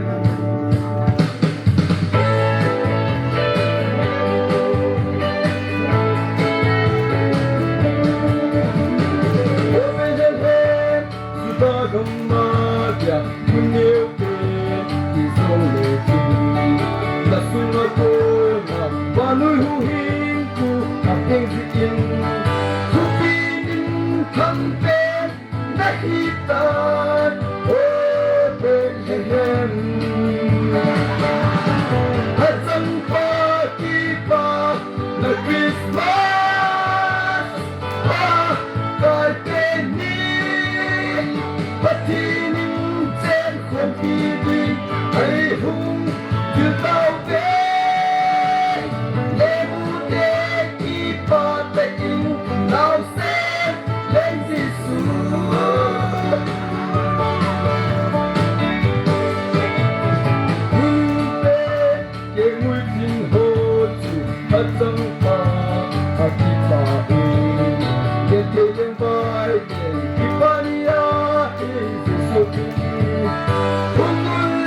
O Bethlehem, Juda gam'a dia, mun neo te, ti jong le tin, na sunga kona, vannoi huhhingpu, apeng jing in, thupeh minthang pen, na hi tan, O Bethlehem. Achangpa kipa, na Christmas. Pa, Pathen in, Pathen in chen khompi ding, eihung thil tao ve. Lemong te kipa tah in, naosen leng Jesu. Hun te, kei mui jing ho chu, achangpa akipa in. Kei te jeng pai te, kipa ni ahi Jesu pi. Hun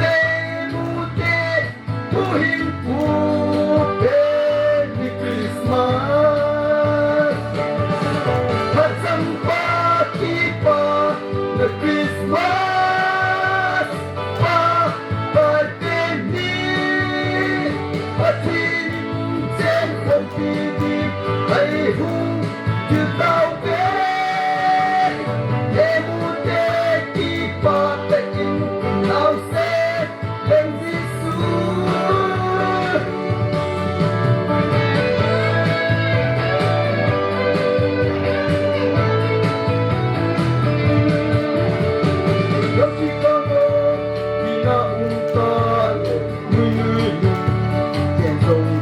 le mote, huhhingpu te, ni Christmas. Achangpa kipa, na Christmas. Pa, Pathen in, Pathen in chen khompi ding, eihung thil tao ve. Lemong te kipa tah in, naosen leng Jesu. Lampi kang'a, ina um ta le, nui nui nui, ken jong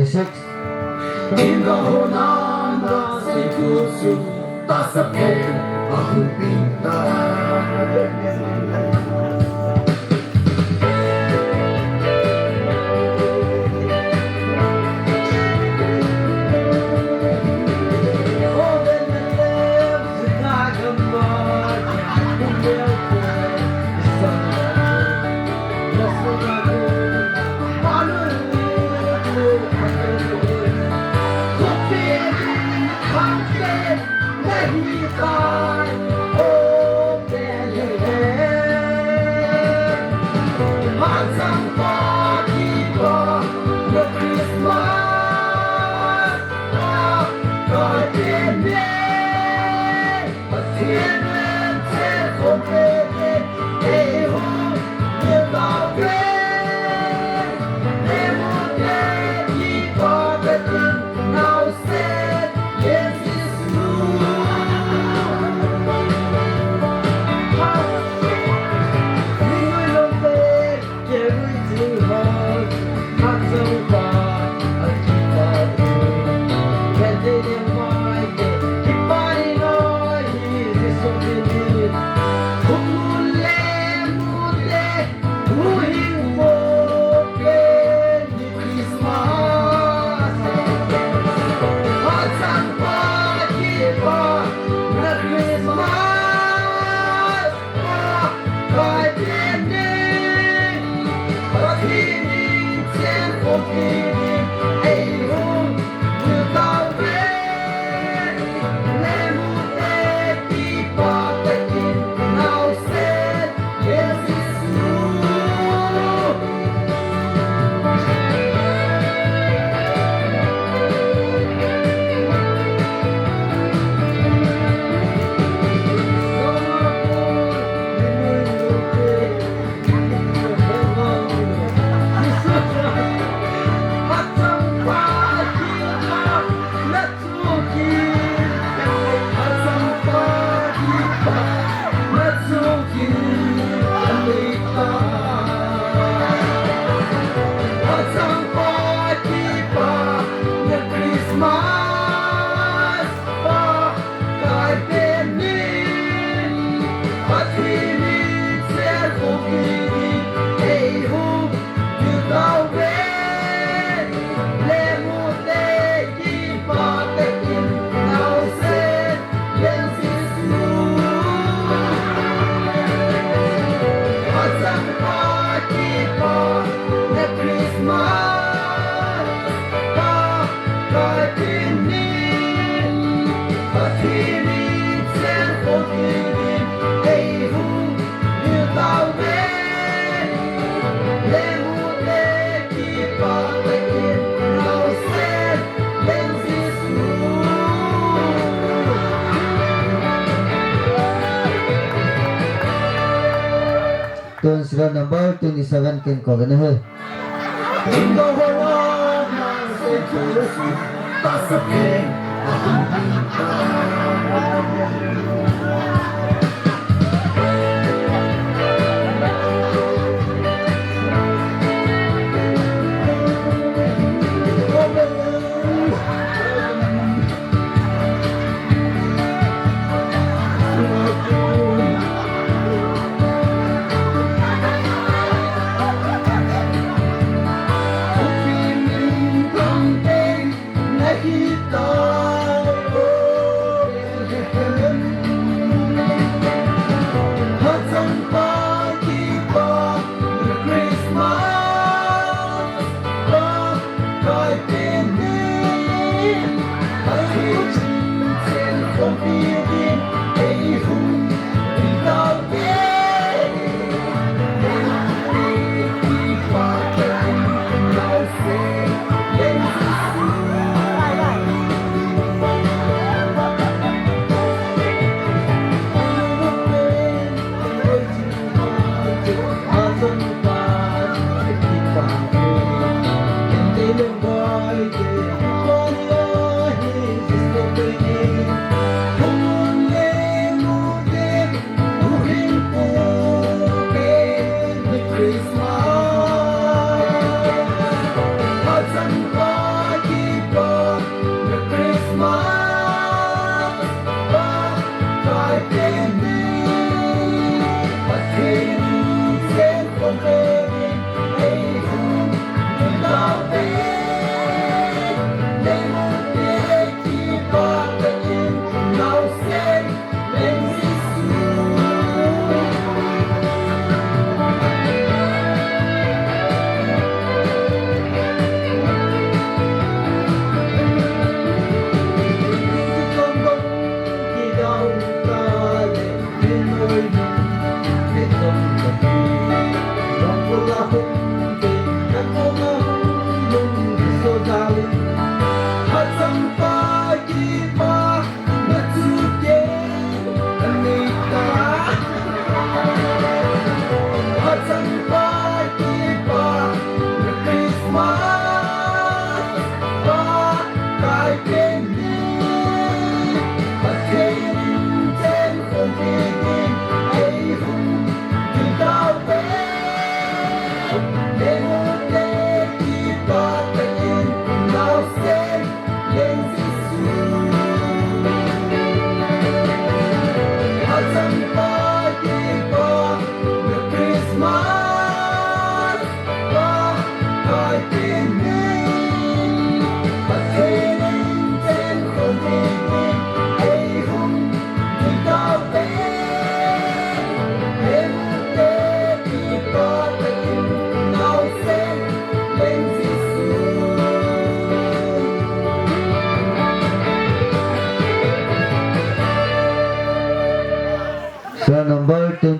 Six. Inga hona na se tu su ta sa pe a hu pin ta. Tun serial number twenty-seven kin ko gana hai.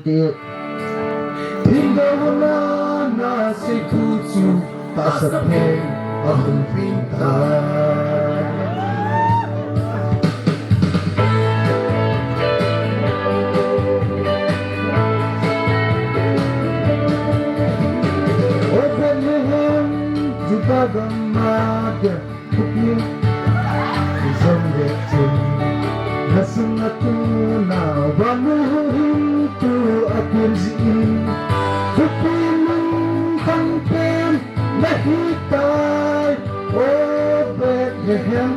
Ti. Thim douna na sei thu chu tahsa phen ahung peng tai. O Bethlehem, Juda gam a dia, Khopin, ijong le chun, na sung a tuna, vannoi huhhingpu apeng jin, Khopin lungkham pen nahi tai, O Bethlehem.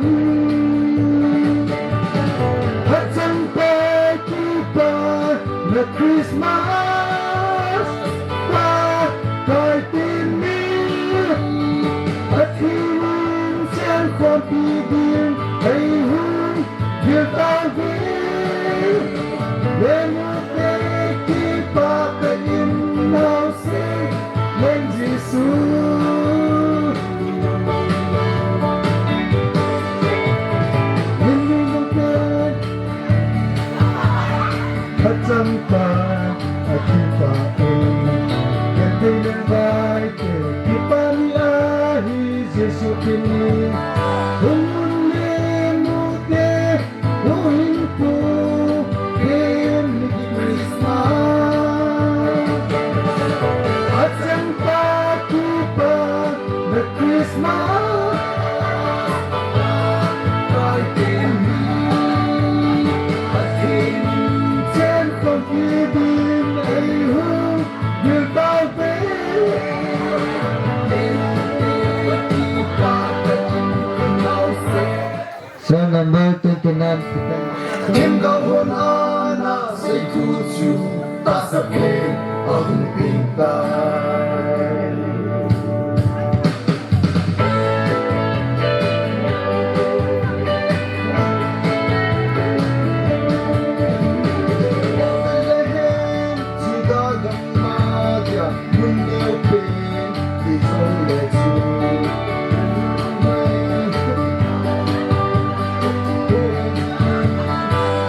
Hachangpa kipa na Christmas, Pakai teni, Pathen in chen khompi ding eihung vil tauve. Lengute kipah tah in naosen Leng Jesu. Lengute Hachangpa akipah e, genthei lengvaite kipah ni ahi Jesu pen hi. Hung un, lengute huhhingpu pen hi Christmas. Hachangpa kipa na Christmas, Pakai teni, Pathen in chen khompi ding eihung vil tauve. Song number twenty-nine. Thim douna na sei thu chu tahsa phen ahung peng tai. Bethlehem, Juda gam a dia, mun neo pen ijong le chun,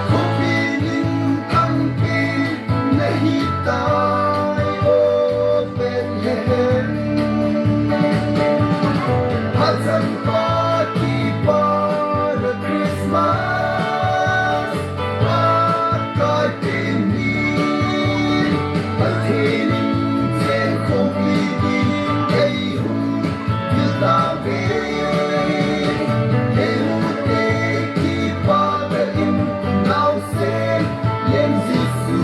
Khopin lungkham pen nahi tai, O Bethlehem. Hachangpa kipa na Christmas, Pakai teni, Pathen in chen khompi ding eihung vil tauve. Lengute kipah tah in naosen Leng Jesu.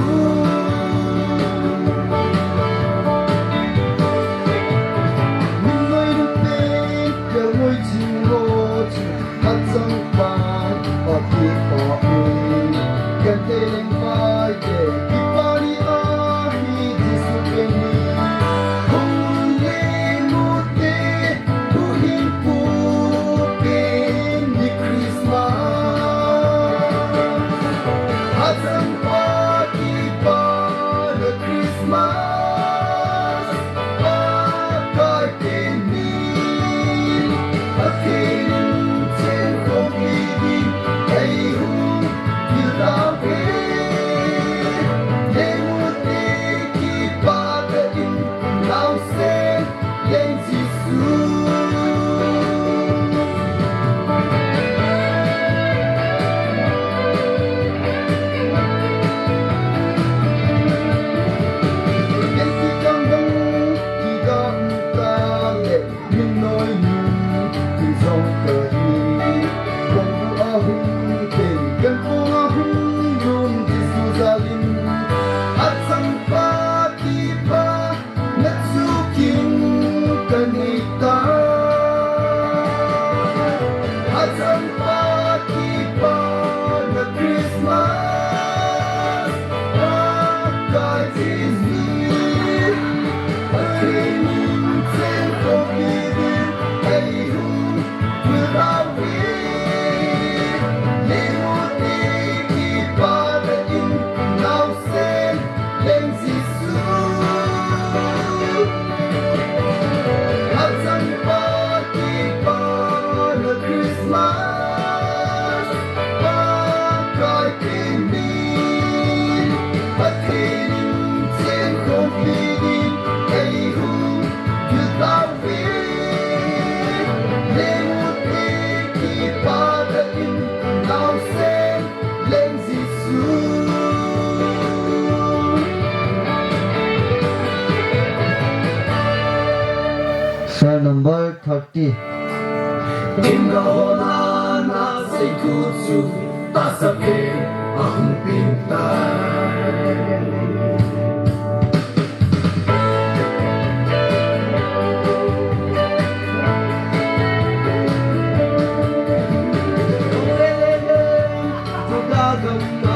Minnoi lungpen kelngoi jing ho chu Hachangpa akipah e, genthei lengvaite kipah ni ahi Jesu pen hi. Hung un, lengute huhhingpu pen hi Christmas. Hachangpa kipa na Christmas, Pakai teni, Pathen in chen khompi ding eihung vil tauve. Lengute kipah tah in naosen Leng Jesu. Leng kikang dang kidang ta le, minnoi nung ijong kahi. Lengpu ahung pen, lengpu ahung nom Jesu jal in. Hachangpa kipa na chu kin kanei tai. Hachangpa kipa na Christmas, Pakai Jesu. Pathen in chen khompi ding eihung vil tauve. Lengute kipah tah in naosen Leng Jesu. Hachangpa kipa na Christmas, Themgao ho langa sei thu chu tahsa pen ahung peng tai. Juda gam a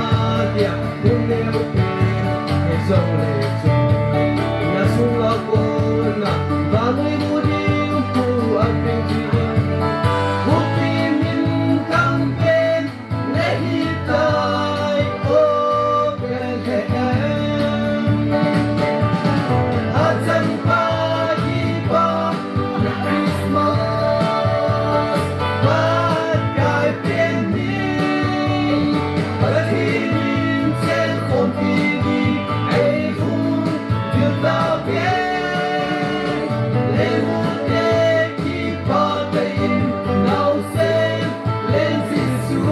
dia, mun neo pen, hijongle chun, na sung a kona, vannoi nu ding pu a peng ji, Hupi minthang pen, nahi tai, o Bethlehem. Achangpa kipa, Christmas, Pakai pen hi, Pathen in chenkhompi ding, eihung til tauve. Lengute kipah tah in, naosen Leng Jesu.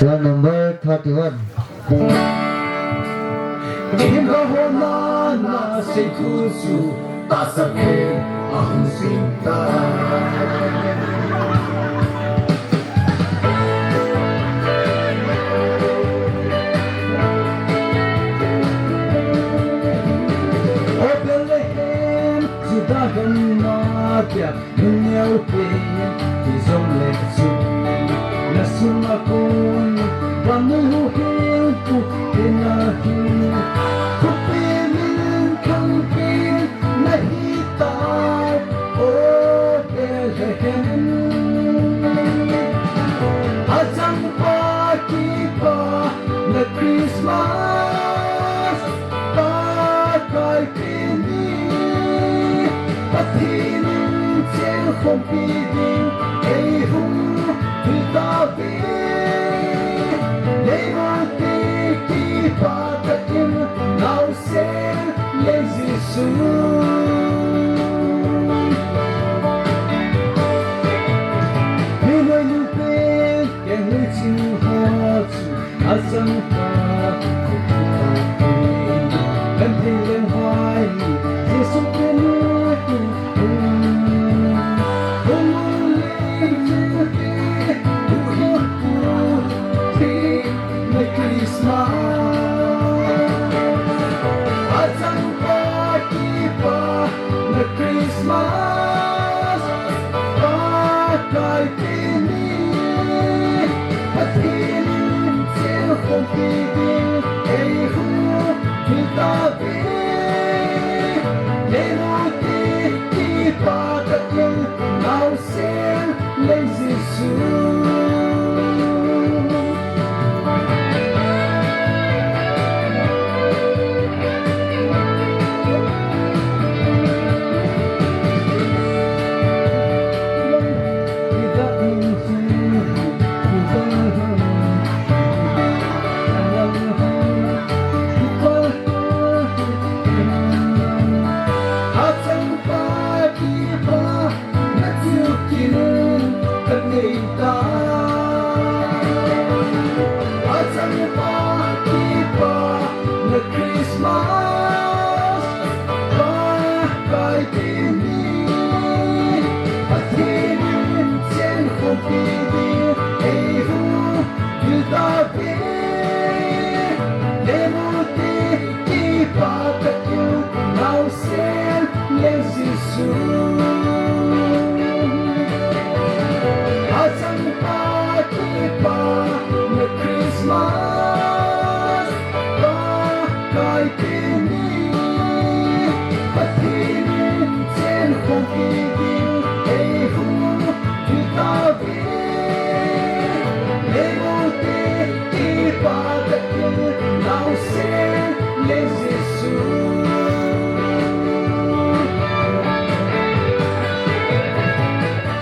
Song number thirty-one. Themgao ho langa sei thu chu tahsa pen ahung peng tai. O Bethlehem, Juda gam a dia, mun neo pen, hijongle chun, na sung a kon, vannoi nu ding pu pen ahi. Hupi minthang pen, nahi tai, o Bethlehem. Achangpa kipa, na Christmas, Pakai pen hi, Pathen in chenkhompi ding, eihung til tauve. Lengute kipah tah in, naosen Leng Jesu. Minoi nu pen, kengnoi ching ho chu, achangpa, Pathen lengvai, Jesu pen u, u, u, Leng Jesu, u, u, u, u, Christmas. Achangpa, Christmas, Pakai teni, Pathen in chen khompi ding ei hung thil tave. Lemu te kipah tah in naosen leng Jesu. Achangpa kipah na chu kin ka nei ta. Achangpa kipah na Christmas, Pakai teni, Pathen in chen khompi ding ei hung thil tave. Lemu te kipah tah in naosen leng Jesu. Achangpa kipah na Christmas, Pakai teni, Pathen in chen khompi ding ei hung thil tave. Lemu te kipah tah in naosen leng Jesu.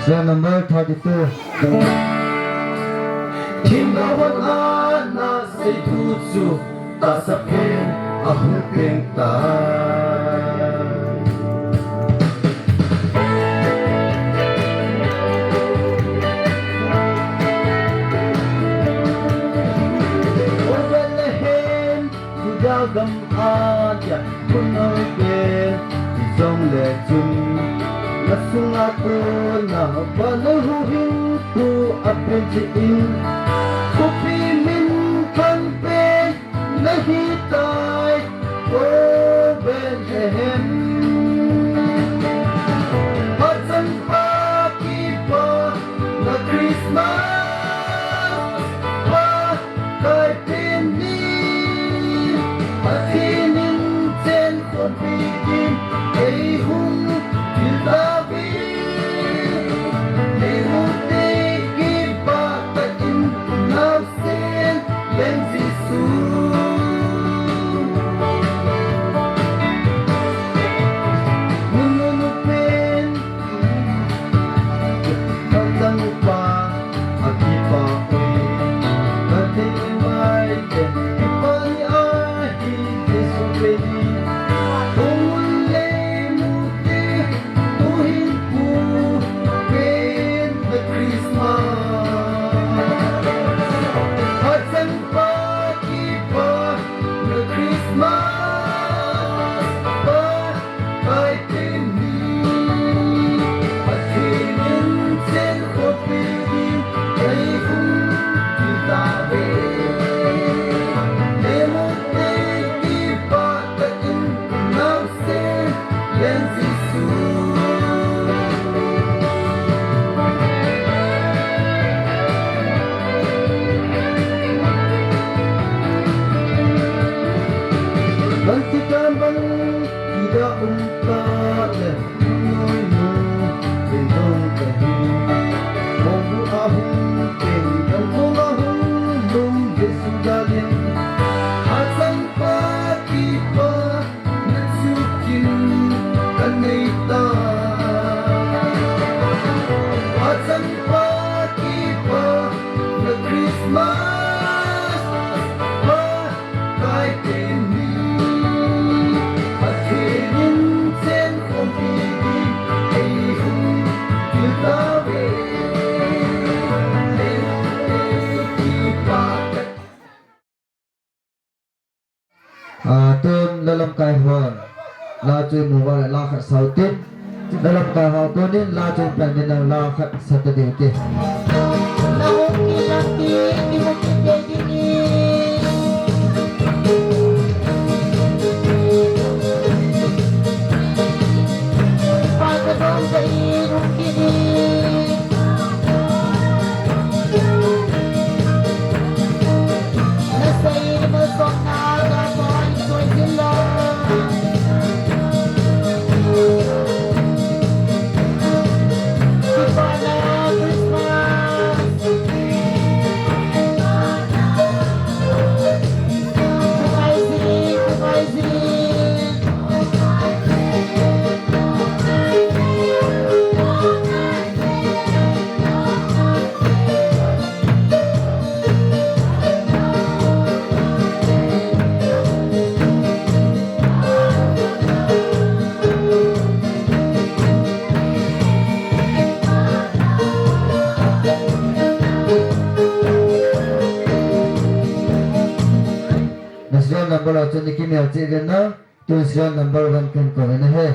Song number thirty-two. Themgao hon ana sei thu chu tahsa phen ahung peng tai. O Bethlehem, Juda gam a dia, khonung pen hijongle chun, na sunga kona vannoi huhhingpu apen jeh in, khopi minthang pen nahi tai, O Bethlehem. Achangpa kipah na Christmas, Pakai teni, Pathen in chen khompi ding ei hung thil tave. Lemu te kipah tah in naosen leng Jesu. Nunu pen Achangpa akipah e, kathei mai pen kipah ni ahi Jesu peni. Hung un lemu te huhhingpu pen na Christmas. Achangpa kipah na Christmas, Pakai teni, Pathen in chen khompi ding ei hung thil tave. Lemu te kipah tah in naosen leng Jesu. Bangti kan bang ida um ta le, noi noi, pen dong kahi. Hong bu ahung pen, kan kong ahung lum, Jesu dalin. Achangpa kipah na chu kin ka nei ta. Achangpa kipah na Christmas, Pakai teni, Pathen in chen khompi ding ei hung thil tave. Lemu te kipah tah A, tun la lamkai hon la chu imu uva le la khat sa u tin. La lamkai ho tunin la chu ipan ding, la khat sa ta diu te. Chun i kinel cheh uvin na, tun serial number one kin kou uvin ahi.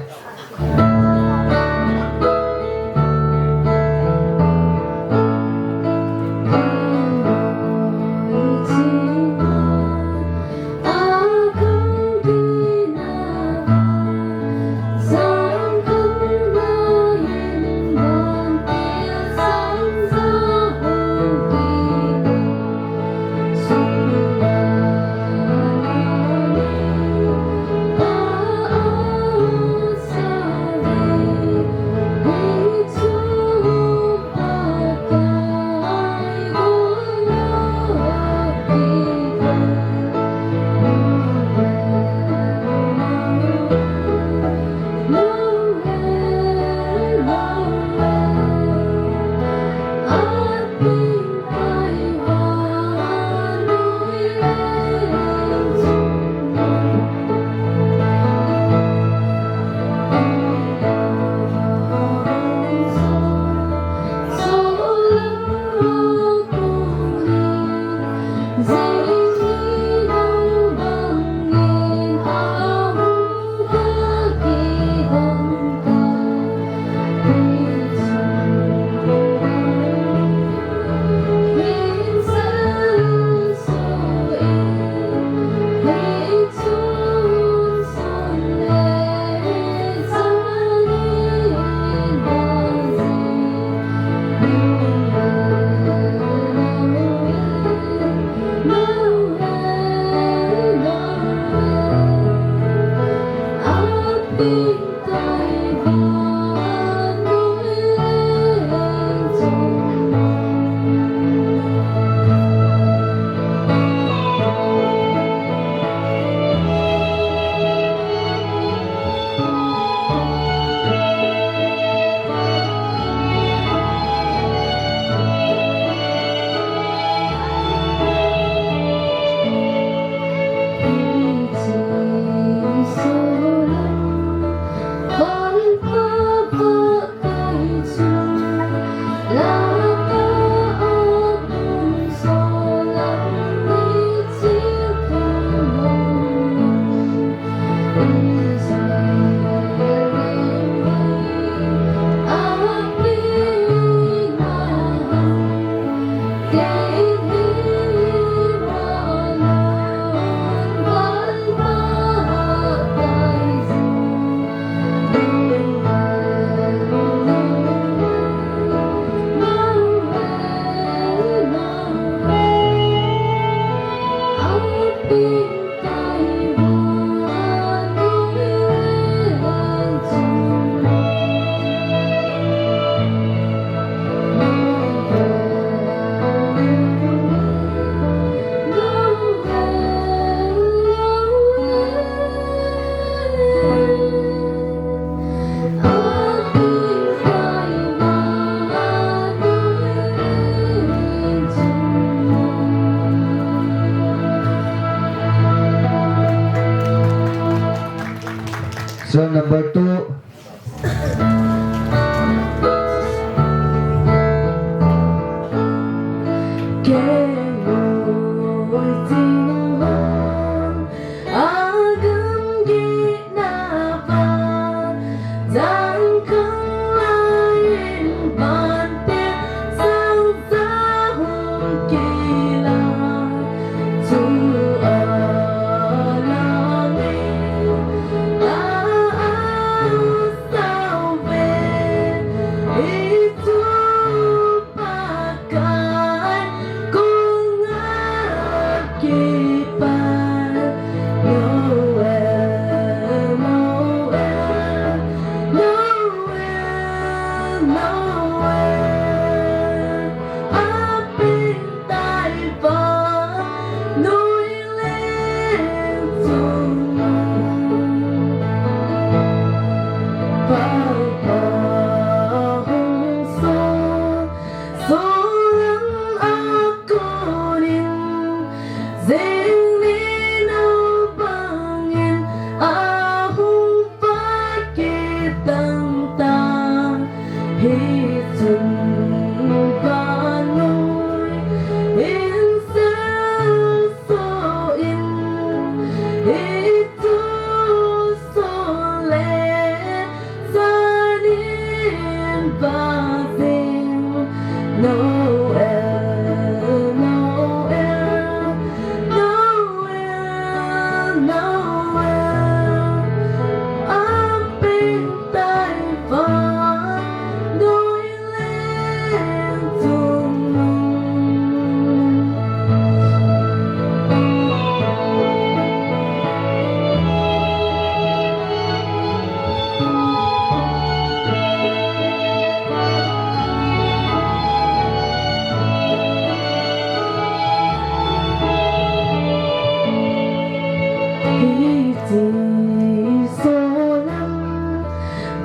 Song number two.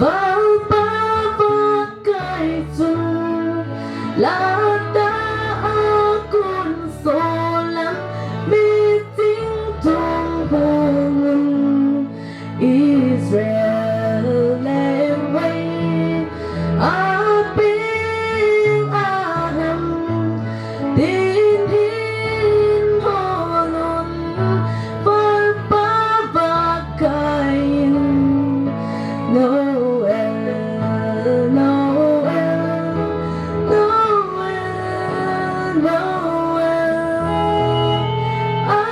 Valpa va kai chun, lata a kun solam, mi ching thum hung un, Israel lengvai a peng a ham, tin hin hol un, Valpa va kai in. Noel, Noel, Noel, Noel. A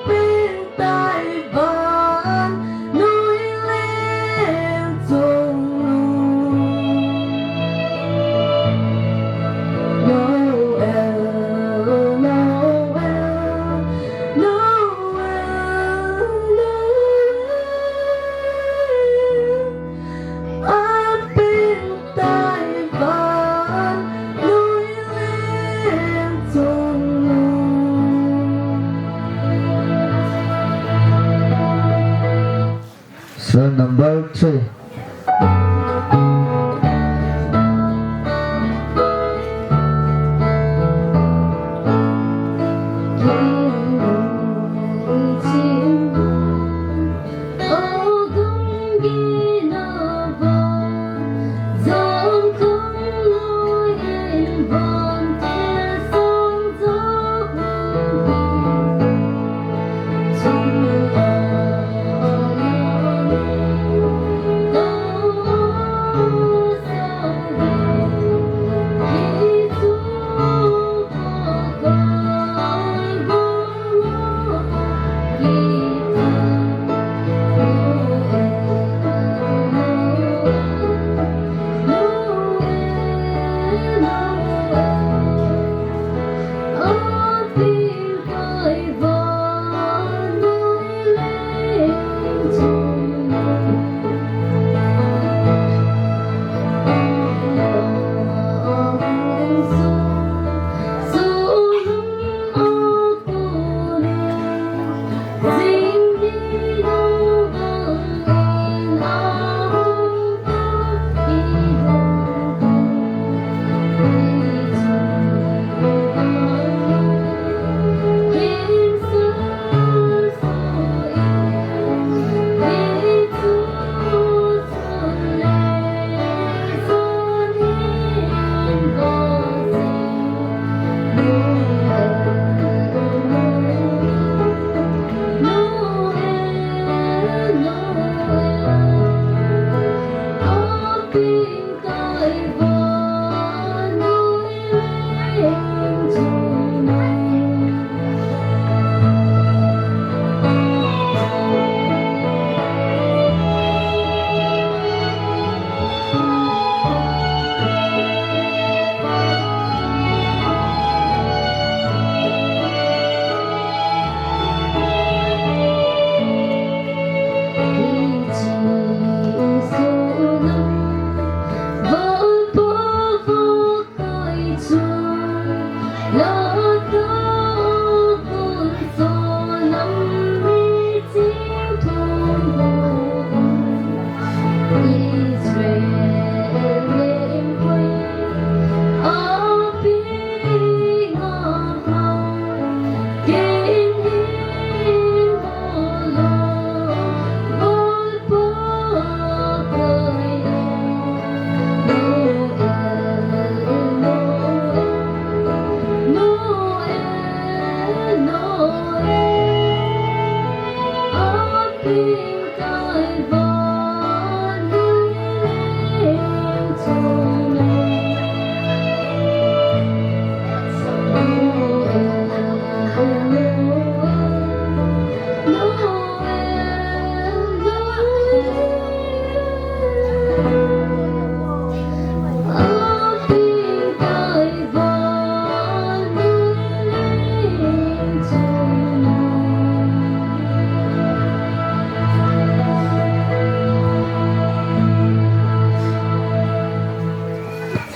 peng tai van noi leng chung. Noel, Noel, Noel, Noel. A peng tai van noi leng chung. Song number three.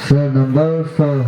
Song number four.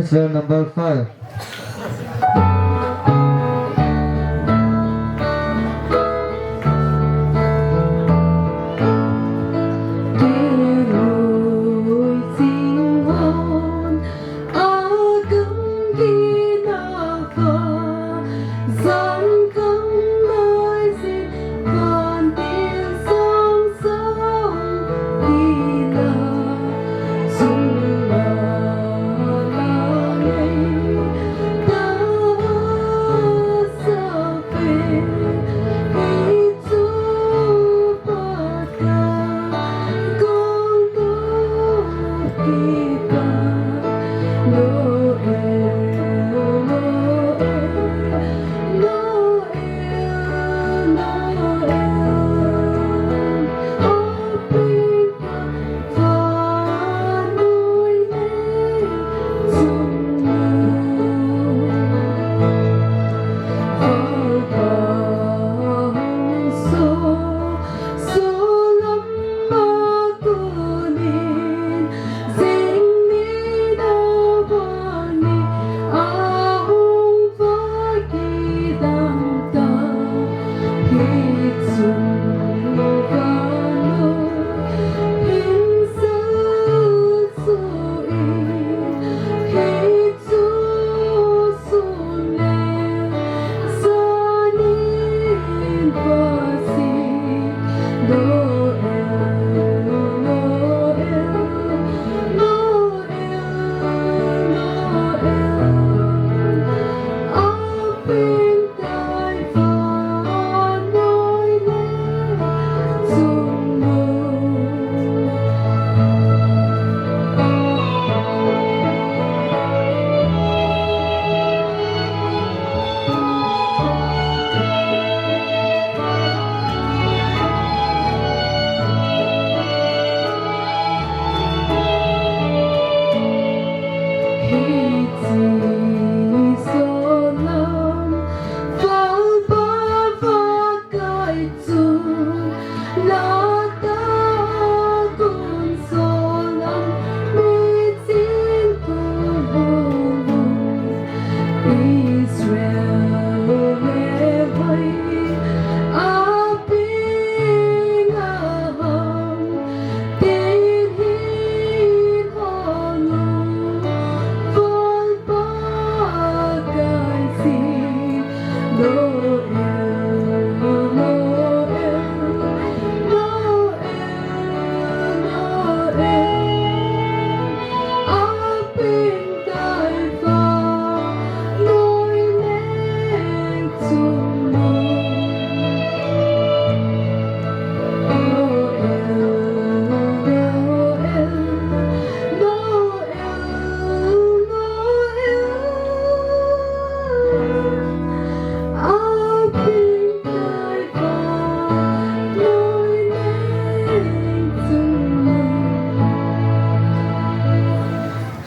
Cell number five.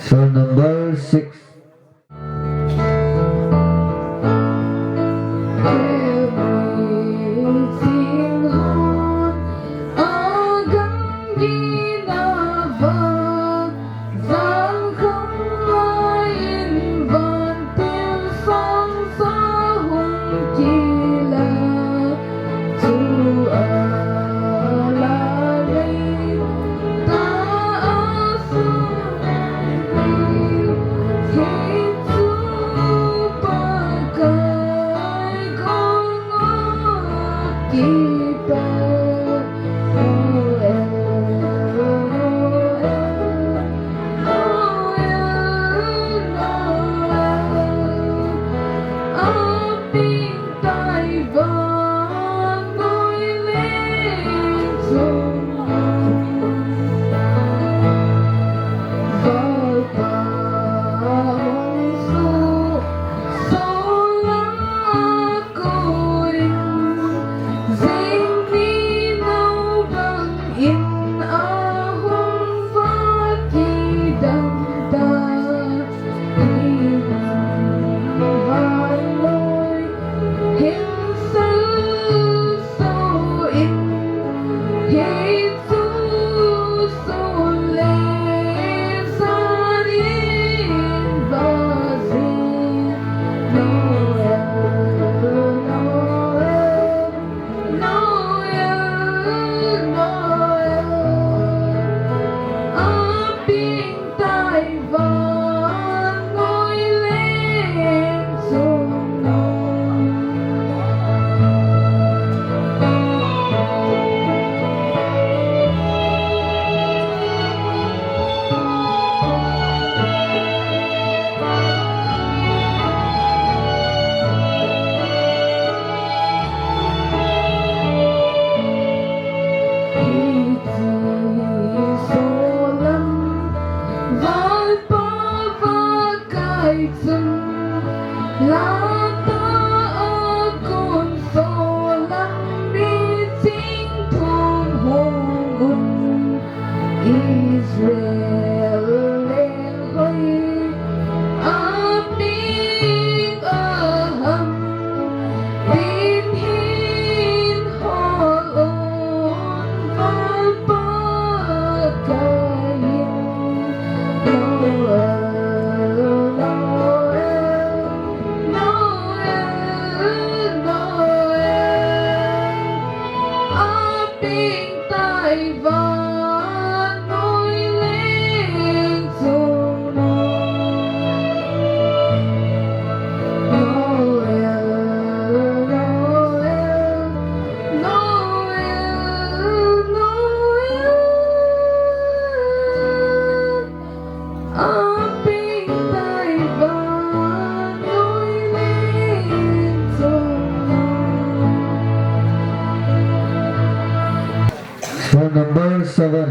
Song number six. Sun lata a kon solang ni ching thum hong un Israel leng hoi a ping a ham tin hin hol un Lalpa ka hin. Noel, Noel, Noel, Noel. A ping tai vannoi leng chung. Noel, Noel, Noel, Noel. A ping tai vannoi leng chung. Song number seven.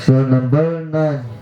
Chule number nine.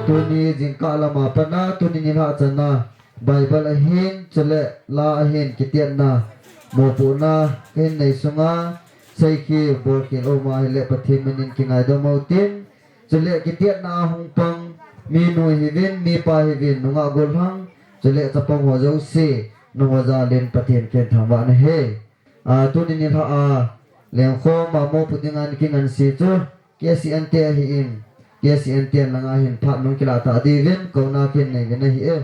Tuni jingkah lama pat a, tuni nilhah chan a Bible ahin, chule la ahin, kitiatna, mopohna kahin nei sunga, seikhi bolkhel aum ahile Pathen minin kingaidam utin, chule kitiatna a hung pang, mi nu hiuvin, mi pa hiuvin, nungah gollhang, chule chapang ho jouse, nangho jalin Pathen kin thangvahna ahi. A, tuni nilhah a, lengkhom a mopoh dinga nakinganse chu, K C N te ahin, K C N te langa hin phat nung kilah tah diuvin, kouna kahin nei uvin ahi e.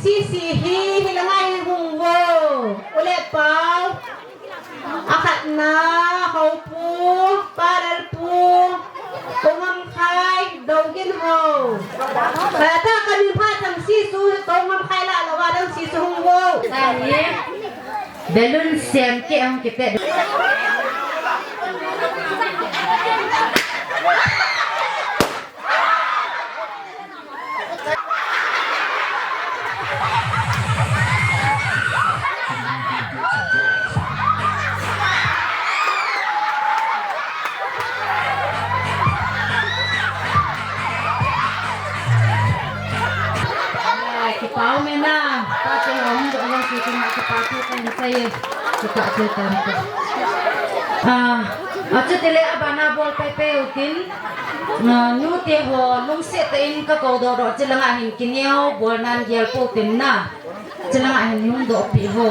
Sisi hi, hilanga hi hung vo. U le pau. Akhatna, Houpu, Paralpu, Konghamkhai, Dougin ho. Kata kamin phat thang sisu, Konghamkhai lah lou va thang sisu hung vo. Balloon sem ke hung kipet. Kipah mena, pa te hong do hong si kin kipah tu kan sai, kipah tu kan. Ah, Achutile abana bol paipai utin, ah, nute ho lungset tah in kakou doh doh, chulanga hin kineo bol nan gel pou tin na. Chulanga hin hung doh pi ho.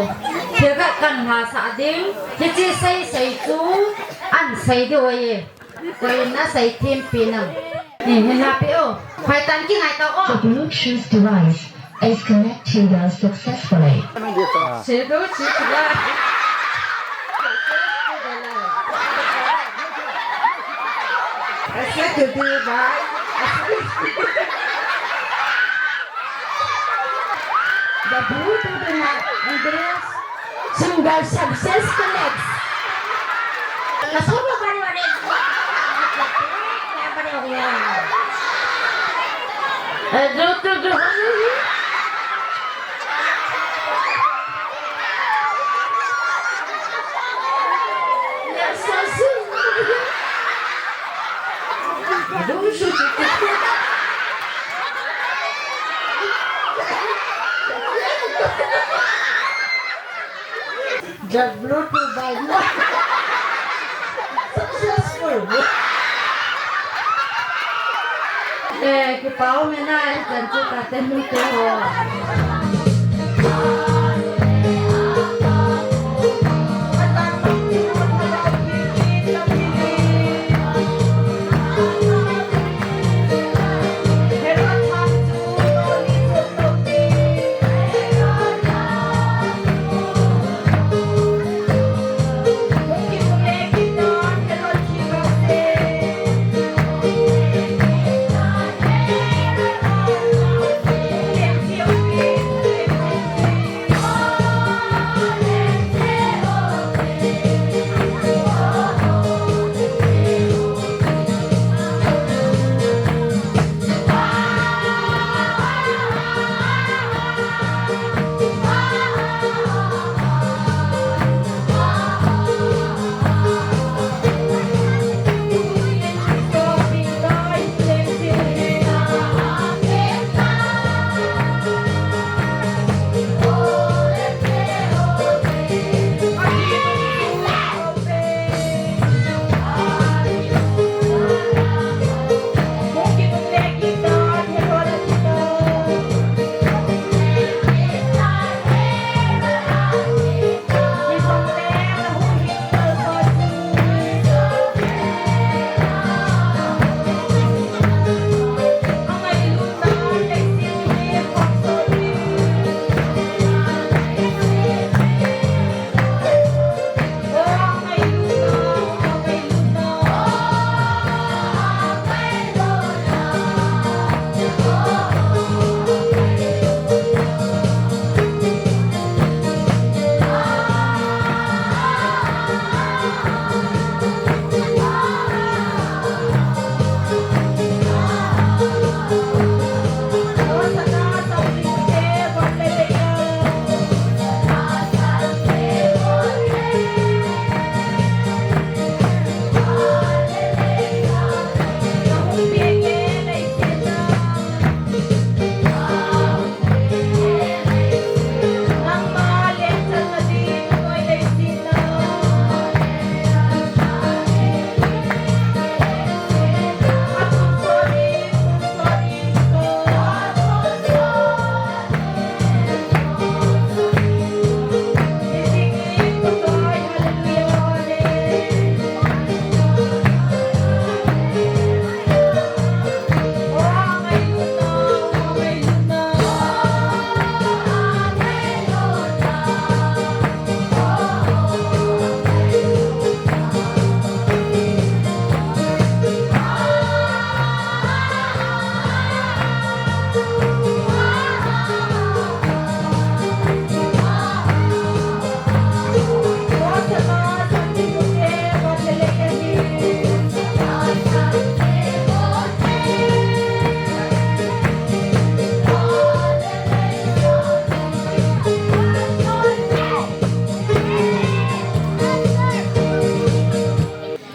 Thil khat kan hahsah ding. Hiche sei sei chu ahin sei diu ahi. Koi in asei thempi nam. Ni, ni na pe o. Phai tan kingai tao o. The Bluetooth device is connected successfully. Successfully. Successfully. The Bluetooth device. Single success connects. Nasubo ka rin, rin. Eh, do, do, do. Jack Blue to buy more. Successful. Eh, kipah mena, eh, kan chu ka te nu te ho.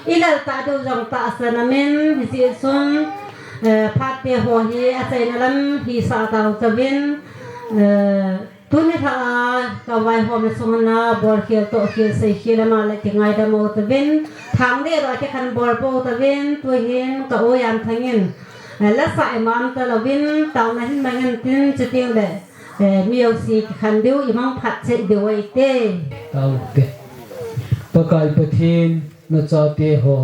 I lal tah deu jong tahsan amin, hiche sun, eh, phat te ho hi achaina lam hisah tau chavin, eh, Tuni lha a ka vaihomna sunga bol khel toh khel sei khel ama le kingaidam u tovin, thang le ro a kikhen bol pou tovin, tuhin ka u Jan Thang in, eh, lasa i mam talouvin, taona hin mang in tin, chuteng le, eh, mi jouse kikhen diu, i mang phat cheh diu ahi te. Tao te. Pakai Pathen, na chate ho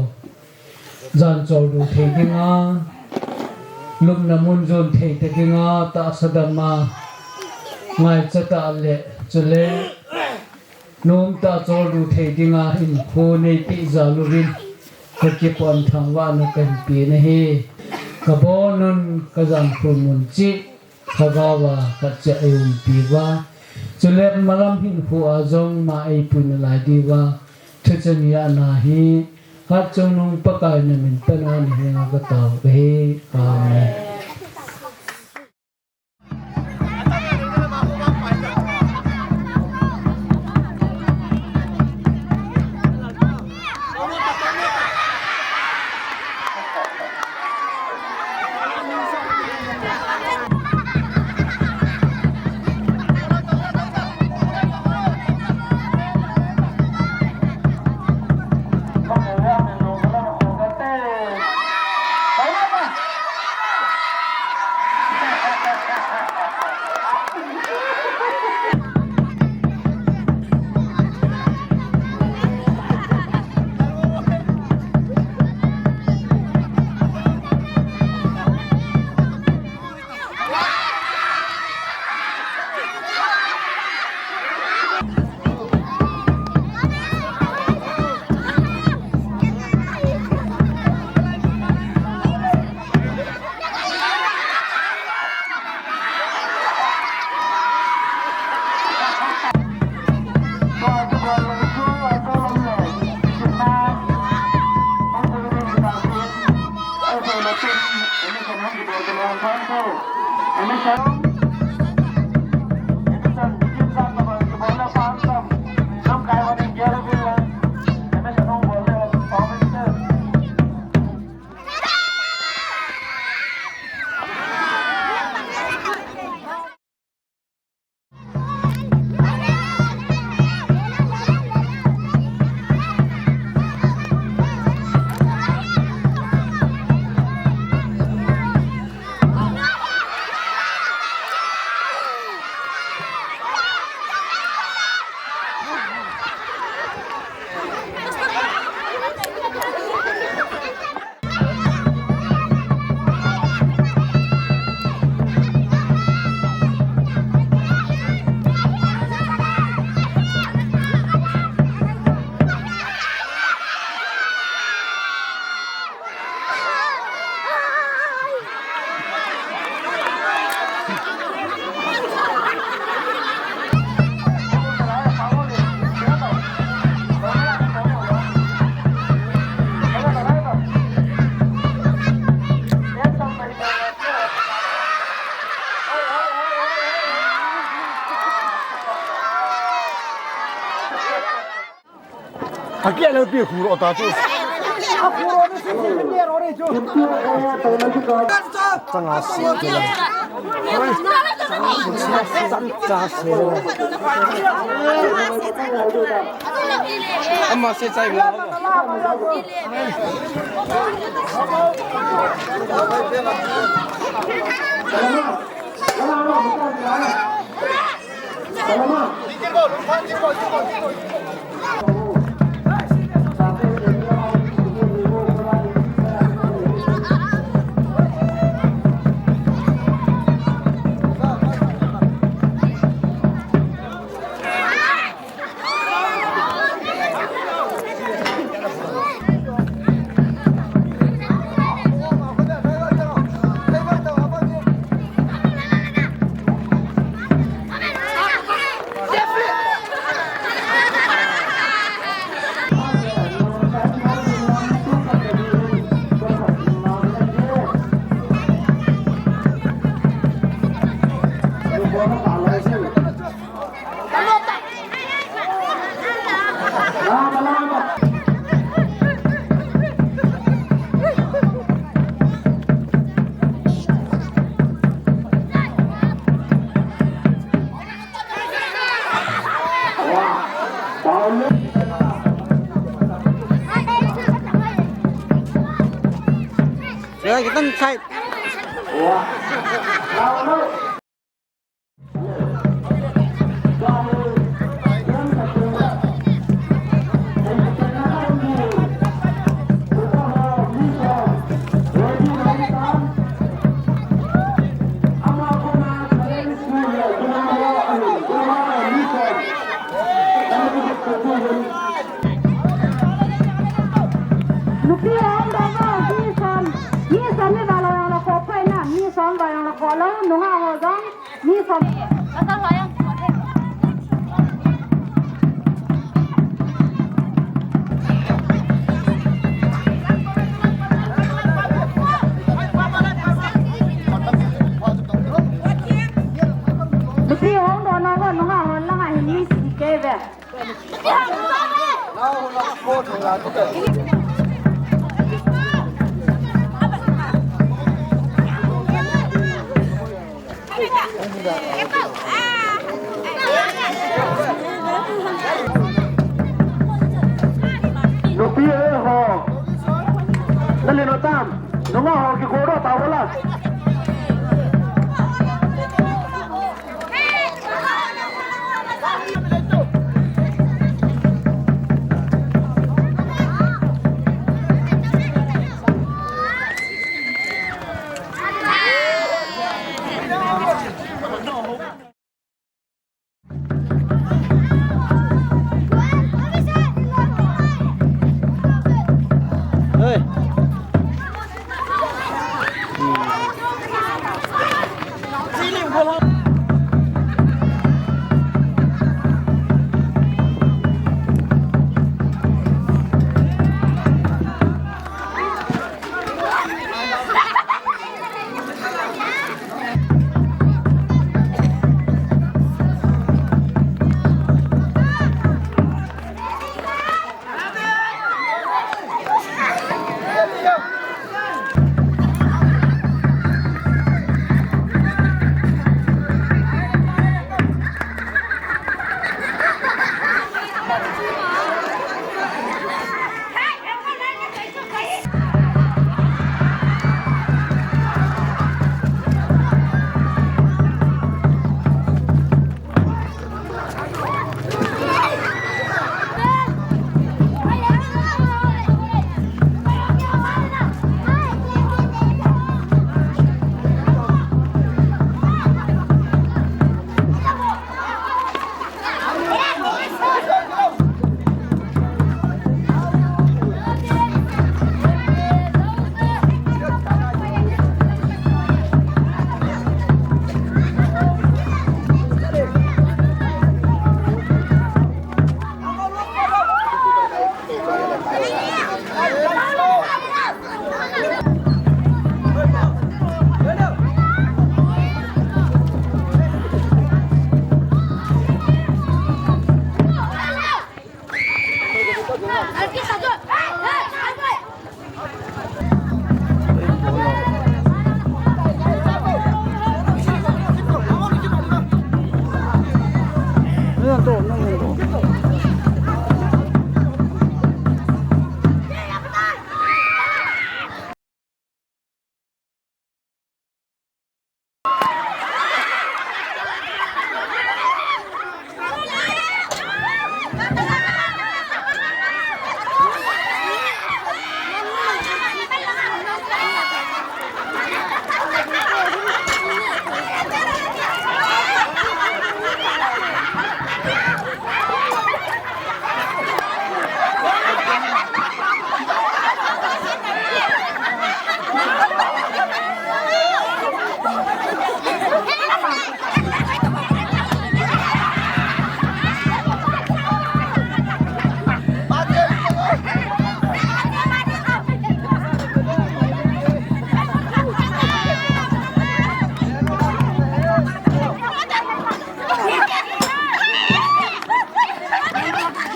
jan choldo thei dinga, lupna mun jon thei ta dinga, tahsa dama ngaicha tah le, chule nomtah choldo thei dinga hinkho neipeh jal uvin, ka kipon thangvahna kahin pe nahi. Ka bol nun ka jan khul mun cheh, Lhagao a khat cheh eiumpi uva, chule malam hinkho a jong ma eipui nalai diuva, thucheng hi ana hi, Hatchungnung Pakai na min pan a na henga ka tao ahi. Amen. Akia le pi khu ro ta chu. Changa si ke la. Changa si ke la. Ama se chai ma. Kaya kitang side. Nupi hung doh o, mi som, mi som mi valo jong la khoh poi na, mi som valo jong la khoh lou, nungah ho jong, mi som. Nupi hung doh o, nungah ho langa hin mi si kei ve. Nupi ho, nalin u tam, nungah ho kikhoh doh tauva la.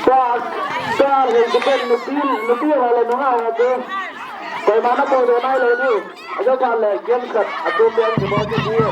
Sa, sa, le, nupi, nupi ho le nungah ho chu. Koima na poi doh nai lou diu. Ajo phat le game khat, atum beng kibol kit diu.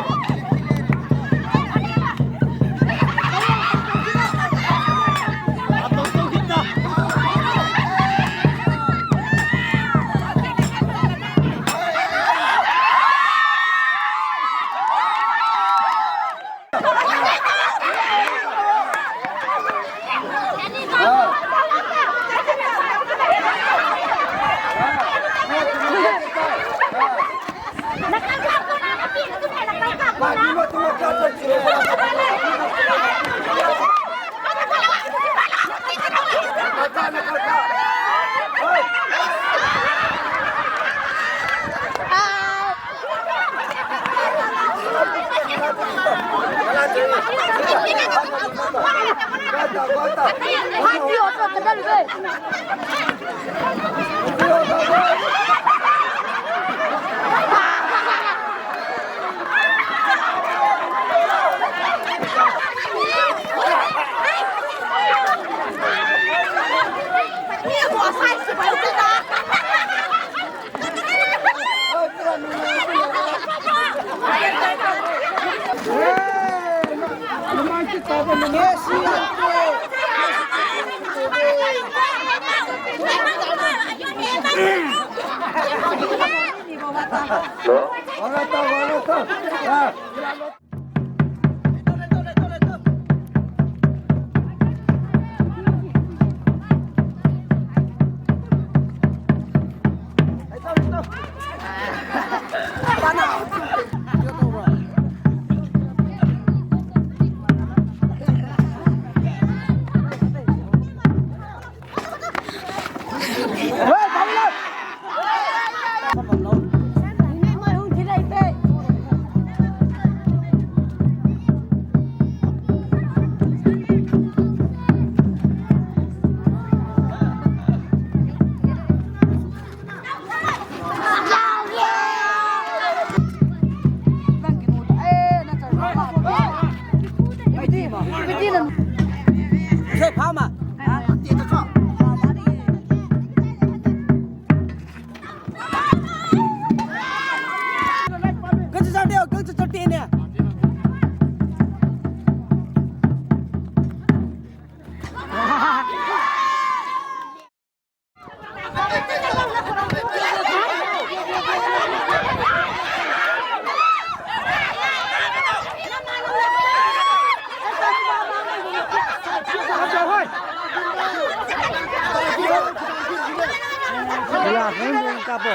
Glass nung nung kapo.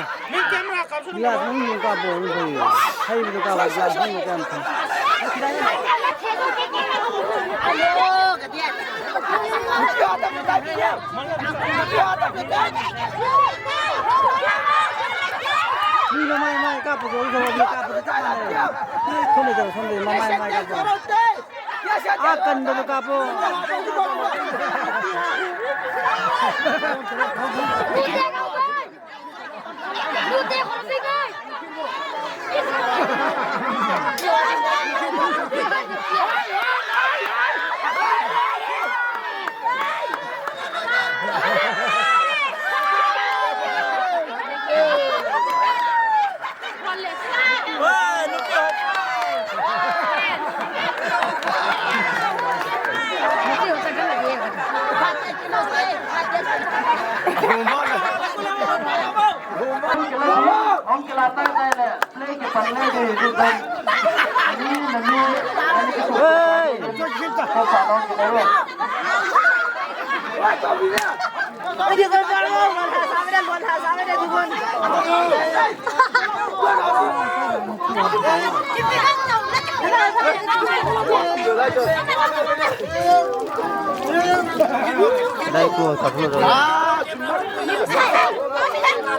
Glass nung nung kapo, nung kapo. Hai nung kapo, glass nung nung kapo. Ni lo mai mai kapo, ni lo mai kapo, ta mai. Thole jo, thole mai mai kapo. Akan dulu kapo.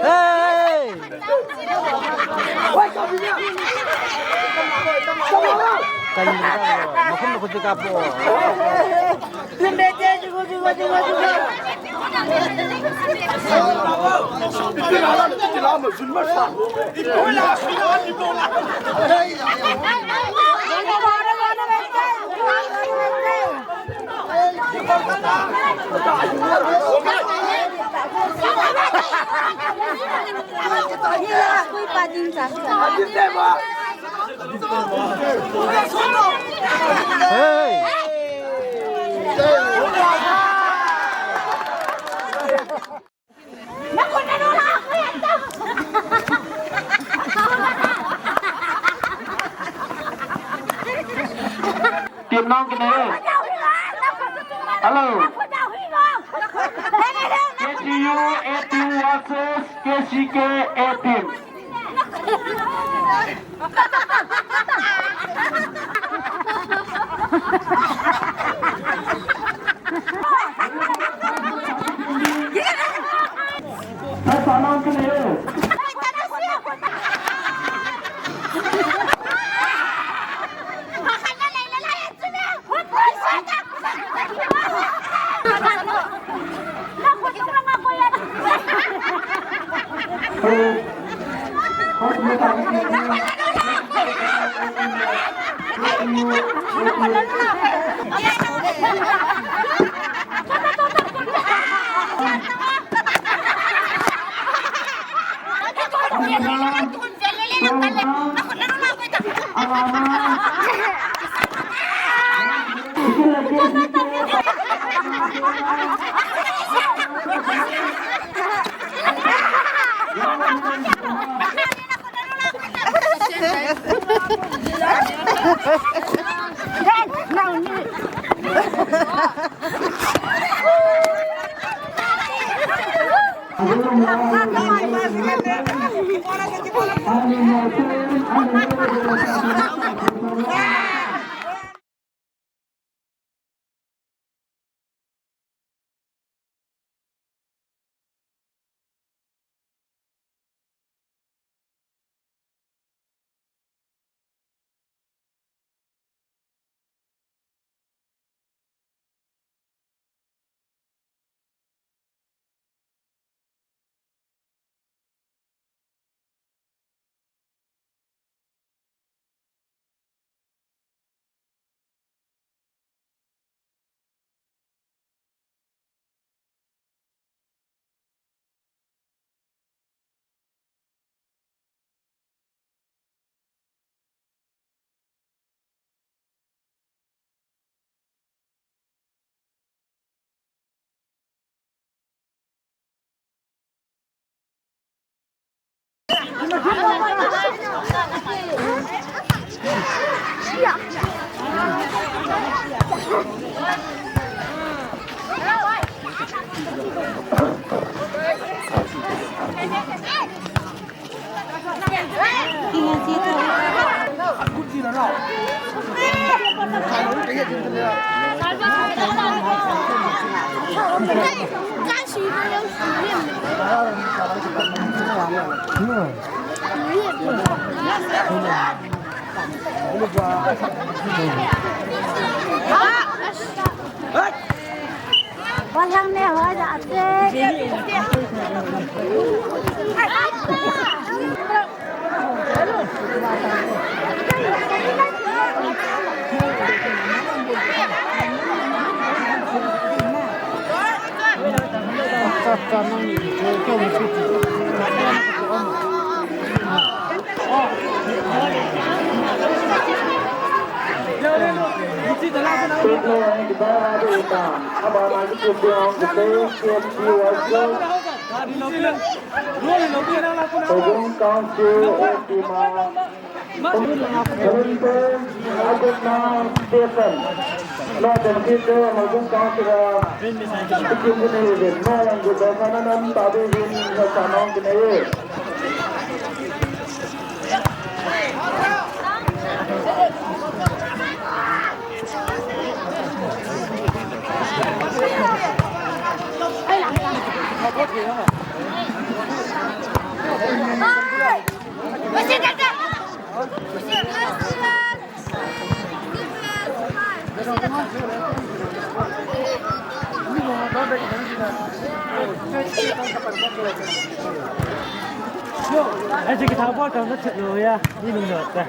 Hey! Kan, makhum na khuti kapo. Hey! Team nong kine. Hello. K T U A team versus K C K A team. Houbung Council of Dima, Houbung Council of Dima, Northern Council, Houbung Council, Ai, sige, tabo, tabo, tabo, ya. Ini nota.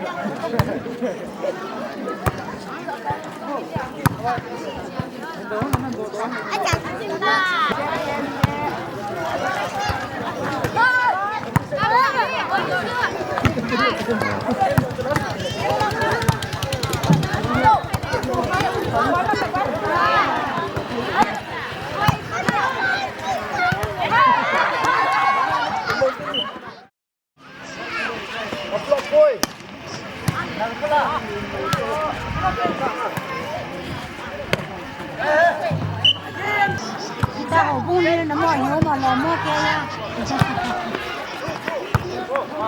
Ita houbung ni na mo, ni mo, mo, mo, kaya.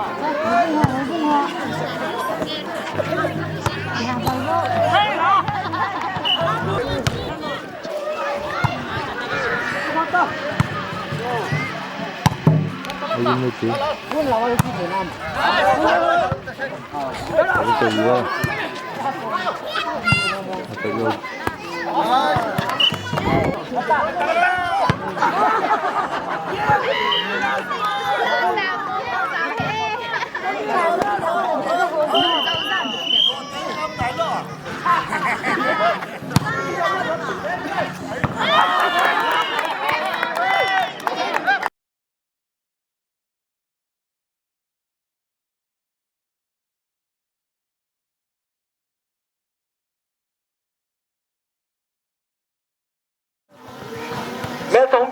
Houbung ho, houbung ho. Ya, bago. Ayun na ito. Ayun na ito. Ayun.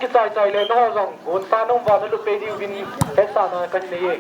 Kichai chai le nangho jong gonsa nang uva nalut peh diuvin hetsahna kahin nei e.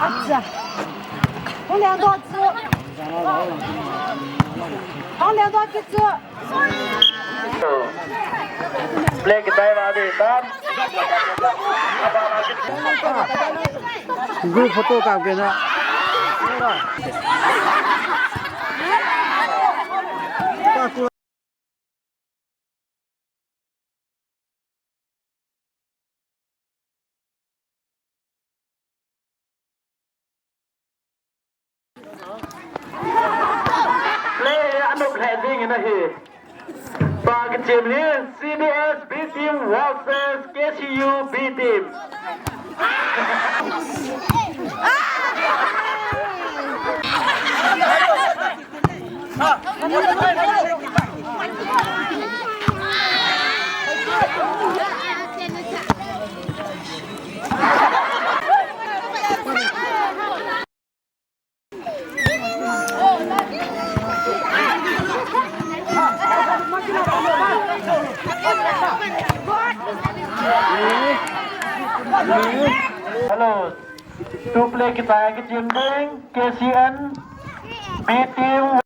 Acha. Hung leng doh chu. Hung leng doh kit chu. Play kitai va de tam. Group photo kap ke na. Play anop lheh ding in ahi. Pa kichem hi C B S B team versus K C U B team. Hello. Two play kitai kichem ding, K C N B team.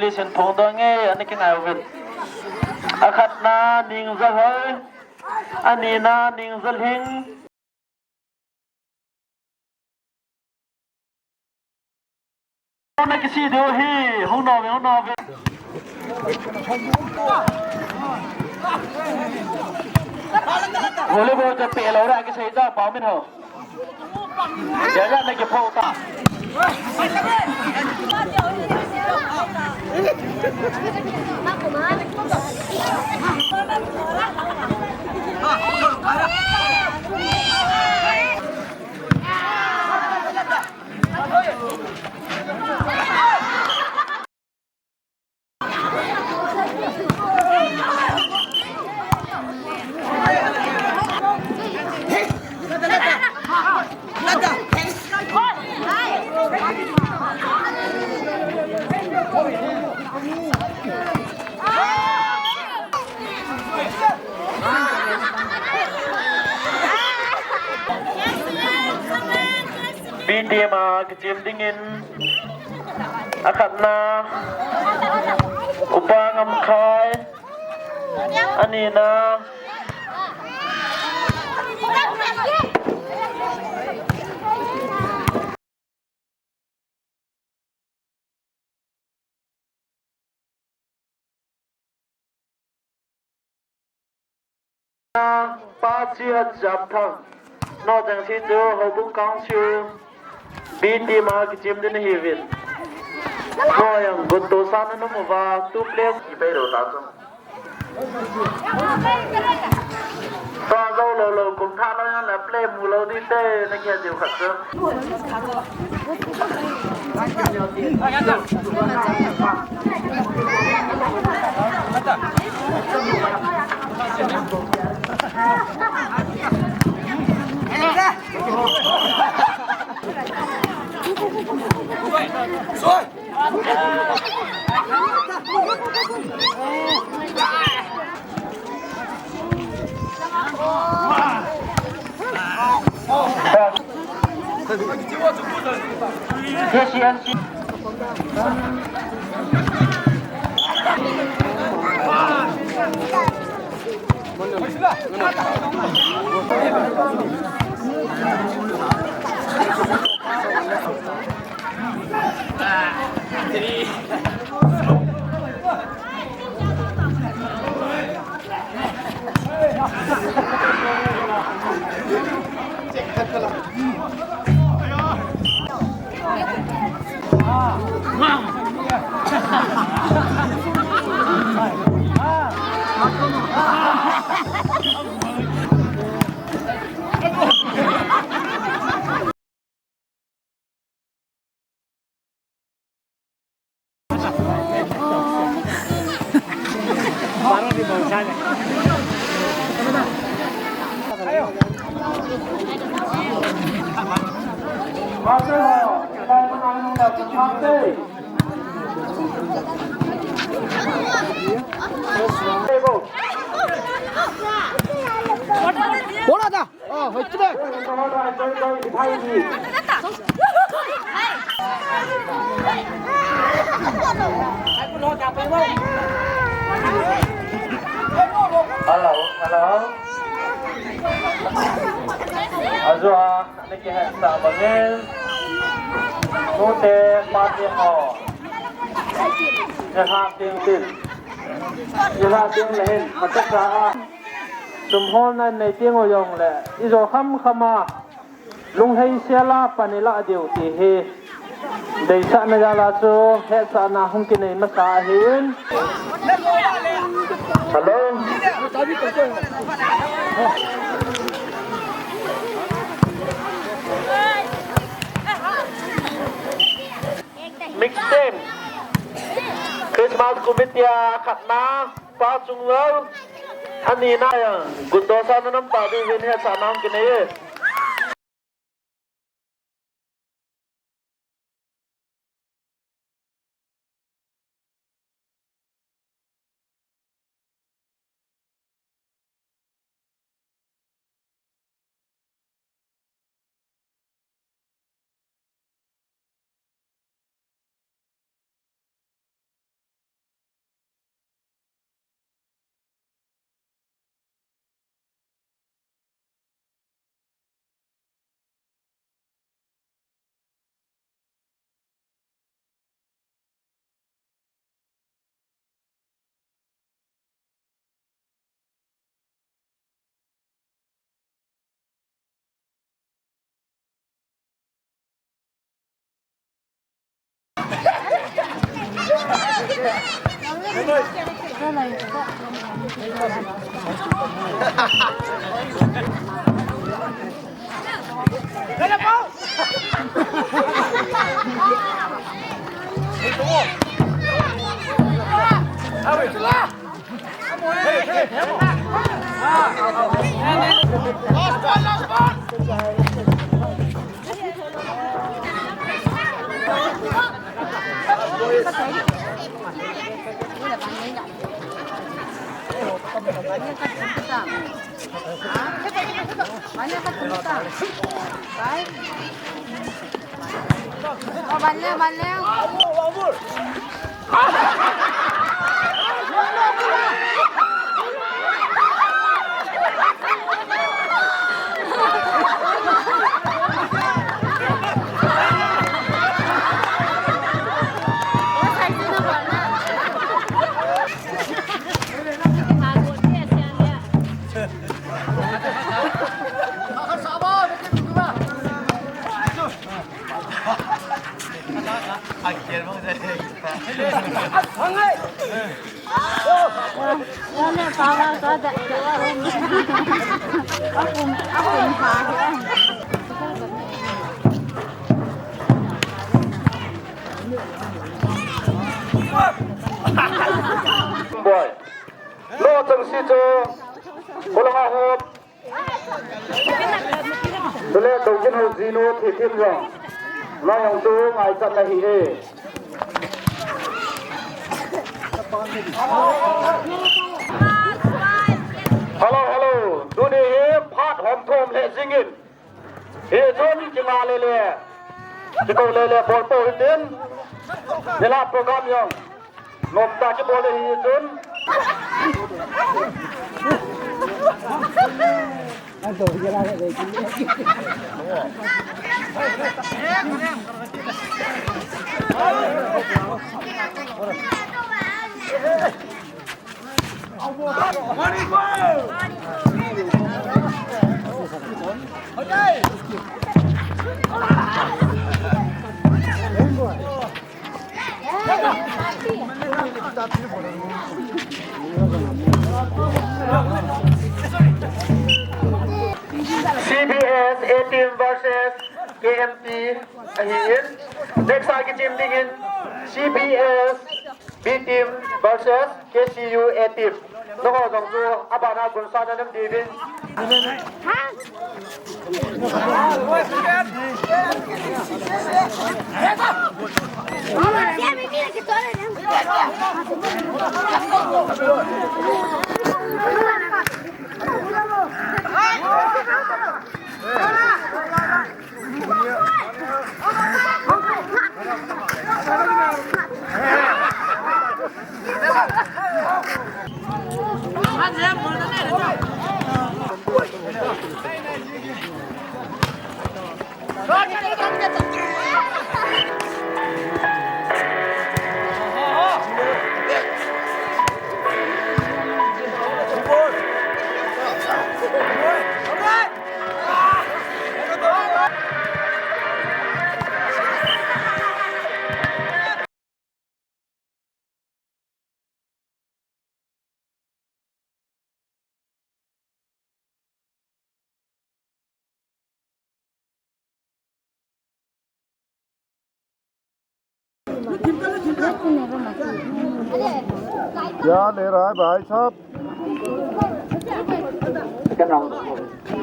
Listen, phongdoh nge, ana kingai uvin. Akhatna, Ningzahoi. Anina, Ningzalhing. Na kisi diu hi, hung nove, hung nove. Volleyball te pe lo ra kisei ta, pau min ho. Ya ya na ki phou ta. B team a kichem dingin, akhatna, Upa Ngamkhai, anina, Pa Siat Jamthang. Nodang si tu Houbung Council. B team a kichem ding ahiuvin. Hoi ang, Guntosa na nom uva, two place. Ipi lou ta chu. Tua jou lou lou, kum thah lou jong le play mu lou ding te, na kia diu khat chu. Bola da. Oh, hoitule. Hello, hello. Ajua, niki hesa bangin. Nute, pati ho. Neha ting ting. Neha ting lehin, patasa a. Sum holna nei teng u jongle, ijo kham kham a, lunghei sela pan ilah diu ti hi deisahna jal a chu hetsahna hung kinei masa ahin. Hello. Mix team. Christmas committee a khatna. Pa Chunglal, ani na jong, Guntosa na nom ta diuvin hetsahna hung kinei e. Boy. Lo chang si chu. Kolanga hop. Tule Doujin ho jinu thi thim jong. Nang jong chu ngaichat na hi e. Hello, hello. Tuni hi phat hom thum le jingin. Hichun kinga lele. Kikou lele bol pou hitin. Nila program jong. Nomtah kibol ahi chun. C B S A team versus K M T ahin. Next a kichem dingin C B S B team versus K C U A team. Nangho jong chu abana gunsa na nam diuvin. क्या ले रहा है भाई साहब?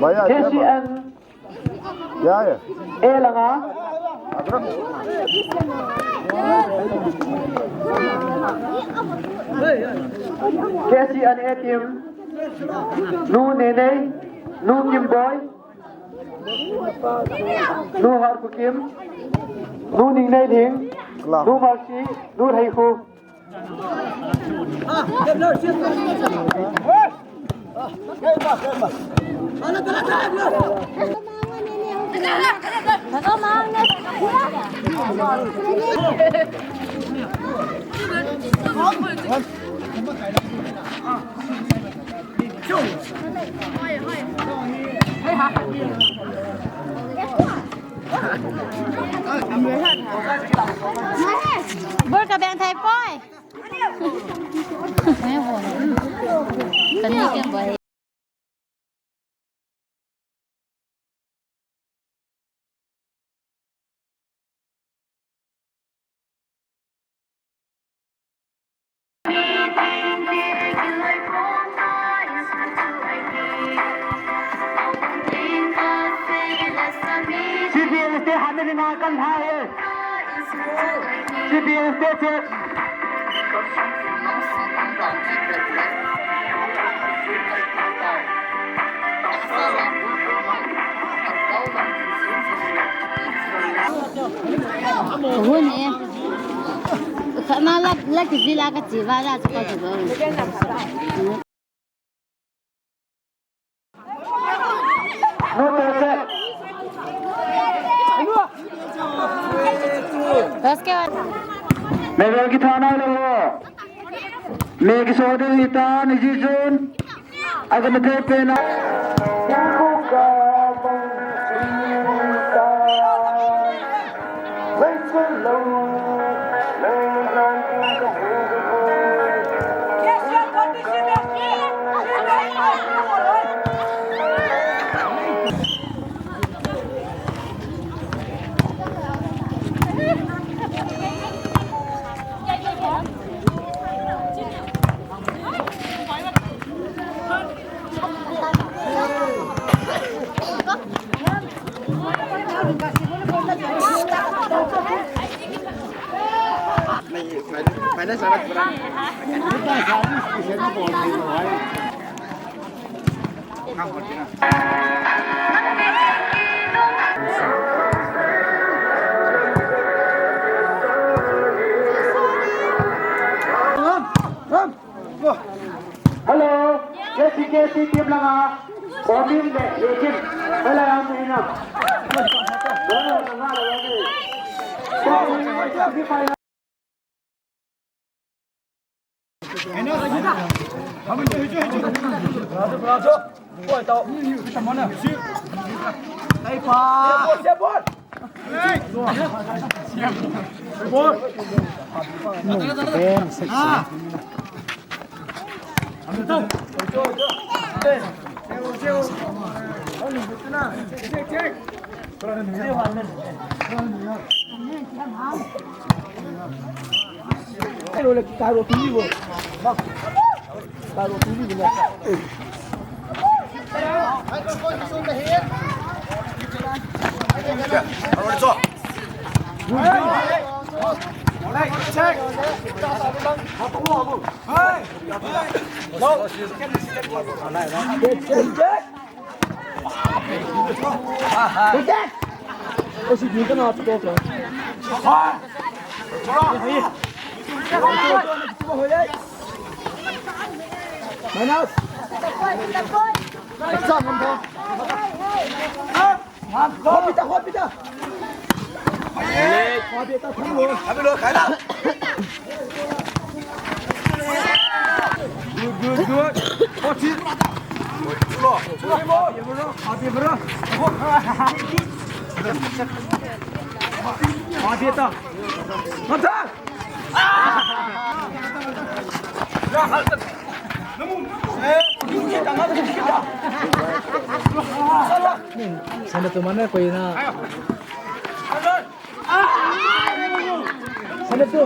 भैया, क्या बात? K C N. क्या है? A langa. अदरक. K C N A team. Nu Nenei, Nu Kimboi, Nu Harkukim, Nu Ningneilhing, Nu Mercy, Nu Heikhu. Bol ka beng thei poi. Kan ni ken boi. C P M te hana ringa kan tha e. C P M te che. Hun e. Khana la, la ki vila ka chi va la chu ka chu. Basket. Medal kitha nai lou ho. Me kiso ding hitan, ijeh chun. Aga mate pena. Hello, K C K C team langa, Omin le Yekim, hello, Omin. Minus. Exam, Hopita, Hopita. Hopita, come on. Good, good, good. Watch it. Hopita. Hopita. Hopita. Sana tu mana ko ina. Sana tu.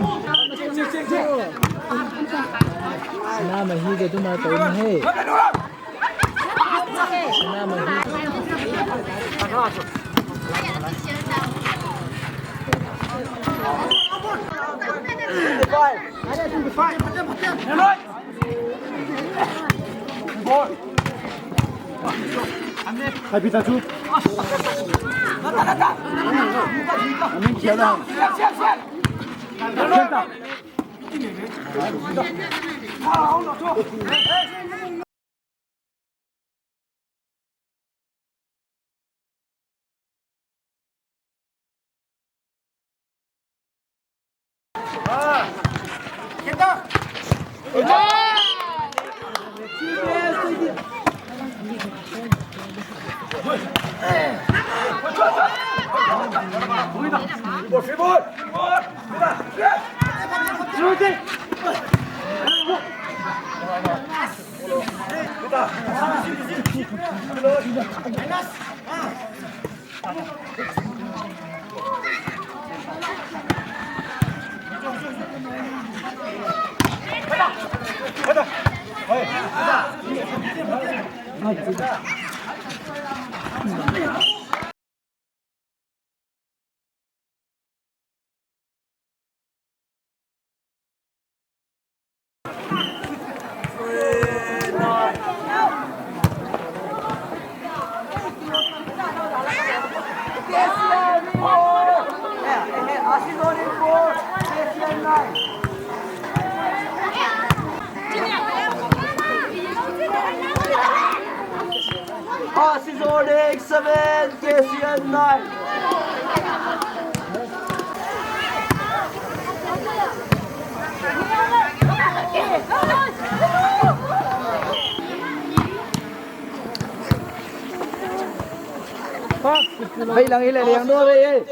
Sana mahi ke tu mana ko ina hai. Hai, Peter, chu. Amin, kiya na. Asizorek seven, K C N nine. Vei lang ile, lang no vei.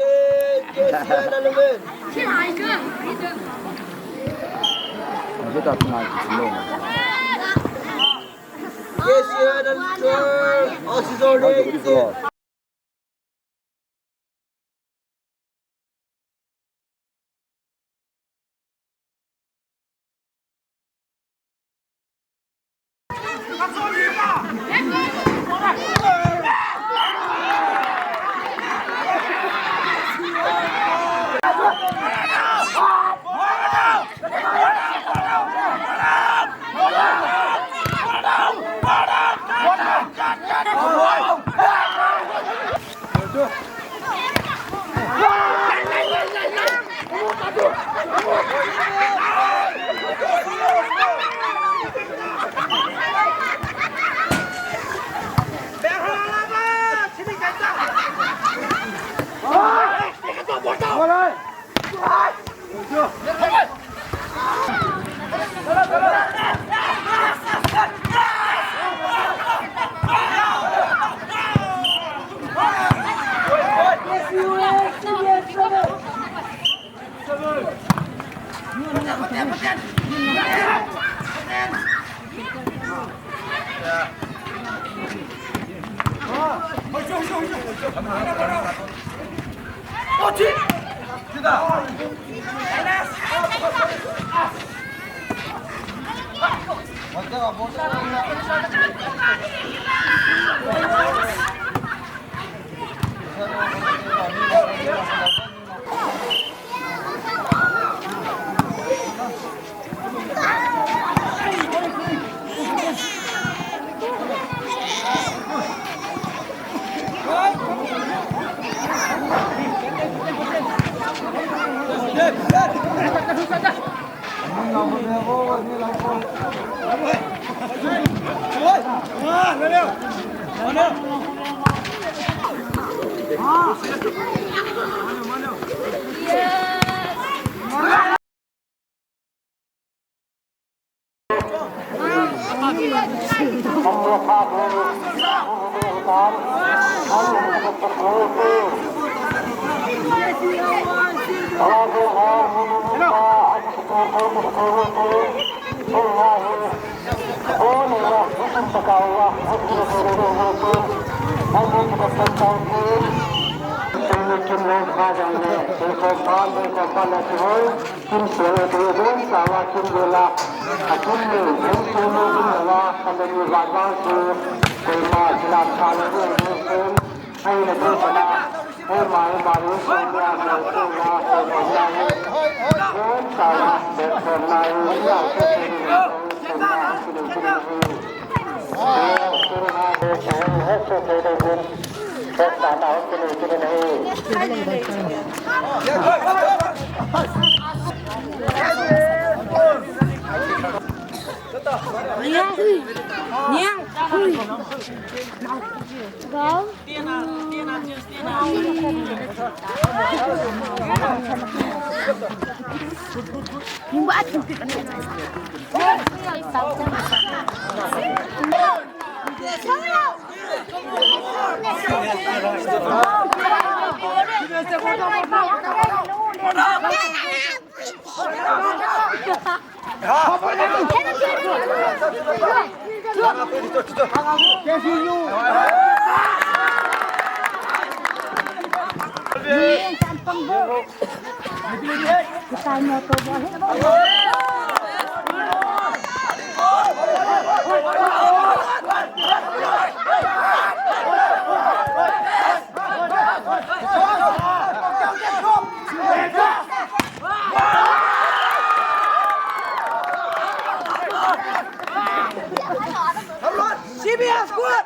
C B S good!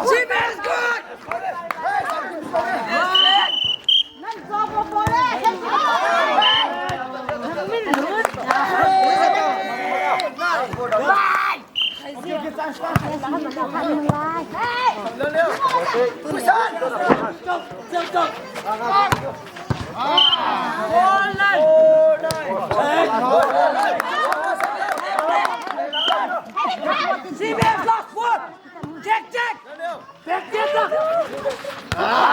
C B S good! C B S last word! Check, check! Check, check, check!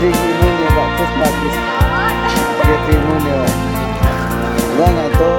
Three ni mu ni ba, Christmas list. Ye three mu ni ba. Ngai ngai to.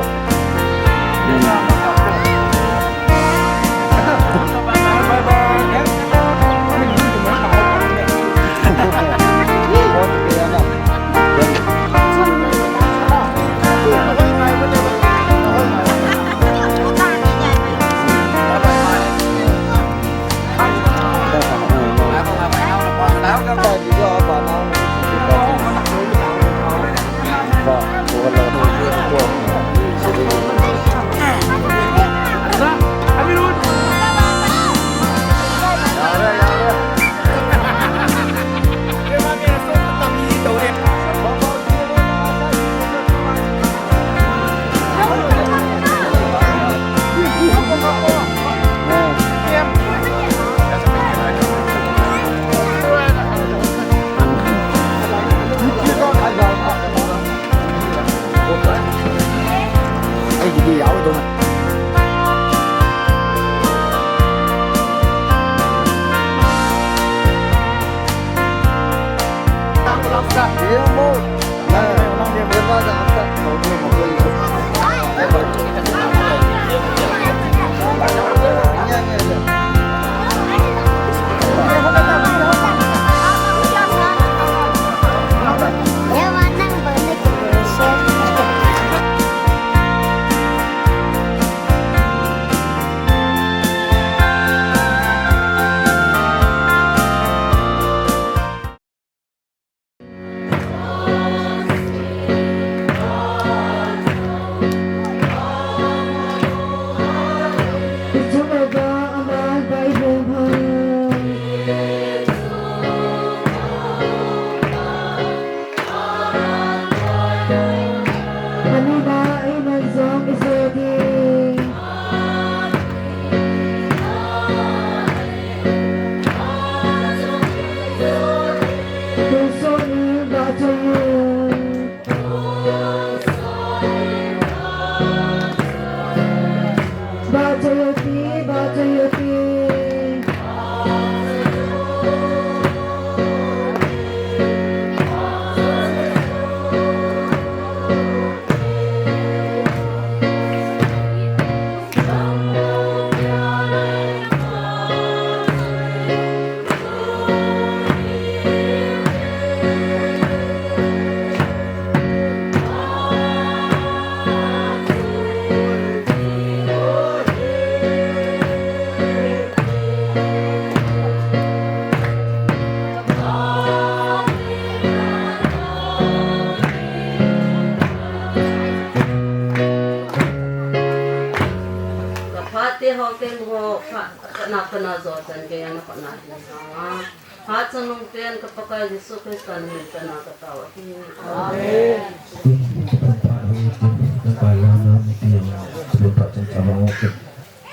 Ka phat te ho, kei ho, phat, phatna, phatna jo chan kei ana phatna ding hanga. Phat chanung pen ka Pakai Jesu Christa min pena ka tao ahi. Amen.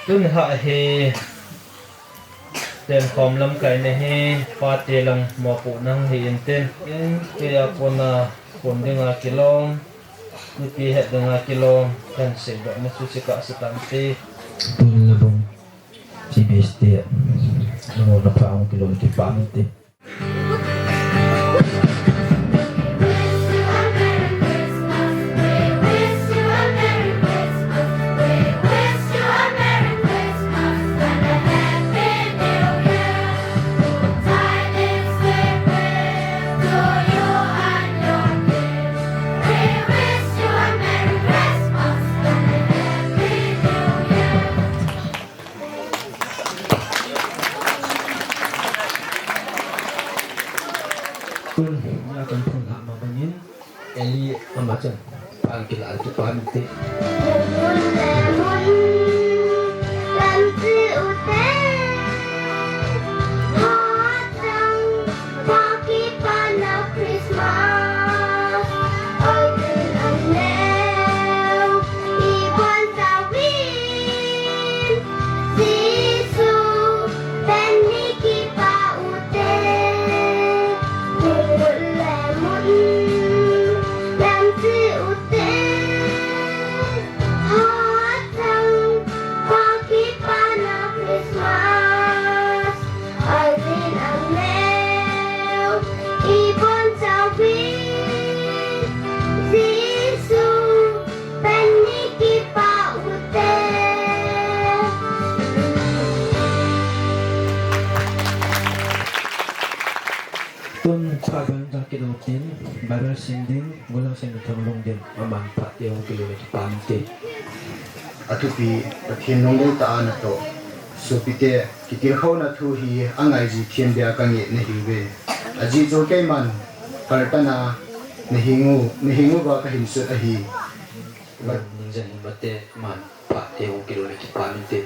Tun ha hi, ten khom lamkai na hi, pate lang mopohna hi in tin, in kei a kona kon dinga kilom, ipi het dinga kilom, kan seidoh na chu si kasa tante. Tun le bong, C B S te, nangho na pha hung kilom kipah in tin. Tun, nia kan phun lhah ma bangin, Eli ama chun, pan kila kipah in tin. Tin, Bible sim ding, Golseng Thanglung ding, aman phat te hung kilou le kipah inte. Athupi, Pathen lungdei tah a natoh. Sopite, kitilkhouna thu hi angai ji thiem dia kange nahiuve. Ajeh chu keiman kaltan a nahingu, nahinguva kahinsut ahi. Ningjen himate man. Phat te hung kilou le kipah inte.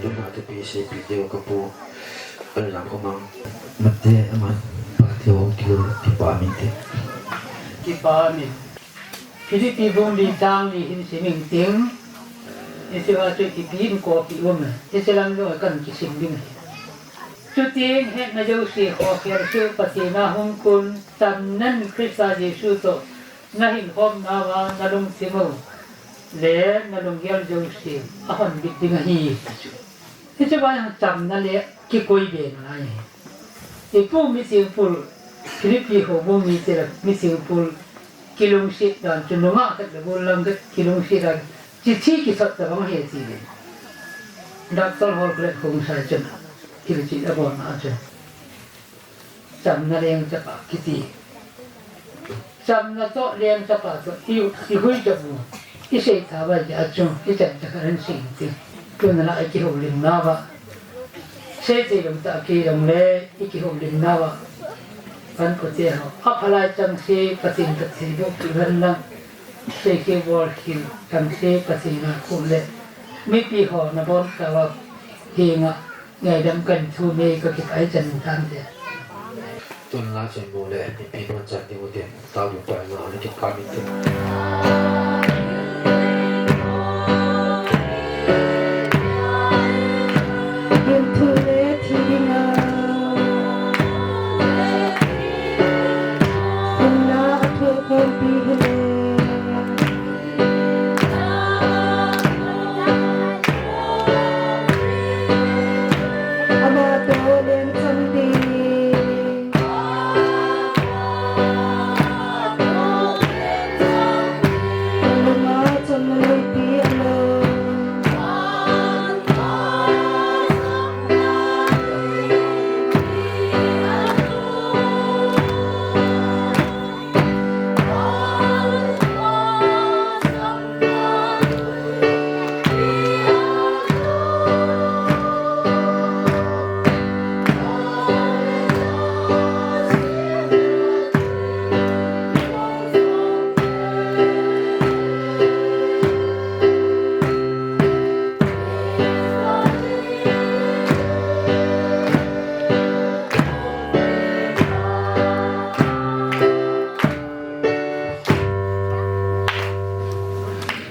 Tuna thupi seipi diu kapu. Alam ko mang. Mate aman phat te hung kilou le kipah inte. Kipah inte. Philippi bung li chang li hin sim inting. Hiche a chu ipi in copy um e. Hiche lam jong kan kisim ding ahi. Chuteng hetna jouse khokhel sel Pathen a hung kon, chamnan Christa Jesu toh nahin khom nauva nalungthim u le nalunggel jouse ahon bit ding ahi. Hiche bana chamna le kikoi be ngai. Ipu Missing Pul, Philippi ho bu mi chila Missing Pul, kilungset dan chu nungah khat le bu lam khat kilungset dan, chithi kisot tabang ahi ti le. Doctor Hall Klet Khong Sai chun, kilungset abon a chun. Chamna leng chapa kiti. Chamna toh leng chapa toh i, i hui chapu. I sei tha bai ja chu, i chan cha karen sing ti. Tuna la i kihoulim nauva. Sei sei lou ta ki lou le, i kihoulim nauva. Kan ko te ho. Aphalai chang se, Pathen ka thei bu ki ven lang. Sei ki bol ki chang se, Pathen a ku le. Mipi ho nabon tauva. Hinga. Ngaidam kan thu mei ka kipah chan tante. Tun la chun mu le, mipi bon chan ding u te, tao du pai ma, le kipah min te. Yin thu le thi ding a. Yin la a thu kon pi hi le.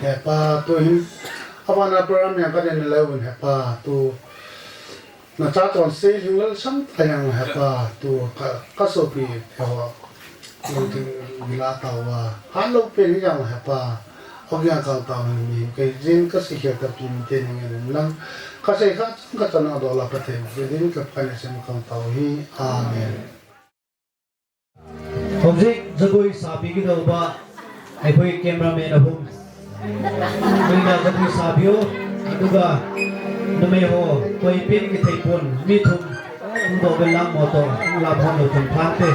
Hepa, tu hin, abana program yang ka den leu hin, Hepa, tu na cha ton se hing lal sam ta yang, Hepa, tu ka, ka sopi ho, lungthim gila tauva, ha lo pen yang, Hepa, o yang kang tau ni, ke jin ka si khel ta pi mi te ni ngen lang, ka sei kha, ka cha na do la pa te, ke jin ka pa ni sem kang tau hi, Amen. Hojik jagoi sabi kidouva, aihoi cameraman ahung. Koina jagoi sabi o, aduga numei ho, koi pin kithei pon, mi thum, hung dou bel lang motor, hung lam hon lo thum phante.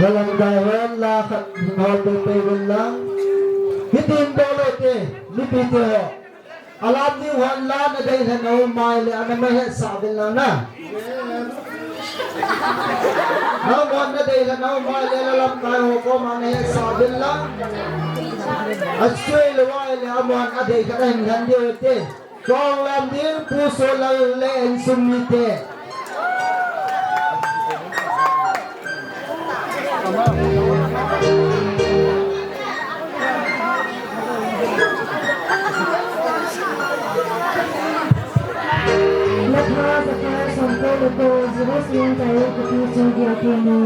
Lalamkai hon la khat hol pe pe uvin lang. Hitin bol u te, mipi te ho. Alam ding hon la nadei lheh nau mai le ana mai hetsah uvin lang na. Amahon nadei lheh nau mai le lalamkai ho koma nahetsah uvin lang. Asei le vai le amahon adei khat ahin lhen diu te. Kong lam ding Pu Solal le insung mite. Lapha, Zakai, Sompo, Luko, Jerusalem, Taiwo, Kuki, Chungi, Akemo.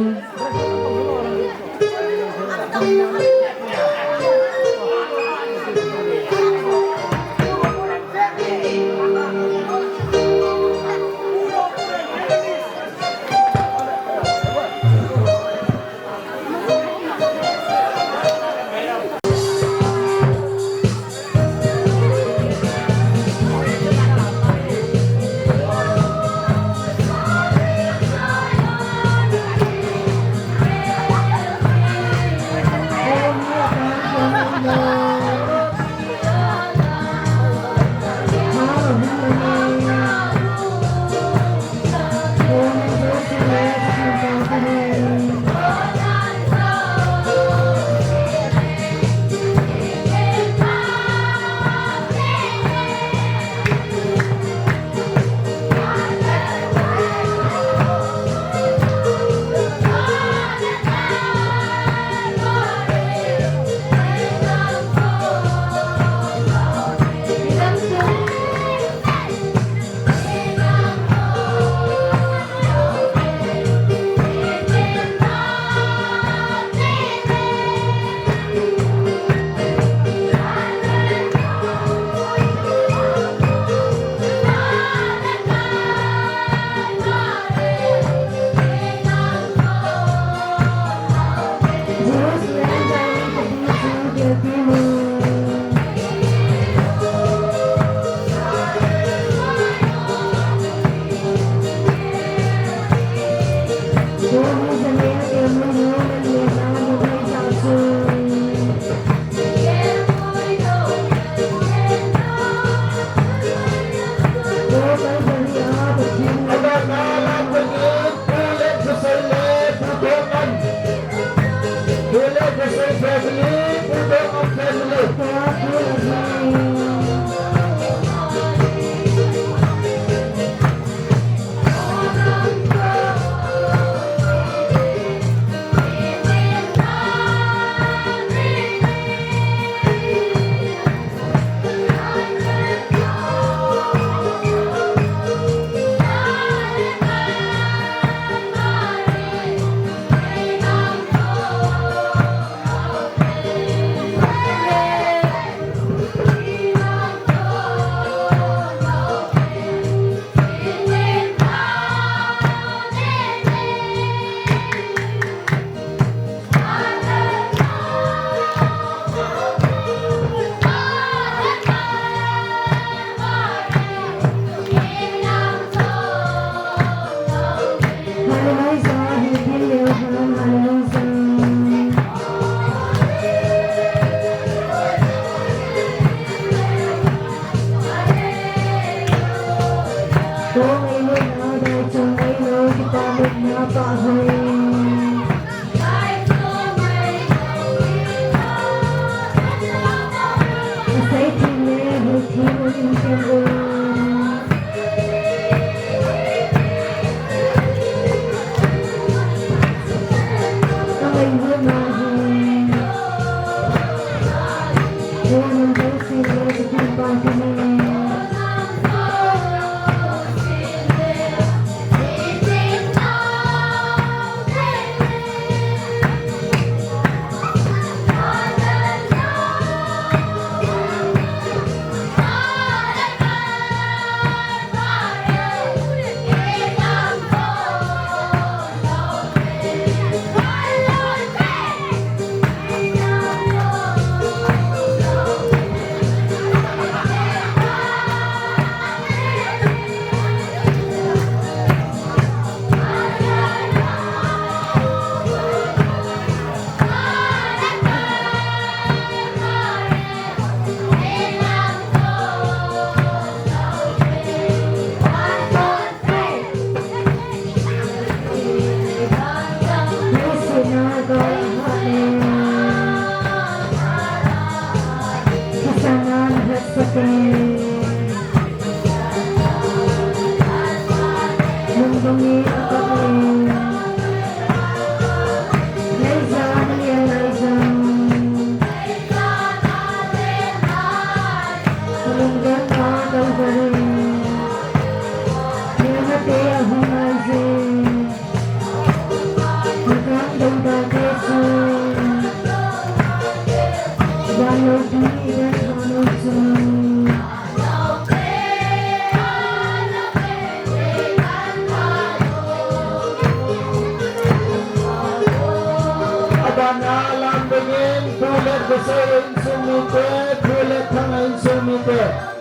Abana lam bengin, Pu Letbesei insung mite, Pu Letthang insung mite.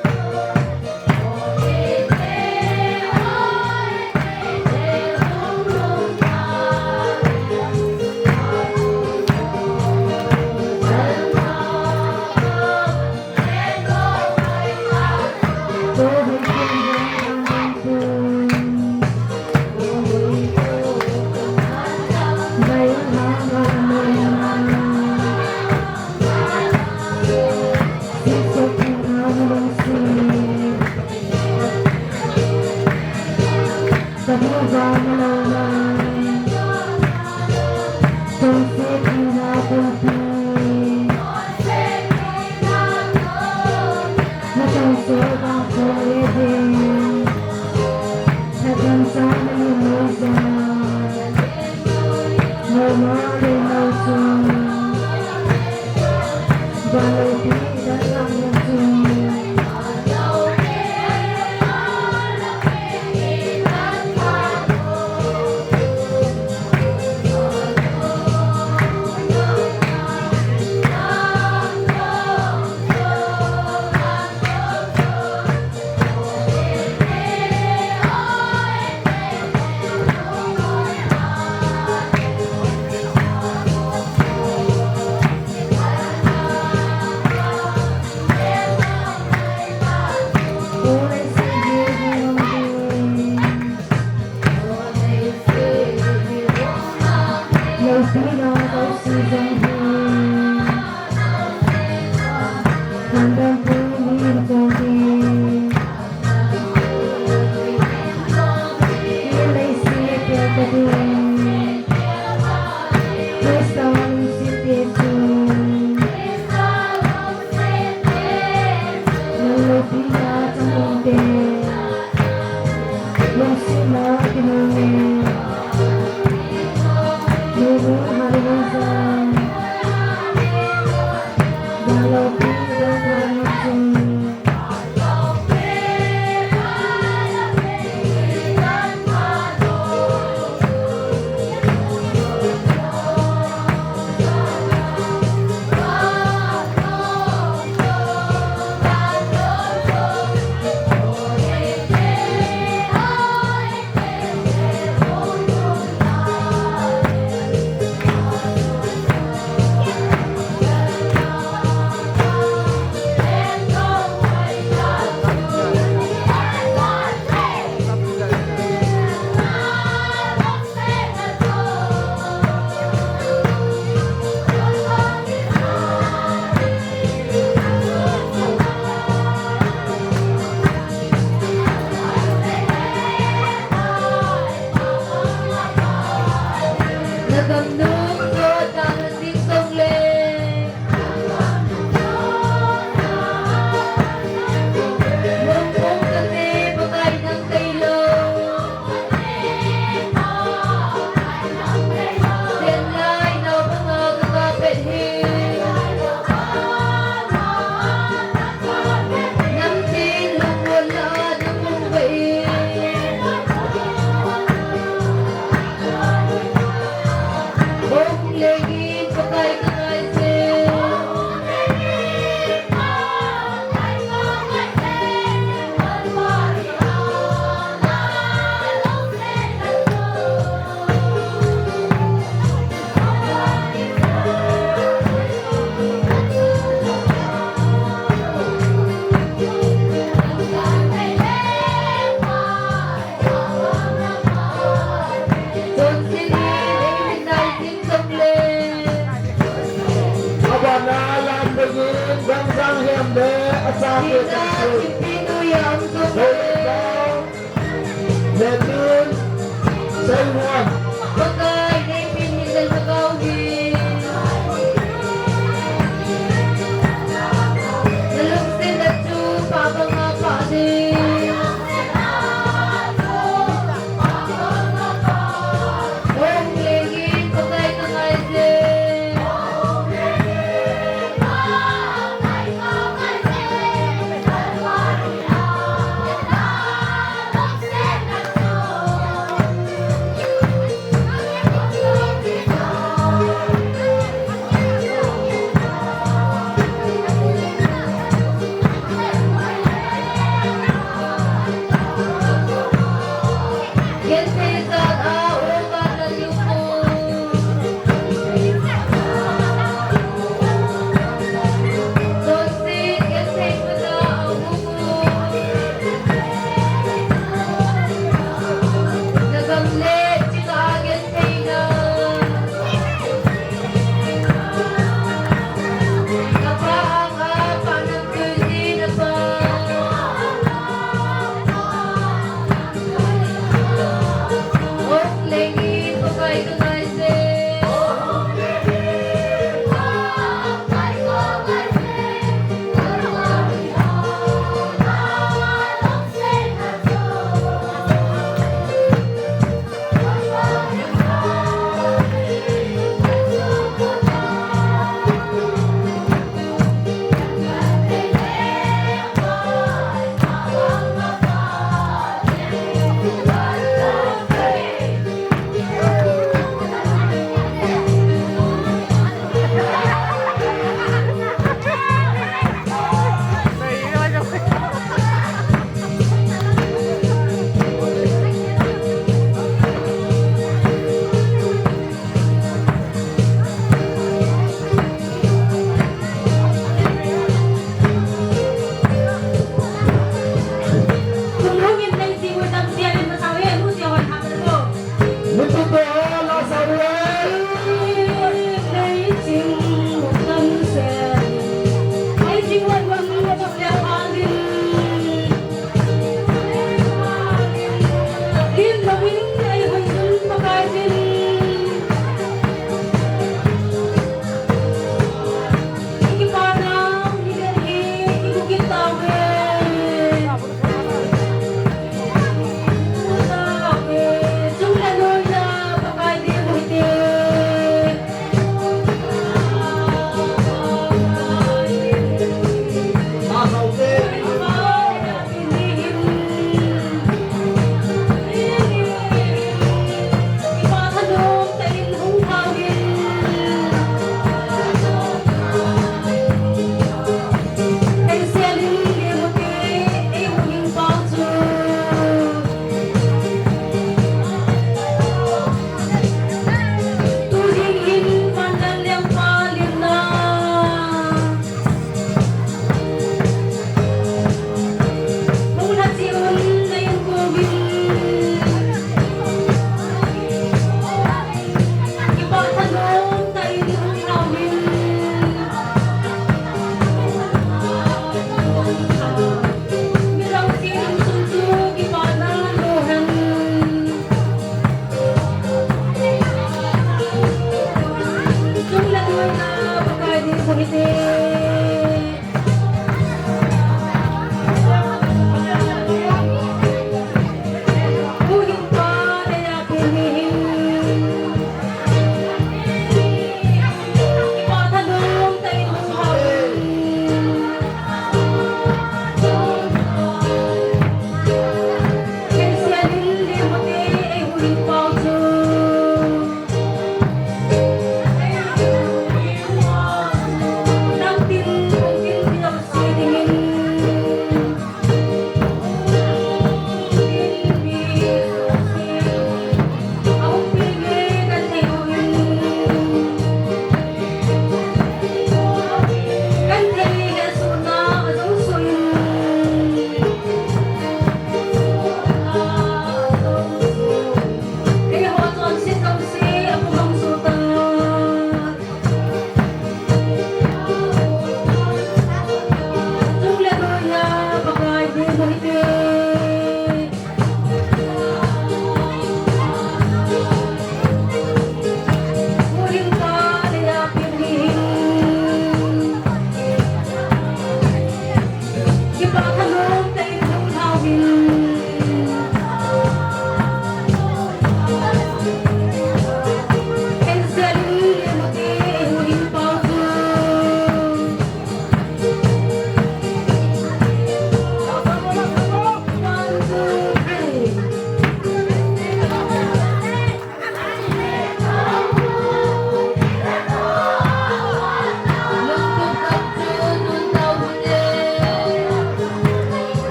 Pakai, neipin hin na lhagao hi. Na lungsetna chu pha banga pha ding. Hung lengin Pakai ka ngai e.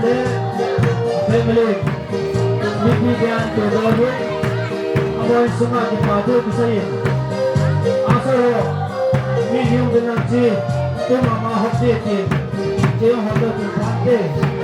Family, mipi bian to do do. Aboi sunga kipa thu kisai. Asa ho, mi hiung binan chi, tu mama hok ti ti, chi hok ti ti.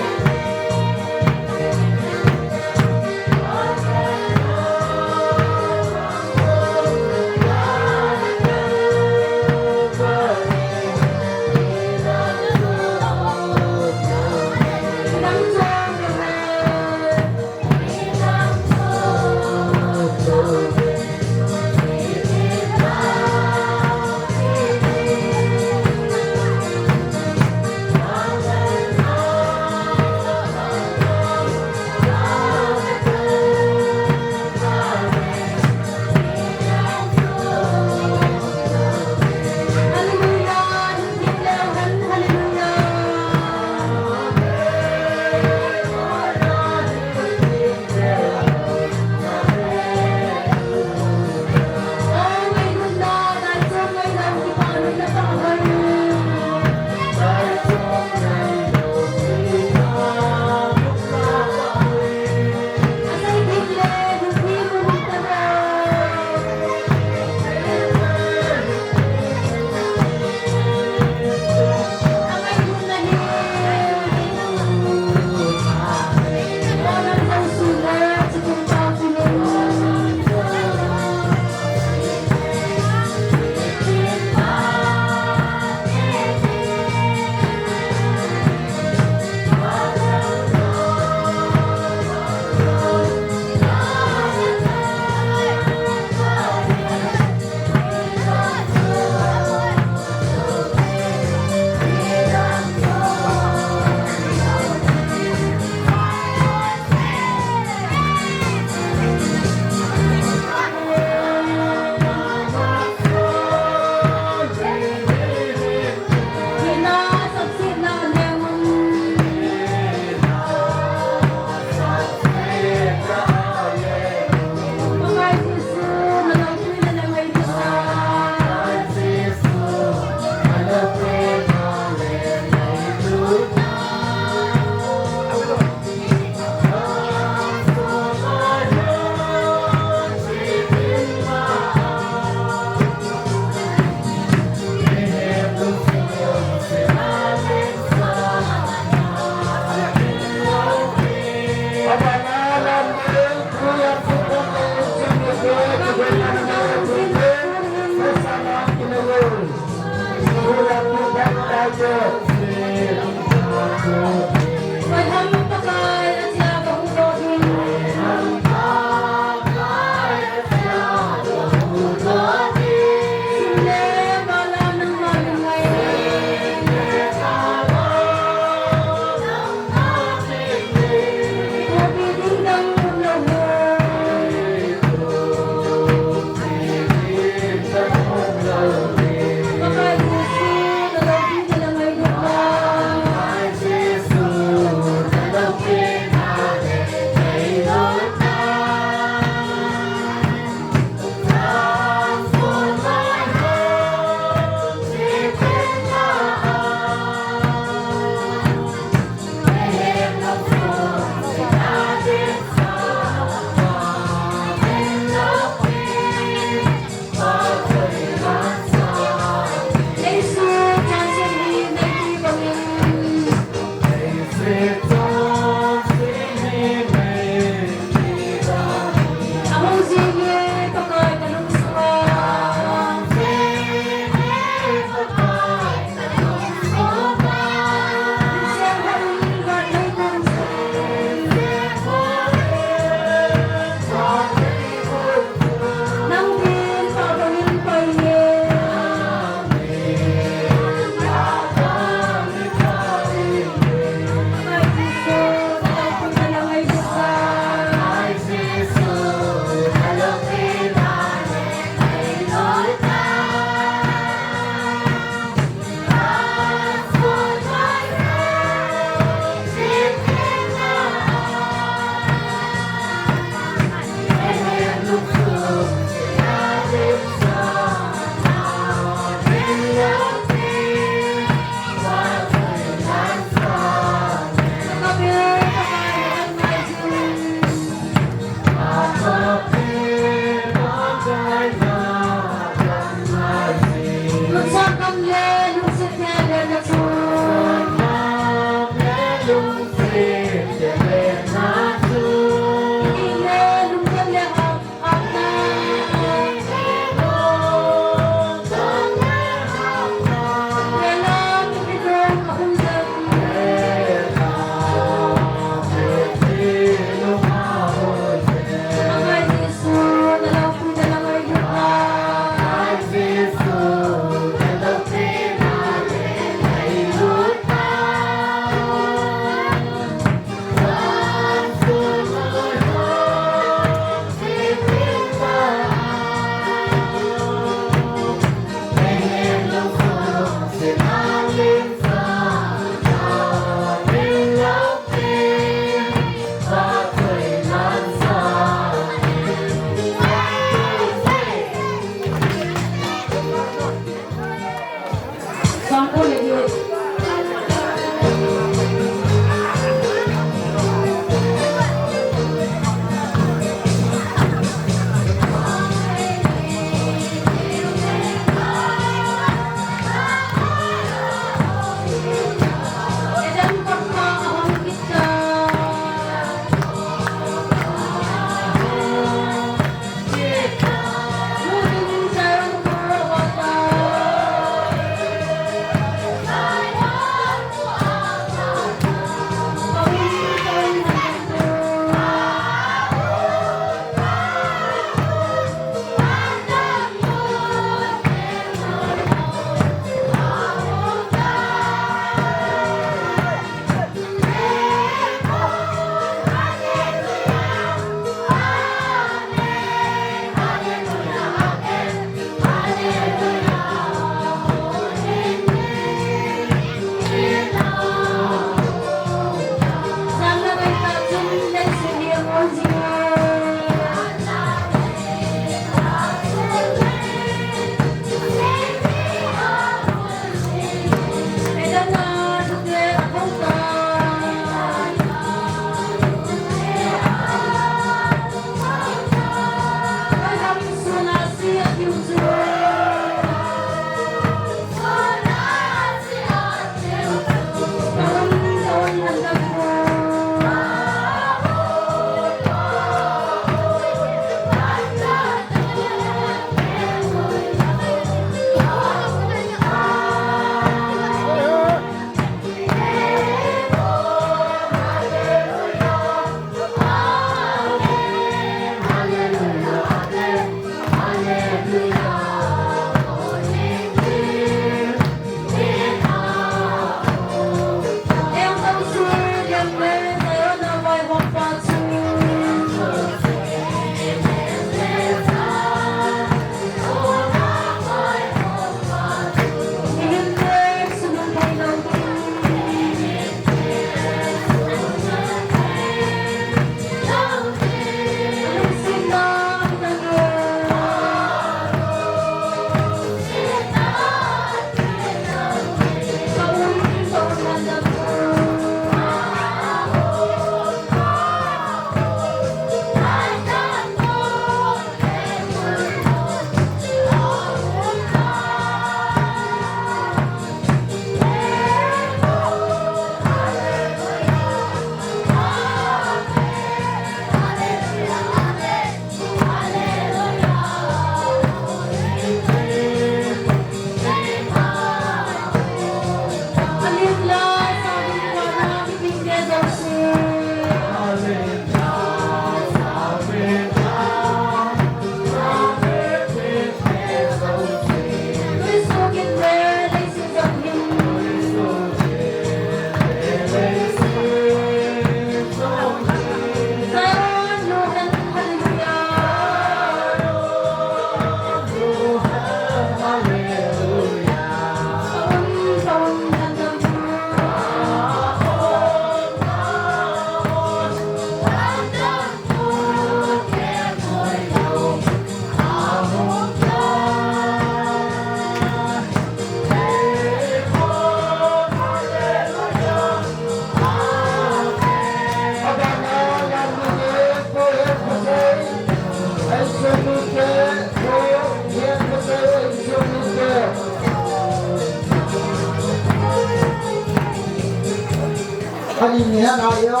Ani ni ha na yo.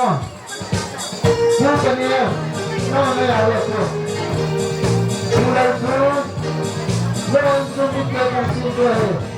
Yo ka ni. No, no, ya, ya, ya. Yo la tu. No, no, tu, tu, tu, tu, tu, tu.